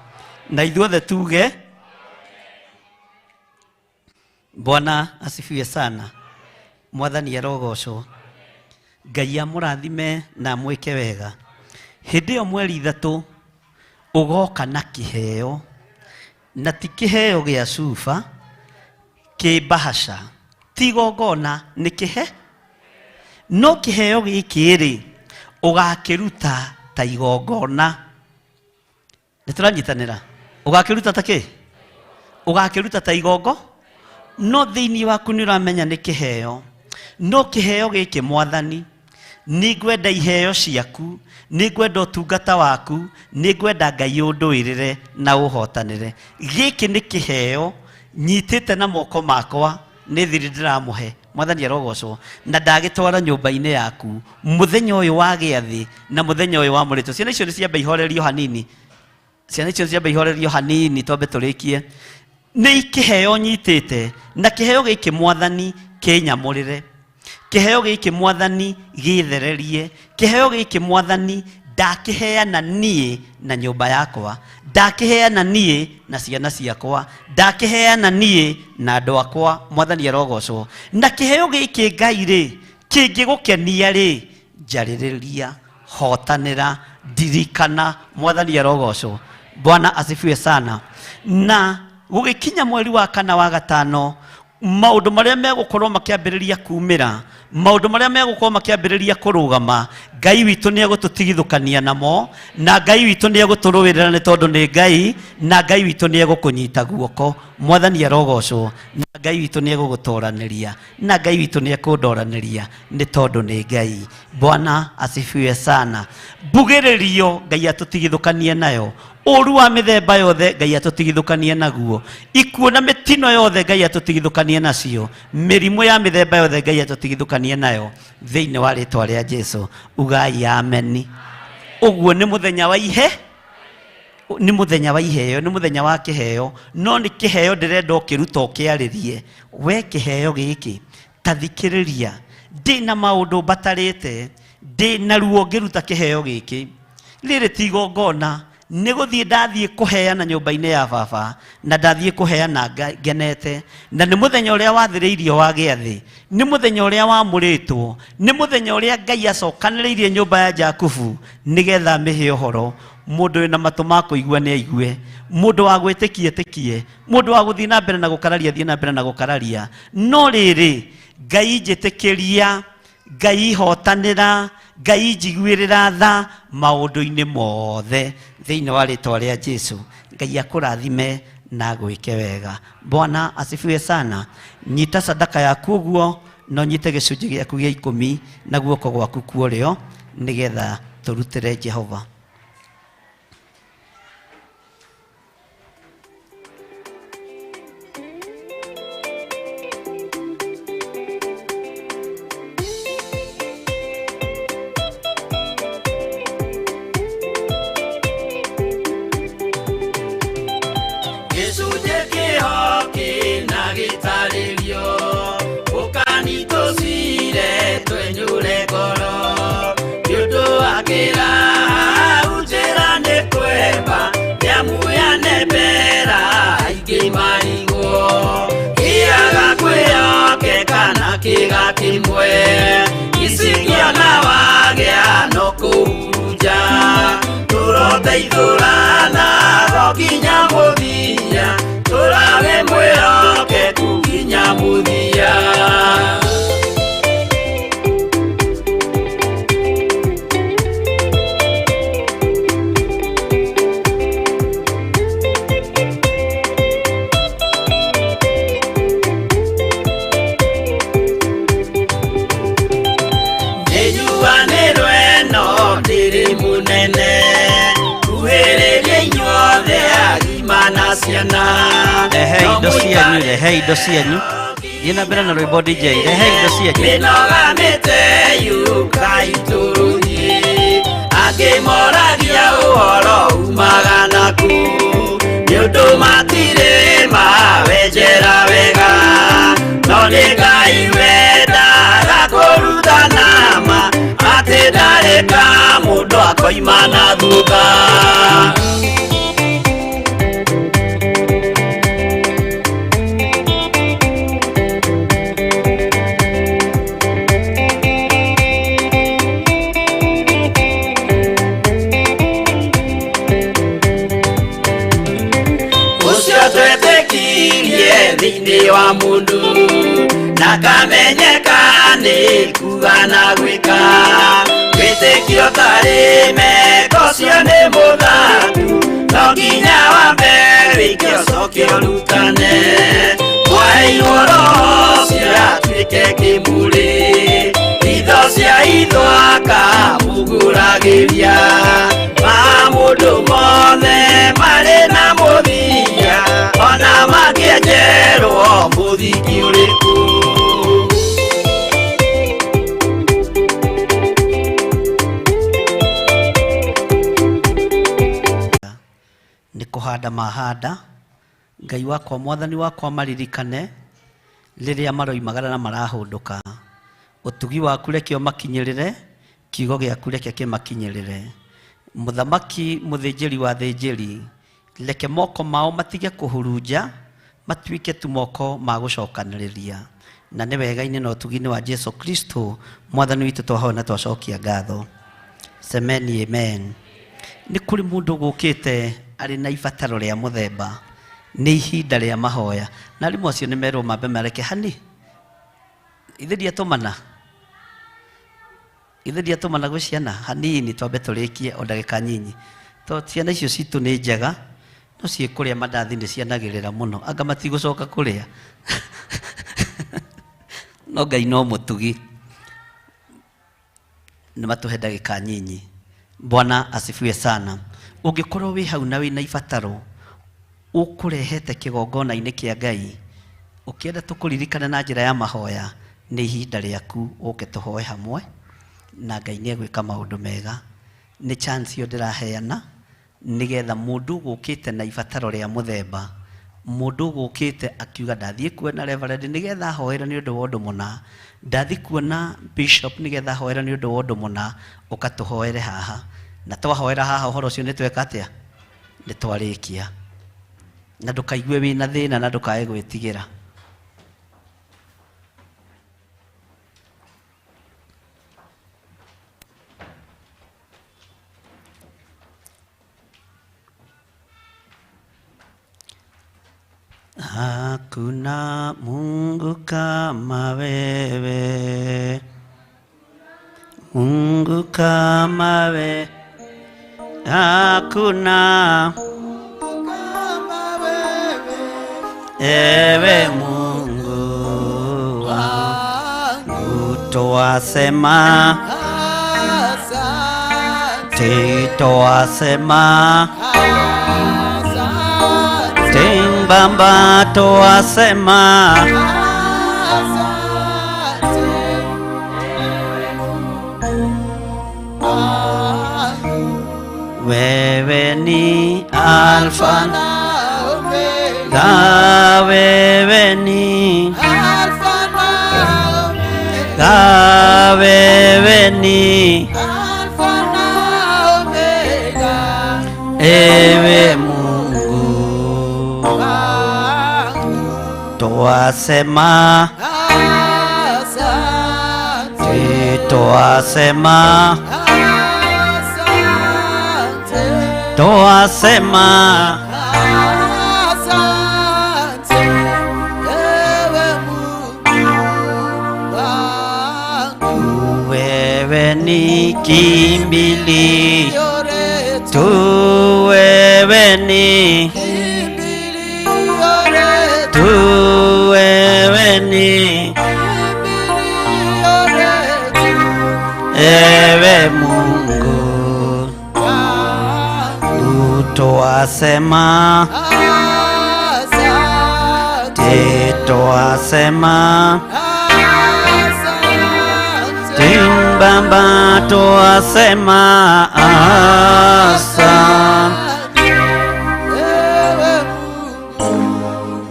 Na ithuothe tuge Bwana asifiwe sana. Mwathani arogocwo. Ngai amũrathime na amwĩke wega. Hĩndĩ ĩyo mweri 3 ũgoka na kĩheo. Na ti kĩheo gĩa cuba kĩ mbahaca, ti igongona, nĩ kĩhe. No kĩheo gĩkĩ rĩ, ũgakĩruta ta igongona. Nĩ tũranyitanĩra? Ũgakĩruta ta kĩ? Ũgakĩruta ta igongo. No thĩinĩ waku nĩ ũramenya nĩ kĩheo. No kĩheo gĩkĩ Mwathani, nĩ ngwenda iheo ciaku, nĩ ngwenda ũtungata waku, nĩ ngwenda Ngai ũndũĩrĩre na ũhotanĩre. Gĩkĩ nĩ kĩheo nyitĩte na moko makwa, nĩ thiri ndĩramũhe. Mwathani arogocwo. Na ndagĩtwara nyũmba-inĩ yaku mũthenya ũyũ wa gĩathĩ na mũthenya ũyũ wa mũrĩtũ. Ciana icio nĩ ciambe ihorerio hanini. Ciana icio ciambe ihorerio hanini twambe tũrĩkie. Nĩ kĩheo nyitĩte, na kĩheo gĩkĩ Mwathani kĩnyamũrĩre. Kĩheo gĩkĩ Mwathani gĩthererie. Kĩheo gĩkĩ Mwathani ndakĩheana niĩ na nyũmba yakwa, ndakĩheana niĩ na ciana ciakwa, ndakĩheana niĩ na andũ akwa. Mwathani arogocwo. Na kĩheo gĩkĩ Ngai rĩ, kĩngĩgũkenia rĩ, njarĩrĩria, hotanĩra, ndirikana. Mwathani arogocwo. Bwana asifiwe sana. Na gũgĩkinya mweri wa kana wa gatano, maũndũ marĩa megũkorwo makĩambĩrĩria kumĩra, maũndũ marĩa megũkorwo makĩambĩrĩria kũrũgama, Ngai witũ nĩ egũtũtigithũkania namo, na Ngai witũ nĩ egũtũrũĩrĩra nĩ tondũ nĩ Ngai, na Ngai witũ nĩ egũkũnyita guoko. Mwathani arogocwo. Na Ngai witũ nĩ egũgũtoranĩria, na Ngai witũ nĩ ekũndoranĩria nĩ tondũ nĩ Ngai. Bwana asifiwe sana. Mbugĩrĩrio Ngai atũtigithũkanie nayo, ũru wa mĩthemba yothe Ngai atũtigithũkanie naguo, ikuũ na mĩtino yothe Ngai atũtigithũkanie nacio, mĩrimũ ya mĩthemba yothe Ngai atũtigithũkanie nayo, thĩinĩ wa rĩtwa rĩa Jesu. Ugai ameni. Ũguo nĩ mũthenya wa ihe, nĩ mũthenya wa iheo, nĩ mũthenya wa kĩheo. No nĩ kĩheo ndĩrenda ũkĩruta ũkĩarĩrie. We kĩheo gĩkĩ, ta thikĩrĩria, ndĩna maũndũ mbatarĩte, ndĩna ruo ngĩruta kĩheo gĩkĩ. Rĩrĩ ti igongona, nĩ gũthiĩ ndathiĩ kũheana nyũmba-inĩ ya baba, na ndathiĩ kũheana ngenete. Na nĩ mũthenya ũrĩa wathĩrĩirio wa gĩathĩ, nĩ mũthenya ũrĩa wamũrĩtwo, nĩ mũthenya ũrĩa Ngai acokanĩrĩirie nyũmba ya Jakubu nĩgetha amĩhe ũhoro. Mũndũ wĩna matũ ma kũigua nĩ aigue, mũndũ wa gwĩtĩkia etĩkie, mũndũ wa gũthiĩ na mbere na gũkararia athiĩ na mbere na gũkararia. No rĩrĩ, Ngai njĩtĩkĩria, Ngai hotanĩra, Ngai njiguĩrĩra tha maũndũ-inĩ mothe thĩinĩ wa rĩtwa rĩa Jesu. Ngai akũrathime na agwĩke wega. Bwana asifiwe sana. Nyita sadaka yaku ũguo, na ũnyite gĩcunjĩ gĩaku gĩa ikũmi na guoko gwaku kwa ũrĩo, nĩgetha tũrutĩre Jehova. Gĩcunjĩ kĩho kĩna gĩtarĩrio, ũkani tũcire twenyũre ngoro. Nĩ ũndũ wa kĩraha njĩra nĩ kwemba, nĩamu yanembera aingĩ marigwo. Kĩaga kwĩhokeka na kĩga kĩmwe, icingĩona wagĩa no kũhurunja. Tũroteithũrana ro nginya mũthia, tũrawe mwĩhokeku nginya mũthia. Nĩnyuanĩrwo ĩno ndĩrĩ mũnene, kuhĩrĩria inyuothe agima na ciana. Rehe indo cianyu, rehe indo cianyu. Thiĩ na mbere na rwĩmbo DJ, rehe indo cianyu. Mĩnoga mĩteyu kaitũrũthiĩ, angĩ moragia ũhoro umaga naku, nĩ ũndũ matirĩ mawenjera wega. No nĩ Ngai wendaga kũrutana ma, atĩ ndarĩ ka mũndũ akoima na thutha. Ũcio Akamenyeka nĩ kuga na gwĩka wĩtĩkio tarĩ meko cio nĩ mũthaku no nginya wambe wĩke ũcoke ũrutane mwaheirwo roho ũcio atuĩke kĩmũrĩ itho cia itho akamũgũragĩria maũndũ mothe marĩ na mũthia ona mangĩenjerwo mũthingi ũrĩkũ. Nĩ kũhanda mahanda Ngai wakwa mwathani wakwa maririkane rĩrĩa maroimagara na marahũndũka ũtugi waku reke ũmakinyĩrĩre kiugo gĩaku reke kĩmakinyĩrĩre mũthamaki mũthĩnjĩri wa thĩnjĩri reke moko mao matige kũhurunja matuĩke tu moko ma gũcokanĩrĩria na nĩ wega-inĩ na ũtugi-inĩ wa Jesu Kristo mwathani witũ twahoya na twacokia ngatho. Semeni amen. Nĩ kũrĩ mũndũ gũkĩte arĩ na ibataro rĩa mũthemba nĩ ihinda rĩa mahoya na arimũ acio nĩ merwo mambe mareke hani ithe ndiatũmana ithe ndiatũmana gwĩ ciana hanini twambe tũrĩkie o ndagĩka nyinyi to ciana icio citũ nĩ njega no ciĩ kũrĩa mandathi nĩ cianagĩrĩra mũno anga matigũcoka kũrĩa no Ngai no mũtugi nĩ matũhe ndagĩka nyinyi. Bwana asifiwe sana. Ũngĩkorwo wĩ hau na wĩna ibataro ũkũrehete kĩgongona-inĩ kĩa Ngai ũkĩenda tũkũririkane na njĩra ya mahoya nĩ ihinda rĩaku ũke tũhoe hamwe na Ngai nĩ egwĩka maũndũ mega. Nĩ chance ĩyo ndĩraheana nĩgetha mũndũ ũgũkĩte na ibataro rĩa mũthemba mũndũ ũgũkĩte akiuga ndathiĩ kuona reverend nĩgetha ahoere nĩ ũndũ wa ũndũ mũna ndathiĩ kuona bishop nĩgetha ahoere nĩ ũndũ wa ũndũ mũna ũkatũhoere haha na twahoera haha ũhoro ũcio nĩ tweka atĩa nĩ twarĩkia na ndũkaigue wĩna thĩna na ndũkae gwĩtigĩra. Hakuna Mungu kama wewe, Mungu kama wewe, hakuna kama wewe, ewe Mungu wangu, twasema asante, twasema asante, Baba twasema asante, wewe ni Alfa na Omega, wewe ni Alfa na Omega, wewe ni Alfa na Omega, ewe Mungu twasema asante, twasema asante, twasema asante, ewe Mungu wangu, wewe ni kimbilio letu, wewe ni kimbilio letu, wewe ni kimbilio letu, ewe Mungu wangu, twasema asante, twasema asante, Baba twasema asante, ewe Mungu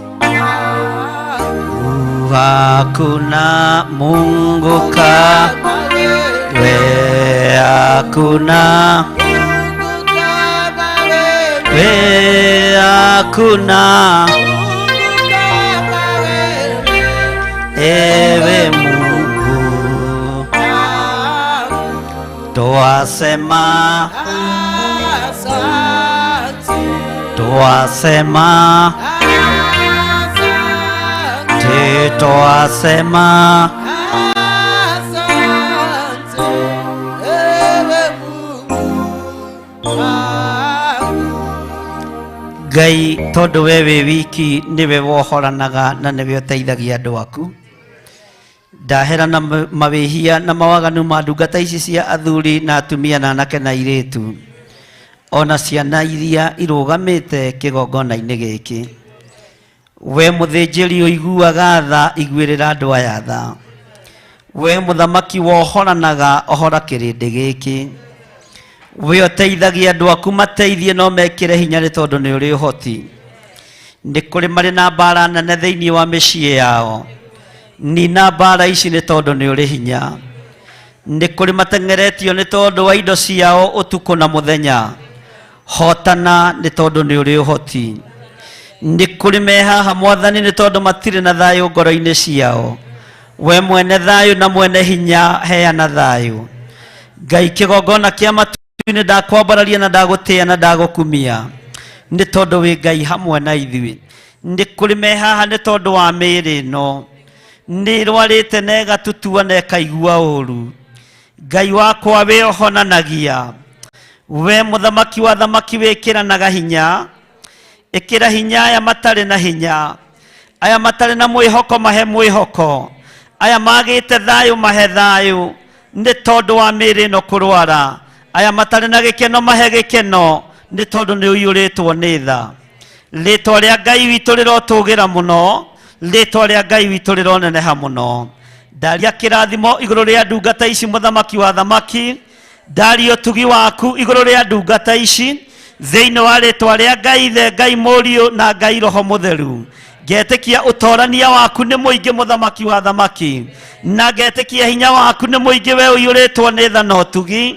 wangu, hakuna Mungu kama wewe, hakuna Mungu kama wewe, hakuna Mungu kama wewe, ewe Mungu wangu, twasema asante, twasema asante, Twasema Asante ewe Mungu wangu. Ngai tondũ we wĩ wiki nĩwe wohoranaga na nĩwe ũteithagia andũ aku ndahera na mawĩhia na mawaganu ma ndungata ici cia athuri na atumia na anake na airĩtu ona ciana iria irũgamĩte kĩgongona-inĩ gĩkĩ. We mũthĩnjĩri ũiguaga tha, iguĩrĩra andũ aya tha. We mũthamaki wohoranaga, ohora kĩrĩndĩ gĩkĩ. We ũteithagia andũ aku mateithie no mekĩre hinya nĩ tondũ nĩ ũrĩ ũhoti. Nĩ kũrĩ marĩ na mbara nene thĩinĩ wa mĩciĩ yao. Nina mbara ici nĩ tondũ nĩ ũrĩ hinya. Nĩ kũrĩ mateng'eretio nĩ tondũ wa indo ciao ũtukũ na mũthenya. Hotana nĩ tondũ nĩ ũrĩ ũhoti. Nĩ kũrĩ me haha mwathani nĩ tondũ matirĩ na thayũ ngoro-inĩ ciao. We mwene thayũ na mwene hinya, heana thayũ. Ngai kĩgongona kĩa matu-inĩ ndakwambararia na ndagũtĩĩa na ndagũkumia nĩ tondũ wĩ Ngai hamwe na ithuĩ. Nĩ kũrĩ me haha nĩ tondũ wa mĩĩrĩ ĩno nĩ ĩrwarĩte na ĩgatutua na ĩkaigua ũru. Ngai wakwa wĩ ũhonanagia. We mũthamaki wa thamaki wĩkĩranaga hinya. Ĩkĩra hinya aya matarĩ na hinya, aya matarĩ na mwĩhoko mahe mwĩhoko, aya magĩte thayũ mahe thayũ nĩ tondũ wa mĩĩrĩ ĩno kũrwara, aya matarĩ na gĩkeno mahe gĩkeno nĩ tondũ nĩ ũiyũrĩtwo nĩ tha. Rĩtwa rĩa Ngai witũ rĩrotũgĩra mũno, rĩtwa rĩa Ngai witũ rĩroneneha mũno. Ndaria kĩrathimo igũrũ rĩa ndungata ici mũthamaki wa thamaki, ndaria ũtugi waku igũrũ rĩa ndungata ici thĩinĩ wa rĩtwa rĩa Ngai Ithe, Ngai Mũriũ na Ngai Roho Mũtheru. Ngetĩkia ũtorania waku nĩ mũingĩ mũthamaki wa thamaki, na ngetĩkia hinya waku nĩ mũingĩ we ũiyũrĩtwo nĩ tha na ũtugi.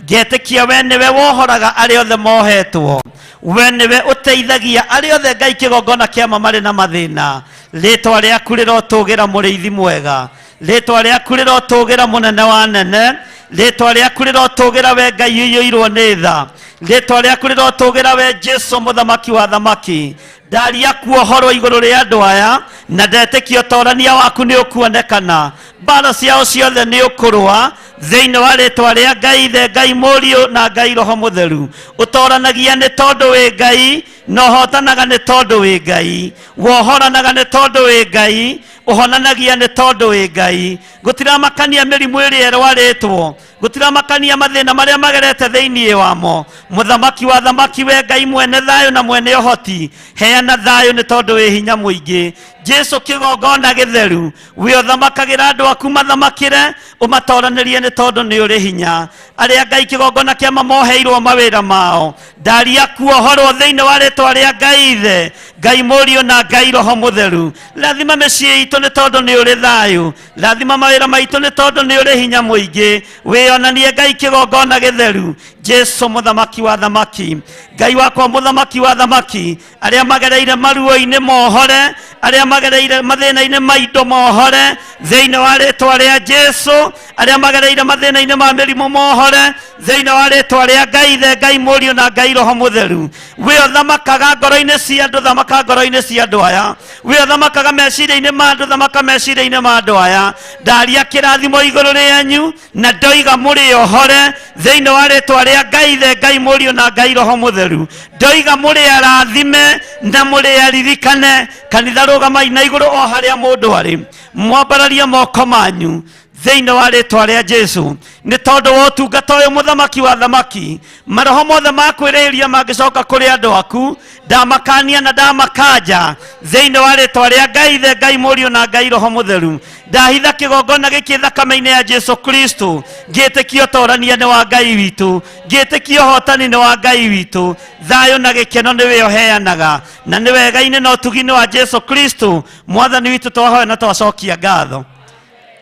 Ngetĩkia we nĩwe wohoraga arĩa othe mohetwo, we nĩwe ũteithagia arĩa othe Ngai kĩgongona kĩama marĩ na mathĩna. Rĩtwa rĩaku rĩrotũgĩra mũrĩithi mwega, rĩtwa rĩaku rĩrotũgĩra mũnene wa nene, rĩtwa rĩaku rĩrotũgĩra we Ngai ũiyũirwo nĩ tha, rĩtwa rĩaku rĩrotũgĩra we Jesu mũthamaki wa thamaki. Ndaria kuohorwo igũrũ rĩa andũ aya na ndetĩkia ũtorania waku nĩ ũkuonekana, mbara ciao ciothe nĩ ũkũrũa thĩinĩ wa rĩtwa rĩa Ngai Ithe, Ngai Mũriũ na Ngai Roho Mũtheru. Ũtoranagia nĩ tondũ wĩ Ngai na ũhotanaga nĩ tondũ wĩ Ngai, wohoranaga nĩ tondũ wĩ Ngai, ũhonanagia nĩ tondũ wĩ Ngai. Gũtiramakania mĩrimũ ĩrĩa ĩrwarĩtwo, gũtiramakania mathĩna marĩa magerete thĩinĩ wamo. Mũthamaki wa thamaki we Ngai mwene thayũ na mwene ũhoti, heana thayũ nĩ tondũ wĩ hinya mũingĩ. Jesu kĩgongona gĩtheru, we ũthamakagĩra andũ aku mathamakĩre, ũmatoranĩrie nĩ tondũ nĩ ũrĩ hinya. Arĩa Ngai kĩgongona kĩama moheirwo mawĩra mao, ndaria kuohorwo thĩinĩ wa rĩtwa rĩa Ngai Ithe, Ngai Mũriũ na Ngai Roho Mũtheru. Rathima mĩciĩ itũ nĩ tondũ nĩ ũrĩ thayũ, rathima mawĩra maitũ nĩ tondũ nĩ ũrĩ hinya mũingĩ. Wĩonanie Ngai kĩgongona gĩtheru, Jesu mũthamaki wa thamaki, Ngai wakwa mũthamaki wa thamaki, arĩa magereire maruo-inĩ mohore, arĩa magereire mathĩna-inĩ ma indo mohore thĩinĩ wa rĩtwa rĩa Jesu, arĩa magereire mathĩna-inĩ ma mĩrimũ mohore thĩinĩ wa rĩtwa rĩa Ngai Ithe, Ngai Mũriũ na Ngai Roho Mũtheru. We ũthamakaga ngoro-inĩ cia andũ, thamaka ngoro-inĩ cia andũ aya. We ũthamakaga meciria-inĩ ma andũ, thamaka meciria-inĩ ma andũ aya. Ndaria kĩrathimo igũrũ rĩanyu na ndoiga mũrĩ ohore thĩinĩ wa rĩtwa rĩa Ngai Ithe, Ngai Mũriũ na Ngai Roho Mũtheru. Ndoiga mũrĩ arathime na mũrĩ aririkane. Kanitha rũgamai na igũrũ o harĩa mũndũ arĩ, mwambararie moko manyu thĩinĩ wa rĩtwa rĩa Jesu nĩ tondũ wa ũtungata ũyũ mũthamaki wa thamaki. Maroho mothe ma kwĩrĩhĩria mangĩcoka kũrĩ andũ aku, ndamakania na ndamakanja thĩinĩ wa rĩtwa rĩa Ngai Ithe, Ngai Mũriũ na Ngai Roho Mũtheru. Ndahitha kĩgongona gĩkĩ thakame-inĩ ya Jesu Kristo, ngĩtĩkia ũtorania nĩ wa Ngai witũ, ngĩtĩkia ũhotani nĩ wa Ngai witũ, thayũ na gĩkeno nĩwe ũheanaga, na nĩ wega-inĩ na ũtugi-inĩ wa Jesu Kristo mwathani witũ twahoya na twacokia ngatho.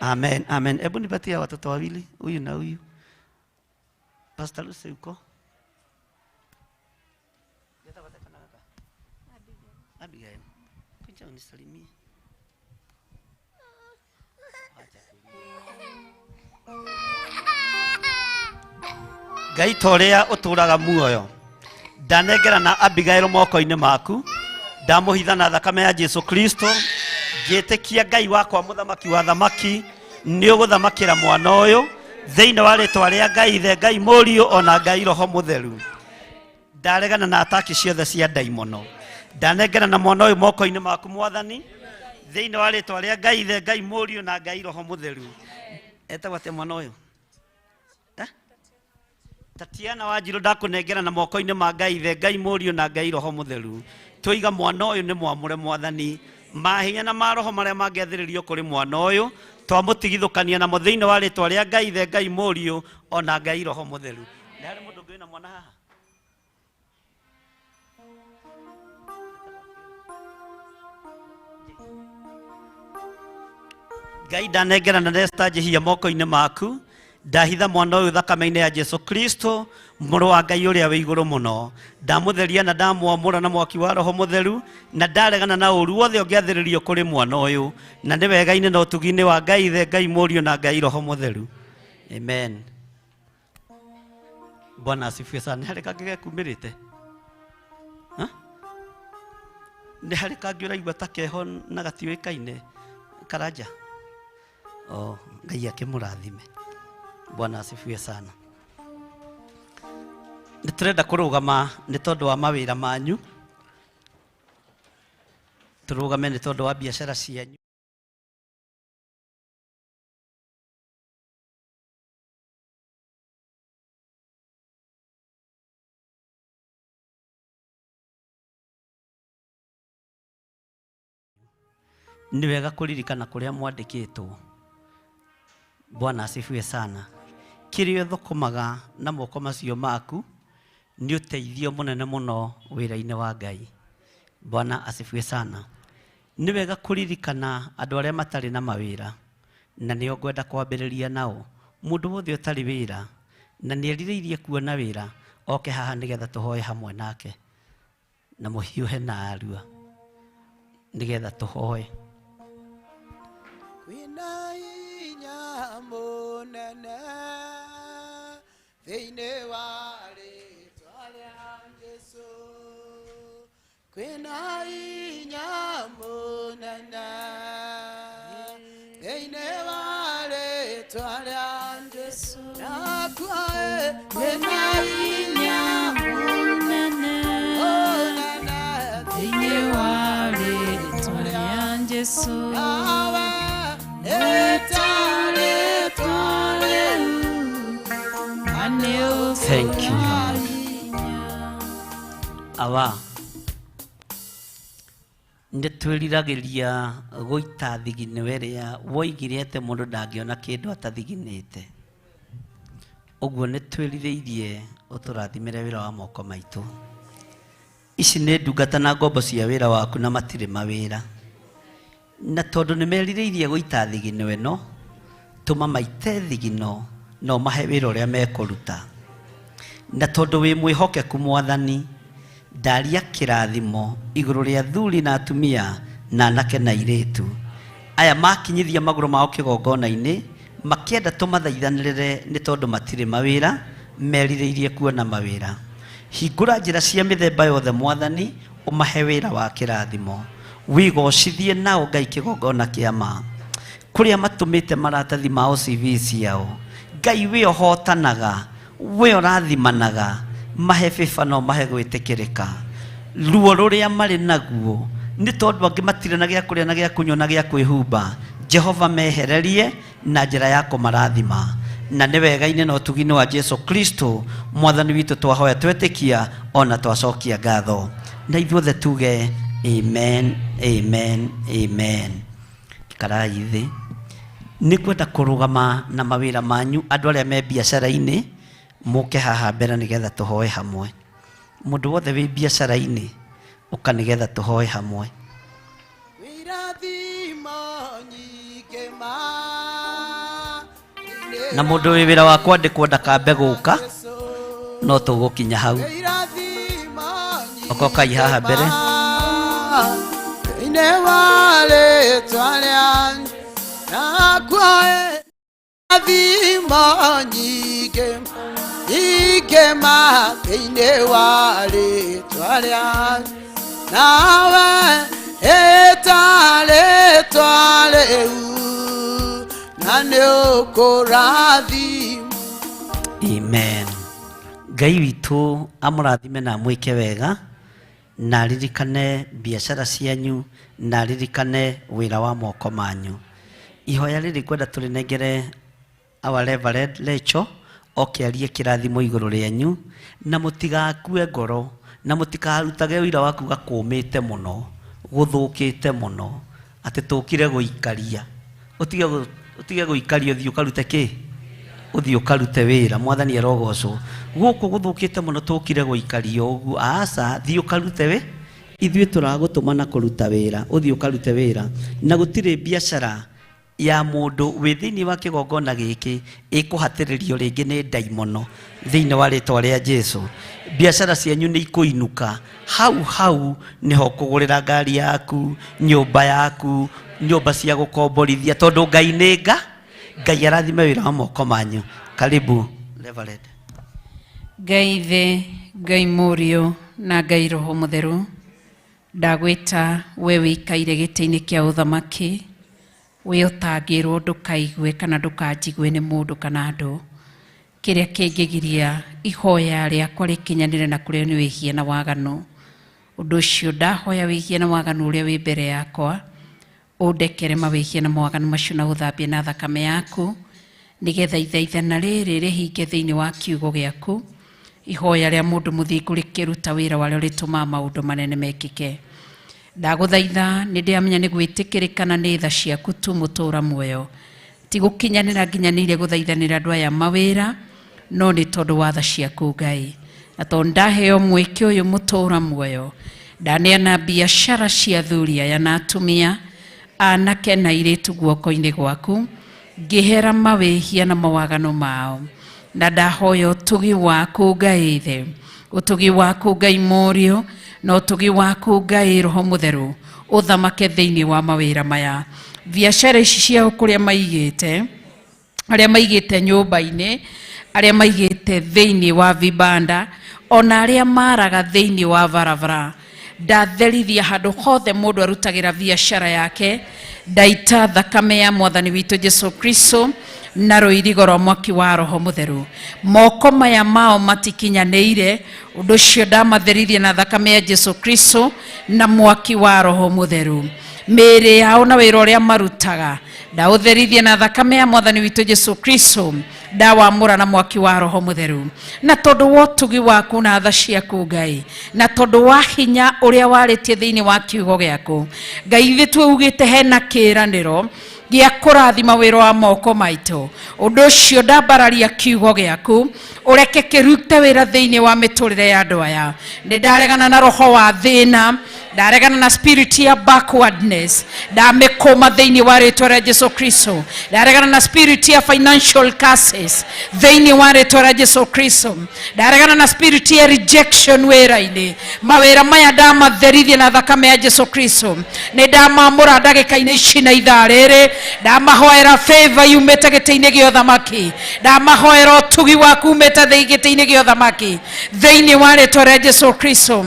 Amen, amen. Hebu nipatie watoto wawili, huyu na huyu. Pastor Lucy uko? Abigail. Kuja unisalimie. Ngai ta ũrĩa ũtũũraga muoyo, ndanengera na Abigail moko-inĩ maku, ndamũhitha na thakame ya Jesu Kristo. Ngĩtĩkia Ngai wakwa mũthamaki wa thamaki nĩ ũgũthamakĩra mwana ũyũ thĩinĩ wa rĩtwa rĩa Ngai Ithe, Ngai Mũriũ ona Ngai Roho Mũtheru. Ndaregana na ataki ciothe cia ndaimono. Ndanengera na mwana ũyũ moko-inĩ maku Mwathani thĩinĩ wa rĩtwa rĩa Ngai Ithe, Ngai Mũriũ na Ngai Roho Mũtheru. Etagwo atĩa mwana ũyũ? Eh? Tatiana Wanjirũ, ndakũnengera na moko-inĩ ma Ngai Ithe, Ngai Mũriũ na Ngai Roho Mũtheru. Tũiga mwana ũyũ nĩ mwamũre Mwathani, mahinya na maroho marĩa mangĩathĩrĩrio kũrĩ mwana ũyũ twamũtigithũkania namo thĩinĩ wa rĩtwa rĩa Ngai Ithe, Ngai Mũriũ ona Ngai Roho Mũtheru. Nĩ harĩ mũndũ ũngĩ wĩna mwana haha? Ngai ndanengera na Nesta njĩhia moko-inĩ maku, ndahitha mwana ũyũ thakame-inĩ ya Jesu Kristo mũrũ wa Ngai ũrĩa wĩ igũrũ mũno. Ndamũtheria na ndamwamũra na mwaki wa Roho Mũtheru, na ndaregana na ũru wothe ũngĩathĩrĩrio kũrĩ mwana ũyũ, na nĩ wega-inĩ na ũtugi-inĩ wa Ngai Ithe, Ngai Mũriũ na Ngai Roho Mũtheru. Amen. Bwana asifiwe sana. Nĩ harĩ kangĩ gekumĩrĩte? Ha? Nĩ harĩ kangĩ ũraigua ta keho na gatiũĩkaine karanja? Oh, Ngai akĩmũrathime. Bwana asifiwe sana. Nĩ tũrenda kũrũgama nĩ tondũ wa mawĩra manyu, tũrũgame nĩ tondũ wa biacara cianyu. Nĩ wega kũririkana kũrĩa mwandĩkĩtwo. Bwana asifiwe sana. Kĩrĩa ũthũkũmaga na moko macio maku nĩ ũteithio mũnene mũno wĩra-inĩ wa Ngai. Bwana asifiwe sana. Nĩ wega kũririkana andũ arĩa matarĩ na mawĩra, na nĩo ngwenda kwambĩrĩria nao. Mũndũ wothe ũtarĩ wĩra na nĩ erirĩirie kuona wĩra, oke haha nĩgetha tũhoe hamwe nake, na mũhiũhe na arua nĩgetha tũhoe. Kwĩna hinya mũnene thĩinĩ wa rĩtwa rĩa Jesũ. Kwĩna hinya mũnene thĩinĩ wa rĩtwa rĩa Jesũ. Nakua kwĩna hinya mũnene thĩinĩ wa rĩtwa rĩa Jesũ. Nawe rĩtwa rĩtwa rĩu na nĩ Thank you, Lord. Awa, nĩ twĩriragĩria gũita thigino ĩrĩa woigire atĩ mũndũ ndangĩona kĩndũ atathiginĩte. Ũguo nĩ twĩrirĩirie ũtũrathimĩre wĩra wa moko maitũ. Ici nĩ ndungata na ngombo cia wĩra waku na matirĩ mawĩra. Na tondũ nĩ merirĩirie gũita thigino ĩno, tũma maite thigino na ũmahe wĩra ũrĩa mekũruta. Na tondũ wĩ mwĩhokeku Mwathani, ndaria kĩrathimo igũrũ rĩa thuri na atumia na anake na airĩtu. Aya makinyithia magũrũ mao kĩgongona-inĩ, makĩenda tũmathaithanĩrĩre nĩ tondũ matirĩ mawĩra, merirĩirie kuona mawĩra. Hingũra njĩra cia mĩthemba yothe Mwathani, ũmahe wĩra wa kĩrathimo. Wĩgocithie nao Ngai kĩgongona kĩa ma. Kũrĩa matũmĩte maratathi mao CV ciao, Ngai we ũhotanaga, we ũrathimanaga, mahe bĩba no mahe gwĩtĩkĩrĩka. Ruo rũrĩa marĩ naguo nĩ tondũ angĩ matirĩ na gĩa kũrĩa na gĩa kũnyua na gĩa kwĩhumba, Jehova mehererie na njĩra ya kũmarathima. Na nĩ wega-inĩ na ũtugi-inĩ wa Jesu Kristo Mwathani witũ twahoya twetĩkia ona twacokia ngatho. Na ithuothe tuge amen, amen, amen. Ikarai thĩ. Nĩ kwenda kũrũgama na mawĩra manyu andũ arĩa me biacara-inĩ mũke haha mbere nĩgetha tũhoe hamwe. Mũndũ wothe wĩ biacara-inĩ ũka nĩgetha tũhoe hamwe. Irathimo nyingĩ ma Na mũndũ wĩ wĩra wa kwandĩkwo ndakambe gũka, no tũgũkinya hau. Okokai haha mbere. thĩinĩ wa rĩtwa rĩa nakua irathimo nyingĩ nyingĩ ma thĩinĩ wa rĩtwa rĩa nawe Ĩtarĩtwa rĩu na nĩ ũkũrathimwo. Amen. Ngai witũ amũrathime na amwĩke wega na aririkane biacara cianyu na aririkane wĩra wa moko manyu. Ihoya rĩrĩ ngwenda tũrĩnengere our Reverend Lecho oke arie kĩrathimo igũrũ rĩanyu na mũtigakue ngoro na mũtikarutage ũira wa kuga kũmĩte mũno gũthũkĩte mũno atĩ tũkire gũikaria ũtige ũtige gũikaria ũthiĩ ũkarute kĩ ũthiĩ ũkarute wĩra mwathani arogocwo gũkũ gũthũkĩte mũno tũkire gũikaria ũguo aca thiĩ ũkarute wĩ ithuĩ tũragũtũma na kũruta wĩra ũthiĩ ũkarute wĩra na gũtirĩ biacara ya mũndũ wĩ thĩinĩ wa kĩgongona gĩkĩ ĩkũhatĩrĩrio rĩngĩ nĩ ndaimono thĩinĩ wa rĩtwa rĩa Jesu. Biacara cianyu nĩ ikũinũka hau hau nĩho kũgũrĩra ngari yaku, nyũmba yaku, nyũmba cia gũkomborithia tondũ Ngai nĩ nga Ngai arathime wĩra wa moko manyu. Karibu Reverend. Ngai Ithe, Ngai Mũriũ na Ngai Roho Mũtheru, ndagwĩta we wĩikaire gĩtĩ-inĩ kĩa ũthamaki, we ũtangĩrwo ndũkaigue kana ndũkanjigue nĩ mũndũ kana andũ. Kĩrĩa kĩngĩgiria ihoya rĩakwa rĩkinyanĩre na kũrĩa nĩ wĩhia na waganu. Ũndũ ũcio ndahoya wĩhia na waganu ũrĩa wĩ mbere yakwa, ũndekere mawĩhia na mawaganu macio na ũthambie na thakame yaku, nĩgetha ithaithana rĩrĩ rĩhinge thĩinĩ wa kiugo gĩaku. Ihoya rĩa mũndũ mũthingu rĩkĩruta wĩra warĩo rĩtũmaga maũndũ manene mekĩke. Ndagũthaitha nĩ ndĩramenya nĩ gwĩtĩkĩrĩkana nĩ tha ciaku tu mũtũra muoyo. Ti gũkinyanĩra nginyanĩire gũthaithanĩra andũ aya mawĩra, no nĩ tondũ wa tha ciaku Ngai. Na tondũ ndaheo mweke ũyũ mũtũra muoyo, ndaneana biacara cia athuri aya na atumia, anake na airĩtu guoko-inĩ gwaku, ngĩhera mawĩhia na mawagano mao. Na ndahoya ũtugi waku Ngai Ithe, ũtugi waku Ngai Mũriũ, na ũtugi waku Ngai Roho Mũtheru ũthamake thĩinĩ wa mawĩra maya. Biacara ici ciao kũrĩa maigĩte, arĩa maigĩte nyũmba-inĩ, arĩa maigĩte thĩinĩ wa vibanda, ona arĩa maraga thĩinĩ wa barabara, ndatherithia handũ hothe mũndũ arutagĩra biacara yake, ndaita thakame ya mwathani witũ Jesu Kristo na rũirigo rwa mwaki wa Roho Mũtheru. Moko maya mao matikinyanĩire, ũndũ ũcio ndamatheririe na thakame ya Jesu Kristo na mwaki wa Roho Mũtheru. Mĩĩrĩ yao na wĩra ũrĩa marutaga ndaũtherithie na thakame ya mwathani witũ Jesu Kristo, ndawamũra na mwaki wa Roho Mũtheru. Na tondũ wa ũtugi waku na tha ciaku Ngai, na tondũ wa hinya ũrĩa warĩtie thĩinĩ wa kiugo gĩaku Ngai, ithuĩ tuugĩte hena kĩĩranĩro gĩa kũrathima wĩra wa moko maitũ. Ũndũ ũcio ndambararia kiugo gĩaku ũreke kĩrute wĩra thĩinĩ wa mĩtũrĩre ya andũ aya. Nĩ ndaregana na roho wa thĩna, ndaregana na spirit ya backwardness, ndamĩkũma thĩinĩ wa rĩtwa rĩa Jesu Kristo. Ndaregana na spirit ya financial curses thĩinĩ wa rĩtwa rĩa Jesu Kristo. Ndaregana na spirit ya rejection wĩra-inĩ. Mawĩra maya ndamatherithia na thakame ya Jesu Kristo. Nĩ ndamamũra ndagĩka-inĩ ici na ithaa rĩrĩ, ndamahoera favor yumĩte gĩtĩ-inĩ gĩa ũthamaki, ndamahoera ũtugi waku umĩte gĩtĩ-inĩ gĩa ũthamaki thĩinĩ wa rĩtwa rĩa Jesu Kristo.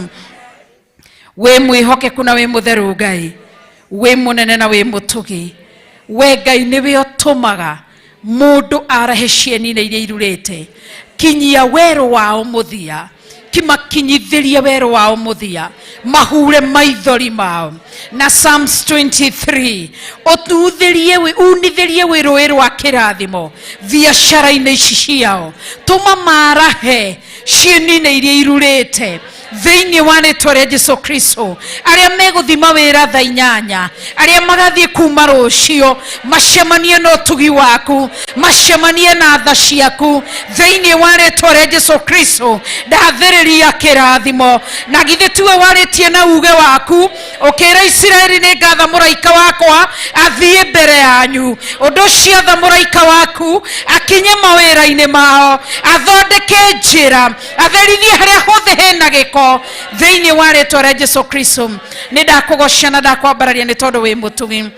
Wĩ mwĩhokeku na wĩ mũtheru Ngai, wĩ mũnene na wĩ mũtugi. We Ngai nĩwe ũtũmaga mũndũ arahe cieni-inĩ iria irurĩte, kinyia werũ wao mũthia, kimakinyithĩrie werũ wao mũthia, mahure maithori mao. Na Psalms 23 ũtuthĩrie unithĩrie rũĩ rwa kĩrathimo biacara-inĩ ici ciao, tũma marahe cieni-inĩ iria irurĩte thĩinĩ wa rĩtwa rĩa Jesu Kristo. Arĩa megũthiĩ mawĩra thaa 8, arĩa magathiĩ kuma rũciũ, macemanie na ũtugi waku, macemanie na tha ciaku thĩinĩ wa rĩtwa rĩa Jesu Kristo. Ndathĩrĩria kĩrathimo. Na githĩ tiwe warĩtie na uge waku ũkĩra Isiraeli, nĩ ngatha mũraika wakwa athiĩ mbere yanyu. Ũndũ ũcio atha mũraika waku akinye mawĩra-inĩ mao, athondeke njĩra, atherithie harĩa hothe hena gĩko thĩinĩ wa rĩtwa rĩa Jesu Kristo. Nĩ ndakũgoca na ndakwambararia nĩ tondũ wĩ mũtugi,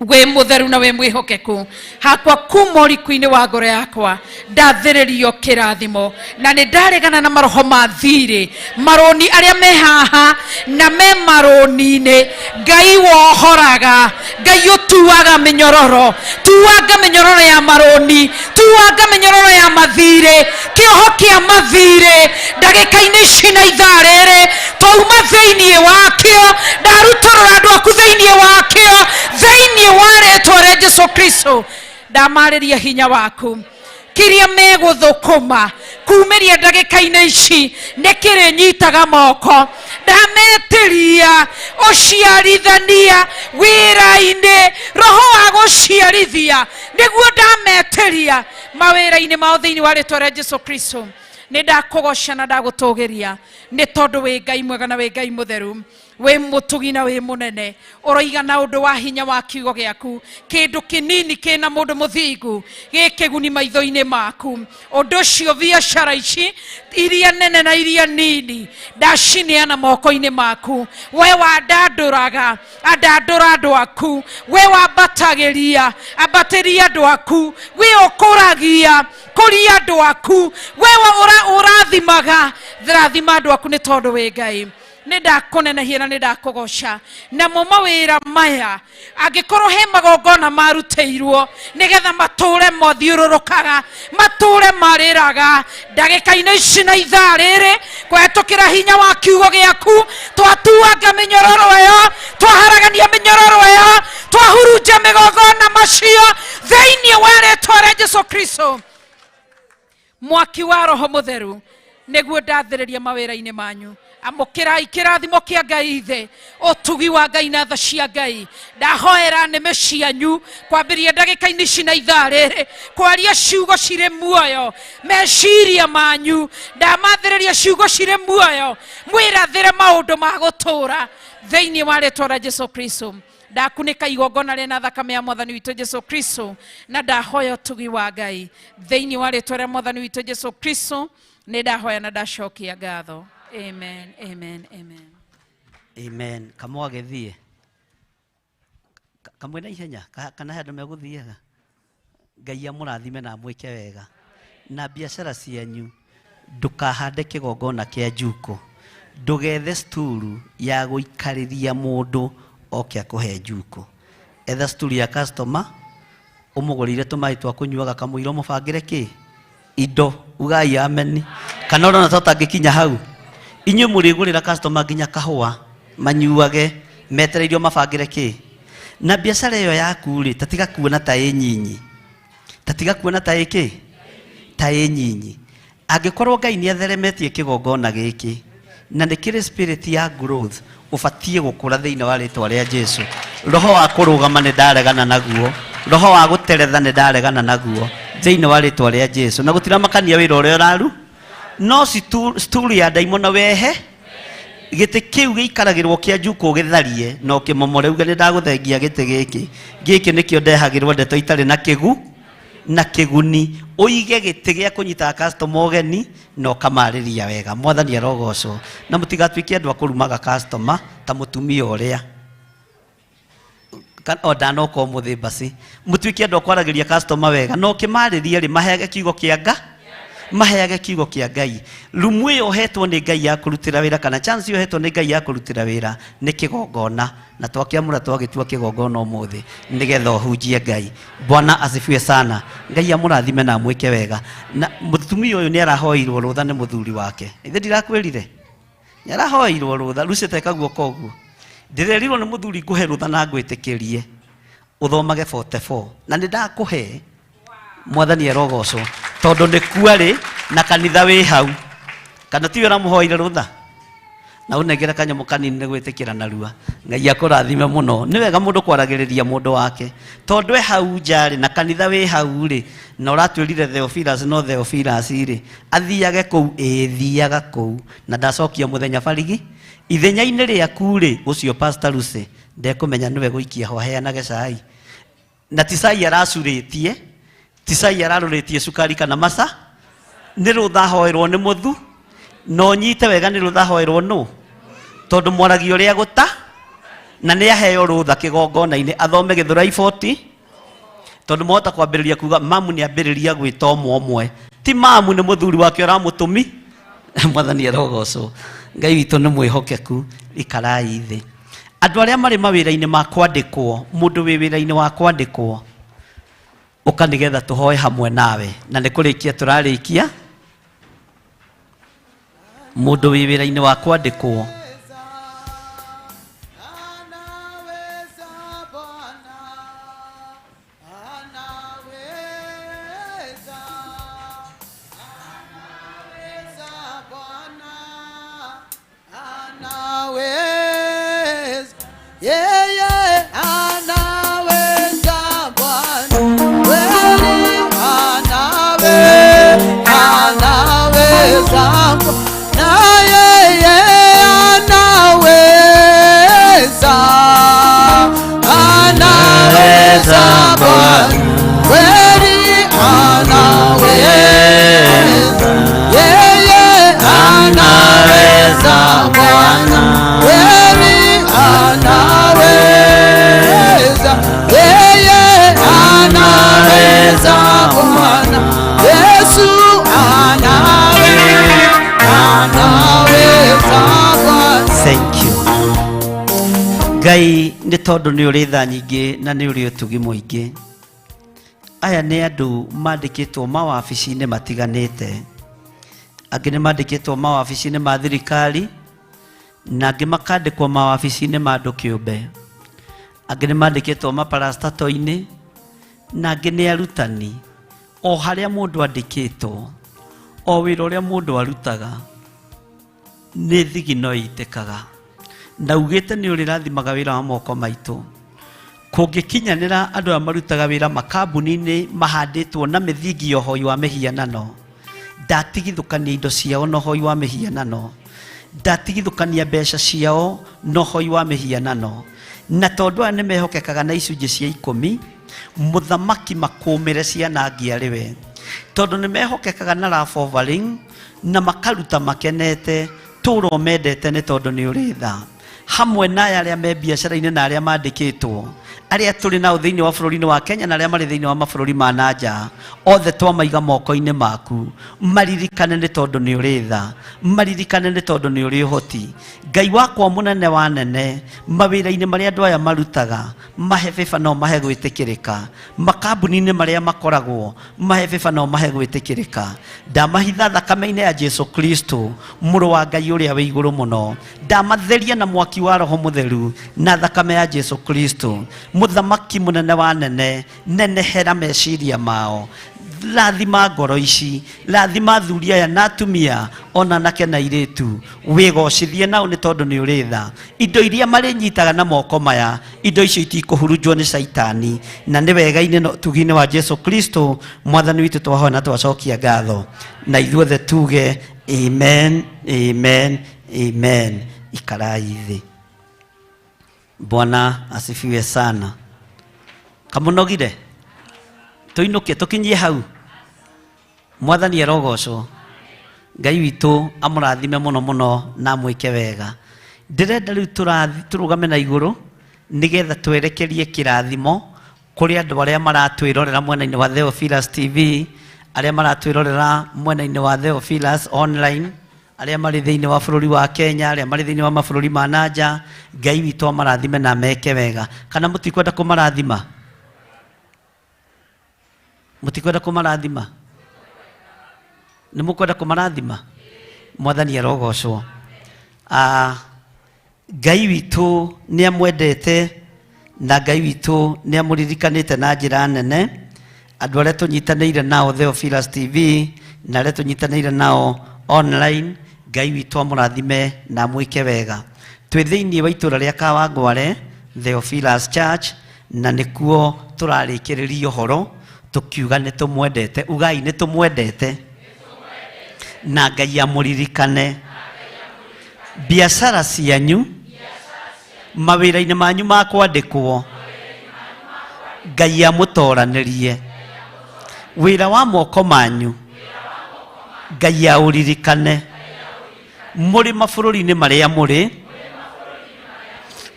wĩ mũtheru na wĩ mwĩhokeku. Hakwa kuma ũriku-inĩ wa ngoro yakwa Ndathĩrĩrio kĩrathimo na nĩ ndaregana na maroho ma thirĩ, marũni arĩa me haha na me marũni-inĩ. Ngai wohoraga, Ngai ũtuaga mĩnyororo, tuanga mĩnyororo ya marũni, tuanga mĩnyororo ya mathirĩ, kĩoho kĩa mathirĩ ndagĩka-inĩ ici na ithaa rĩrĩ twauma thĩinĩ wakĩo. Ndarutũrũra andũ aku thĩinĩ wakĩo, thĩinĩ wa rĩtwa rĩa Jesu Kristo. Ndamarĩria hinya waku kiria megũthũkũma kumĩria ndagĩka-inĩ ici nĩ kĩrĩnyitaga moko. Ndametĩria ũciarithania wĩra-inĩ, roho wa gũciarithia nĩguo ndametĩria mawĩra-inĩ mao thĩinĩ wa rĩtwa rĩa Jesu Kristo. Nĩ ndakũgoca na ndagũtũgĩria nĩ tondũ wĩ Ngai mwega na wĩ Ngai mũtheru, wĩ mũtugi na wĩ mũnene. Ũroiga na ũndũ wa hinya wa kiugo gĩaku, kĩndũ kĩnini kĩna mũndũ mũthingu gĩ kĩguni maitho-inĩ maku. Ũndũ ũcio biacara ici iria nene na iria nini ndacineana moko-inĩ maku. We wandandũraga, andandũra andũ aku. We wambatagĩria, ambatĩria andũ aku. We ũkũragia, kũria andũ aku. We ũrathimaga, rathima andũ aku nĩ tondũ wĩ Ngai. Nĩ ndakũnenehia na nĩ ndakũgoca. Namo mawĩra maya angĩkorwo he magongona marutĩirwo nĩgetha matũre mathiũrũrũkaga, matũre marĩraga ndagĩka-inĩ ici na ithaa rĩrĩ, kũhetũkĩra hinya wa kiugo gĩaku twatuanga mĩnyororo ĩyo, twaharagania mĩnyororo ĩyo, twahurunja mĩgongona macio thĩinĩ wa rĩtwa rĩa Jesu Kristo. Mwaki wa roho mũtheru nĩguo ndathĩrĩria mawĩra-inĩ manyu. Amũkĩrai kĩrathimo kĩa Ngai ithe, ũtugi wa Ngai na tha cia Ngai. Ndahoera nĩmĩ cianyu kwambĩrĩria ndagĩka-inĩ ici na ithaa rĩrĩ kwaria ciugo cirĩ muoyo meciria manyu. Ndamathĩrĩria ciugo cirĩ muoyo, mwĩrathĩre maũndũ ma gũtũũra thĩinĩ wa rĩtwa rĩa Jesu Kristo. Ndakunĩka igongona rĩna thakame ya mwathani witũ Jesu Kristo na ndahoya ũtugi wa Ngai thĩinĩ wa rĩtwa rĩa mwathani witũ Jesu Kristo. Nĩ ndahoya na ndacokia ngatho. Amen, amen, amen. Amen. Kamwe agĩthiĩ kamwe na ihenya kana he andũ megũthiaga. Ngai amũrathime na amwĩke wega na biacara cianyu. Ndũkahande kĩgongona kĩa njuko, ndũgethe sturu ya gũikarĩria mũndũ oke akũhe njuko. Etha sturu ya customer, ũmũgũrĩire tũmaĩ twa kũnyuaga kamũira ũmũbangĩre kĩ indo. Ugai ameni. Kana ũrona ta ũtangĩkinya hau, inyuĩ mũrĩgũrĩra customer nginya kahũa manyuage metereirio mabangĩre kĩ. Na biacara ĩyo yaku rĩ, ta tiga kuona ta ĩ nyinyi, ta tiga kuona ta ĩ kĩ, ta ĩ nyinyi. Angĩkorwo Ngai nĩ atheremetie kĩgongona gĩkĩ na nĩ kĩrĩ spirit ya growth, ũbatiĩ gũkũra thĩinĩ wa rĩtwa rĩa Jesu. Roho wa kũrũgama nĩ ndaregana naguo, roho wa gũteretha nĩ ndaregana naguo thĩinĩ wa rĩtwa rĩa Jesu. Na gũtiramakania wĩra ũrĩa ũraru, no sturu ya ndaimono wehe gĩtĩ kĩu gĩikaragĩrwo kĩa njukũ ũgĩtharie na ũkĩmomore uge nĩ ndagũthengia gĩtĩ gĩkĩ. Gĩkĩ nĩkĩo ndehagĩrwo ndeto itarĩ na kĩgu na kĩguni. Ũige gĩtĩ gĩa kũnyitaga customer ũgeni na ũkamarĩria wega. Mwathani arogocwo. Na mũtigatuĩke andũ a kũrumaga customer ta mũtumia ũrĩa o ndanoka ũmũthĩ basi. Mũtuĩke andũ a kwaragĩria customer wega na ũkĩmarĩria rĩ, maheage kiugo kĩa Nga, maheage kiugo kĩa Ngai. Rumu ĩyo ũhetwo nĩ Ngai ya kũrutĩra wĩra kana chance ĩyo ũhetwo nĩ Ngai ya kũrutĩra wĩra nĩ kĩgongona, na twakĩamũra twagĩtua kĩgongona ũmũthĩ nĩgetha ũhunjie Ngai. Bwana asifiwe sana. Ngai amũrathime na amwĩke wega. Na mũtumia ũyũ nĩ arahoeirwo rũtha nĩ mũthuri wake. Ithe ndirakwĩrire? Nĩ arahoeirwo rũtha. Lucy teka guoko ũguo. Ndĩrerirwo nĩ mũthuri ngũhe rũtha na ngwĩtĩkĩrie ũthomage 44 na nĩ ndakũhe. Mwathani arogocwo tondũ nĩ kuarĩ na kanitha wĩ hau. Kana tiwe ũramũhoeire rũtha? Na ũnengere kanyamũ kanini nĩ gwĩtĩkĩra narua. Ngai akũrathime mũno. Nĩ wega mũndũ kwaragĩrĩria mũndũ wake tondũ e hau nja rĩ, na kanitha wĩ hau rĩ, na ũratwĩrire Theophilus no Theophilus rĩ, athiage kũu, ĩĩ thiaga kũu na ndacokia mũthenya barigi ithenya-inĩ rĩaku rĩ, ũcio Pastor Lucy ndekũmenya nĩwe gũikia ho aheanage cai. Na ti cai aracurĩtie, ti cai ararũrĩtie cukari kana maca, nĩ rũtha ahoerwo nĩ mũthu, na ũnyite wega nĩ rũtha ahoerwo nũ, tondũ mwaragia ũrĩa gũta, na nĩ aheo rũtha kĩgongona-inĩ athome Gĩthũrai 40. Tondũ mwahota kwambĩrĩria kuga mamu nĩ ambĩrĩria gwĩta ũmwe ũmwe. Ti mamu, nĩ mũthuri wake ũramũtũmi. Mwathani arogocwo. Ngai witũ nĩ mwĩhokeku. Ikarai thĩ. Andũ arĩa marĩ mawĩra-inĩ ma kwandĩkwo, mũndũ wĩ wĩra-inĩ wa kwandĩkwo, ũka nĩgetha tũhoe hamwe nawe. Na nĩ kũrĩkia tũrarĩkia. Mũndũ wĩ wĩra-inĩ wa kwandĩkwo. Anaweza, yeye anaweza Bwana, kweli anaweza Bwana, yeye anaweza, anaweza Bwana, kweli anaweza, yeye anaweza Bwana, kweli anaweza, yeye anaweza Bwana, Yesu anaweza Bwana. Thank you. Ngai, nĩ tondũ nĩ ũrĩ tha nyingĩ na nĩ ũrĩ ũtugi mũingĩ. Aya nĩ andũ mandĩkĩtwo mawabici-inĩ matiganĩte. Angĩ nĩ mandĩkĩtwo mawabici-inĩ ma thirikari, na angĩ makandĩkwo mawabici-inĩ ma andũ kĩũmbe. Angĩ nĩ mandĩkĩtwo maparastato-inĩ, na angĩ nĩ arutani. O harĩa mũndũ andĩkĩtwo, o wĩra ũrĩa mũndũ arutaga, nĩ thigino ĩitĩkaga. Na ugĩte nĩ ũrĩrathimaga wĩra wa moko maitũ. Kũngĩkinyanĩra andũ aya marutaga wĩra makambuni-inĩ mahandĩtwo na mĩthingi ya ũhoi wa mĩhianano, ndatigithũkania indo ciao na ũhoi wa mĩhianano, ndatigithũkania mbeca ciao na ũhoi wa mĩhianano. Na tondũ aya nĩ mehokekaga na icunjĩ cia 10, mũthamaki makũmĩre ciana arĩ we, tondũ nĩ mehokekaga na love offering na makaruta makenete, tũra mendete nĩ tondũ nĩ ũrĩ tha. Hamwe na aya arĩa me biacara-inĩ na arĩa mandĩkĩtwo, arĩa tũrĩ nao thĩinĩ wa bũrũri-inĩ wa Kenya na arĩa marĩ thĩinĩ wa mabũrũri ma na nja, othe twamaiga moko-inĩ maku. Maririkane nĩ tondũ nĩ ũrĩ tha, maririkane nĩ tondũ nĩ ũrĩ ũhoti. Ngai wakwa mũnene wa nene, mawĩra-inĩ marĩa andũ aya marutaga, mahe bĩba no mahe gwĩtĩkĩrĩka. Makambuni-inĩ marĩa makoragwo, mahe bĩba no mahe gwĩtĩkĩrĩka. Ndamahitha thakame-inĩ ya Jesu Kristo, mũrũ wa Ngai ũrĩa wĩ igũrũ mũno. Ndamatheria na mwaki wa Roho Mũtheru na thakame ya Jesu Kristo. Mũthamaki mũnene wa nene, nenehera meciria mao. Rathima ngoro ici, rathima athuri aya na atumia, ona anake na airĩtu. Wĩgocithie nao nĩ tondũ nĩ ũrĩ tha. Indo iria marĩnyitaga na moko maya, indo icio itikũhurunjwo nĩ caitani. Na nĩ wega-inĩ na ũtugi-inĩ wa Jesu Kristo, Mwathani witũ, twahoya na twacokia ngatho. Na ithuothe tuge amen, amen, amen. Ikarai thĩ. Bwana asifiwe sana. Kamũnogire? Tũinũke tũkinyie hau. Mwathani arogocwo. Ngai witũ amũrathime mũno mũno na amwĩke wega. Ndĩrenda rĩu tũrũgame na igũrũ nĩgetha twerekerie kĩrathimo kũrĩ andũ arĩa maratwĩrorera mwena-inĩ wa Theophilus TV, arĩa maratwĩrorera mwena-inĩ wa Theophilus online, arĩa marĩ thĩinĩ wa bũrũri wa Kenya, arĩa marĩ thĩinĩ wa mabũrũri ma na nja. Ngai witũ amarathime na meke wega. Kana mũtikwenda kũmarathima? Mũtikwenda kũmarathima? Nĩ mũkwenda kũmarathima? Mwathani arogocwo. Ngai witũ nĩ amwendete na Ngai witũ nĩ amũririkanĩte na njĩra nene. Andũ arĩa tũnyitanĩire nao Theophilus TV na arĩa tũnyitanĩire nao online, Ngai witũ amũrathime na amwĩke wega. Twĩ thĩinĩ wa itũũra rĩa Kawangware, Theophilus Church, na nĩkuo tũrarĩkĩrĩria ũhoro tũkiuga nĩ tũmwendete. Ugai nĩ tũmwendete na Ngai amũririkane. Biacara cianyu, mawĩra-inĩ manyu ma kwandĩkwo, Ngai amũtoranĩrie. Wĩra wa moko manyu, Ngai aũririkane. Mũrĩ mabũrũri-inĩ marĩa mũrĩ,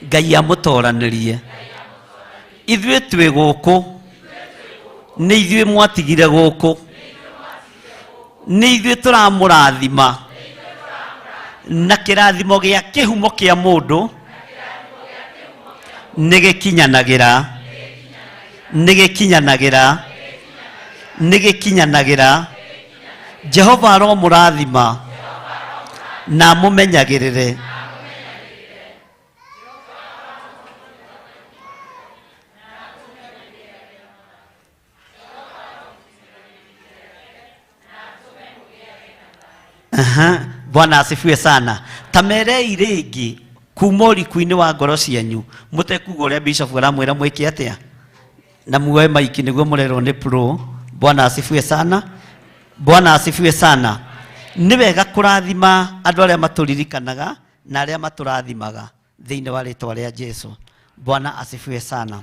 Ngai amũtoranĩrie. Ithuĩ twĩ gũkũ Nĩ ithuĩ mwatigire gũkũ, nĩ ithuĩ tũramũrathima na kĩrathimo gĩa kĩhumo kĩa mũndũ nĩ gĩkinyanagĩra, nĩ gĩkinyanagĩra, nĩ gĩkinyanagĩra. Jehova aromũrathima na amũmenyagĩrĩre. Aha, Bwana asifiwe sana. Tamerei rĩngĩ kuma ũriku-inĩ wa ngoro cianyu mũtekuga ũrĩa bishop aramwĩra mwĩke atĩa, na muoe maiki nĩguo mũrerwo nĩ pro. Bwana asifiwe sana. Bwana asifiwe sana. Nĩ wega kũrathima andũ arĩa matũririkanaga na arĩa matũrathimaga thĩinĩ wa rĩtwa rĩa Jesu. Bwana asifiwe sana.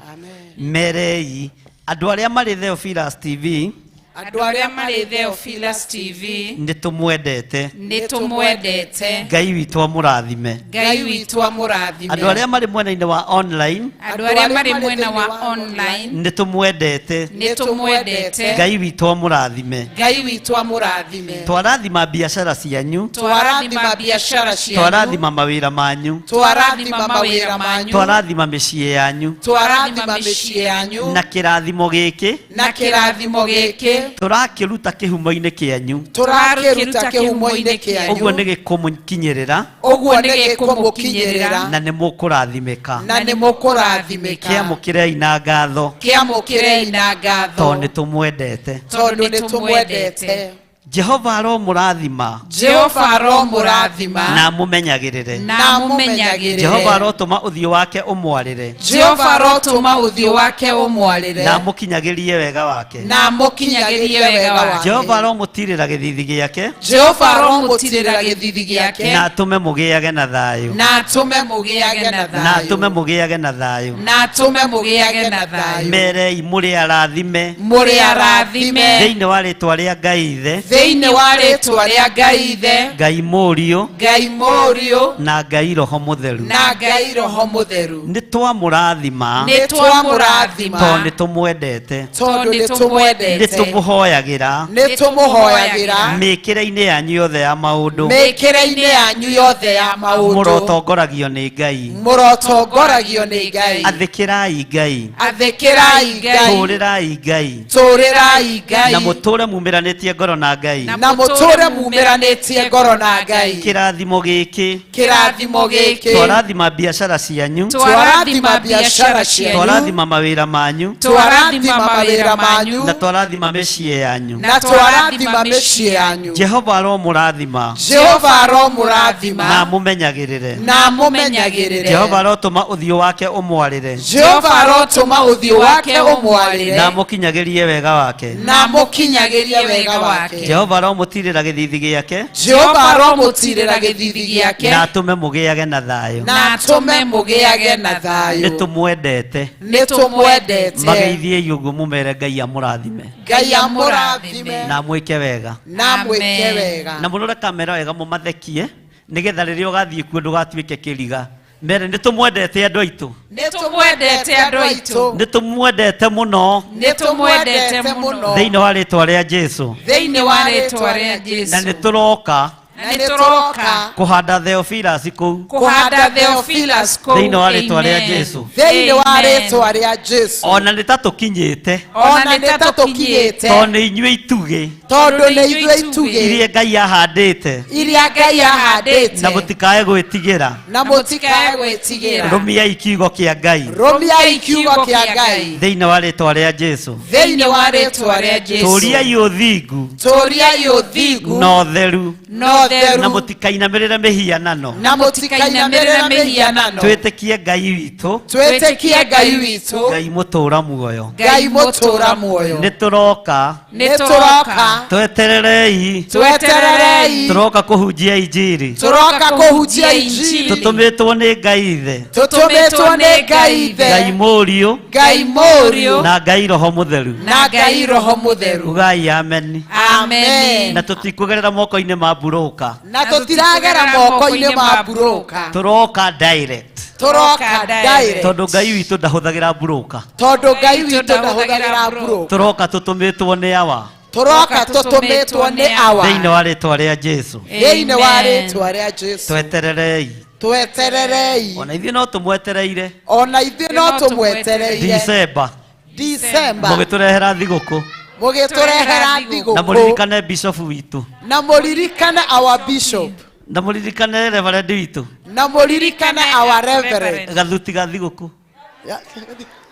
Merei andũ arĩa marĩ Theophilus TV Andũ arĩa marĩ Theophilus TV nĩ tũmwendete. Nĩ tũmwendete. Ngai witũ amũrathime. Ngai witũ amũrathime. Andũ arĩa marĩ mwena-inĩ wa online Andũ arĩa marĩ mwena wa online nĩ tũmwendete. Nĩ tũmwendete. Ngai witũ amũrathime. Ngai witũ amũrathime. Twarathima biacara cianyu, Twarathima biacara cianyu. Twarathima mawĩra manyu, Twarathima mawĩra manyu. Twarathima mĩciĩ yanyu, Twarathima mĩciĩ yanyu. Na kĩrathimo gĩkĩ Na kĩrathimo gĩkĩ tũrakĩruta kĩhumo-inĩ kĩanyu, tũrakĩruta kĩhumo-inĩ kĩanyu. Ũguo nĩ gĩkũmũkinyĩrĩra, Ũguo nĩ gĩkũmũkinyĩrĩra, na nĩ mũkũrathimĩka. Na nĩ mũkũrathimĩka. Kĩamũkĩrei na ngatho, Kĩamũkĩrei na ngatho, tondũ nĩ tũmwendete. Tondũ nĩ tũmwendete. Jehova aromũrathima Jehova aromũrathima na amũmenyagĩrĩre. Na amũmenyagĩrĩre. Jehova arotũma ũthiũ wake ũmwarĩre Jehova arotũma ũthiũ wake ũmwarĩre na amũkinyagĩrie wega wake. Na amũkinyagĩrie wega wake. Jehova aromũtirĩra gĩthithi gĩake Jehova aromũtirĩra gĩthithi gĩake na atũme mũgĩage na thayũ, na atũme mũgĩage na na thayũ, atũme mũgĩage na thayũ. Na atũme mũgĩage na thayũ. Merei mũrĩ arathime Mũrĩ arathime thĩinĩ wa rĩtwa rĩa Ngai Ithe, thĩinĩ wa rĩtwa rĩa Ngai Ithe, Ngai Mũriũ Ngai Mũriũ na Ngai Roho Mũtheru. Na Ngai Roho Mũtheru. Nĩ twamũrathima Nĩ twamũrathima tondũ nĩ tũmwendete, tondũ nĩ tũmwendete, nĩ tũmũhoyagĩra nĩ tũmũhoyagĩra mĩkĩre-inĩ yanyu yothe ya maũndũ. Mĩkĩre-inĩ yanyu yothe ya maũndũ. Mũrotongoragio nĩ Ngai. Mũrotongoragio nĩ Ngai. Athĩkĩrai Ngai, Athĩkĩrai Ngai, tũũrĩrai Ngai, tũũrĩrai Ngai, na mũtũũre mumĩranĩtie ngoro na Ngai. Na mũtũũre mumĩranĩtie ngoro na Ngai. Kĩrathimo gĩkĩ, Kĩrathimo gĩkĩ, twarathima biacara cianyu, twarathima biacara cianyu, twarathima mawĩra manyu, twarathima mawĩra manyu, na twarathima mĩciĩ yanyu. Na twarathima mĩciĩ yanyu. Jehova aromũrathima Jehova aromũrathima na amũmenyagĩrĩre. Na amũmenyagĩrĩre. Jehova arotũma ũthiũ wake ũmwarĩre Jehova arotũma ũthiũ wake ũmwarĩre na amũkinyagĩrie wega wake. Na amũkinyagĩrie wega wake. Jehova aromũtirĩra gĩthithi gĩake Jehova aromũtirĩra gĩthithi gĩake na atũme mũgĩage na thayũ. Na atũme mũgĩage na Nĩ thayũ. tũmwendete. Nĩ tũmwendete. Mageithiei ũguo mũmere Ngai amũrathime Ngai amũrathime na amwĩke wega, na amwĩke wega. Na mũrore kamera wega mũmathekie nĩgetha rĩrĩa ũgathiĩ kuo ndũgatuĩke kĩriga. Mere nĩ tũmwendete andũ aitũ, Nĩ tũmwendete andũ aitũ, nĩ tũmwendete mũno nĩ tũmwendete mũno thĩinĩ wa rĩtwa rĩa Jesu, thĩinĩ wa rĩtwa rĩa Jesu. Na nĩ tũroka Na nĩ tũroka kũhanda Theophilus kũu kũhanda Theophilus kũu thĩinĩ wa rĩtwa rĩa Amen. Jesu. Thĩinĩ wa rĩtwa rĩa Jesu. Ona nĩ ta tũkinyĩte, Ona nĩ ta tũkinyĩte, tondũ nĩ inyuĩ itugĩ tondũ nĩ ithuĩ itugĩ iria Ngai ahandĩte, iria Ngai ahandĩte, na mũtikae gwĩtigĩra. Na mũtikae gwĩtigĩra. Rũmiai kiugo kĩa Ngai Rũmiai kiugo kĩa Ngai thĩinĩ wa rĩtwa rĩa Jesu. Thĩinĩ wa rĩtwa rĩa Jesu. Tũriai ũthingu Tũriai ũthingu na ũtheru, na ũtheru, na mũtikainamĩrĩre mĩhianano. Na mũtikainamĩrĩre mĩhianano. Twĩtĩkie Ngai witũ, Twĩtĩkie Ngai witũ, Ngai mũtũũra muoyo. Ngai mũtũũra muoyo. Nĩ tũroka, Nĩ tũroka, twetererei, twetererei, tũroka kũhunjia injiri, tũroka kũhunjia injiri, tũtũmĩtwo nĩ Ngai Ithe, tũtũmĩtwo nĩ Ngai Ithe, Ngai Mũriũ Ngai Mũriũ na Ngai Roho Mũtheru. Na Ngai Roho Mũtheru. Ugai amen. Amen. Na tũtikũgerera moko-inĩ ma mburũka, Na tũtiragera moko-inĩ ma mburũka, tũroka direct. Tũroka direct. Tondũ Ngai witũ ndahũthagĩra mburũka. Tondũ Ngai witũ ndahũthagĩra mburũka. Tũroka tũtũmĩtwo nĩ awa. Tũroka tũtũmĩtwo nĩ awa. Thĩinĩ wa rĩtwa rĩa Jesu. Thĩinĩ wa rĩtwa rĩa Jesu. Twetererei. Twetererei. Ona ithuĩ no tũmwetereire. Ona ithuĩ no tũmwetereire. December. December. Mũgĩtũrehera thigũkũ. Mũgĩtũrehera Na thigũkũ. mũririkane bishop witũ. Na mũririkane our bishop. Na mũririkane reverend witũ. Na mũririkane our reverend. Gathuti ga thigũkũ.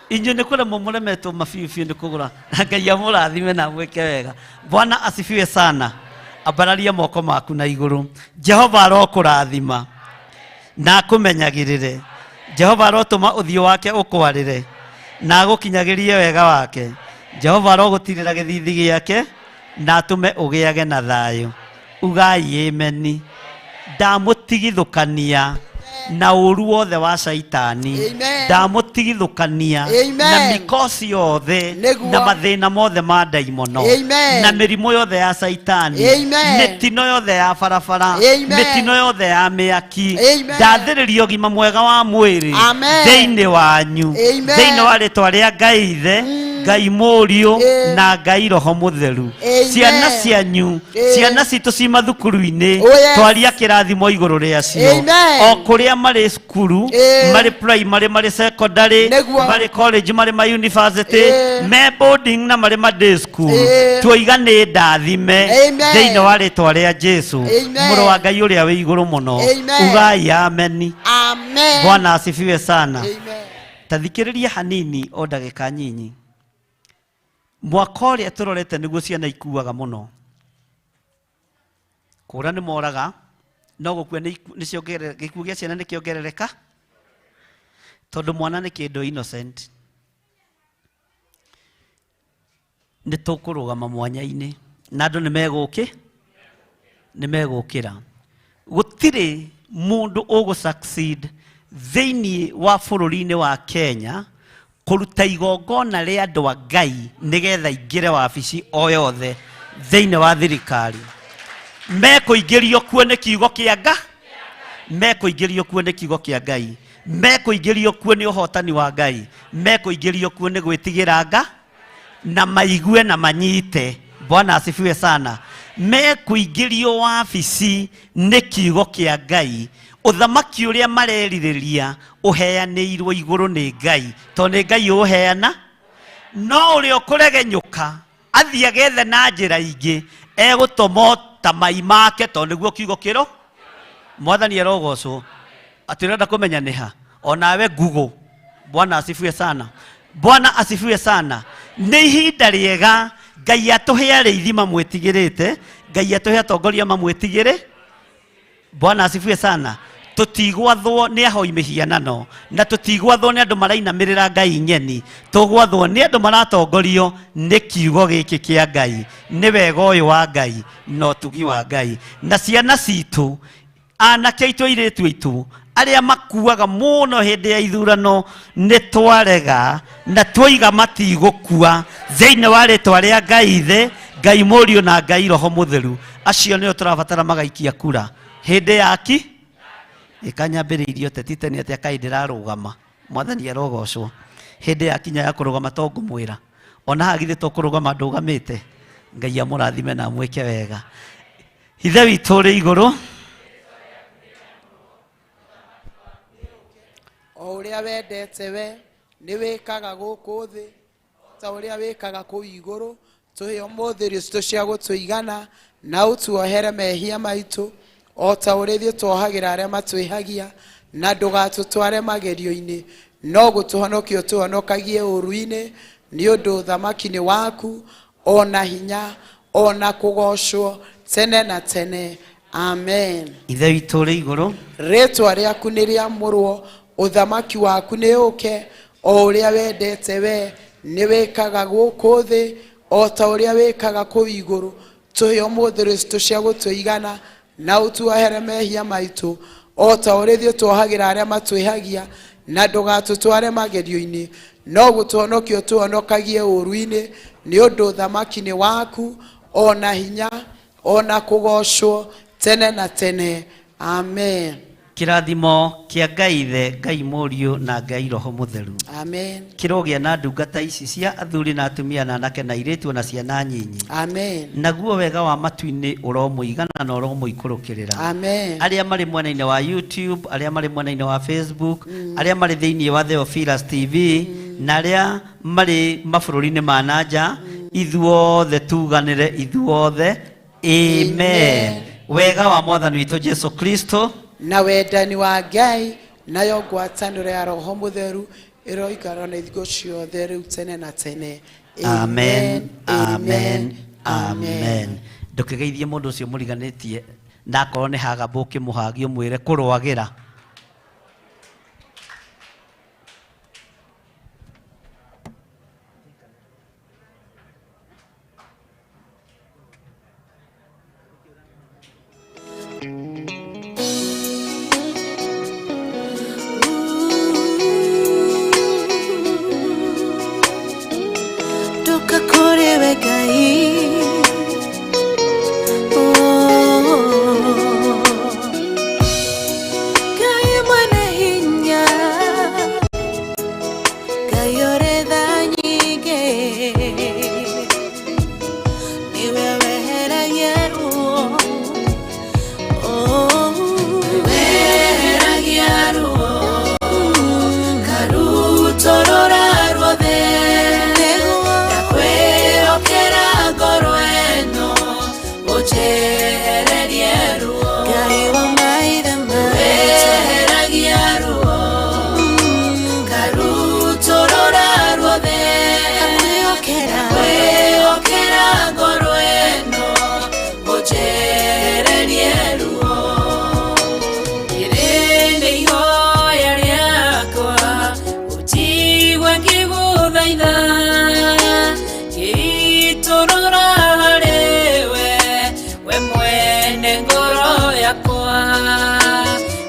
Inyuĩ nĩ kũremwo mũremetwo mabiũ biũ nĩ kũgũra. Ngai amũrathime na amwĩke wega. Bwana asifiwe sana. Ambararia moko maku na igũrũ. Jehova arokũrathima na akũmenyagĩrĩre. Jehova arotũma ũthiũ wake ũkwarĩre na agũkinyagĩrie wega wake. Jehova arogũtirĩra gĩthithi gĩake na atũme ũgĩage na thayũ. Ugai ameni. Ndamũtigithũkania na ũru wothe wa caitani. Amen. Ndamũtigithũkania Amen. na mikosi yothe Nĩguo. na mathĩna mothe ma ndaimono Amen. na mĩrimũ yothe ya caitani Amen. mĩtino yothe ya barabara Amen. mĩtino yothe ya mĩaki. Amen. Ndathĩrĩria ũgima mwega wa mwĩrĩ Amen. thĩinĩ wanyu. Amen. Thĩinĩ wa rĩtwa rĩa Ngai Ithe, Ngai Mũriũ na Ngai Roho Mũtheru. Amen. Ciana cianyu, ciana citũ ci mathukuru-inĩ, Oh, yes. twaria kĩrathimo igũrũ rĩacio. Amen. O kũrĩa marĩ cukuru, marĩ primary, marĩ secondary, Nĩguo. marĩ college, marĩ ma university, me boarding na marĩ ma day school. Tuoiga nĩ ndathime Amen. thĩinĩ wa rĩtwa rĩa Jesu, Amen. mũrũ wa Ngai ũrĩa wĩ igũrũ mũno. Amen. Ugai ameni. Amen. Bwana asifiwe sana. Amen. Ta thikĩrĩria hanini o ndagĩka nyinyi. Mwaka ũrĩa tũrorete nĩguo ciana ikuaga mũno. Kũra nĩ moraga, no gũkua nĩ gĩkuũ gĩa ciana nĩ kĩongerereka, tondũ mwana nĩ kĩndũ innocent. Nĩ tũkũrũgama mwanya-inĩ na andũ nĩ megũkĩra. Gũtirĩ mũndũ ũgũ succeed thĩinĩ wa bũrũri-inĩ wa Kenya kũruta igongona rĩa andũ a Ngai nĩgetha aingĩre wabici o yothe thĩinĩ wa thirikari. Mekũingĩrio kuo nĩ kiugo kĩa Ngai, mekũingĩrio kuo nĩ kiugo kĩa Ngai, mekũingĩrio kuo nĩ ũhotani wa Ngai, mekũingĩrio kuo nĩ gwĩtigĩra Ngai na maigue na manyite. Bwana asifiwe sana. Mekũingĩrio wabici nĩ kiugo kĩa Ngai. Ũthamaki ũrĩa marerirĩria ũheanĩirwo igũrũ nĩ Ngai, tondũ nĩ Ngai ũheana. No ũrĩa ũkũregenyũka athiĩ agethe na njĩra ingĩ, egũtũma ta mai make, tondũ nĩguo kiugo kĩro. Mwathani arogocwo. Atĩ ũrenda kũmenya nĩ ha? Onawe Google. Bwana asifiwe sana. Bwana asifiwe sana. Nĩ ihinda rĩega Ngai atũhe arĩithi mamwĩtigĩrĩte, Ngai atũhe atongoria mamwĩtigĩre. Bwana asifiwe sana. Tũtigwathwo nĩ ahoi mĩhianano na tũtigwathwo nĩ andũ marainamĩrĩra Ngai ng'eni, tũgwathwo nĩ andũ maratongorio nĩ kiugo gĩkĩ kĩa Ngai, nĩ wega ũyũ wa Ngai na ũtugi wa Ngai. Na ciana citũ, anake aitũ, airĩtu aitũ arĩa makuaga mũno hĩndĩ ya ithurano, nĩ twarega na twoiga matigũkua thĩinĩ wa rĩtwa rĩa Ngai Ithe, Ngai Mũriũ na Ngai Roho Mũtheru. Acio nĩo tũrabatara magaikia kura hĩndĩ yaki ĩkanyambĩrĩirie ũteti tene atĩa kaĩ ndĩrarũgama. Mwathani arogocwo. Hĩndĩ yakinya ya kũrũgama to ngũmwĩra, ona haha githĩ to kũrũgama ndũgamĩte. Ngai amũrathime na amwĩke wega. Ithe witũ ũrĩ igũrũ, o ũrĩa wendete we nĩ wĩkaga gũkũ thĩ ta ũrĩa wĩkaga kũu igũrũ. Tũhe ũmũthĩ irio citũ cia gũtũigana, na ũtuohere mehia maitũ o ta ũrĩa ithuĩ tuohagĩra arĩa matwĩhagia, na ndũgatũtware magerio-inĩ, no gũtũhonokia ũtũhonokagie ũũru-inĩ, nĩ ũndũ ũthamaki nĩ waku, ona hinya, ona kũgocwo tene na tene. Amen. Ithe witũ ũrĩ igũrũ, rĩtwa rĩaku nĩ rĩamũrwo, ũthamaki waku nĩ ũke, o ũrĩa wendete we nĩ wĩkaga gũkũ thĩ o ta ũrĩa wĩkaga kũu igũrũ. Tũhe ũmũthĩ irio citũ cia gũtũigana, na ũtuohere mehia maitũ o ta ũrĩa ithuĩ tuohagĩra arĩa matwĩhagia, na ndũgatũtware magerio-inĩ, no gũtũhonokia ũtũhonokagie ũũru-inĩ, nĩ ũndũ ũthamaki nĩ waku, ona hinya, ona kũgocwo tene na tene. Amen. Kĩrathimo kĩa Ngai Ithe, Ngai Mũriũ na Ngai Roho Mũtheru. Amen. Kĩrogĩa na ndungata ici cia athuri na atumia na anake na airĩtu na ciana nyinyi. Amen. Naguo wega wa matu-inĩ ũromũigana na ũromũikũrũkĩrĩra. Amen. Arĩa marĩ mwena-inĩ wa YouTube, arĩa marĩ mwena-inĩ wa Facebook, arĩa marĩ thĩinĩ wa Theophilus TV, na arĩa marĩ mabũrũri-inĩ ma na nja, ithuothe tuganĩre ithuothe. Amen. Wega wa Mwathani witũ Jesu Kristo na wendani wa Ngai nayo ngwatanĩro ya Roho Mũtheru ĩroikara na ithuĩ ciothe rĩu tene na tene. Amen, amen, amen. Ndũkĩgeithie mũndũ ũcio mũriganĩtie na akorwo nĩ hagamba ũkĩmũhagia ũmwĩre kũrũagĩra. Ndoka kũrĩ we Ngai. Oh. Ngai mwene hinya, Ngai ũrĩ tha nyingĩ, nĩwe weheragia ruo. Oh. Weheragia ruo, karutorora ruothe. Ndakwĩhokera ngoro ĩno, ũnjehererie ruo. Ngai wa maithe maitũ. Weheragia ruo, karutorora ruothe. Ndakwĩhokera ngoro ĩno, ũnjehererie ruo. Rĩrĩ nĩ ihoya rĩakwa, ũnjigue ngĩgũthaitha, ngĩitũrũra harĩwe, we mwene ngoro yakwa.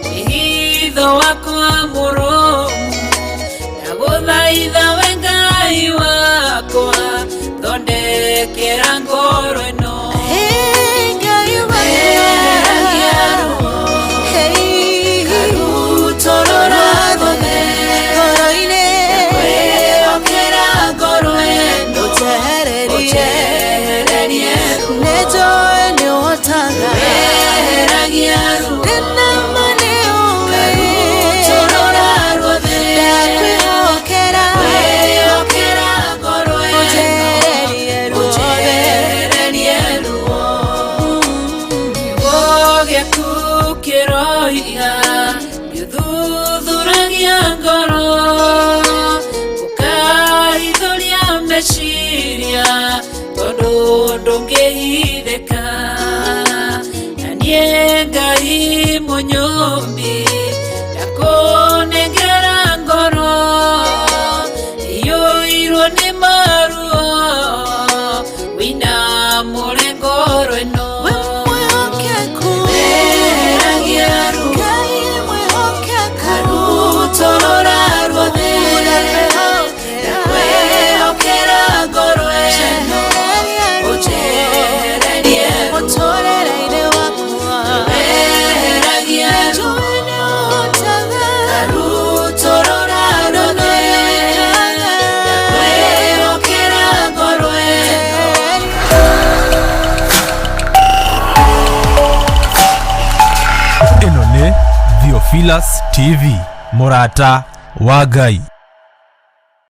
Wĩhitho wakwa mũrũmu, ndagũthaitha we Ngai wakwa, thondekera ngoro ĩno. Weheragia ruo, karutorora ruothe. Ndakwĩhokera ngoro ĩno, ũnjehererie ruo. Weheragia ruo, karutorora ruothe. Ndakwĩhokera ngoro ĩno, ũnjehererie ruo. Kiugo gĩaku kĩroiga gĩthuthuragia ngoro, ũkaithũria meciria tondũ ndũngĩhithĩka. Na niĩ Ngai mũnyũmbi ndakũnengera ngoro iyũirwo nĩ maruo, wĩinamũre ngoro ĩno. Weheragia ruo, karutorora ruothe. Ndakwĩhokera ngoro ĩno, ũnjehererie ruo. Weheragia ruo, karutorora ruothe. Ndakwĩhokera ngoro ĩno. Ĩno nĩ Theophilus TV, mũrata wa Ngai.